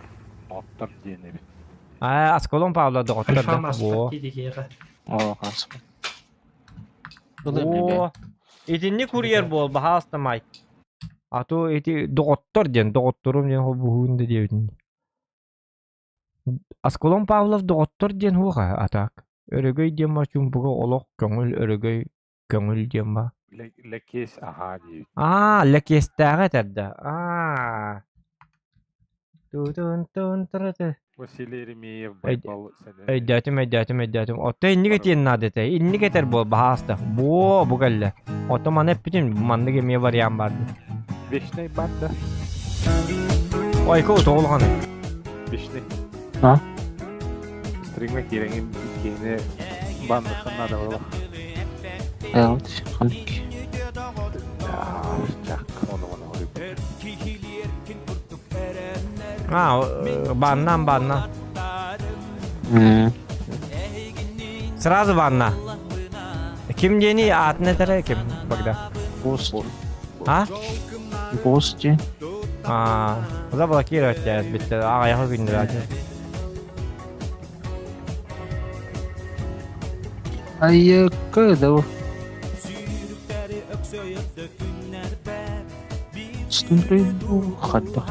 оттор диэн эбит. Аа, Аскалон Павлов доҕоттор да. Во. Оо, хаспын. О, итинник курьер буол, баһаалыста Майк. А то эти доҕоттор диэн, доҕотторум диэн холбуһуун да диэбитин. Аскалон Павлов доҕоттор диэн суоҕа, а так. Өрөгөй диэн мочумпуга олох көҥүл өрөгөй көҥүл диэн ба. Лэкиэс аһаа диэбит. Аа, Лэкиэстээҕи этэр да. Аа. Тутун тун Василий Еремеев Байбал Өйдөөтүм, өйдөөтүм, өйдөөтүм. Отто инник этиэн наада этэ. Инник этэр буол, баһаалыста. Буо, бу кэллэ. Отто маны эппитим, маннык эмиэ вариант бар дии. Вечный бар да? Ойко утоҕулҕаны. Вечный. А? Стриҥҥэ киирэҥин иккиһини баанныххын наада буолла. Айаҕыт ханнык. Чак, ону ону А, баннан, банна. Сразу ванна. Ким диэний аатын этэрэ ким Богдан? Гости. А? Гости. Аа, заблокировать бүттэ аҕыйах күннүрэ. Айыкка да Хаттах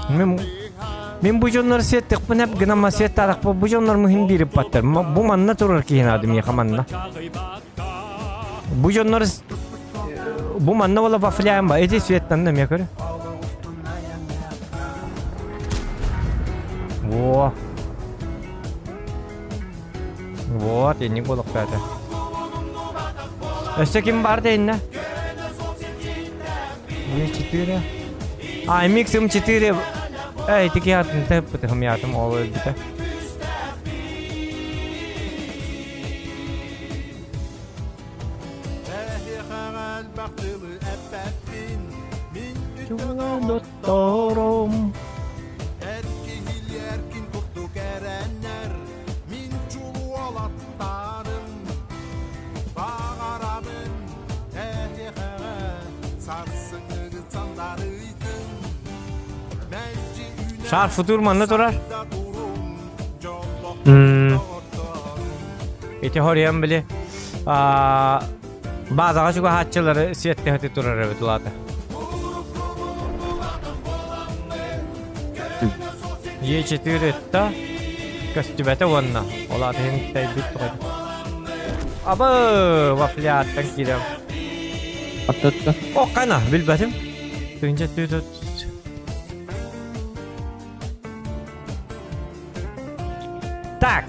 Мин мин бу дьоннор сиэттихпин эп гынан сиэттаарахпа бу дьоннор муһин биирип баттар. Бу манна турар киһи наада миэхэ манна. Бу дьоннор бу манна буола вафляем ба эти светтанна эмиэ көр. Во. Вот, инник буолуохтаата. Өссө ким бар да иннэ? Е4. А, MX М4. Эй, тики атын тэппытым ятым ол өлбүтэ. Дотторум. Шар футур манна турар. Ити хориан били базаҕа чугаһааччылары сиэттэһити турар эбит улаата. Е4 ытта көстүбэтэ уонна ол аата иһин тэйбит тоҕо. Абы вафляттан киирем. Аттатта. О кана билбэтим. Тыынча түт Так.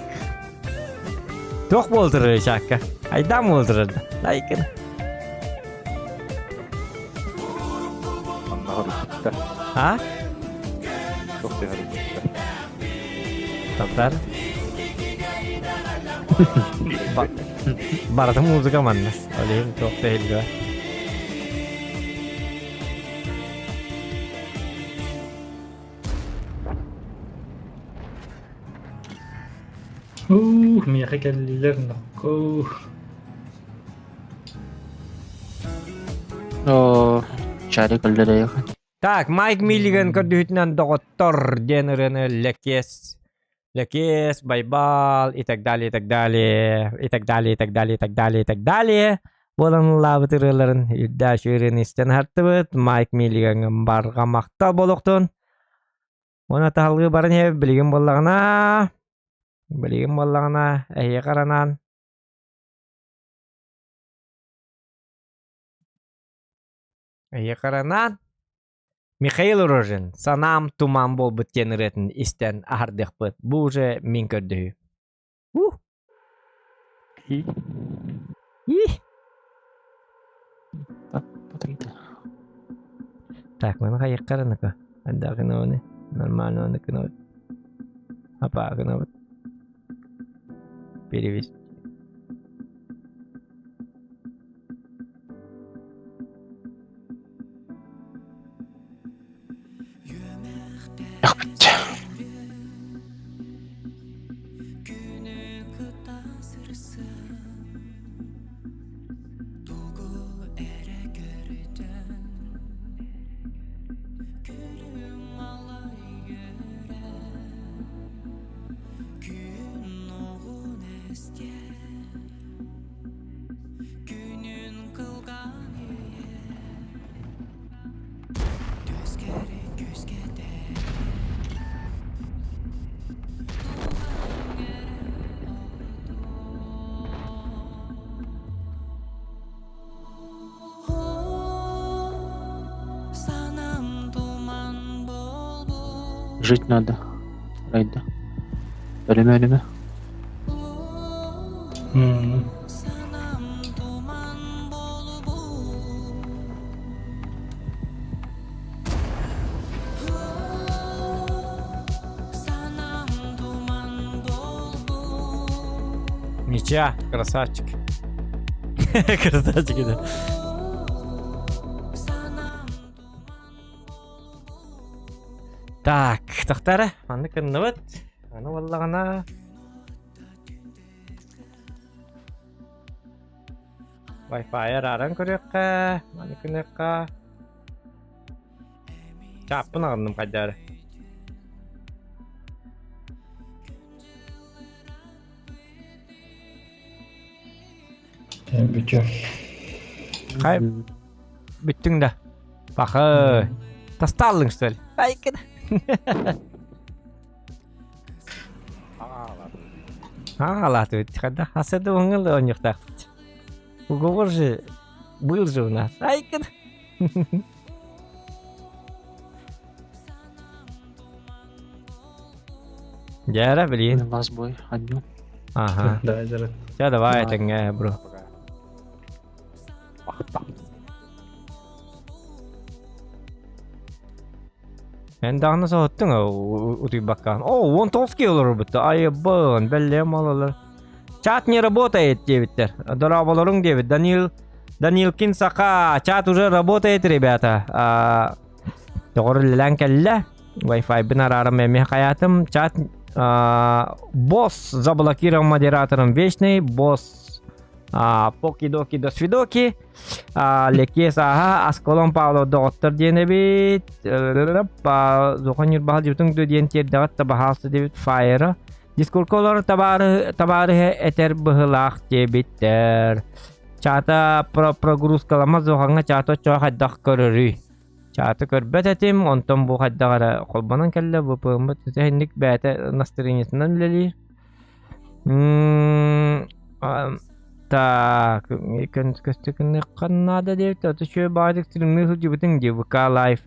Туох буолтурар чаакка? Айдаан буолтурар да. Лайкын. Анна хоруйбуттар. А? Туох диэн хоруйбуттар? Таптар. Барыта музыка манна. Ол иһин туох да иһиллибэт. Ух, миэхэ кэллилэр нокко. Оо, чарик өллөрөйөх. Так, Майк Миллиган көрдүһүтүнэн доҕоттор диэн ырыаны Лэкиэс, Лэкиэс, Байбал и так далее, и так далее, и так далее, и так далее, и так далее, и так далее буолан ыллаабыт ырыаларын үрдээх ырыаны истэн аһартыбыт. Майк Миллигаҥҥа барҕа махтал буолуохтун. Уонна таһалгыы баран иһэбит билигин буоллаҕына, билигин буоллаҕына эһиэхэ анаан эһиэхэ анаан Михаил Рожин «Санаам туман буолбут» диэн ырыатын истэн аһардыахпыт. Бу уже мин көрдөһүү. Ух! И? Ih! Так, маны хайыахха эрэ Анда гынабыны, нормально аны гынабыт. Апа гынабыт. Перевести. Жить надо. Райда. Өлүмэ өлүмэ. Ничья, красавчик. Красавчик, да. Так, тахтара, маннык кынныбыт. Аны буоллаҕына... Wi-Fi арааран көрүөххэ, маны гыныахха. Чааппын аҕынным хайдары. Бүтүм. Хай бүттүҥ да. Пахы. Тастааллыҥ что ли? Айкын. Аалаатыбыт. Когда хасады оңыл оонньуохтаахпыт. Уговор же был же у нас. Айкын. Дьээрэ билин. Вас бой, одну. Ага. Давай, Зарат. Ча давай этэҥҥэ бро. Эн даҕаны соһуттуҥ утуйбакка. О, 19 киһи олорбут. Айыбын, бэллэм ололор. Чат не работает диэбиттэр. Дорооболоруҥ диэбит. Данил Данилкин Саха. Чат уже работает, ребята. А, Доҕор үлэлээн кэллэ. Wi-Fi-бын араарым эмиэ хайаатым. Чат а, босс заблокирован модератором вечный. Босс а, поки-доки до свидоки. Лекиэс ааһа Аскалон Павлов доҕоттор диэн эбит. Зохон Ньурбаһа дьыбытыҥ дуо диэн тиэрдэҕит да баһаалса диэбит Фаера. Дискурка олорор табаарыһы этэр быһылаах диэбиттэр. Чаата прогрузкалама зохаҥҥа чаата оччоҕо хайдах көрөрүй? Чааты көрбөт этим, онтон бу хайдах эрэ холбонон кэллэ ВПМ-быт инник бэйэтэ настроениетынан үлэлиир. Так, көстүкүннэххэ наада диэбит, ото үчүгэй баҕайытык стримныы сылдьыбытыҥ дии, ВК лайв.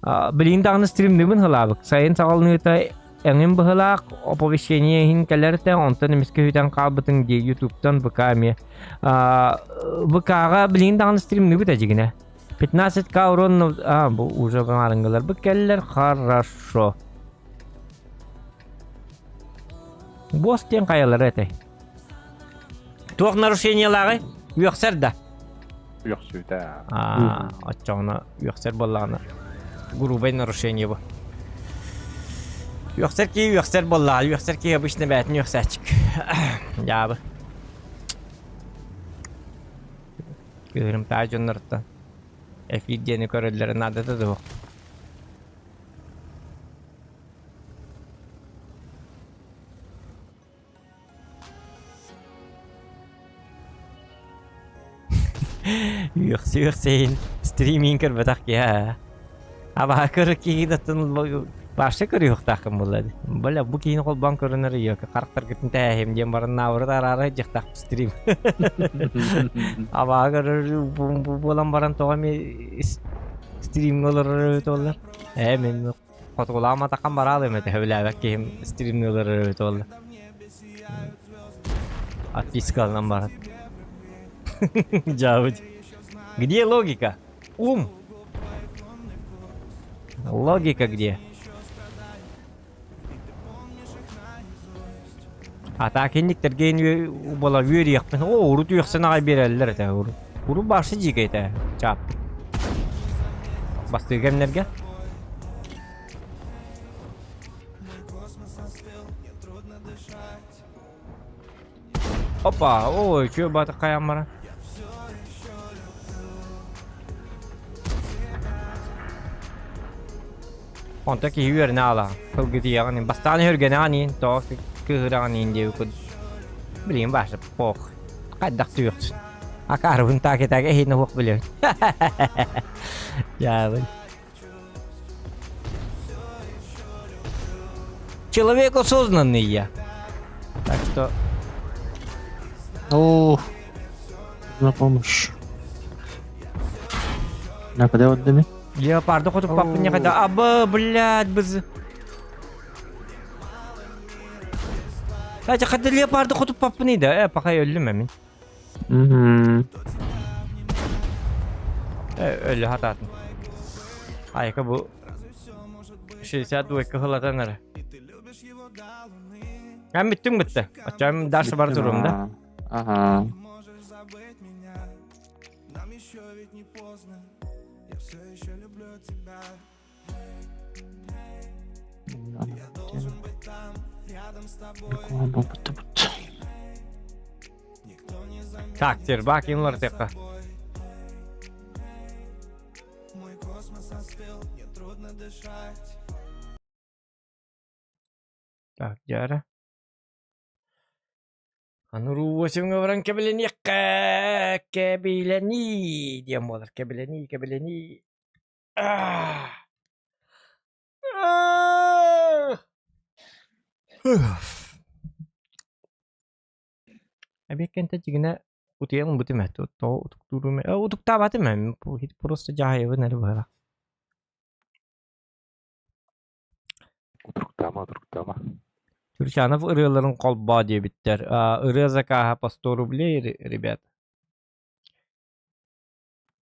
Билигин даҕаны стримныыбын һылаабыт. Сайын саҕаланыыта эҥин быһылаах оповещение иһин кэлэр этэ, онтон эмискэ сүтэн хаалбытыҥ дии, Ютубтан ВК эмиэ. ВК-ҕа билигин даҕаны стримныыбыт эдьигинэ. 15к урон, а, бу уже маарыҥҥыларбыт кэллэр, хорошо. Босс диэн хайалара этэй? Туох нарушениелааҕый? Үөхсэр да? Үөхсүүтэ. Аа, оччоҕуна үөхсэр буоллаҕына грубай нарушение бу. Үөхсэр киһи үөхсэр буоллаҕа, үөхсэр киһи обычно бэйэтин үөхсээччик. Дьаабы. Кыыһырымтаах дьоннортон эфир диэни көрөллөрө наадата да суох. Үөхсү-үөхсэйин стриминг көрбөтөх киһи аа. Абаһа көрө киһи вообще көрүөхтааххын буолла дии. Бля, бу киһини холбоон көрүнэр ийэкэ харахтаргытын тээһим диэн баран наабырыт араара дьахтах стрим. Абаһа көрөр буолан баран тоҕо эмиэ стримҥэ олорор эбит буоллар. Ээ мин Хотугулааматаххам бараалыам этэ, сөбүлээбэт киһим стримныылар эбит буолла. Отпискаланан баран. Дьаабыт. Где логика? Ум. Логика где? А так инниктэргэ буола үөрүйэхпин. О, урут үөхсэн аҕай биэрэллэр этэ. Урут. Урут баарсы дьиикэй этэ. Чаап. Бастыыр кэмнэргэ. Опа, ой, чё баты хайан баран. Онто киһи үөрэнэ аала. Сылгытыйаҕын бастаан өһүргэнэҕин иин, тоҕо кыыһыраҕын иин диэбит курдук. Билигин бааса пох. Хайдах түһүөхсүн. Акаарыбын таак-таак эһиини уох билэбин. Дьаабын. Человек осознанный я. Так что... О, на помощь. На куда отдами? Леопарды хотук папы не когда. Аба, блядь, быз. Кстати, хотя леопарды хотук папы не да, пока я өллүм эмин. Өллү хатаатын. Айка бу 62 кыһылатан эрэ. Эн бүттүҥ бүтте. Оччоҕо дальше бар турум да. Ага. Так, тербак инлар текка. Так, дьэ Аны Ру-8-ҥа баран кэбилэниэххэ, кэбилэнии диэн буолар, кэбилэнии, кэбилэнии. Аа! Аа! Эбиэккэнтэ дьигинэ утуйан ылбытым ээ, тоҕо утуктуурум ээ, утуктаабатым ээ, просто дьаһайабын эрэ быһыылаах. Утуктаама, утуктаама. Турчанов ырыаларын холбоо диэбиттэр. Ырыа закаһа по 100 рублей, ребят.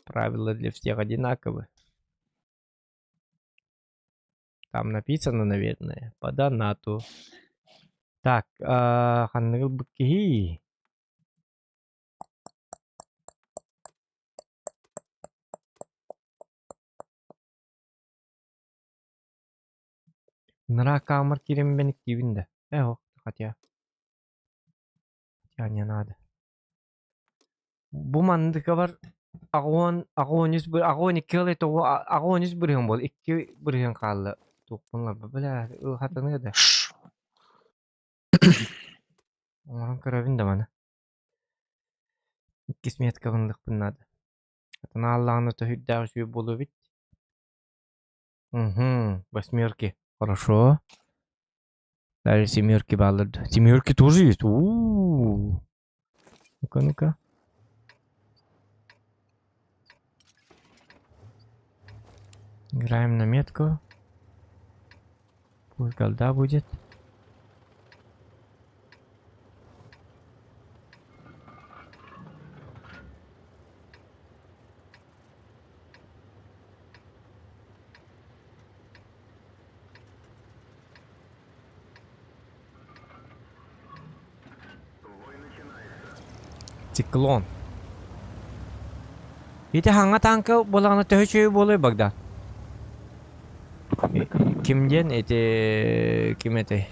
Правила для всех одинаковы. Там написано, наверное, по донату. Так, ханныгыл киһи? Ынараа камер киирэн бэниктиибин да, ээ ох, хотя хотя не надо. Бу манныкабар аҕыон аҕыон үс аҕыон икки ылай тоҕо аҕыон үс бырыһыан буол икки бырыһыан хаалла туохпун ыларба бля хатаныа да оҥорон көрөбүн да маны иккис меткабын ылыахпын наада хатанааллаҕына төһүйдээх үчүгэй буолуо эбит Угу, восьмерки. Хорошо. Далее семерки баллы. Семерки тоже есть. У-у-у. Ну-ка, ну-ка. Играем на метку. Пусть голда будет. Циклон. Ити хаҥа тааҥка буолаҕына төһө үчүгэй буолуой Богдан? Ким диэн ити ким этэй?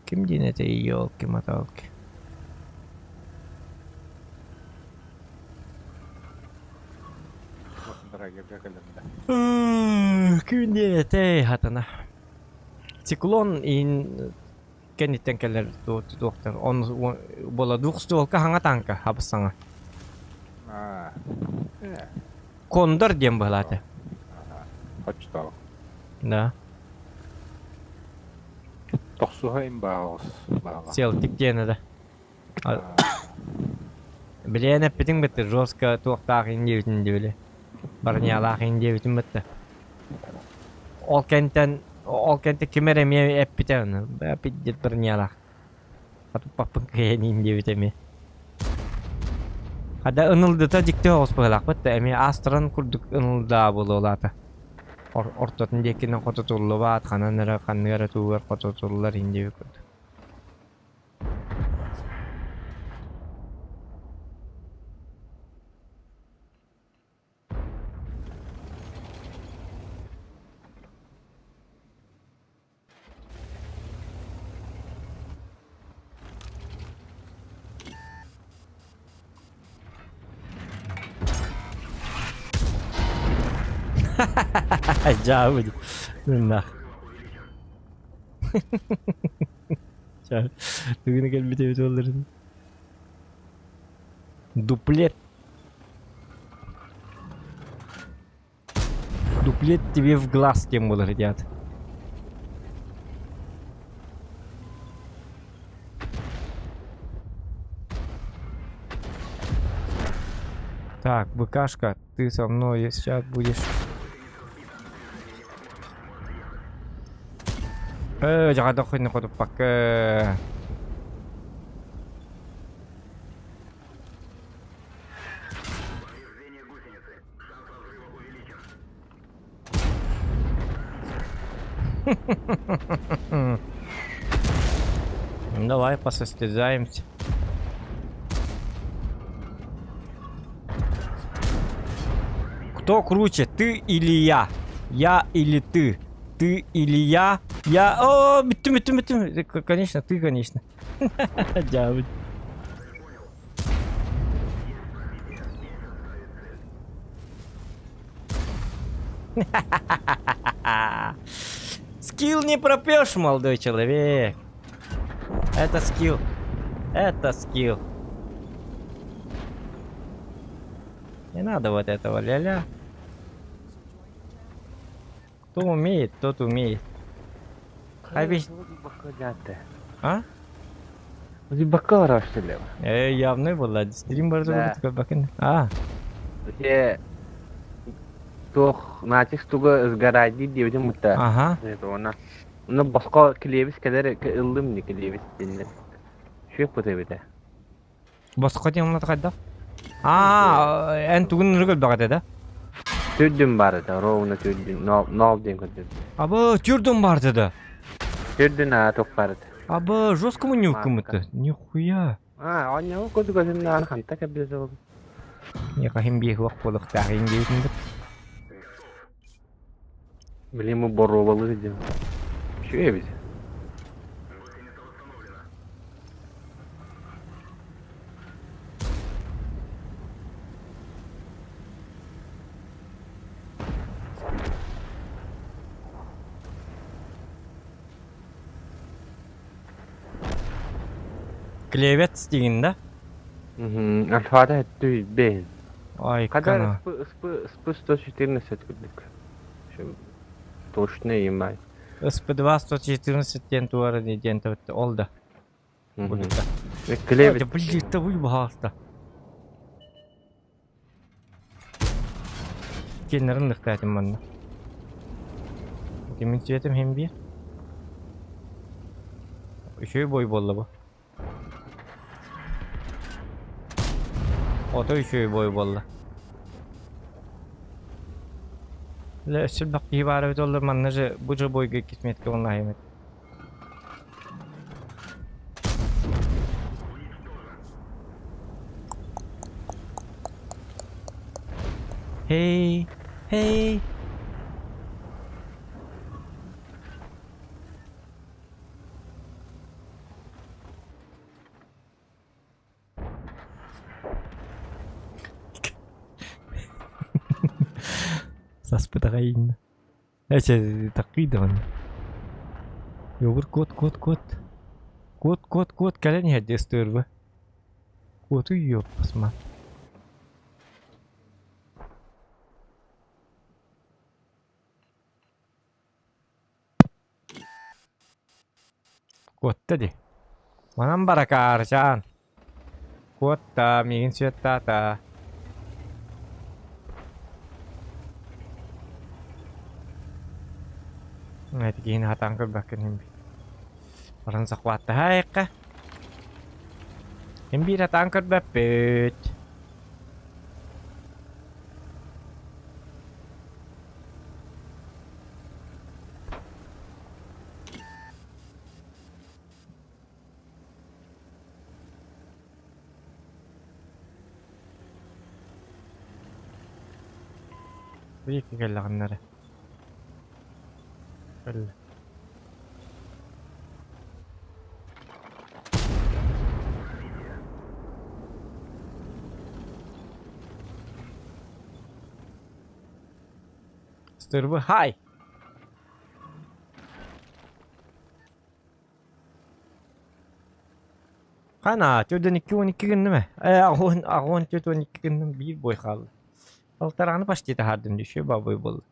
Ким диэн этэй елки-моталки? Күн диэн этэй хатана. Циклон иин кэнниттэн кэлэр туохтар он буола двухстволка хаҥа танка хабыс саҥа. Кондор диэн быһалаата. Хочтоох. Да. Тохсуһа имбаҕас баҕа. Селтик диэн этэ. Билиэн эппитиҥ бытты жестко туохтаах ин диэбитин диэбили. Барнялаах ин диэбитин бытты. Ол кэнтэн ол кэнтэ ким эрэ эмиэ эппитэ ону. Бля пиздец барнялаах. Хатыппаппын кыайан диэбит эмиэ. Хада ынылдыта дьикти оҕус быһылаахпыт да эмиэ аастаран курдук ынылдаа буолуолаата. Ортотун диэкинэн хотутуллубаат, ханан эрэ ханнык эрэ туугар хотутуллар иһин диэбит курдук. Дьаабы Нах. Бүгүн кэлбит эбит буолларын. Дуплет. Дуплет тебе в глаз диэн буолар идиот. Так, ВКшка, ты со мной сейчас будешь. Э, дьаҕадах хотуппакка. Ну, давай посостязаемся. Кто круче, ты или я? Я или ты? Ты или я? Я... О, бүттүм, бүттүм, бүттүм. Конечно, ты, конечно. Дьаабыт. Скилл не пропьешь, молодой человек. Это скилл. Это скилл. Не надо вот этого ля-ля. Кто умеет, тот умеет. А ведь... А? Бакка барар Э, явный была. Стрим бар бакын. А. Те туох натиск туга сгоради диэбитим бутта. Ага. Она. Уна боско клевис кэлэр ыллым не клевис диннер. Шүөк бутебите. Боско диэн умната хайдах? Аа, эн тугун ныргыл баҕата да? Түрдүн бар это, ровно түрдүн, нол диэн көрдүм. Абы, түрдүн барды да. Түрдүн аа тук бар это. Абы, жестко мы не укымыты. Нихуя. Аа, онньоҕу курдук өтүннээн ханта кэбилэтэ ол. Миэхэ биир уох буолуохтаах иһин диэбитим Блин, мы боруобалыы диэн. Үчүгэй эбит. Клевец диигин да? Альфата өттүй бэйин. Ай, Когда кана. СП, СП, СП 114 курдук. Точно имай. СП2 114 диэн туора диэн ол да. Клевец. Блин, это выебался. Кеннерин лыхтаатым манна. Кимин светом хем биир. Үчүгэй бой буолла бу. Ото үчүгэй бой буолла. Лэ өссө элбэх киһи баар эбит оллар манна же бу же бойга кисметке онлайн Hey, hey. Саспытаҕайын. Эчэ такыйдаҕын. Йогурт куот куот куот. Куот куот куот кэлэн иһэр дьэ Куотуй ёппасма. Куотта дии. Манан баракаарчаан. Куотта, миигин сүөттаата. Эти киһини хатаан көрбөккүн иһин Баран захваттаһаайыкка. Мин биир хатаан көрбөппүт. Биир кэллэҕиннэрэ. Кэллэ. Стервы хай! Хана, төрдөн 2-12 гынным ээ. Э, аҕуон аҕуон 4-12 гынным биир бой хаалла. Алтараны почти таһаардым еще бабой буолла.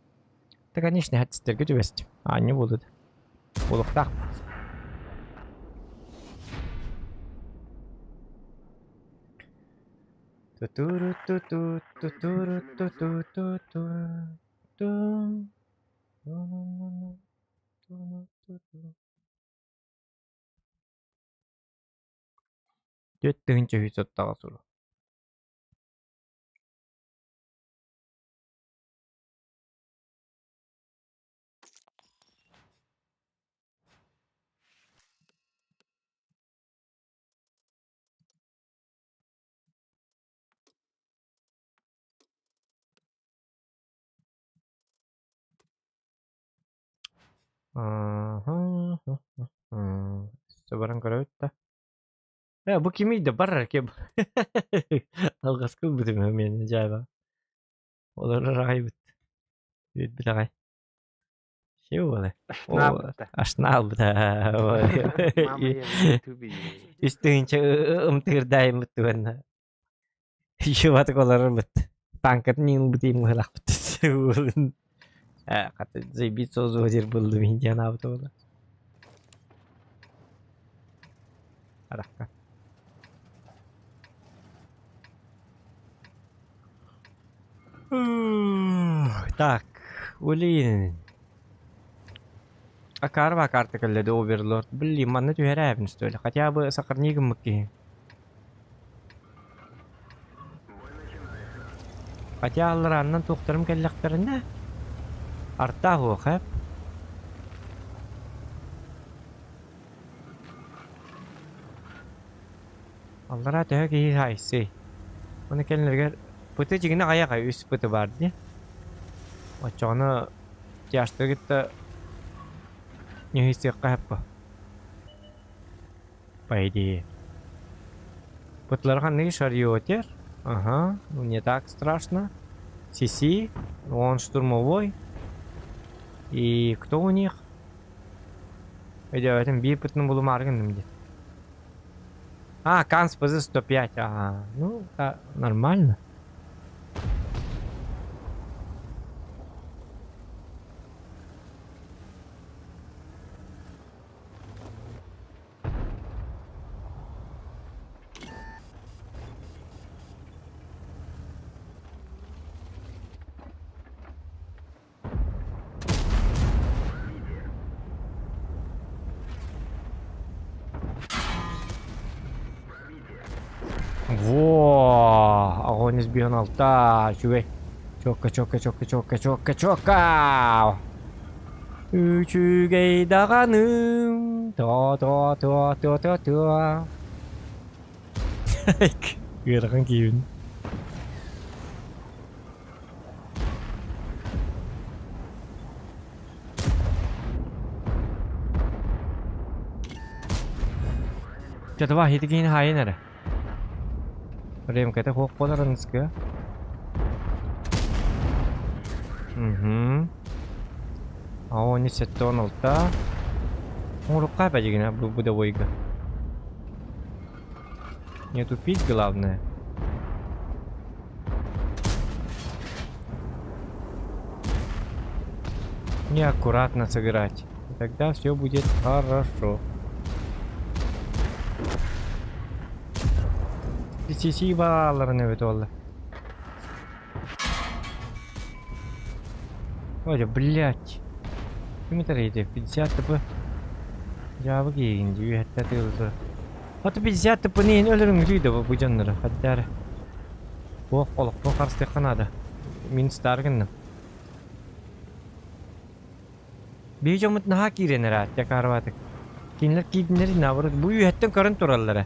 Да, конечно, хатистэргэ түбэстим. Аанньа буолуо да. Буолуохтаах. Ту-ту-ру-ту-ту, ту-ту-ру-ту-ту-ту-ту, ту. Ту-ну-ну-ну, ту-ну-ту-ту. 4 300 сурук. Баран көрөбүт да. Э, бу кимий да барар кем. Алҕаска ылбытым миэнэ дьаба. Олорор аҕайбыт. Үөрбүт аҕай. Чего? Ашнаабыта. Ашнаабыта. Мама, я в Ютубе. Үс тыһыынча ымтыырдаайыммыт туганна. Юбатык олорорбут. Танкатын иҥылбыт иҥмыһылахпыт. Хата заебить созуга дир булдум индианаабыт буола. Арахка. Так, блин. Акарва карта кэллэ Оверлорд. Блин, манна түһэрээбин что ли? Хотя бы сохрани гыммыт киһи. Хотя алларааннан туохтарым кэллэхтэринэ арта суох эп. Аллараа төһө киһи хаайсый? Ону кэлинэригэр пыты дьиҥинэ аҕыйах үс пыты баар дии. Оччоҕуна тяжтары кытта ньыһыйсыахха сөп По идее. Пытлар ханныгы шариотер? Ага, ну не так страшно. Сиси, он штурмовой. И кто у них? Өйдөөтүм биир пытын булумаары гынным дии. А, Канс ПЗ-105, ага. Ну, да, нормально. Во, огонь избегал. Да, үчүгэй. Чокка, чокка, чокка, чокка, чокка, чокка. Үчүгэй даҕаны. То, то, то, то, то, то. Ыарахан киһибин. Чэ, давай, ити хаайын эрэ. Ремката хуох буолар аныска. Угу. А он 76. Оҥорукка бадьыгына бу быдовойга. Не тупить главное. Неаккуратно сыграть. И тогда все будет хорошо. Сиси бааларын эбит олла. Ой, блядь. Ким этэр 50 тп. Дьаабы киһигин дии үөһэттэ тыылды. Аты 50 тп-ны иһин өлөрүҥ да бу дьоннору хаддары. Туох олохпун харыстыахха наада. Мин стар гынным. Биһи дьоммут наһаа киирэн эрэ Якароватык. Кинилэр киирдиннэр наоборот бу үөһэттэн көрөн тураллара.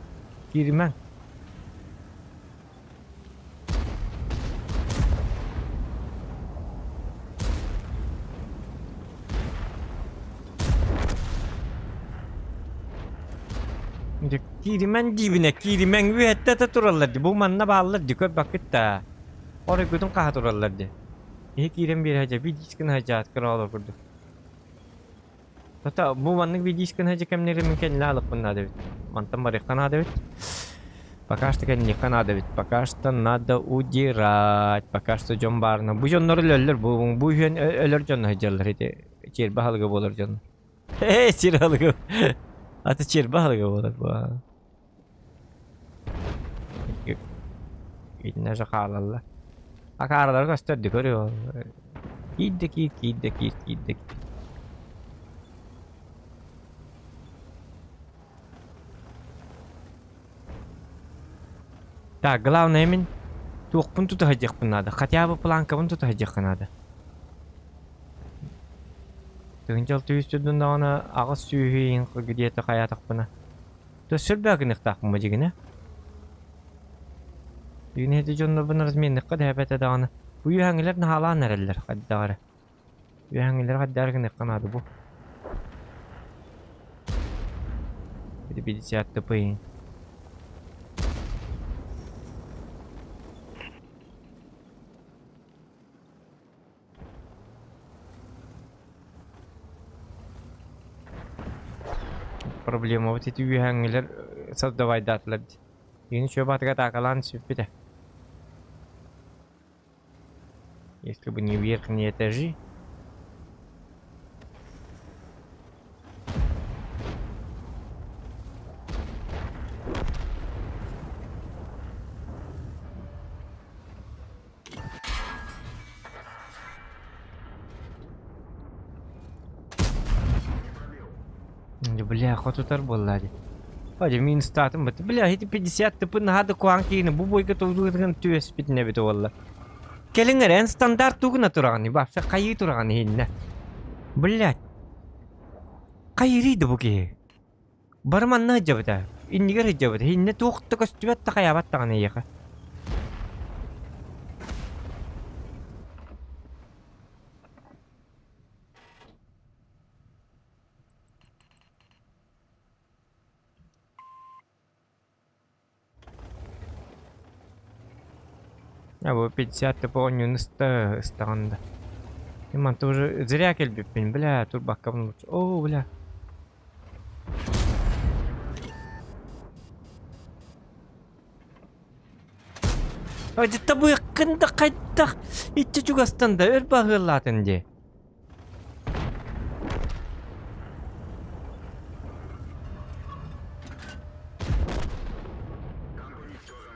Кииримэҥ. Дьэ кииримэҥ диибинэ, кииримэҥ үөһэттэ да тураллар дии. Бу манна бааллар дии, көрбөккүт да. Оройгутун хаһа тураллар дии. Киһи киирэн биэрэ дьэ видискин хаһа кыраалар курдук. Хата бу маннык видискин хаһа кэмнэри мин кэннилэ алыппын наада эбит. Мантан барыахха наада эбит. Пока что кэнниэххэ наада эбит. Пока что надо удирать. Пока что дьон баарына. Бу дьоннор өлөллөр. Бу, бу үһүөн өлөр дьон сылдьаллар. Ити чиэрбэ аһылыга буолар дьон. Ээ, сир аһылыга. Аты чиэрбэ аһылыга буолар бу. Итиннэ же хаалаллар. Акааралары көстөрдү көрүө. Киирдэ киир, киирдэ киир, киирдэ киир. Так, главное мин туохпун тута сылдьыахпын наада. Хотя бы планкабын тута сылдьыахха наада. Тыһыынча 600 түрдүн даҕаны аҕыс сүүһү иһин где-то хайаатахпына. Төссө гыныахтаахпын бу дьигинэ. Дьигинэ ити дьоннорбун разменныхха дэһэбэтэ даҕаны. Бу үөһэҥҥилэр наһаалаан эрэллэр хайдах эрэ. Үөһэҥҥилэр хайдах эрэ гыныахха наада бу. 50 тп Проблемабыт ити үөһээҥҥилэр создавайдаатылар дии. Кини үчүгэй баатыга атаакалаан сүппүтэ. Если бы не верхние этажи. Бля, хотутар буолла дии. Ходя минустаатым быт. Бля, ити 50 тыпы наһаа да куһаҕан киһини бу бойга тулуурган түбэспитин эбит буолла. Кэлиҥ эрэ, эн стандарт тугуна тураҕыный, вообще хайыы тураҕын иһиннэ. Блядь. Хайырый да бу киһи. Бары манна сылдьабыта, иннигэр сылдьабыта, иннэ туох да көстүбэт да хайаабат даҕаны эйиэхэ. А бу 50 тп оонньууну ыста ыстаҕын да. Мантан уже зря кэлбиппин, бля, турбаккабын лучше. Оо, бля. Табыаххын да хайдах иччи чугастан да өр баһыаллаатын дии.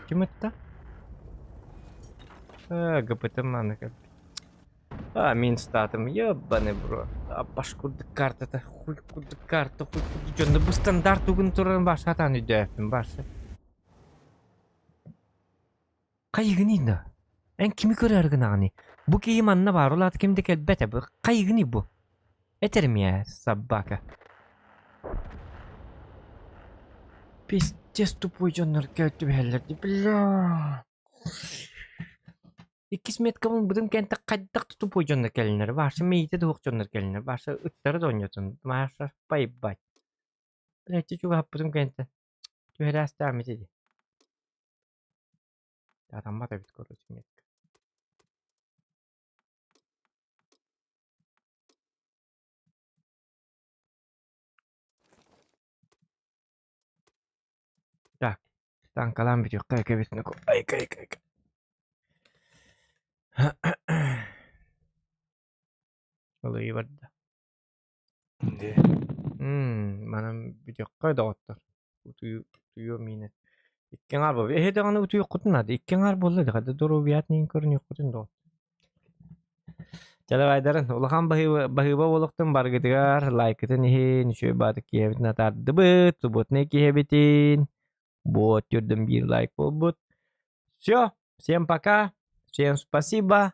Ким ытта? Э, ГПТ маны кэлбит. А, мин статым, ебаный бро. А, баш курдук картата, хуй курдук карта, хуй курдук дьонно бу стандарт угун турарын башатаан өйдөөппүн барсы. Хайыгыный да? Эн кими көрөр гынаҕыный? Бу киһи манна баар, ол аата ким да кэлбэтэ. Бу хайыгыный бу? Этэрим ээ, собака. Пиздец тупой дьоннор түбэһэллэр дии, бля. Иккис меткабын бытым кэнтэ хайдах да тупой дьоннор кэлиннэр. Баша миитэ да суох дьоннор кэлиннэр. Баша ыттары да оонньотун. Маша поебать. Блядь, чугаһаппытым кэнтэ. Түһэрээстээммит ити. Атаммат эбит короче метка. Так, танкалаан бүтүөххэ эбит айка айка айка. Ылыы барда. Дии. Манан бүтүөххэ доҕоттор. Утуйу утуйуом иинэ. Икки аҥаар буолла. Эһи даҕаны утуйуоххутун наада. Икки аҥаар буолла да хата доруобуйаатын иһин көрүнүөххүтүн доҕоттор. Чэ давайдарын улахан баһыыба баһыыба буолуохтун барыгытыгар лайкытын иһин үчүгэй баатык киһибитин атаардыбыт субботнай киһибитин вот түрдүм биир лайк буолбут. Все, всем пока, всем спасибо.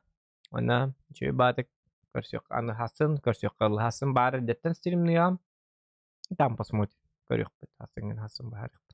Уонна үчүгэй баатык көрсүөх аны хасын көрсүөххэ хасын баар эрдэттэн стримныам. Там посмотрим. Көрүөхпүт. Хасыҥҥын хасын баһарыахпыт.